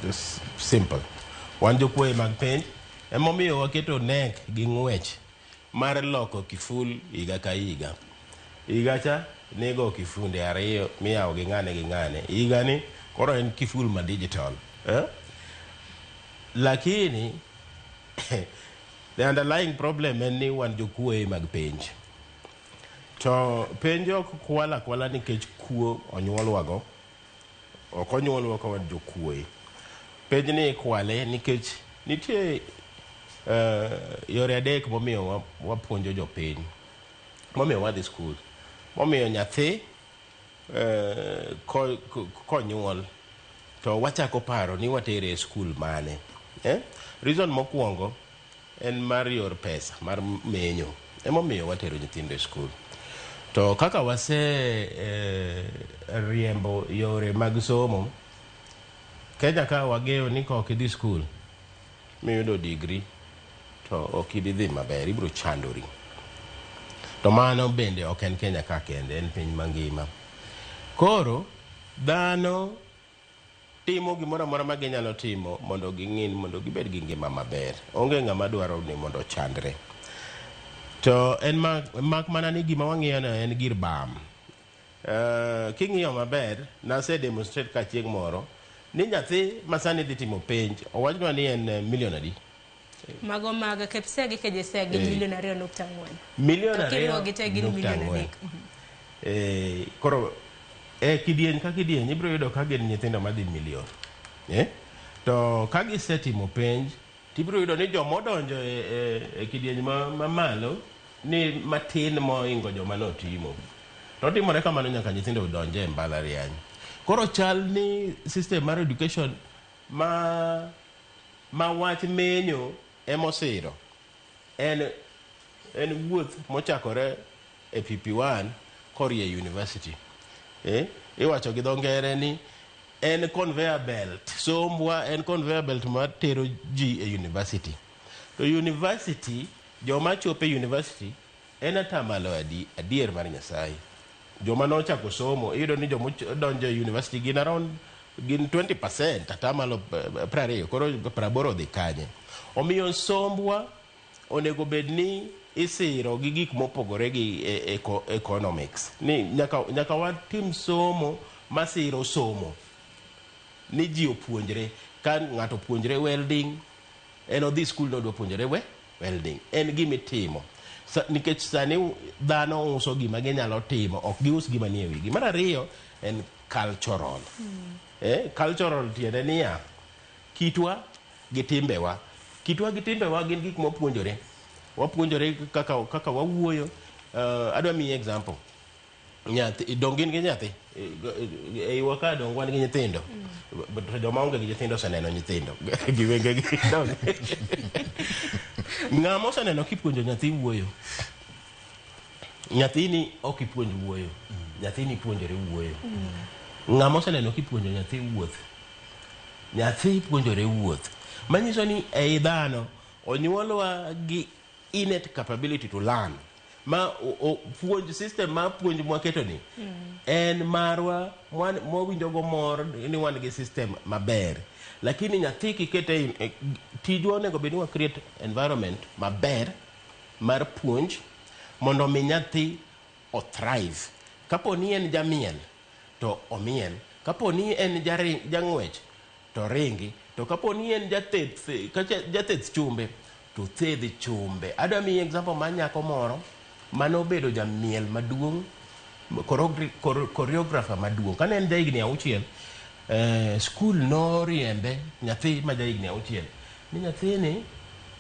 Just simple. Wan jokuoe mag penj emomiyo waketo KNEC gi ng'wech mar loko kiful higa ka higa. Higa cha nego kifunde ariyo miyawo gi ng'ane gi ng'ane. Higa ni koro en kiful ma digital. Lakini the underlying problem en ni wan jokuoe mag penj. To penj ok kwal akwala nikech kuo onyuolwago. Ok onyuolwa ka wan jokuoe. Penj ni ikwale nikech nitie yore adek momiyo wapuonjo jopiny. Momiyo wadhi skul. Momiyo nyathi konyuol to wachako paro ni watere e skul mane. Reason mokwongo en mar yor pesa, mar menyo. Emomiyo watero nyithindo e skul. To kaka wase riembo yore mag somo, Kenya ka wageo ni ka ok idhi skul miyudo degree to ok ibi dhi maber, ibiro chandori. To mano bende ok en Kenya ka kende, en piny mangima. Koro dhano timo gimoro amora ma ginyalo timo mondo ging'in mondo gibed gi ngima maber. Onge ng'ama dwaro ni mondo ochandre. To en mak mana ni gima wang'iyo no en gir bam. King'iyo maber, nase demonstrate ka chieng' moro ni nyathi ma sani dhi timo penj, owachnwa ni en milion adi?
Mago mag KPSEA gi KJSEA gin milion 2.4.
Milion
To kiriwogi te gin
2.4.
milion 3.
Koro kidieny ka kidieny ibiro yudo ka gin nyithindo madhi milion. To ka gisetimo penj, tibiro yudo ni jomodonjo e kidieny mamalo ni matin moingo joma notimo. To timore kamano nyaka nyithindo odonje e mbalariany. Koro chal ni system mar education ma ma wach menyo emosiro en en wuoth mochakore e PP1 korie university. Iwacho gi dho ngere ni en conveyor belt. Sombwa en conveyor belt mar tero ji e university. To university, joma chopo e university en atamalo adi, adier mar Nyasaye. Joma nochako somo, iyudo ni joma donjo e university gin around gin 20%, atamalo 20, koro 80 odhi kanye. Omiyo sombwa onego bed ni isiro gi gik mopogore gi economics. Ni nyaka, nyaka watim somo masiro somo. Ni ji opuonjre. Ka ng'ato opuonjre welding, en odhi skul nodwa puonjore we welding. En gima itimo. Nikech sani dhano uso gima ginyalo timo, ok gius gima nie wigi. Mar ariyo en cultural. Cultural tiende niya, kitwa gi timbewa. Kitwa gi timbewa gin gik mwapuonjore. Wapuonjore kaka, kaka wawuoyo. Adwa miyi example. Nyathi, dong gin gi nyathi. E iwa ka dong wan gi nyithindo. To joma onge gi nyithindo oseneno nyithindo. Gi wengegi. Dong. Ng'ama oseneno kipuonjo nyathi wuoyo. Nyathini ok ipuonj wuoyo. Nyathini puonjore wuoyo. Ng'ama oseneno kipuonjo nyathi wuoth. Nyathi puonjore wuoth. Manyiso ni ei dhano onyuolwa gi innate capability to learn. Ma o, puonj system ma puonj mwaketo ni en marwa mwawinjo go mor ni wan gi system maber. Lakini nyathi kikete tijwa onego bed ni wa create environment maber mar puonj mondo mi nyathi o thrive. Kapo ni en jamiel to omiel. Kapo ni en jang'wech to ringi. To kapo ni en jatheth, jatheth chumbe to thedh chumbe. Adwa miyi example mar nyako moro manobedo jamiel maduong', choreographer maduong'. Kane en jahigni 6, skul noriembe nyathi ma jahigni 6 ni nyathini,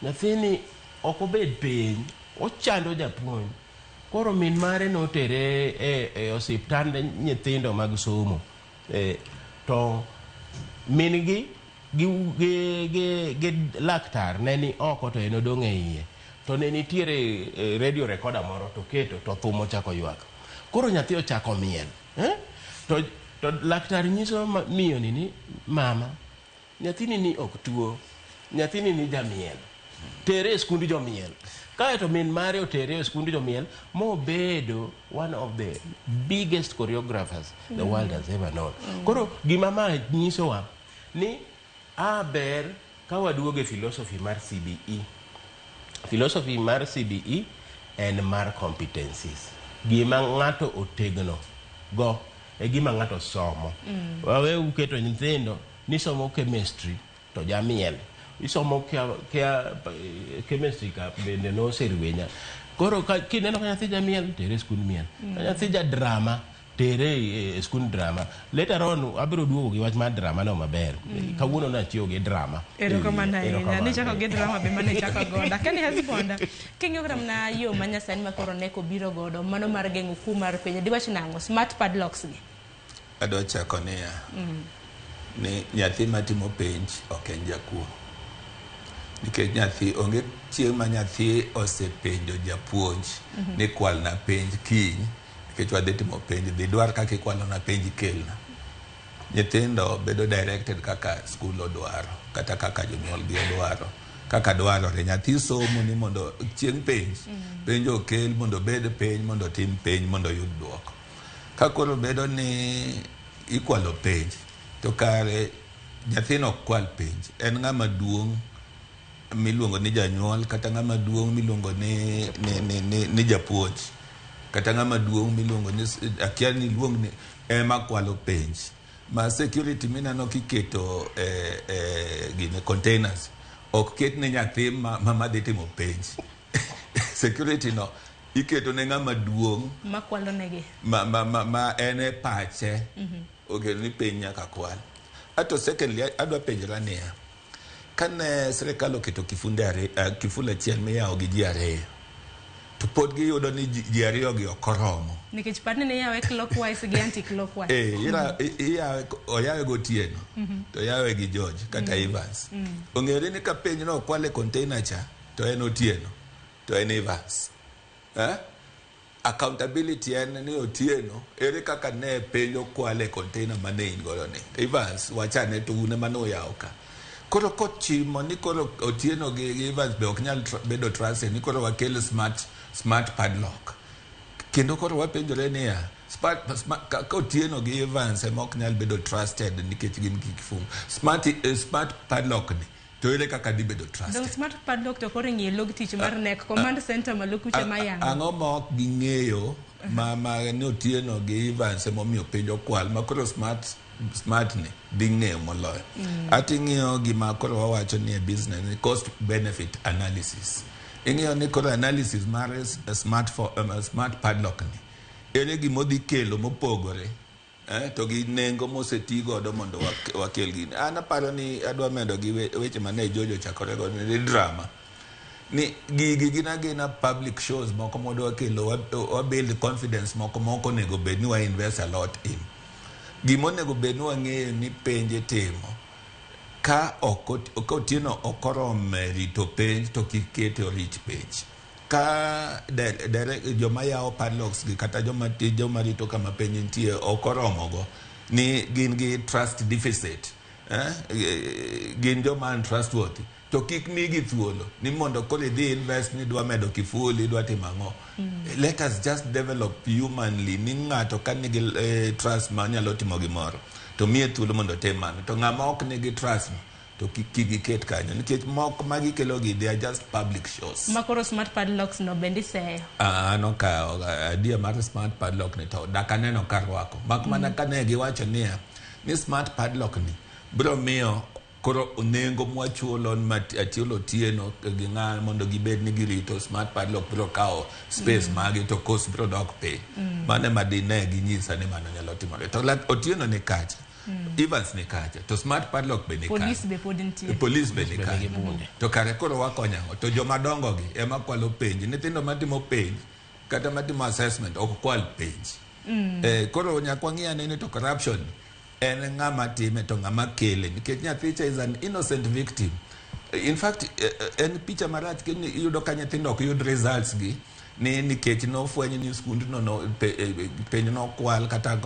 nyathini ok obed piny, ochando japuonj. Koro min mare notere e osiptand nyithindo mag somo. To min gi gi laktar ne ni oko to en odong' e iye. To ne nitiere radio recorder moro to keto to thum ochako ywak. Koro nyathi ochako miel. To laktar nyiso miyo ni mama, nyathini ni ok tuo, nyathini ni jamiel. Tere e skund jomiel. Kaeto min mare otere e skund jomiel mobedo one of the biggest choreographers the world has ever known. Koro gima ma nyisowa ni a ber ka waduogo e philosophy mar CBE. Philosophy mar CBE en mar competencies. Gima ng'ato otegno go e gima ng'ato somo. Wawe uketo nyithindo ni somo chemistry to jamiel. Isomo kia chemistry ka bende noserwenya. Koro kineno ka nyathi jamiel, tere e skund miel. Ka nyathi ja drama, tere e skund drama. Later on abiro duogo gi wach mar drama no maber. Kawuono nachiewo gi drama.
Erokamano ahinya. Nichako gi drama be mane ichako godo. Akani husband, king'iyo kata mana yo ma nyasani ma koro NEC obiro godo, mano mar geng'o kuo mar penjo, diwach nang'o? Smart padlocks gi.
Adwa chako niya, ni nyathi matimo penj ok en jakuo. Nikech nyathi onge chieng' ma nyathi osepenjo japuonj ni kwalna penj kiny, nikech wadhi timo penj, dhi dwar kaka ikwalona penj ikelna. Nyithindo bedo directed kaka skul odwaro, kata kaka jonyuol gi odwaro, kaka dwarore. Nyathi somo ni mondo chieng' penj, penj okel mondo obed piny, mondo otim penj, mondo oyud duoko. Ka koro bedo ni ikwalo penj, to kare nyathino ok kwal penj. En ng'ama duong' miluongo ni janyuol, kata ng'ama duong' miluongo ni japuonj, kata ng'ama duong' miluongo ni akia ni iluong ni ema kwalo penj. Ma security mineno kiketo gine containers ok ket ne nyathi ma dhi timo penj. Security no iketo ne ng'ama duong'
makwalo negi
ma en e pache okel ni penj nyaka kwal. Ato secondly adwa penjora niya, kane sirikal oketo kifunde kiful achiel miyawo gi ji ariyo, to Pod giyudo ni ji ariyo gi ok oromo.
Nikech parni ne iyawe clockwise gi anti clockwise.
Ira oyawe gotieno to oyawe gi George kata Evans. Ong'ere ni ka penj no okwal e container cha to en Otieno to en Evans. Accountability en ni Otieno ere kaka ne penj okwal e container mane in godo ni. Evans wachane to un ema noyawo ka. Koro kochimo ni koro Otieno gi Evans be ok nyal bedo trusted ni koro wakel smart padlock. Kendo koro wapenjore niya, ka Otieno gi Evans ema ok nyal bedo trusted nikech gin gi kifungu. Smart padlock ni to ere kaka di bedo trusted?
Dong smart padlock to koro ing'iyo log tich mar NEC command center malo kuche mayango.
Ang'o ma ok ging'eyo ma ni Otieno gi Evans emomiyo penj okwal ma koro smart ni dhi ng'eyo moloyo. Ating'iyo gima koro wawacho ni e business ni cost benefit analysis. Ing'iyo ni koro analysis mar smart padlock ni ere gima odhi kelo mopogore to gi nengo moseti godo mondo wakel gini. An aparo ni adwa medo gi weche mane George ochakore godo ni drama. Ni gigi gin agina public shows moko modwa kelo wa build confidence moko moko onego bed ni wa invest a lot in. Gima onego bed ni wang'eyo ni penj timo ka ok Otieno ok oromo rito penj to kik kete orit penj. Ka joma yawo padlocks gi kata joma rito kama penj nitie ok oromogo ni gin gi trust deficit, gin joma untrustworthy to kik migi thuolo ni mondo koro idhi invest ni idwa medo kifuli idwa timo ang'o. Let us just develop humanly ni ng'ato ka nigi trust manyalo timo gimoro to miye thuolo mondo otim mano, to ng'ama ok nigi trust no to kik giket kanyo nikech moko magikelo gi they are just public shows.
Makoro smart padlocks no bende iseyo.
An ok idea mar smart padlock ni to dak aneno karwako mak mana kane giwacho niya ni smart padlock ni biro miyo koro nengo mwachulo achulo Otieno gi ng'a mondo gibed ni girito smart padlock biro kawo space magi to cost biro dok piny. Mano ema dine ginyisa ni mano nyalo timore. To Otieno ni kacha, Evans ni kacha, to smart padlock be ni kacha.
Police be pod nitie.
Police be ni kacha. To kare koro wakonyo ang'o? To joma dongo gi ema kwalo penj. Nyithindo matimo penj kata matimo assessment ok kwal penj. Koro nyaka wang'i ane ni to corruption en ng'ama time to ng'ama kele nikech nyathi cha is an innocent victim. In fact en picha marach kendo iyudo ka nyithindo ok yud results gi ni nikech nofweny ni skundno no penj nokwal kata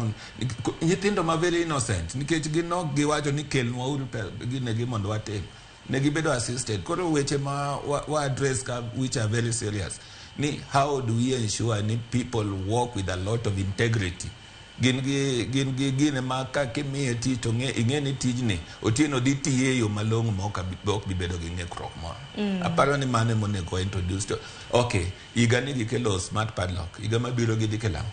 nyithindo ma very innocent nikech gin ok giwacho ni kelnwa uru ginegi mondo watim. Ne gibedo assisted. Koro weche ma wa address ka which are very serious ni how do we ensure ni people work with a lot of integrity. Gin gi gine ma ka kimiye tich to ing'e ni tijni Otieno dhi tiye e yo malong'o ma ok bi bedo gi ng'ikruok moro. Aparo ni mano ema onego wa introduce to okay, higa ni gikelo smart padlock, higa mabiro gidhi kelo ang'o?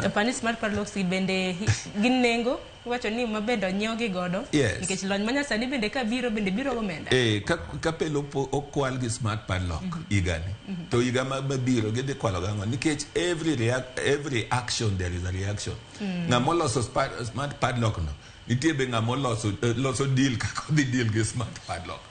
To pani smart padlocks gi bende gin nengo iwacho ni ma bende onyiew gi godo. Nikech lony manyasani bende ka biro bende biro gomenda.
Ka pelo okwal gi smart padlock higani to higa mabiro gidhi kwalo gang'o nikech every action there is a reaction. Ng'ama oloso smart padlock no nitie be ng'ama oloso deal kaka odhi deal gi smart padlock.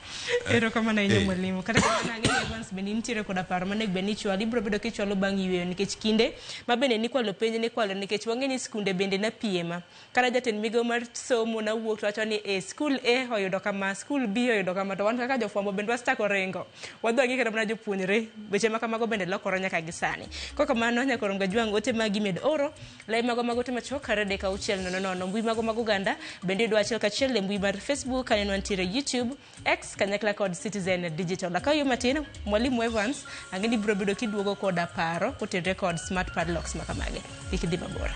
Erokamano ahinya mwalimu. Kata kamano ang'eyo ni Evans bende nitiere koda paro manego bed ni ichwalo, ibiro bedo kichwalo bang' yweyo nikech kinde ma bende nikwalo penj nikwalo nikech wang'e ni skunde bende napiema. Kata jatend migawo mar somo nawuok to wacho ni skul A oyudo kama, skul B oyudo kama, to wan kaka jofwambo bende wasechako ringo. Wadhi wang'i kata mana jopuonjre, weche ma kamago bende lokore nyaka gi sani. Kok kamano nyaka rom gajwang' ote magi med oro, lai mago mag ote machuok 3 6 0 0 mbui mago mag oganda bende yudo achiel kachiel e mbui mar Facebook, kanyo wantiere YouTube, X kanyakla kod Citizen Digital. Akaw yo matin, Mwalimu Evans, ang'e ni biro bedo kiduogo koda paro kotenore kod smart padlocks ma kamagi. Kik idhi mabor.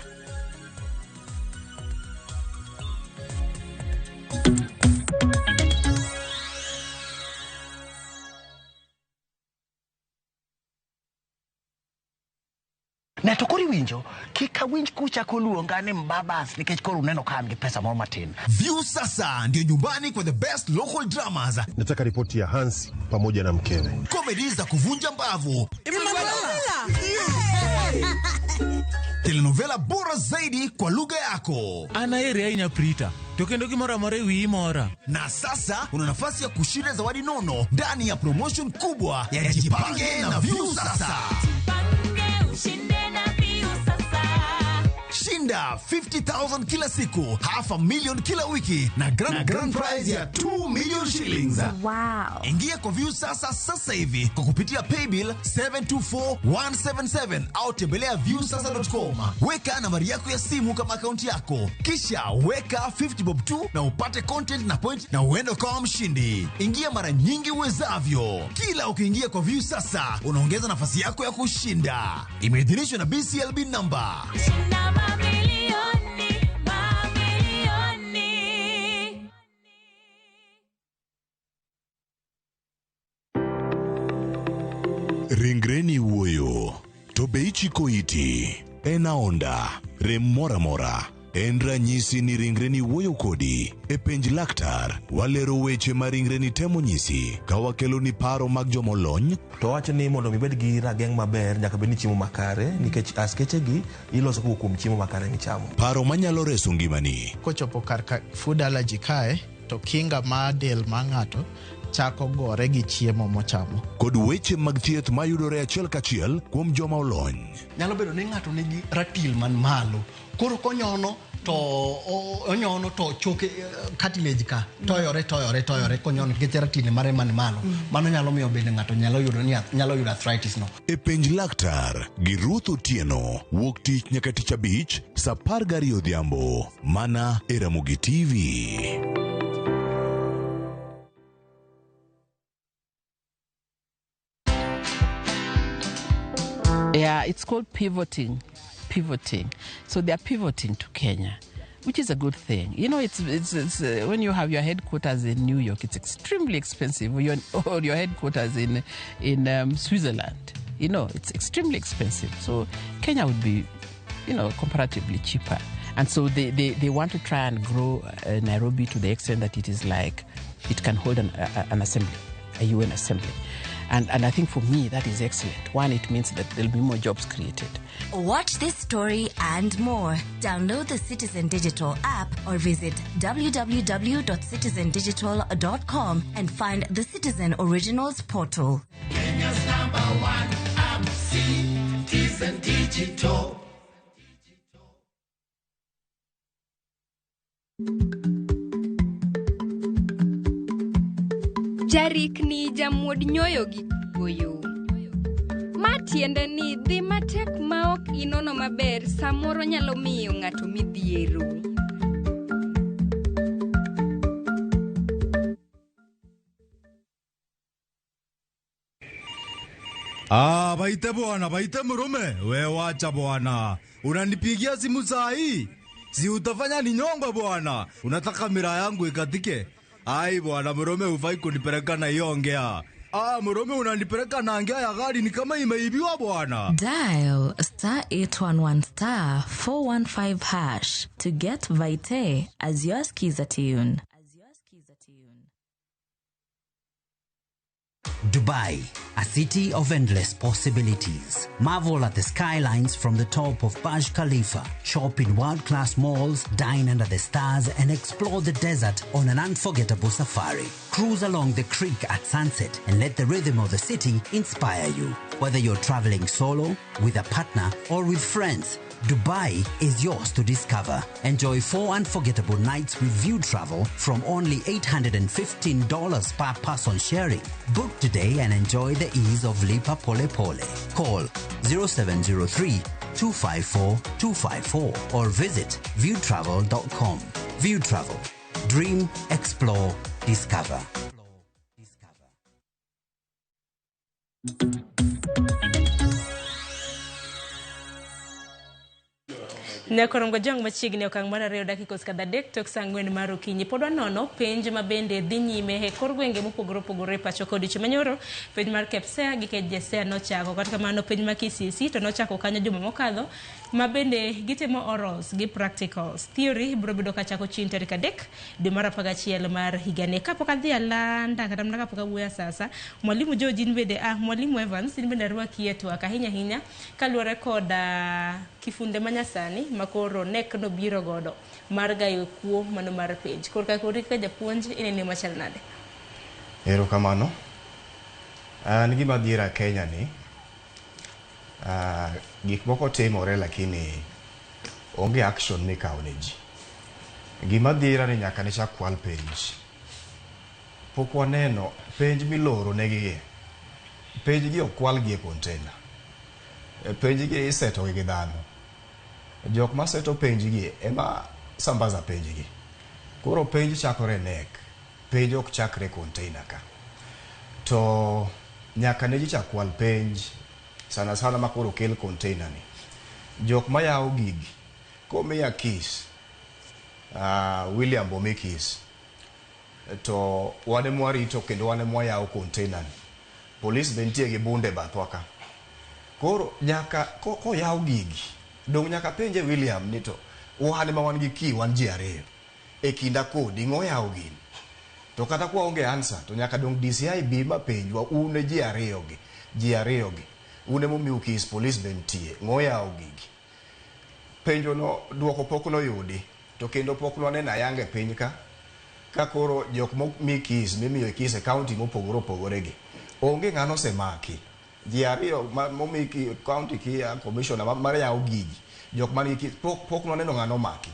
Ne to koro iwinjo, kik awinj kuchako luonga ni mbabas nikech koro uneno ka an gi pesa moro matin.
View sasa ndio nyumbani kwa the best local dramas.
Nataka ripoti ya Hansi pamoja na mkewe.
Comedy za kuvunja mbavu. Telenovela bora zaidi kwa lugha yako.
Anaeri ahinya Prita. To kendo gimoro amora e wiyi mora.
Na sasa una nafasi ya kushinda zawadi nono ndani ya promotion kubwa ya Jipange na View Sasa. Shinda 50,000 kila siku, half a million kila wiki na grand prize ya 2 million shillings.
Wow.
Ingia kwa Viusasa sasa hivi kwa kupitia paybill 724177 au tembelea viusasa.com. Weka nambari yako ya simu kama akaunti yako, kisha weka 50 bob tu na upate content na point na uende ukawa mshindi. Ingia mara nyingi uwezavyo. Kila ukiingia kwa Viusasa unaongeza nafasi yako ya kushinda. Imeidhinishwa na BCLB number.
Shinda mamilioni, mamilioni.
Ringreni wuoyo to be ichiko iti en aonda rem moro amora en ranyisi ni ringreni wuoyo kodi. E penj laktar walero weche ma ringreni temo nyisi ka wakeloni paro mag jomolony.
To wacho ni mondo mi ibed gi rageng' maber nyaka bed ni chiemo makare nikech askeche gi iloso kowuok kuom chiemo makare michamo.
Paro manyalo reso ngimani.
Kochopo kar ka food allergy kae to kinga mar del mar ng'ato chako gore gi chiemo mochamo.
Kod weche mag thieth mayudore achiel kachiel kuom joma olony.
Nyalo bedo ni ng'ato nigi ratil man malo, koro konyono to onyono to choke cartilage ka toyore toyore toyore konyono nikech ratil mare man malo. Mano nyalo miyo bende ng'ato nyalo yudo ni nyalo yudo arthritis no.
E penj laktar gi Ruth Otieno wuok tich nyaka tich abich saa 12 odhiambo mana e Ramogi TV.
Yeah, it's called pivoting. Pivoting. So they are pivoting to Kenya, which is a good thing. You know, it's when you have your headquarters in New York, it's extremely expensive. Or your headquarters in Switzerland, you know, it's extremely expensive. So Kenya would be, you know, comparatively cheaper. And so they want to try and grow Nairobi to the extent that it is like it can hold an assembly, a UN assembly. And I think for me, that is excellent. One, it means that there'll be more jobs created.
Watch this story and more. Download the Citizen Digital app or visit www.citizendigital.com and find the Citizen Originals portal.
Kenya's number one app, Citizen Digital.
Jarikni jamuod nyoyo gi goyo. Ma tiende ni dhi matek ma ok inono maber samoro nyalo miyo ng'ato midhiero.
Ah, baite bwana, baite murume. We wacha bwana. Unanipigia simu saa hii? Si utafanya ni nyongo bwana. Unataka mira yangu ikatike? Ai bwana murume, hufai kunipeleka na hiyo ongea. Ah, murume unanipeleka na ngea ya gari ni kama imeibiwa bwana.
Dial star 811 star 415 hash to get Vite as your skiza tune.
Dubai, a city of endless possibilities. Marvel at the skylines from the top of Burj Khalifa, shop in world-class malls, dine under the stars, and explore the desert on an unforgettable safari. Cruise along the creek at sunset and let the rhythm of the city inspire you. Whether you're traveling solo, with a partner, or with friends, Dubai is yours to discover. Enjoy 4 unforgettable nights with View Travel from only $815 per person sharing. Book today and enjoy the ease of Lipa Pole Pole. Call 0703 254 254 or visit viewtravel.com. View Travel. Dream, explore, discover.
Nyakorongo jong machiegni okang' mar 2 dakika osekadho 3 tok saa 4 mar okinyi. Pod wanono penj ma bende dhi nyime e kor gwenge mopogore opogore pacho kod odiechieng' manyoro. Penj mar KPSEA gi KJSEA nochako, kata kamano penj mar KCSE to nochako kanyo juma mokadho, ma bende gitimo orals gi practicals. Theory biro bedo kachako chieng' tarik 3 dwe mar 11 mar higani. Kapok adhi alanda kata mana kapok awuoyo sasa, mwalimu George in bende, mwalimu Evans in bende arwaki e twak ahinya ahinya kaluwore kod kifunde manyasani makoro nek nobiro godo mar gayo kuo mano mar penj. Korka kori kaka japuonj inene machal nade?
Erokamano. An gima dhiera Kenya ni gik moko timore lakini Onge action mikawo ne ji. Gima dhira ni nyaka ne chak kwal penj. Pok waneno penj miloro negi gi. Penj gi ok kwal gi e container. Penj gi iseto gi dhano. Jok ma seto penj gi ema sambaza penj gi. Koro penj chakore KNEC. Penj ok chakre container ka. To nyaka ne ji chak kwal penj sana sana ma koro kel container ni. Jok mayawo gigi komiya keys, William bomi keys to wan ema warito kendo wan ema wayawo container ni. Polis be nitie gi bunde e bathwa ka. Koro nyaka koyaw gigi, dong' nyaka penje William ni to wan ema wan gi key wan ji ariyo. E kinda kodi ng'o yawo gini? To kata kwaonge answer to nyaka dong' DCI bi ma penjwa un e ji ariyo gi, ji ariyo gi. Un emomiu keys, polis be nitie, ng'o yawo gigi? Penjo no duoko pok noyudi to kendo pok nwaneno ayanga e piny ka ka koro jok momi keys mimiyo keys e county mopogore opogore gi onge ng'ano osemaki. Ji ariyo momi county kia commissioner mar yawo gigi jok man gi keys pok nwaneno ng'ano omaki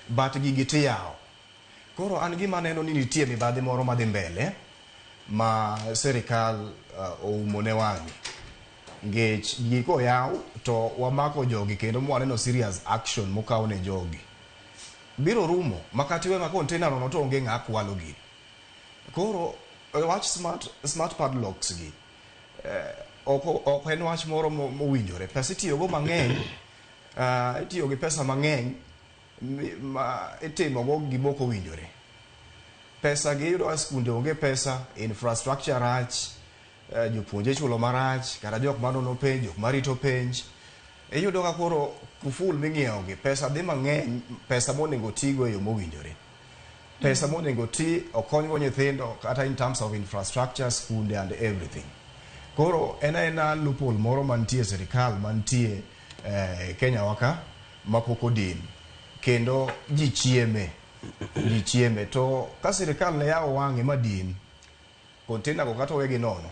but gigi tiyawo. Koro an gima aneno ni nitie mibadhi moro madhi mbele ma sirikal oumo ne wang'e. Ngech gigi koyaw to wamako jogi kendo mwaneno serious action mokaw ne jogi. Biro rumo makata iwe ma container nono to onge ng'a kwalo gini. Koro wach smart padlocks gi ok en wach moro mowinjore. Pesa itiyogo mang'eny, itiyo gi pesa mang'eny ma itimogo gima ok owinjore. Pesa gi iyudo ka skunde onge pesa, infrastructure rach, jopuonje ichulo marach, kata jok manono penj, jok marito penj. Iyudo ka koro kuful ming'iewo gi, pesa dhi mang'eny, pesa monego tigo e yo mowinjore. Pesa monego ti okonygo nyithindo kata in terms of infrastructure, skunde and everything. Koro en aena loophole moro mantie e sirikal mantie Kenya wa ka mapok odin. Kendo ji chieme, ji chieme. To ka sirikal ne yawo wang'e madin, container go kata owegi nono,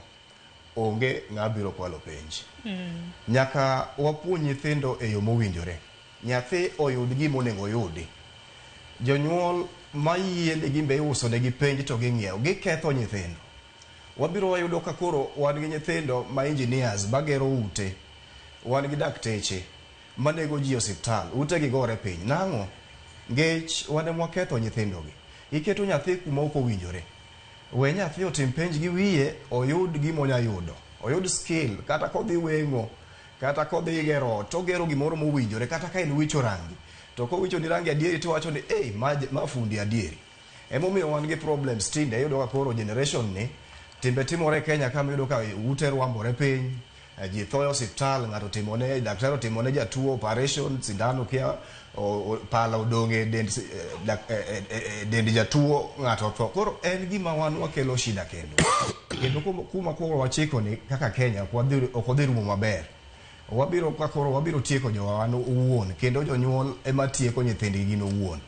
onge ng'a biro kwalo penj. Nyaka wapuonj nyithindo e yo mowinjore. Nyathi oyud gima onego oyudi. Jonyuol mayie ni gin be iuso negi penj to ging'iewo, giketho nyithindo. Wabiro wayudo ka koro wan gi nyithindo ma engineers magero ute, wan gi dakteche manego ji e osiptal, ute gi gore piny. Nang'o? Ngech wan ema waketho nyithindo gi. Iketo nyathi kuma ok owinjore. We nyathi otim penj gi wiye, oyud gima onya yudo. Oyud skill, kata kodhi weng'o, kata kodhi gero ot, togero gimoro mowinjore, kata ka en wicho rangi. To kowicho ni rangi adieri tiwacho ni, "Ei, ma fundi adieri." Emomiyo wan gi problems tinde, iyudo ka koro generation ni, timbe timore e Kenya ka miyudo ka ute rwambore piny, ji tho e osiptal, ng'ato timone, daktari otimone jatuo operation, sindano kia, pala odong' e dend jatuo, ng'ato otho. Koro en gima wan wakelo shida kendo. Kendo kuma koro wachiko ni kaka Kenya ok odhi rumo maber. Wabiro ka koro wabiro tieko jowa wan owuon, kendo jonyuol ema tieko nyithindgi gin owuon.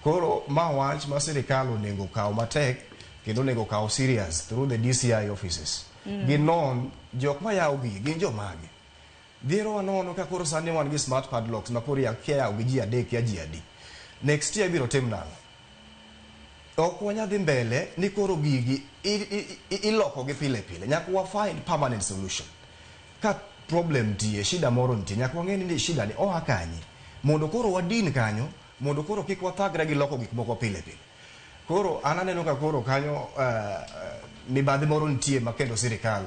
Koro ma wach ma sirikal onego kaw matek kendo onego kaw serious through the DCI offices. Ginon jok mayawo gigi gin jomage. Dhiero wanono ka koro sani wan gi smart padlocks ma koro kia yawo gi ji adek kia ji adi. Next year ibiro tim nang'o? Ok wanyal dhi mbele ni koro gigi iloko gi pile pile. Nyaka wa find permanent solution. Ka problem nitie, shida moro nitie, nyaka wang'e ni shida ni oa kanye. Mondo koro wadin kanyo, mondo koro kik wathagre gi loko gik moko pile pile. Koro an aneno ka koro kanyo mibadhi moro nitie ma kendo sirikal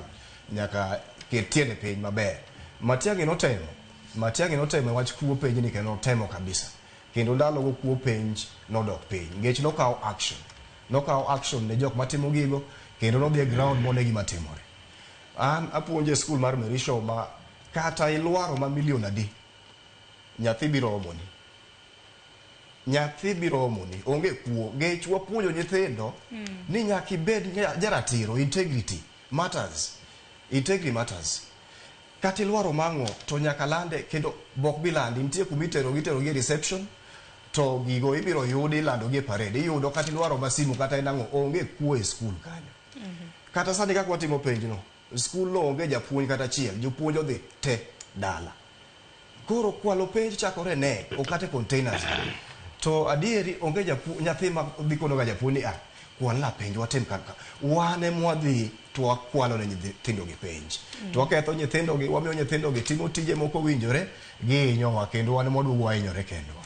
nyaka ket tiende piny maber. Matiang'i notemo e wach kuo penj ni kendo notemo kabisa. Kendo ndalogo kuo penj nodok piny. Nikech nokawo action. Nokawo action ne jok matimo gigo kendo nodhi e ground mone gima timore. An apuonjo e skul mar Merisho ma kata ilwaro ma milion adi, nyathi biro omoni. Nyathi biro omoni, onge kuo. Ngech wapuonjo nyithindo ni nyaka ibed jaratiro, integrity matters. Integrity matters. Kata ilwaro mang'o to nyaka lande kendo bok bilandi. Nitie kuma itero gi e reception to gigo ibiro yudi ilando gi e parade. Iyudo kata ilwaro ma simu kata en ang'o, onge kuo e skul kanyo. Kata sani kaka watimo penj no, skul no onge japuonj kata achiel, jopuonj odhi te dala. Koro kwalo penj chakore ne okate containers. To adieri onge nyathi ma dhi kono ga japuonj ni kwalna penj watim kaka wan ema wadhi to wakwalo ne nyithindo gi penj. To waketho nyithindo gi, wamiyo nyithindo gi timo tije moko owinjore, gihinyowa kendo wan ema waduogo wahinyore kendwa.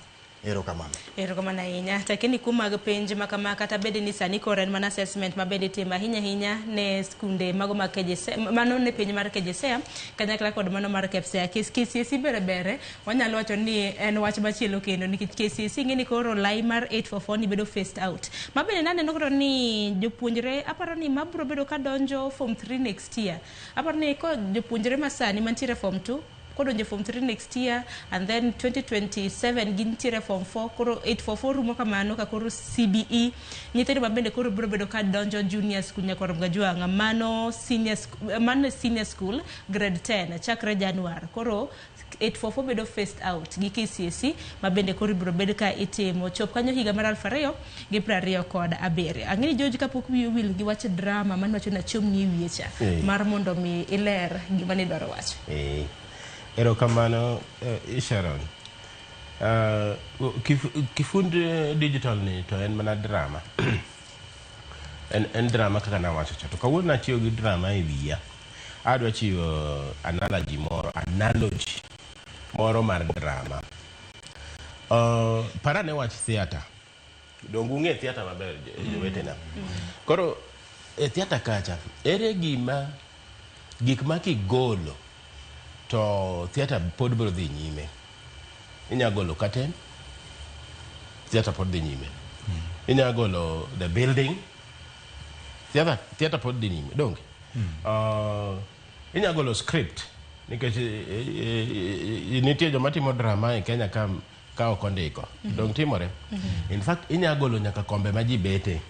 Erokamano.
Erokamano ahinya. Tekni kuo mag penj ma kama kata bed ni sani koro en mana assessment ma bende itimo ahinya ahinya ne skunde mago mag KJSEA, mano ne penj mar KJSEA kanyakla kod mano mar KPSEA. KCSE bere bere wanyalo wacho ni en wach machielo kendo nikech KCSE ing'e ni koro lai mar 844 ni bedo phased out. Ma bende naneno koro ni jopuonjre aparo ni mabro bedo ka donjo form 3 next year. Aparo ni ko jopuonjre masani mantiere form 2 kodonjo form 3 next year and then 2027 gintiere form 4 koro 844 rumo kamano ka koro CBE nyithindo ma bende koro biro bedo ka donjo junior school nyaka Rom Gajwang'a mano senior mano senior school grade 10 chakre Januar koro 844 bedo phased out gi KCSE ma bende koro ibiro bed ka itimo chop kanyo higa mar 2027. Ang'e ni George kapok wiyi owil gi wach drama mane wacho ni achomni e wiye cha mar mondo mi iler gima nidwaro wacho.
Erokamano Sharon. Kifund digital ni to en mana drama. En drama kaka nawacho cha. To kawuono nachiwo gi drama e wiya. Adwa chiwo analogy moro mar drama. Parane wach theatre. Donge ung'e theatre maber jowetena. Koro e theatre kacha, ere gima gik ma kigolo to theatre pod biro dhi nyime. Inya golo curtain, theatre pod dhi nyime. Inya golo the building, theatre pod dhi nyime, donge? Inya golo script, nikech nitie joma timo drama e Kenya ka ok ondiko. Dong timore? In fact, inya golo nyaka kombe ma ji bete,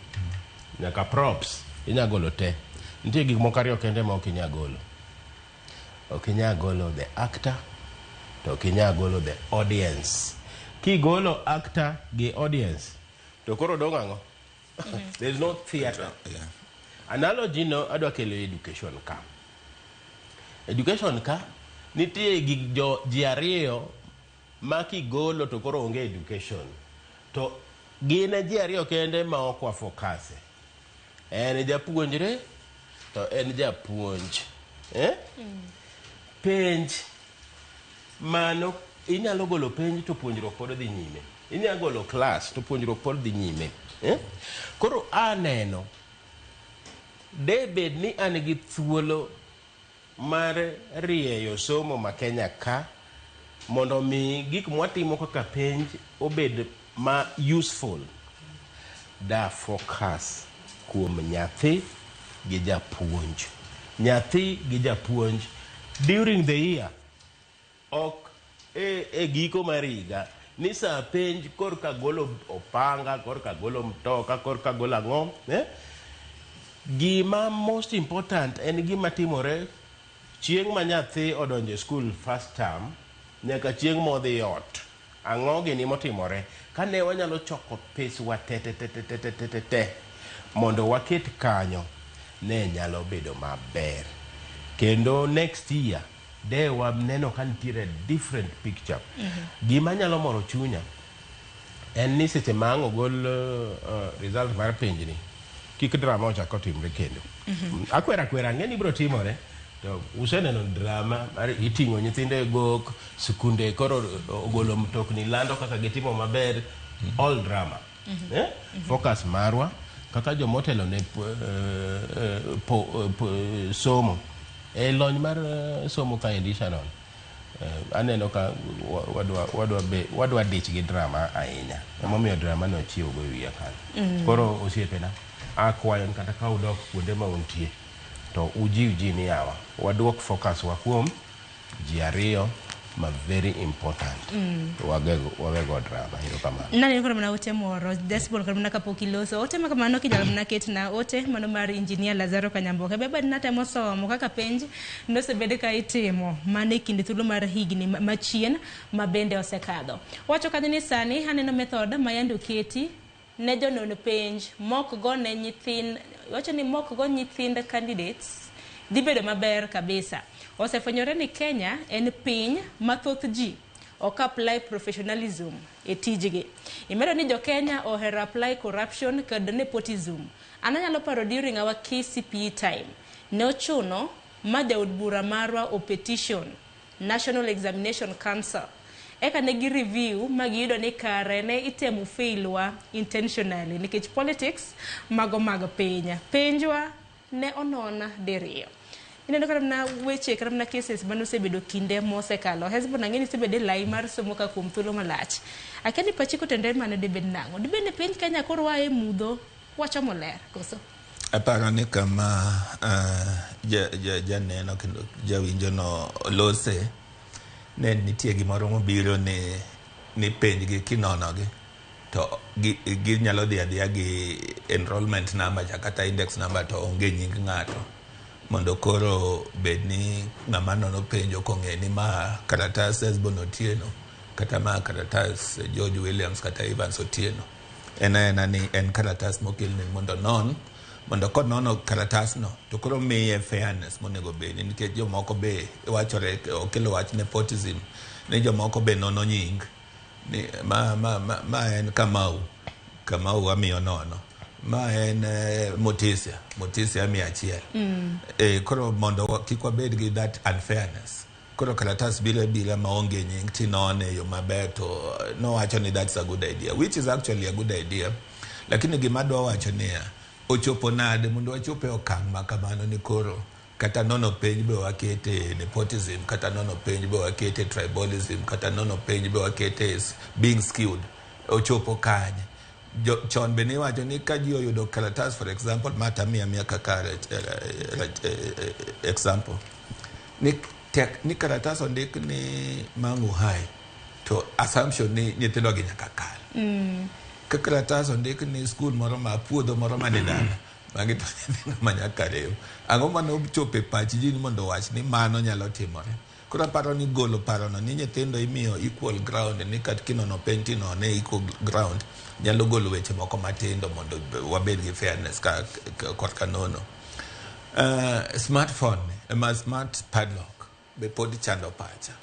nyaka props, inya golo te. Nitie gik moko ariyo kende ma ok inya golo. Ok inya golo the actor, to ok inya golo the audience. Kigolo actor gi audience, to koro dong' ang'o? There is no theatre. Analogy no adwa kelo education ka. Education ka, nitie gik ji ariyo ma kigolo to koro onge education. To gin e ji ariyo kende ma ok wa focus. En japuonjre to en japuonj. Penj mano inyalo golo penj to puonjruok pod dhi nyime. Inyalo golo class to puonjruok pod dhi nyime. Koro aneno de bed ni an gi thuolo mar rieyo somo ma Kenya ka mondo mi gik mwatimo kaka penj obed ma useful, da focus kuom nyathi gi japuonj. Nyathi gi japuonj during the year, ok e giko mar higa ni sa penj korka golo opanga, korka golo mtoka, korka golo ang'o, Gima most important en gima timore chieng' ma nyathi odonjo e school first term nyaka chieng' modhi ot. Ang'o gini motimore? Kane wanyalo choko peswa te te te te te te te te mondo waket kanyo, ne nyalo bedo maber. Kendo next year de waneno ka nitiere different picture. Gima nyalo moro chunya en ni seche ma ang' ogol result mar penjni, kik drama ochak otimre kendo. Akwera akwera ang'e ni biro timore, to useneno drama mar iting'o nyithindo e gok, skunde koro ogolo mtokni lando kaka gitimo maber, all drama. Focus marwa kaka jomotelo ne somo e lony mar somo kaendi Sharon. Aneno ka wadwa dich gi drama ahinya. Emomiyo drama no chiwo go e wiya kanyo. Koro osiepena, akwayo ni kata ka udok kuonde ma untie, to ujiw ji ni yawa, waduok focus wa kuom ji ariyo ma very important. Wawego drama, erokamano.
Naneno koro mana ote moro, Desmond koro mana kapok iloso. Ote ma kamano kinyalo mana ketna ote mano mar engineer Lazaro Kanyamboke. Be bed natemo somo kaka penj nosebed ka itimo mana e kind thuolo mar higni machien ma bende osekadho. Wacho kanyo ni sani aneno method ma yande oketi ne jonon penj mok go ne nyithind, wacho ni mok go nyithind candidates dhi bedo maber kabisa. Osefwenyore ni Kenya en piny ma thoth ji Ok apply professionalism e tijgi. Imedo ni jo Kenya ohero apply corruption kod nepotism. An anyalo paro during our KCPE time, ne ochuno ma jaod bura marwa o petition National Examination Council. Eka ne gi review ma giyudo ni kare ne itemo fail wa intentionally nikech politics mago mag piny. Penjwa ne onon diriyo. Ineno kata mana weche kata mana cases mane osebedo kinde mosekalo. Hesbon ang'e ni isebedo e lai mar somo ka kuom thuolo malach. Akia ni pachi kotenore mano dibed nang'o? Dibed ni piny Kenya koro waa e mudho wachomo ler koso?
Aparo ni kama janeno kendo jawinjo no lose ne nitie gimoro mobiro ni penjgi kinonogi to ginyalo dhi adhiya gi enrollment number cha kata index number to onge nying ng'ato mondo koro bed ni ng'ama nono penjo kong'e ni ma kalatas Hesbon Otieno kata ma kalatas George Williams kata Evans Otieno. En aena ni en kalatas mokelni mondo non mondo konono kalatasno to koro miye fairness monego bedi nikech jomoko be wachore okelo wach nepotism ni jomoko be nono nying ni ma en Kamau, Kamau amiyo nono, ma en Mutisia, Mutisia amiyo achiel. Koro mondo kik wabed gi that unfairness, koro kalatas biro abira maonge nying tinone e yo maber to nowacho ni that's a good idea, which is actually a good idea. Lakini gima adwa wacho niya, ochopo nade mondo wachop e okang' ma kamano ni koro kata nono penj be wakete nepotism, kata nono penj be wakete tribalism, kata nono penj be wakete being skewed? Ochopo kanye? Chon be niwacho ni ka ji oyudo kalatas, for example, ma tamiya miya kaka example ni tek ni kalatas ondik ni Mangu High to assumption ni nyithindo gi nyaka kal. Ka kalatas ondik ni skul moro ma puodho moro mane dala, magi to nyithindo ma nyaka riw. Ang'o mane ochopo e pach ji ni mondo owach ni mano nyalo timore? Koro aparo ni golo parono ni nyithindo imiyo equal ground, ni kata kinono penj tinone equal ground, nyalo golo weche moko matindo mondo wabed gi fairness ka korka nono. Smartphone ma smart padlock be pod chando pacha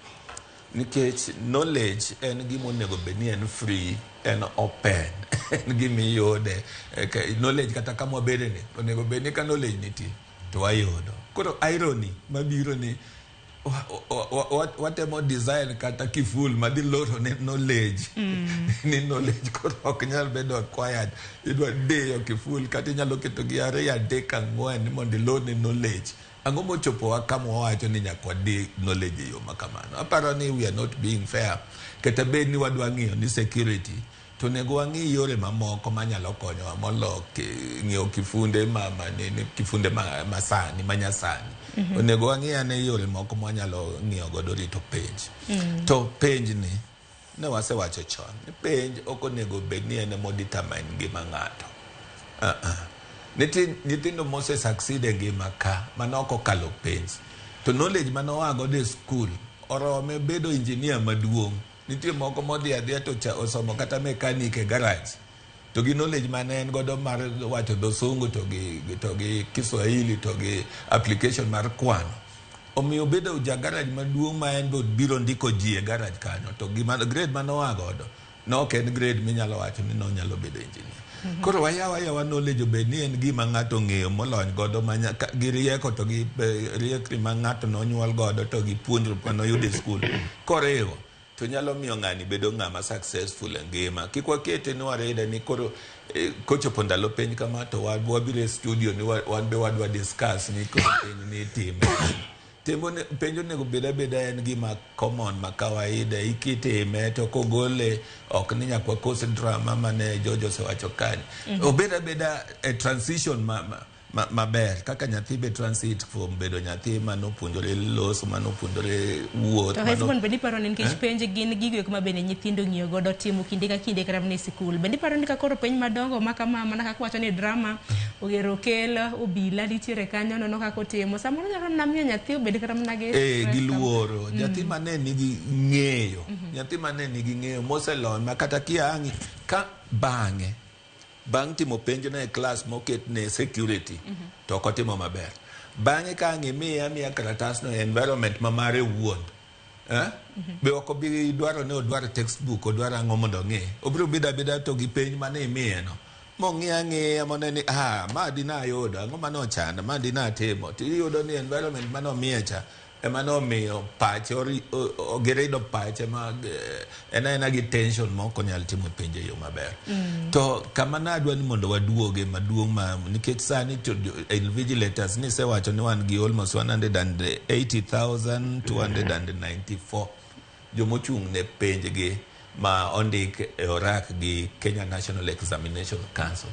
nikech knowledge en gima onego bed ni en free, en open, en gima iyude. Knowledge kata kama wabede ni onego bed ni ka knowledge nitie to wayudo. Koro irony mabiro ni watemo design kata kiful madhi loro ne knowledge ni knowledge koro ok nyal bedo acquired. Idwa diyo kiful kata inyalo keto gi ariyo, adek, ang'wen ni mondo ilor ne knowledge. Ang'o mochopowa kama wawacho ni nyaka wadi knowledge e yo ma kamano? Aparo ni we are not being fair. Kata bed ni wadwa ng'iyo ni security, to onego wang'i yore mamoko manyalo konyowa molo ng'iewo kifunde ma nini, kifunde ma sani ma nyasani. Onego wang'i ane yore moko mwanyalo ng'iyo godo rito penj. To penj ni ne wasewacho chon ni penj ok onego bed ni en emo determine ngima ng'ato. Nitie nyithindo mose succeed e ngima ka mane ok okalo penj, to knowledge mane oa godo e skul orome bedo engineer maduong'. Nitie moko modhi adhiya to cha osomo kata mechanic e garage, to gi knowledge mane en godo mar wacho dhosungu to gi Kiswahili to gi application mar kwano omiyo obedo ja garage maduong' ma en be biro ndiko ji e garage kanyo, to gima grade mane oa godo ne ok en grade minyalo wacho ni nonyalo bedo engineer. Koro wayaw ayawa knowledge obed ni en gima ng'ato ong'eyo molony godo gi rieko to gi riekni ma ng'ato nonyuol godo to gi puonjruok manoyudo e skul koriwo to nyalo miyo ng'ani bedo ng'ama successful e ngima. Kik wakete ni waride ni koro kochopo ndalo penj kama to wabiro e studio ni wan be wadwa discuss ni koro penj ni itime. Timo penj onego bed abeda en gima common ma kawaida ikitime to kogole ok ni nyaka wakos drama mane George osewacho kanyo. Obed abeda e transition ma maber kaka nyathi be transit from bedo nyathi manopuonjore loso, manopuonjore wuoth
To Hesbon, bende iparo ni nikech penj gin gigo eko ma bende nyithindo ng'iyo godo timo kinde ka kinde kata mana e sikul, bende iparo ni ka koro penj madongo ma kama mana kaka wacho ni drama ogero okel obila nitiere kanyo nono kaka otimo samoro nyalo mana miyo nyathi obed kata mana gi
gi
stress kama.
Luoro nyathi mane nigi ng'eyo, nyathi mane nigi ng'eyo moselony ma kata kiang'i ka bang'e bang' timo penj no e klas moket ne security to ok otimo maber, bang'e ka ang' imiye amiya kalatasno e environment ma mare wuon. Eh? Be ok obi dwaro ni odwar textbook, odwar ang'o mondo ong'i. Obiro bedo abeda to gi penj mane imiye no. Mong'i ang'iya mone ni ah, ma dina ayudo, ang'o mane ochanda, ma dina atimo. To iyudo ni environment mane omiye cha ema nomiyo pache ogirido pache ma en aena gi tension ma ok onyal timo penj e yo maber. To kama nadwa ni mondo waduoge maduong' ma nikech sani to invigilators nisewacho ni wan gi almost 180,294 jomochung' ne penj gi ma ondik e orak gi Kenya National Examination Council.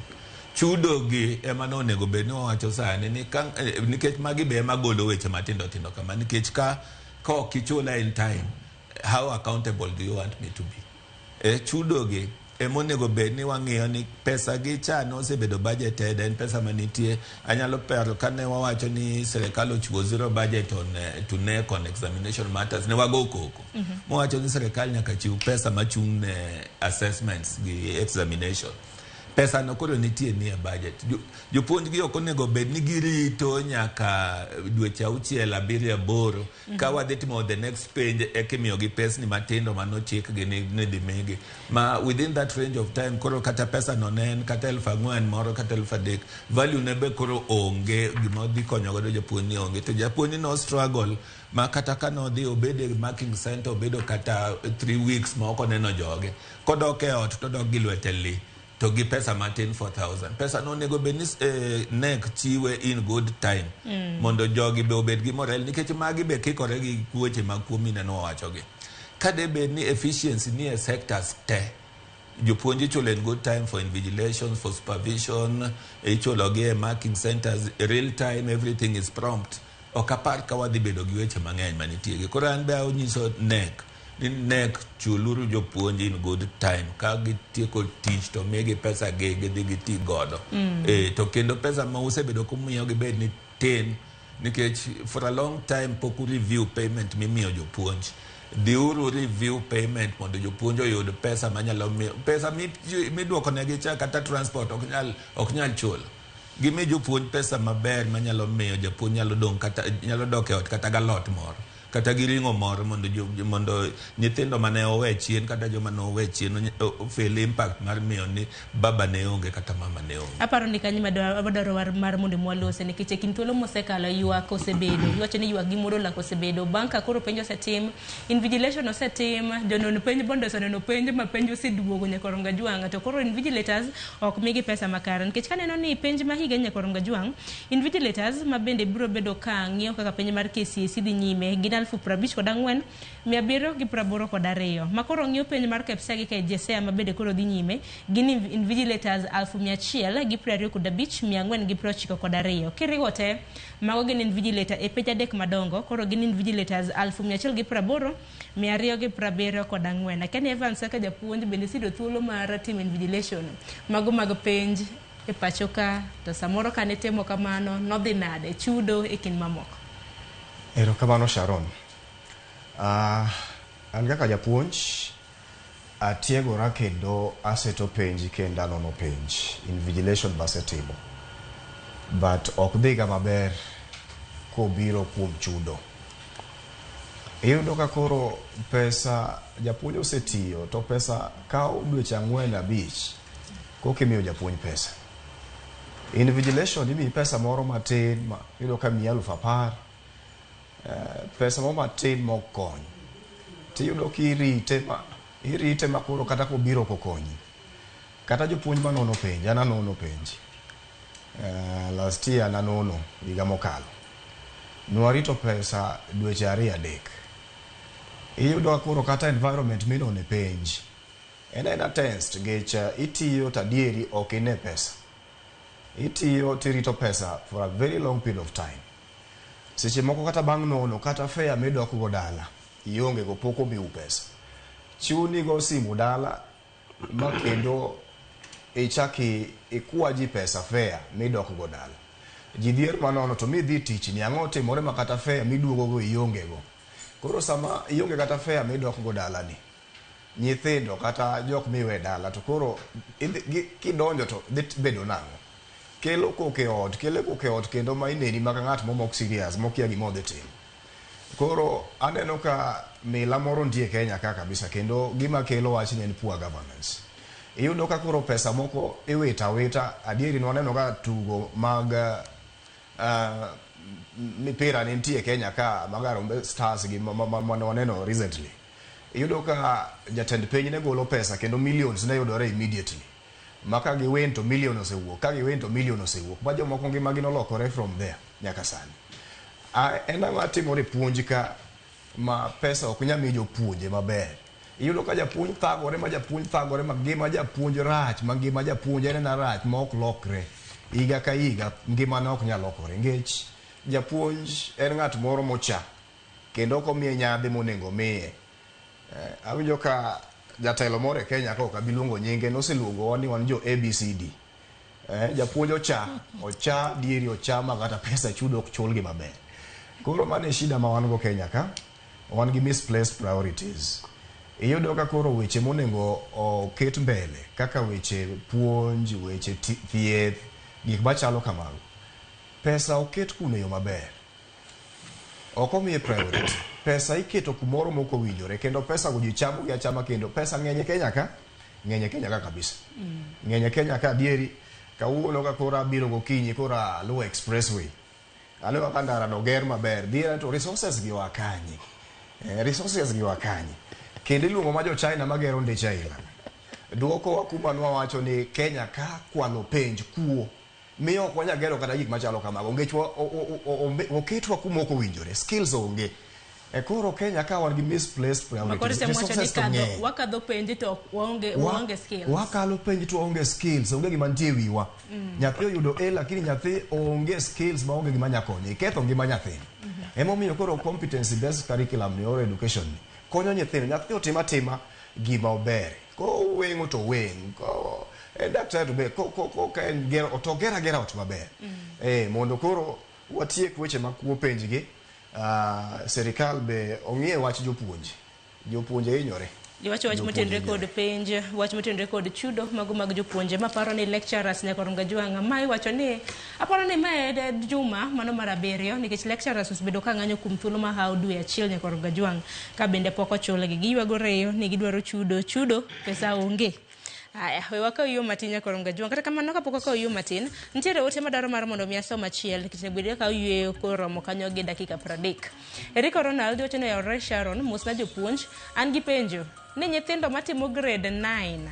Chudo gi ema nonego bed ni wawacho sani ni ka, nikech magi be ema golo weche matindo tindo kama nikech ka ok ichula in time, how accountable do you want me to be? Chudo gi ema onego bed ni wang'iyo ni pesa gi cha nosebedo budgeted, en pesa manitie. Anyalo paro kane wawacho ni sirikal ochiwo zero budget on to NEC on examination matters, ne wago koko. Mowacho ni sirikal nyaka chiw pesa machung' ne assessments gi examination. Pesa no koro nitie nie budget. Jopuonj gi ok onego bed ni girito nyaka dweche 6, 7, 8 ka wadhi timo the next penj eka imiyogi pesni matindo manochik gi ni dhi migi. Ma within that range of time koro kata pesa no ne en kata 4,000 moro kata 3,000, value ne be koro onge, gima odhi konyo godo japuonj ni onge. To japuonj no struggle ma kata ka nodhi obedo e marking center obedo kata 3 weeks ma ok oneno joge. Kodok e ot to odok gi lwete li to gi pesa matin 4,000. Pesa no onego bed ni NEC chiwe in good time mondo jogi be obed gi morale nikech magi be kikore gi weche mag kuo mineno wawachogi. Ka de bed ni efficiency ni e sectors te, jopuonj ichulo in good time for invigilation, for supervision, ichulo gi e marking centers, real time, everything is prompt. Ok apar ka wadhi bedo gi weche mang'eny manitie gi. Koro an be anyiso NEC ni NEC chuluru jopuonj in good time. Ka gitieko tich to migi pesa gi gidhi giti godo. To kendo pesa ma usebedo kumiyogi bed ni tin nikech for a long time pok u review payment mimiyo jopuonj. Dhiuru review payment mondo jopuonj oyud pesa manyalo miyo pesa miduoko negi cha kata transport ok nyal chulo. Gimi jopuonj pesa maber manyalo miyo japuonj nyalo dong' kata nyalo dok e ot kata galot moro kata gi ring'o moro mondo mondo nyithindo mane owe chien kata joma ne owe chien feel impact mar miyo ni baba ne onge kata mama ne onge.
Aparo ni kanyo madwaro mar mondo mwalose nikech e kind thuolo mosekalo ywak osebedo, iwacho ni ywak gi muodo lak osebedo bang' ka koro penj osetim, invigilation osetim, jonon penj bondo oseneno penj ma penj oseduogo nyaka Ronga to koro invigilators ok migi pesa makare nikech kaneno ni penj ma higa nyaka Ronga Jwang' invigilators ma bende biro bedo ka ng'iyo kaka penj mar KCSE dhi nyime gin 57,782 ma koro ng'iyo penj mar KPSEA gi KJSEA ma bende koro dhi nyime gin invigilators 125,492 kiriwo te mago gin invigilator e penj 3 madongo koro gin invigilators 180,274. Akia Evans kaka japuonj bende iseyudo thuolo mar timo invigilation mago mag penj e pacho ka to samoro kane timo kamano nodhi nade chudo e kind mamoko?
Erokamano Sharon. An kaka japuonj atiegora kendo aseto penj kendo anono penj. Invigilation basetimo. But ok dhiga maber kobiro kuom chudo. Iyudo ka koro pesa japuonj osetiyo to pesa kawo dweche 4 5 koka imiyo japuonj pesa. Invigilation imiyi pesa moro matin ma iyudo ka miyi 10,000. Pesa moro matin mok kony. Tiyudo ki irite ma koro kata kobiro ok okonyi. Kata jopuonj manono penj, an anono penj. Last year nanono higa mokalo. Nwarito pesa dweche 2 3. Iyudo ka koro kata environment minone penj en aena tensed nikech itiyo to adieri ok ine pesa. Itiyo tirito pesa for a very long period of time. Seche moko kata bang' nono kata fare midok go dala ionge go pok omiu pesa. Chuni go simu dala ma kendo ichak ikwa ji pesa fare midok go dala. Ji dhier manono to midhi tich ni ang'o timore ma kata fare miduogo go ionge go. Koro sama ionge kata fare midok go dala ni, nyithindo kata jok miwe dala to koro kidonjo to dhi bedo nang'o? Kelo koko e ot, kelo koko e ot kendo ma ineni maka ng'at momok serious mokia gima odhi timo. Koro aneno ka mila moro nitie Kenya ka kabisa kendo gima kelo wachni en poor governance. Iyudo ka koro pesa moko iwito awita, adieri nwaneno ka tugo mag mipira ne nitie Kenya ka mag Harambee Stars gi mane waneno recently. Iyudo ka jatend piny ne golo pesa kendo millions ne yudore immediately. Ma ka giwin to million osewuok, ka giwin to million osewuok. Ma jomoko ngimagi nolokore from there nyaka sani. En ang'o timore e puonj ka ma pesa ok nyal mi jopuonje maber. Iyudo ka japuonj thagore ma japuonj thagore ma ngima japuonj rach ma ngima japuonj en ena rach ma ok lokre. Higa ka higa ngimane ok nyal lokore nikech japuonj en ng'at moro mocha kendo ok omiye nyadhi monego miye. Awinjo ka jatelo moro e Kenya ka ok abi luongo nyinge noseluongowa ni wan jo ABCD. Japuonj ocha, ocha dieri ocha ma kata pesa chudo ok chulgi maber. Koro mano e shida ma wan go Kenya ka. Wan gi misplaced priorities. Iyudo ka koro weche monego oket mbele kaka weche puonj, weche thieth, gik machalo kamago. Pesa oket kuno e yo maber. Ok omiye priority. Pesa iketo kumoro mok owinjore kendo pesa go ji chamo gi achama kendo pesa ng'eny e Kenya ka. Ng'eny e Kenya ka kabisa. Ng'eny e Kenya ka adieri. Kawuono ka koro abiro gokinyi koro aluwo expressway. Aneno ka ndara no ger maber. Dhiera to resources gi oa kanye? Resources gi oa kanye? Kendo iluongo ma jo China magero ndeche aila. Duoko wa kuma nwawacho ni Kenya ka kwalo penj kuo. Miyo ok wanyal gero kata gik machalo kamago nikech oketwa kuma ok owinjore. Skills onge. Koro Kenya ka wan gi misplaced priorities. Resources to ng'eny.
Wakadho penj to waonge skills.
Wakalo penj to waonge skills. Onge gima nitie e wiwa. Nyathi oyudo A lakini nyathi onge skills ma onge gima nyalo konye. Iketho ngima nyathini. Emomiyo koro competency based curriculum ni or education ni konyo nyithindo. Nyathi otim atima gima ober. Koweng'o to weng'. Ko en daktari to be ko ka en gero to ger agera ot maber. Mondo koro watiek weche mag kuo penj gi. Serikal be ong'iye wach jopuonj. Jopuonje hinyore.
Iwacho wach motenore kod penj, wach motenore kod chudo mago mag jopuonje. Maparo ni lecturers nyaka Ronga Jwang'a. Ma iwacho ni aparo ni ma en juma mano mar 7 nikech lecturers osebedo ka ng'anyo kuom thuolo mahawo dwe achiel nyaka Ronga Jwang' ka bende pok ochulgi. Giywago reyo ni gidwaro chudo, chudo pesa onge. Aya, we wakaw yo matin nyaka Ronga Jwang'. Kata kamano kapok wakaw yo matin, nitiere ote madwaro mar mondo mi asom achiel nikech onego bed ka oyweyo koromo kanyo gi dakika 30. Eriko Ronald wacho ni oyawore Sharon, mosna jopuonj, an gi penjo ni nyithindo matimo grade 9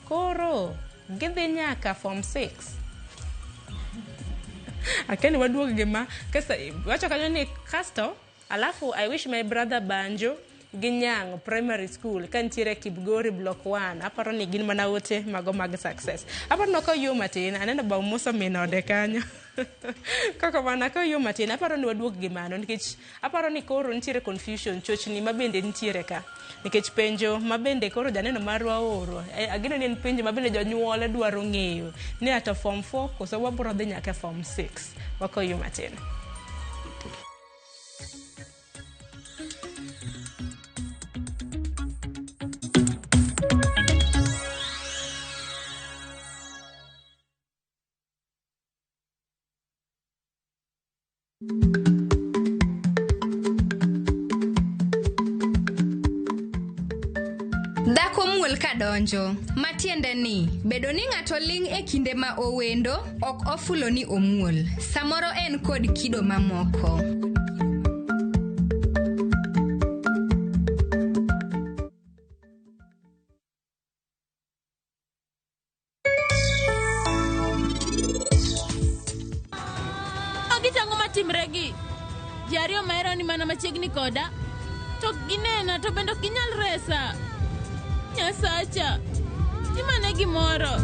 koro gidhi nyaka form 6. Akeni waduog gi ma kesa wacho kanyo ni kasto alafu I wish my brother Banjo gi Nyang' Primary School ka nitiere Kibgori Block 1. Aparo ni gin mana ote mago mag success. Aparo ni okaw yo matin, aneno ba umoso min ode kanyo. Kaka mana akaw yo matin, aparo ni waduog gi mano nikech aparo ni koro nitiere confusion, chochni ma bende nitiere ka. Nikech penjo ma bende koro janeno marwa ooro, ageno ni en penjo ma bende jonyuol dwaro ng'eyo ni ato form 4 koso wabro dhi nyaka form 6. Wakaw yo matin.
Dhako muol ka donjo, matiende ni bedo ni ng'ato ling' e kinde ma owendo ok ofulo ni omuol. Samoro en kod kido mamoko.
Magi tang'o matimre gi? Ji ariyo mahero ni mana machiegni koda, to ginena to bende ok ginyal resa. Nyasacha, timane gimoro.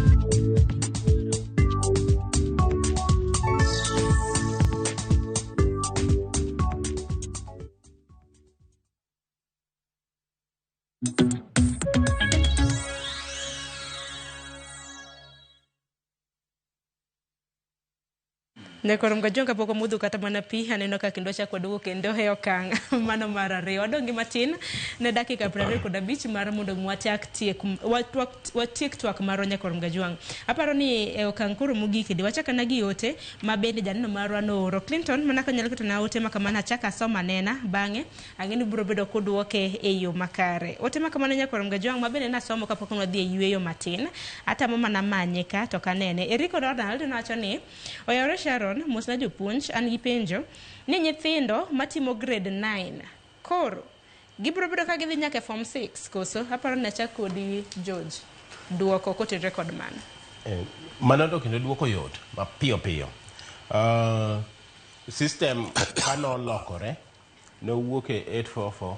Nyakoro Mgajwang' kapok omodho kata mana pi, aneno ka kendo achako waduogo kendo e okang' mano mar ariyo. Wadong' gi matin ne dakika 25 mar mondo mi wachak tiek watiek twak marwa Nyakoro Mgajwang'. Aparo ni e okang' koro mogik di wachak ana gi ote ma bende janeno marwa nooro. Clinton mana ka nyalo ketona ote ma kamano achak asoma nena bang'e ang'e ni ubiro bedo kudwoke e yo makare. Ote ma kamano Nyakoro Mgajwang' ma bende nasomo kapok nwadhi e yueyo matin. Atamo mana manye ka to ok anene. Eriko Ronald nowacho ni Oyawore Sharon, mosna jopuonj, an gi penjo ni nyithindo matimo grade 9 koro gibiro bedo ka gidhi nyaka e form 6 koso? Aparo ni achak kodi George duoko kotenore kod mano.
Mano to kendo duoko yot mapiyo piyo. System kanolokore nowuok e 844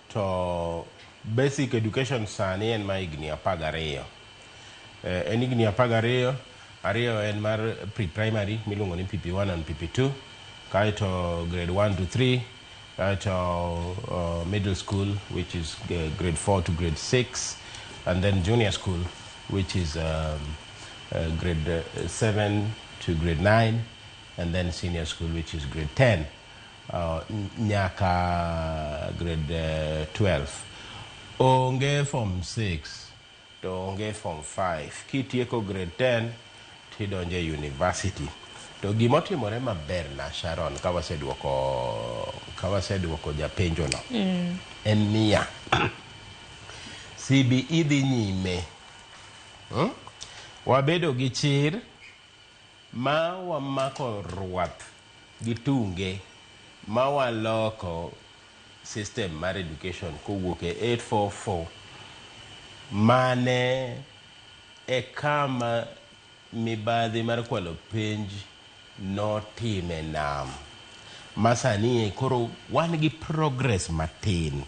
to basic education sani en ma higni 12. En higni 12, ariyo en mar pre-primary miluongo ni PP1 and PP2, kaeto grade 1 to 3, kaeto middle school which is grade 4 to grade 6, and then junior school which is grade 7 to grade 9, and then senior school which is grade 10 nyaka grade 12. Onge form 6 to onge form 5. Kitieko grade 10 tidonjo e university. To gimotimore maber na Sharon ka waseduoko japenjo no en niya CBE dhi nyime. Wabedo gi chir ma wamako rwath gi tunge ma waloko system mar education kowuok e 844 mane e kama mibadhi mar kwalo penj notime nam. Masani koro wan gi progress matin.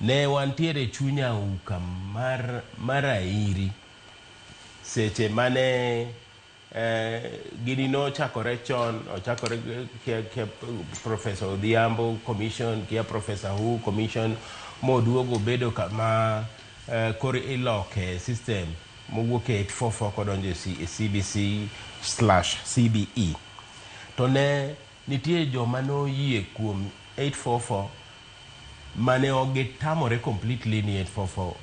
Ne wantiere chuny auka mar airi seche mane gini nochakore chon, ochakore kia Professor Odhiambo Commission, kia Professor Who Commission, moduogo bedo kama koro iloke system mowuok e 844 kodonjo e CBC/CBE. To ne nitie joma noyie kuom 844 mane ok gitamore completely ni 844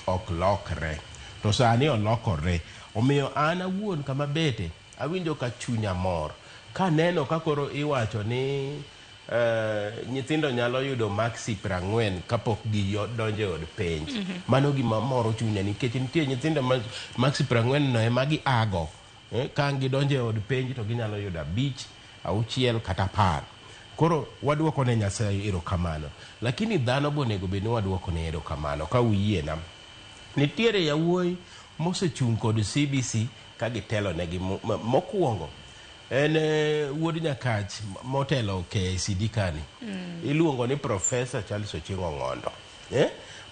ok lokre. To sani olokore. Omiyo an awuon kama bete, awinjo ka chunya mor. Kaneno ka koro iwacho ni nyithindo nyalo yudo maksi 40 kapok gidonjo e od penj. Mano gima moro chunya nikech nitie nyithindo ma maksi 40 no ema giago. Ka gidonjo e od penj to ginyalo yudo 5, 6 kata 10. Koro waduoko ne Nyasaye erokamano. Lakini dhano be onego bed ni waduoko ne erokamano ka uyiena. Nitiere yawuoyi mosechung' kod CBC ka gitelo negi mokwongo. En wuod Nyakach motelo KICD kani. Iluongo ni Professor Charles Ochieng' Ong'ondo.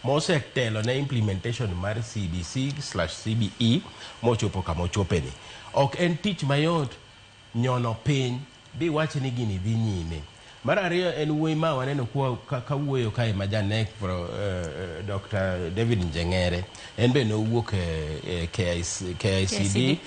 Mosetelo ne implementation mar CBC/CBE mochopo kama ochopeni. Ok en tich mayot nyono piny biwach ni gini dhi nyime. Mar ariyo en wuoyi ma waneno ka wuoyo kae ma janek Dr. David Njeng'ere. En be nowuok e KICD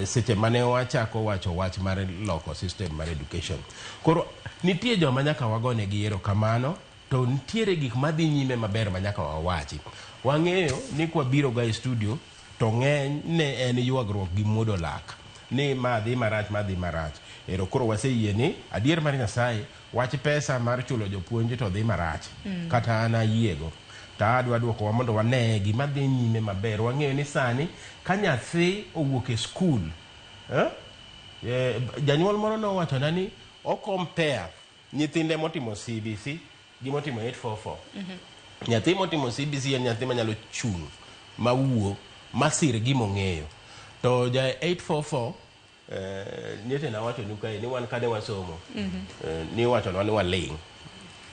seche mane wachako wacho wach mar loko system mar education. Koro nitie joma nyaka wagonegi erokamano to nitiere gik madhi nyime maber ma nyaka wawachi. Wang'eyo ni kwabiro ga e studio to ng'eny ne en ywagruok gi muodo lak. Ni ma dhi marach, ma dhi marach. Ero koro waseyie ni adier mar Nyasaye wach pesa mar chulo jopuonj to dhi marach. Kata an ayiego. To adwa duokowa mondo wane gima dhi nyime maber. Wang'eyo ni sani ka nyathi owuok e skul, janyuol moro nowachona ni o compare nyithinde motimo CBC gi motimo 844. Nyathi motimo CBC en nyathi manyalo chung' mawuo masir gimong'eyo. To ja 844 nyocha nawachonu kae ni wan kane wasomo ni iwachonwa ni waling'.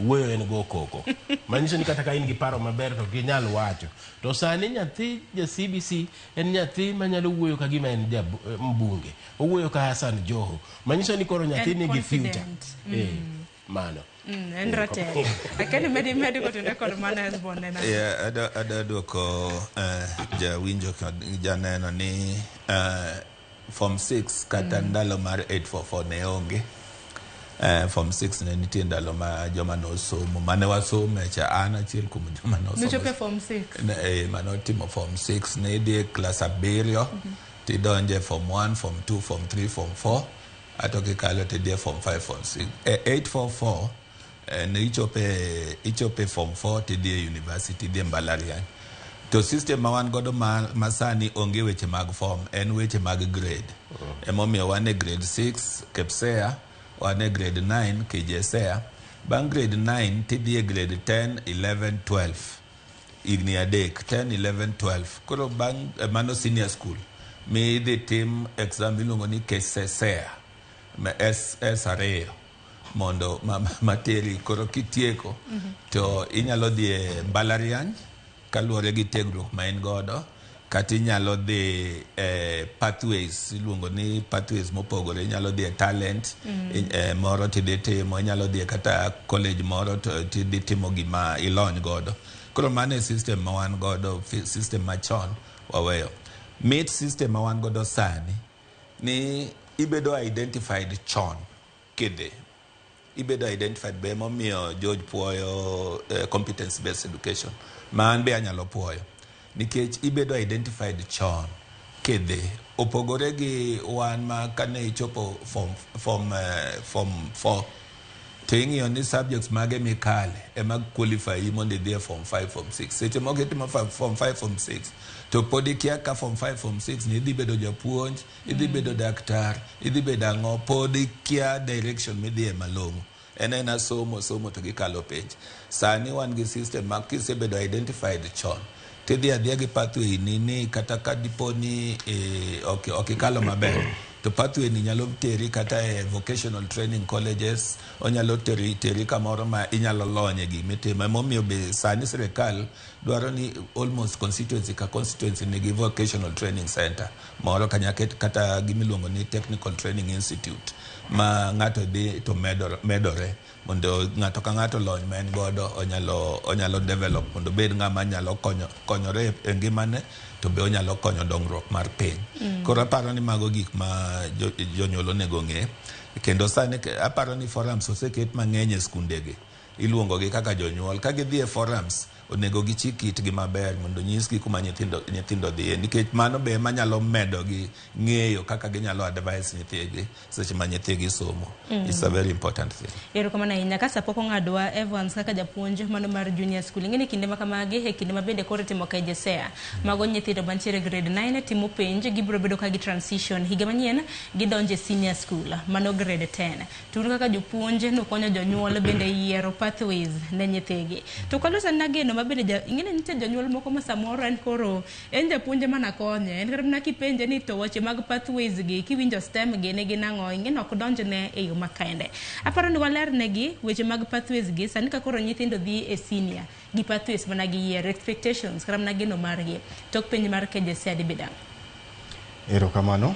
Wuoyo en go koko. Manyiso ni kata ka in gi paro maber to ginyal wacho. To sani nyathi ja CBC en nyathi manyalo wuoyo ka gima en ja mbunge. Owuoyo ka Hassan Joho. Manyiso ni koro nyathi nigi future. Mano.
En ratego. Akeni medi kotenore kod mano Hesbon nena.
Yeah, adwa duoko jawinjo kod janeno ni form 6 kata ndalo mar 844 ne onge. Form 6 ne nitie ndalo ma joma nosomo mane wasome cha, an achiel kuom joma nosomo.
Nochopo e form 6.
Manotimo form 6, ne idhi e klas 7 tidonje form 1, form 2, form 3, form 4, ato kikalo tidhi e form 5, form 6. 844 ne ichope form 4 tidhi e university, idhi e mbalariany. To system ma wan godo ma sani onge weche mag form, en weche mag grade. Emomiyo wan e grade 6 KPSEA, wan e grade 9 KJSEA. Bang' grade 9 tidhi e grade 10, 11, 12, higni 3, 10, 11, 12. Koro bang' mano senior school mi idhi tim exam miluongo ni KCSEA ma S 2 mondo materi. Koro kitieko to inyalo dhi e mbalariany kaluwore gi tiegruok ma in godo, kata inyalo dhi e pathways, iluongo ni pathways mopogore. Inyalo dhi e talent moro tidhi timo, inyalo dhi e kata college moro to tidhi timo gima ilony godo. Koro mano e system ma wan godo. System machon waweyo. Mit system ma wan godo sani ni ibedo identified chon kidhi, ibedo identified be. Emomiyo George puoyo competence based education, ma an be anyalo puoyo, nikech ibedo identified chon kidhi. Opogore gi wan ma kane ichopo form 4 to ing'iyo ni subjects mage mikale ema qualify yi mondo idhi e form 5, form 6. Seche moko itimo form 5, form 6 to pod ikia ka form 5, form 6 ni idhi bedo japuonj, idhi bedo daktar, idhi bedo ang'o. Pod ikia direction midhiye malong'o. En ena somo somo to gikalo penj. Sani wan gi system ma kisebedo identified chon tidhi adhiya gi pathway ni kata ka dipo ni ok ikalo maber to pathway ni nyalo teri kata e vocational training colleges, onyalo teri kamoro ma inyalo lonye gimitimo. Emomiyo be sani sirikal dwaro ni almost constituency ka constituency nigi vocational training center moro kanyaka, kata gimiluongo ni technical training institute, ma ng'ato dhi to medore mondo ng'ato ka ng'ato lony ma en godo onyalo develop mondo obed ng'ama nyalo konyore e ngimane to be onyalo konyo dongruok mar piny. Koro aparo ni mago gik ma jonyuol onego ng'e. Kendo sani aparo ni forums oseket mang'eny e skundegi, iluongo gi kaka jonyuol. Ka gidhi e forums, onego gichik itgi maber mondo nyisgi kuma nyithindo dhiye, nikech mano be ema nyalo medo gi ng'eyo kaka ginyalo advise nyithigi seche ma nyithigi somo. It's a very important thing.
Erokamano ahinya. Ka sapok ong'adwa, Evans, kaka japuonj mano mar junior school, ing'e ni kinde ma kamagi e kinde ma bende koro itimo KJSEA, mago nyithindo mantiere grade 9 timo penj, gibiro bedo ka gi transition higa manyien, gidonjo e senior school, mano grade 10. To un kaka jopuonj nukonyo jonyuol bende yiero pathways ne nyithigi. To kaloso na geno ma bende ing'e ni nitie jonyuol moko ma samoro en koro en japuonj mana konye, en kata mana kipenje ni to weche mag pathways gi kiwinjo STEM gi nigi nang'o, ing'e ni ok donjne e yo makende. Aparo ni waler negi weche mag pathways gi sani ka koro nyithindo dhi e senior gi pathways mana giyiero, expectations kata mana geno margi tok penj mar KJSEA dibed ang'o?
Erokamano.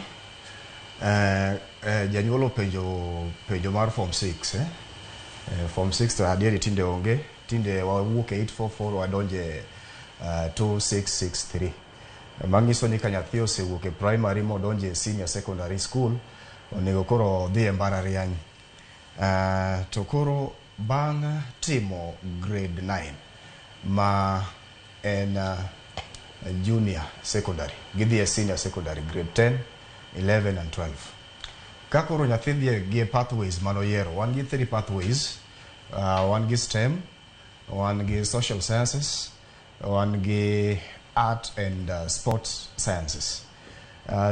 Janyuol openjo penjo mar form 6. Form 6 to adieri tinde onge. Tinde wawuok e 844 wadonje 2663. Manyiso ni ka nyathi osewuok e primary modonje e senior secondary school, onego koro odhi e mbalariany. To koro bang' timo grade 9 ma en junior secondary, gidhi e senior secondary grade 10, 11 and 12. Ka koro nyathi dhi gi pathways manoyiero, wan gi three pathways, wan gi STEM, wan gi social sciences, wan gi art and sports sciences.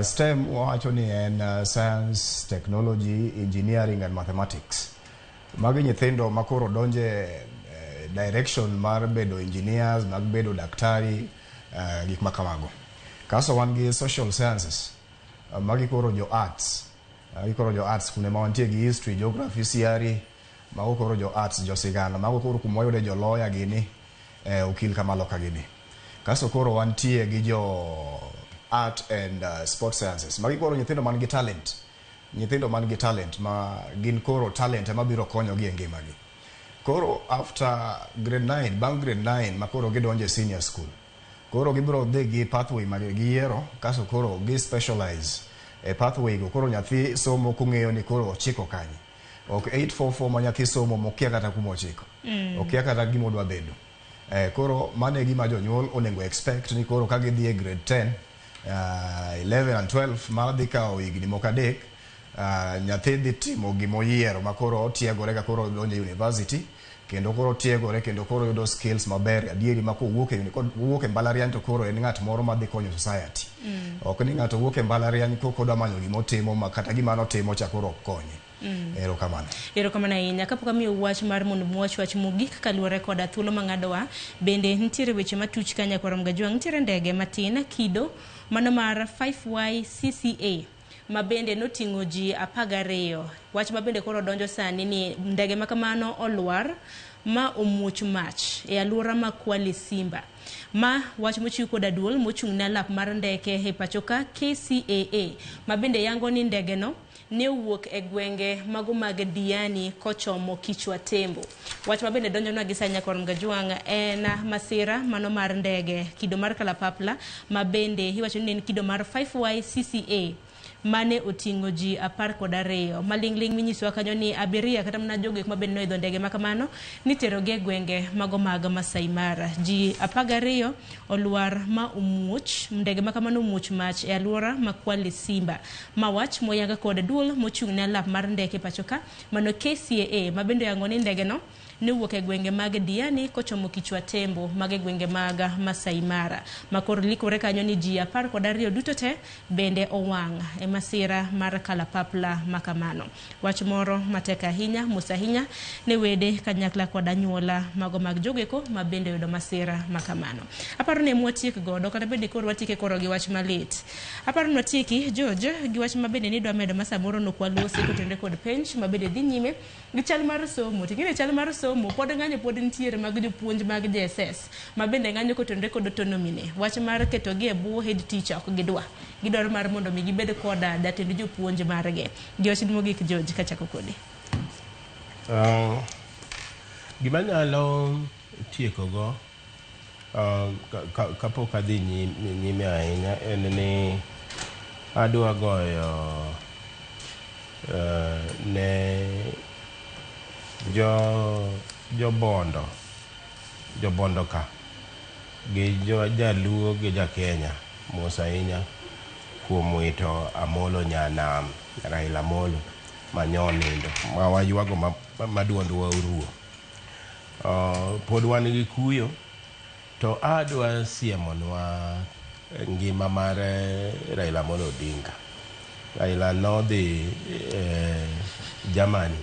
STEM wawacho ni en science, technology, engineering and mathematics. Magi nyithindo ma koro donje direction mar bedo engineers, mag bedo daktari, gik ma kamago. Kaso wan gi social sciences, magi koro jo arts, magi koro jo arts kune ma wantie gi history, geography, CRE, mago koro jo arts, jo sigana, mago koro kuma wayude jo lawyer gini, okil kamaloka gini. Kaso koro wantie gi jo art and sport sciences. Magi koro nyithindo man gi talent. Nyithindo man gi talent ma gin koro talent ema biro konyogi e ngimagi. Koro after grade 9, bang' grade 9 ma koro gidonjo e senior school, koro gibiro dhi gi pathway ma giyiero, kaso koro gi specialize E pathway go koro nyathi somo kong'eyo ni koro ochiko kanye. Ok 844 ma nyathi somo mokia kata kuma ochiko. Okia kata gima odwa bedo. Koro mano e gima jonyuol onego expect ni koro ka gidhi e grade 10, 11 and 12 ma dhi kawo higni moko 3, nyathi dhi timo gimoyiero ma koro otiegore ka koro odonjo e university kendo koro otiegore kendo koro oyudo skills maber adieri ma kowuok e kowuok e mbalariany to koro en ng'at moro madhi konyo society. Ok ni ng'ato wuok e mbalariany kok odwa manyo gimotimo ma kata gima notimo cha koro ok konye. Erokamano.
Erokamano ahinya. Kapok amiyo wach mar mondo muwach wach mogik kaluwore koda thuolo mang'adowa, bende nitiere weche matuch ka nyakwar Mgajwang'. Nitiere ndege matin kido mano mar 5YCCA ma bende noting'o ji 12. Wach ma bende koro donjo sani ni ndege ma kamano olwar ma omuoch mach e alwora ma Kwale Simba. Ma wach mochiw koda duol mochung' ne alap mar ndeke e pachoka KCAA ma bende yango ni ndege no ne owuok e gwenge mago mag Diani kochomo Kichwa Tembo. Wach ma bende donjonwa gi sani nyakwar Mgajwang' en masira mano mar ndege kido mar kalapapla ma bende iwacho ni en kido mar 5YCCA mane oting'o ji 12. Maling'ling' minyisowa kanyo ni abiria kata mana jogo eko mabende noidho ndege ma kamano niterogi e gwenge mago mag Masai Mara. Ji 12 olwar ma omuoch, ndege ma kamano omuoch mach e alwora ma Kwale Simba. Ma wach moyanga kod duol mochung' ne alap mar ndeke pachoka mano KCAA ma bende oyango ni ndege no ne owuok e gwenge mag Diani kochomo Kichwa Tembo mag e gwenge mag Masai Mara. Ma koro likore kanyo ni ji 12 duto te bende owang' e masira mar kalapapla ma kamano. Wach moro matek ahinya, mos ahinya ne wede kanyakla kod anyuola mago mag jogeko ma bende oyudo masira ma kamano. Aparo ni mwatiek godo kata bende koro watieke koro gi wach malit. Aparo ni watieki George gi wach ma bende nidwa medo ma samoro nok walosi kotenore kod penj ma bende dhi nyime gi chal mar somo. Ting'e ni chal mar somo pod ng'anyo pod nitiere mag jopuonj mag JSS ma bende ng'anyo kotenore kod autonomy ne. Wach mar ketogi e bwo head teacher ok gidwa. Gidwaro mar mondo mi gibed koda jatend jopuonj margi. Gi wach mogik George kachako kodi.
Gima nyalo tiekogo kapok adhi nyime ahinya en ni adwa goyo ne jobondo ka gi jaluo gi ja Kenya mos ahinya kuom wito Amolo Nyanam, Raila Amolo manyonindo ma waywago ma duondwa oruo. Pod wan gi kuyo to adwa siemonwa ngima mar Raila Amolo Odinga. Raila nodhi Germany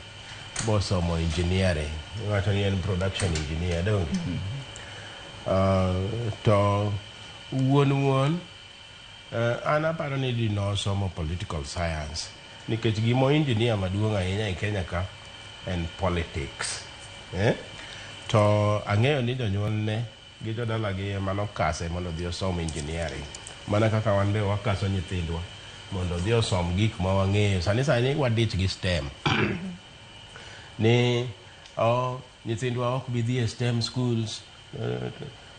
bosomo engineering, iwacho ni en production engineer donge? To wuon an aparo ni di nosomo political science nikech gimo engineer maduong' ahinya e Kenya ka en politics. To ang'eyo ni jonyuolne gi jodalagi ema nokase mondo odhi osom engineering, mana kaka wan be wakaso nyithindwa mondo odhi osom gik ma wang'eyo. Sani wadich gi STEM ni nyithindwa ok bi dhi e STEM schools.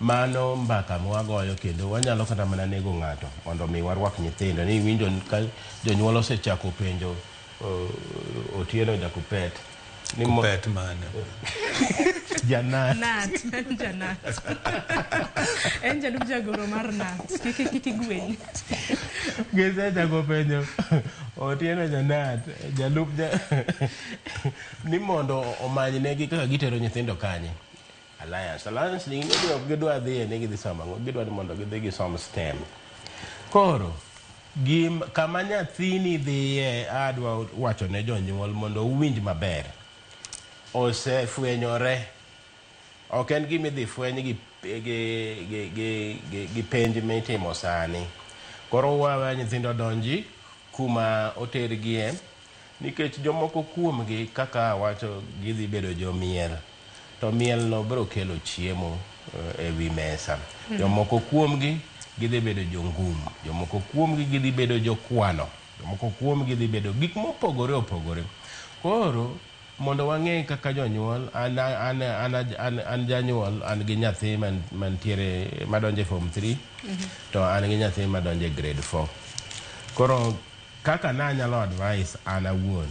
Mano mbaka mwagoyo kendo wanyalo kata mana nego ng'ato mondo mi warwak nyithindo. Ni iwinjo ka jonyuol osechako penjo Otieno Jakupet ni
Kupet mane?
Janat.
Nat, en janat. En jalup jagoro mar Nat. Kik igweny.
Gisechako penjo Otieno Janat, jalup ni mondo omany negi kaka gitero nyithindo kanye. Alliance ni ok gidwa dhiye ni gidhi somo ang'o, gidwa ni mondo gidhi gisom STEM. Koro kama nyathini dhiye adwa wacho ne jonyuol mondo uwinj maber. Osefwenyore. Ok en gima idhi fweny gi penj mitimo sani. Koro wawe nyithindo donji kuma otergie nikech jomoko kuomgi kaka awacho gidhi bedo jomiel. To miel no biro kelo chiemo e wi mesa. Jomoko kuomgi gidhi bedo jongum, jomoko kuomgi gidhi bedo jokwano, jomoko kuomgi dhi bedo gik mopogore opogore. Koro mondo wang'e kaka jonyuol, an janyuol, an gi nyathi mantiere madonjo e form 3 to an gi nyathi madonjo e grade 4. Koro Kaka nanyalo advice an awuon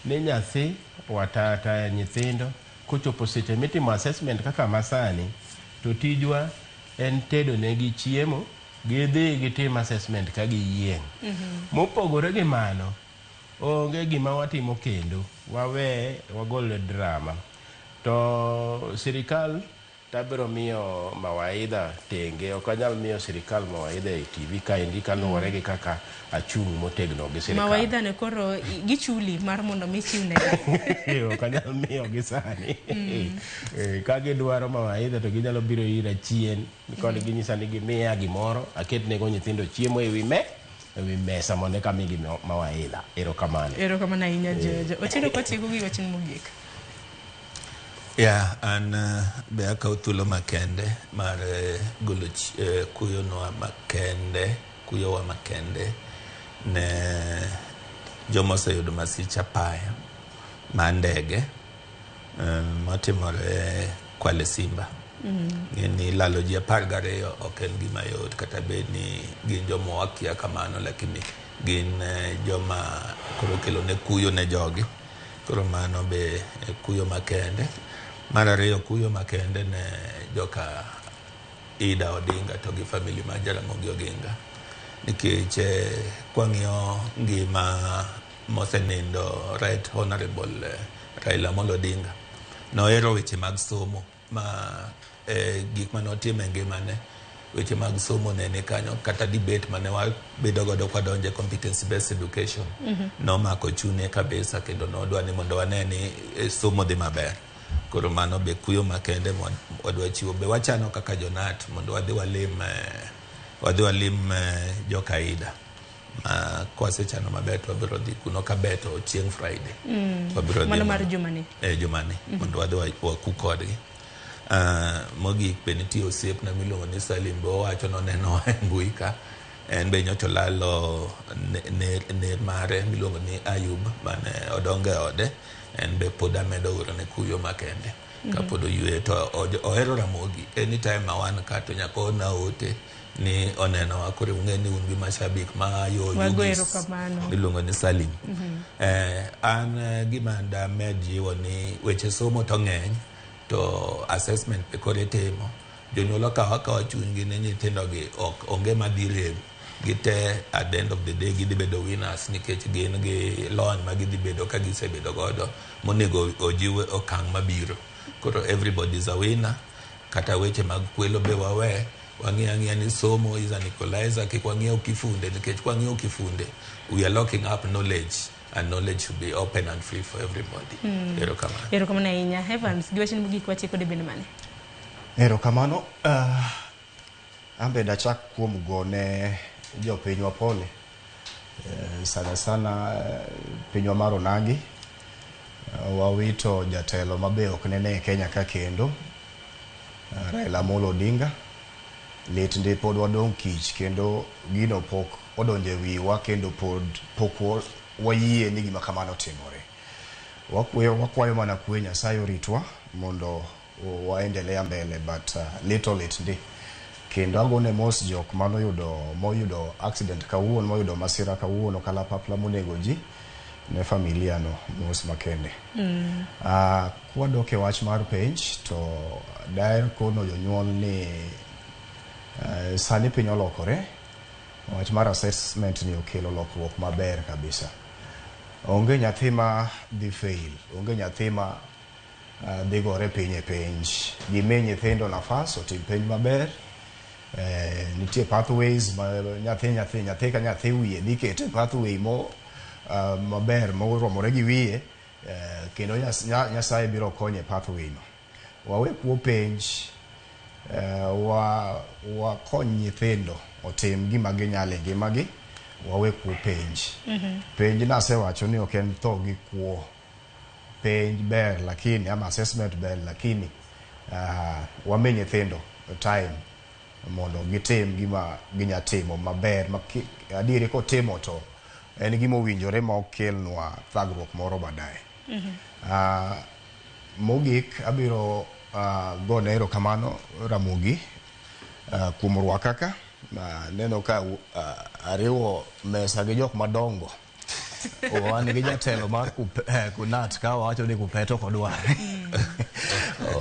ni nyathi wataya nyithindo kochopo seche mitimo assessment kaka masani to tijwa en tedo negi chiemo gidhi gitim assessment ka giyieng'. Mopogore gi mano, onge gima watimo kendo, wawe wagol drama. To sirikal tabiro miyo mawaidha tenge, ok anyal miyo sirikal mawaidha e TV kaendi kaluwore gi kaka achung' motegno gi sirikal.
Mawaidha ne koro gichuli mar mondo mi chiwnegi.
Ok anyal miyo gi sani. Ka gidwaro mawaidha to ginyalo biro ira chien kod ginyisa ni gimiya gimoro aketnego nyithindo chiemo ewi ewi mesa mondo eka migi mawaidha. Erokamano.
Erokamano ahinya Jojo. Otieno kwatieko gi wachni mogik.
Ya, an be akawo thuolo makende mar golo kuyonwa makende, kuyowa makende ne joma oseyudo masich apaya mar ndege motimore Kwale Simba. Ng'eni lalo ji 12 ok en gima yot, kata bed ni gin joma wakia kamano, lakini gin joma koro kelo ne kuyo ne jogi. Koro mano be kuyo makende. Mar ariyo, kuyo makende ne joka Ida Odinga to gi family mar Jaramogi Oginga, nikech kwang'iyo ngima mosenindo Right Honorable Raila Amolo Odinga, nohero weche mag somo ma gik manotimo e ngimane, weche mag somo ne ni kanyo, kata debate mane wabedo godo kwadonjo e competency based education nomako chunye kabisa, kendo nodwa ni mondo wane ni somo dhi maber. Koro mano be kuyo makende wadwa chiwo. Be wachano kaka jonat mondo wadhi walim joka Ida. Ma kwasechano maber to wabiro dhi kuno kabeto chieng' Friday. Wabiro dhi
Mano mar jumani.
Jumani. Mondo wadhi waku kodgi. Mogik be nitie osiepna miluongo ni Salim, be owacho noneno e mbui ka. En be nyocha olalo ner mare miluongo ni Ayub mane odongo e ode. En be pod amedo orone kuyo makende. Kapod oyueyo to ohero Ramogi. Anytime ma wan ka to nyaka oorna ote ni onenowa. Koro ung'e ni un gi mashabik ma yo Yugis miluongo ni Salim. An gima damed jiwo ni weche somo to ng'eny, to assessment be koro itimo. Jonyuol okawo akawa chunygi ni nyithindogi ok onge madhi rem. Gite at the end of the day gidhi bedo winners nikech gin gi lony ma gidhi bedo ka gisebedo godo monego ojiw okang' mabiro. Koro everybody is a winner. Kata weche mag kwelo be wawe, wang'i ang'iya ni somo is an equalizer, kik wang'iew kifunde, nikech kwang'iewo kifunde we are locking up knowledge, and knowledge should be open and free for everybody. Erokamano.
Erokamano ahinya. Evans, gi wachni mogik watieko de bende mane?
Erokamano. An bende achak kuom gone jopinywa pole. Sana sana pinywa mar Onagi. Wawito jatelo mabe ok nene e Kenya ka kendo, Raila Amolo Odinga. Lit ndi pod wadong' kich kendo gino pok odonjo e wiwa kendo pod pok wayie ni gima kamano timore. Wakwayo mana kwe Nyasaye oritwa mondo waendelea mbele, but lit olit ndi. Kendo agone mos jok moyudo accident kawuono, moyudo masira kawuono kalapapla monego ji, ne familia no mos makende. Kwadok e wach mar penj to daher kono jonyuol ni sani piny olokore. Wach mar assessment ni okelo lokruok maber kabisa. Onge nyathi ma dhi fail, onge nyathi ma dhi gore piny e penj. Gimi nyithindo nafas otim penj maber. Nitie pathways ma nyathi ka nyathi wiye dhi kete pathway mo maber moromore gi wiye, kendo Nyasaye biro konye pathway no. Wawe kuo penj, wakony nyithindo otim gima ginyalo e ngimagi, wawe kuo penj. Penj nasewacho ni ok en tho gi kuo. Penj ber lakini, ama assessment ber lakini, wami nyithindo time mondo gitim gima ginya timo maber. Adieri kotimo to en gima owinjore ma ok kelnwa thagruok moro baadaye. Mogik abiro gone erokamano Ramogi kuom rwaka ka. Neno ka ariwo mesa gi jok madongo. Wan gi jatelo mar Kunat ka wacho ni Kupet ok odwar.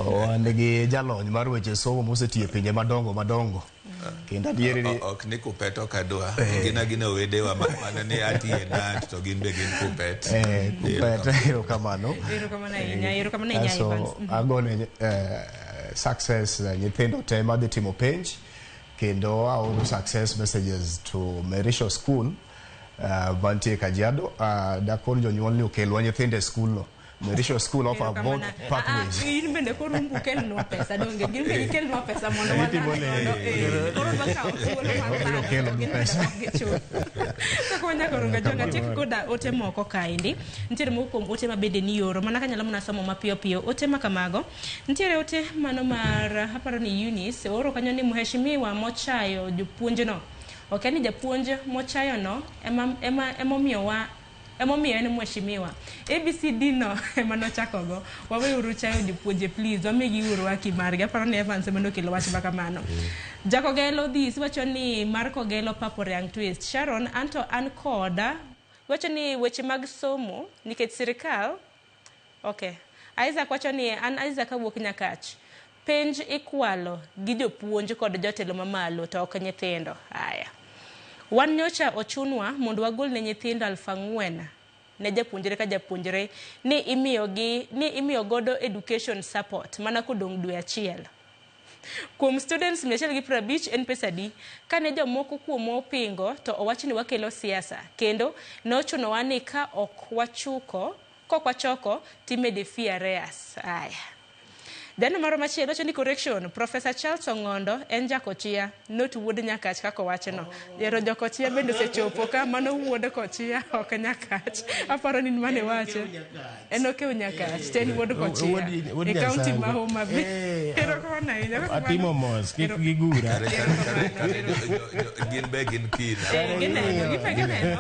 Wan gi jalony mar weche somo mosetiyo e pinje madongo madongo. Kendo adieri ni
Ok ni Kupet ok adwa. Gin agina wedewa mana ni atiye NAT to gin be gin Kupet.
Kupet, erokamano.
Erokamano ahinya, erokamano ahinya
Kaso
Evans.
Agone success nyithindo te madhi timo penj kendo aoro success messages to Merisho School mantie Kajiado. Dakon jonyuol ni okelwa nyithindo e skul no. Merisho School offer both pathways.
In bende koro umbu kelnwa pesa donge gin be gikelnwa pesa mondo
Itimo
walal
ne-
godo. Koro wakawo thuolo mar
Obiro
lando,
kelo
to gin bende
pesa.
ok gichul. Kaka wanyako ronga jonga tiek koda ote moko kaendi. Nitiere moko kuom ote ma bende nioro mana kanyalo mana somo mapiyo piyo ote ma kamago. Nitiere ote mano mar aparo ni Eunice ooro kanyo ni mheshimiwa mochayo jopuonjno. Ok en ni japuonj mochayono ema ema emomiyowa emomiyo en mheshimiwa. ABCD no ema nochakogo. Waweuru chayo jopuonje please, wamigi uru haki margi. Aparo ni Evans ema nokelo wach ma kamano. Jakogelo this wacho ni mar Kogelo Papo Riang Twist. Sharon, anto an koda wacho ni weche mag somo nikech sirikal. Okay. Isaac wacho ni an Isaac awuok Nyakach. Penj ikwalo gi jopuonj kod jotelo mamalo to ok nyithindo. Aya. Wan nyocha ochunwa mondo wagol ne nyithindo 4,000 ne japuonjre ka japuonjre ni imiyogi ni imiyo godo education support mana kodong' dwe achiel. Kuom students 150 en pesa adi? Kane jomoko kuomwa opingo to owach ni wakelo siasa kendo nochunowa ni ka ok wachuko kok wachoko timede fee arrears. Aya. Jano moro machielo wacho ni correction, Professor Charles Ong'ondo en jakochia, not wuod Nyakach kaka owachono. Ero jokochia bende osechopo ka mano wuod kochia ok Nyakach. Aparo ni in mane wache. En okew Nyakach, to en wuod kochia.
Wuod
E kaunti
Nyasaye.
ma Homa Bay. Erokamano ahinya.
Atimo mos, kik gigura.
Gin be gin kina.
Gineno, gipe gineno.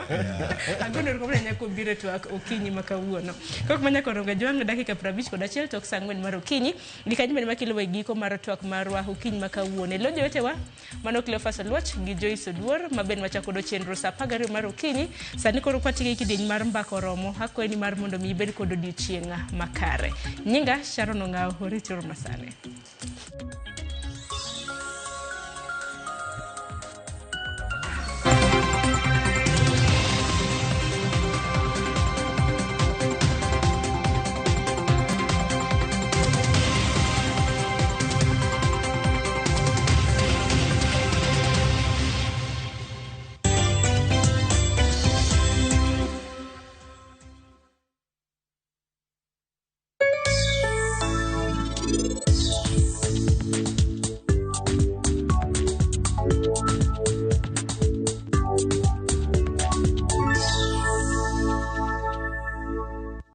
Agono erokamano ahinya kuom biro e twak okinyi ma kawuono. Kok manyako ronga jwang' dakika 51 tok saa 4 mar okinyi. Gi kanyo bende makelo e giko mar twak marwa okinyi ma kawuono. E lo jowetewa, mano Cleophas Oluoch gi Joyce Oduor ma bende wachako godo chenro saa 12 mar okinyi. Sani koro kwatigo e kidieny mar mbaka oromo. Akwayi ni mar mondo mi ibed kod odiochieng' makare. Nyinga Sharon Ong'awo, orituru masani.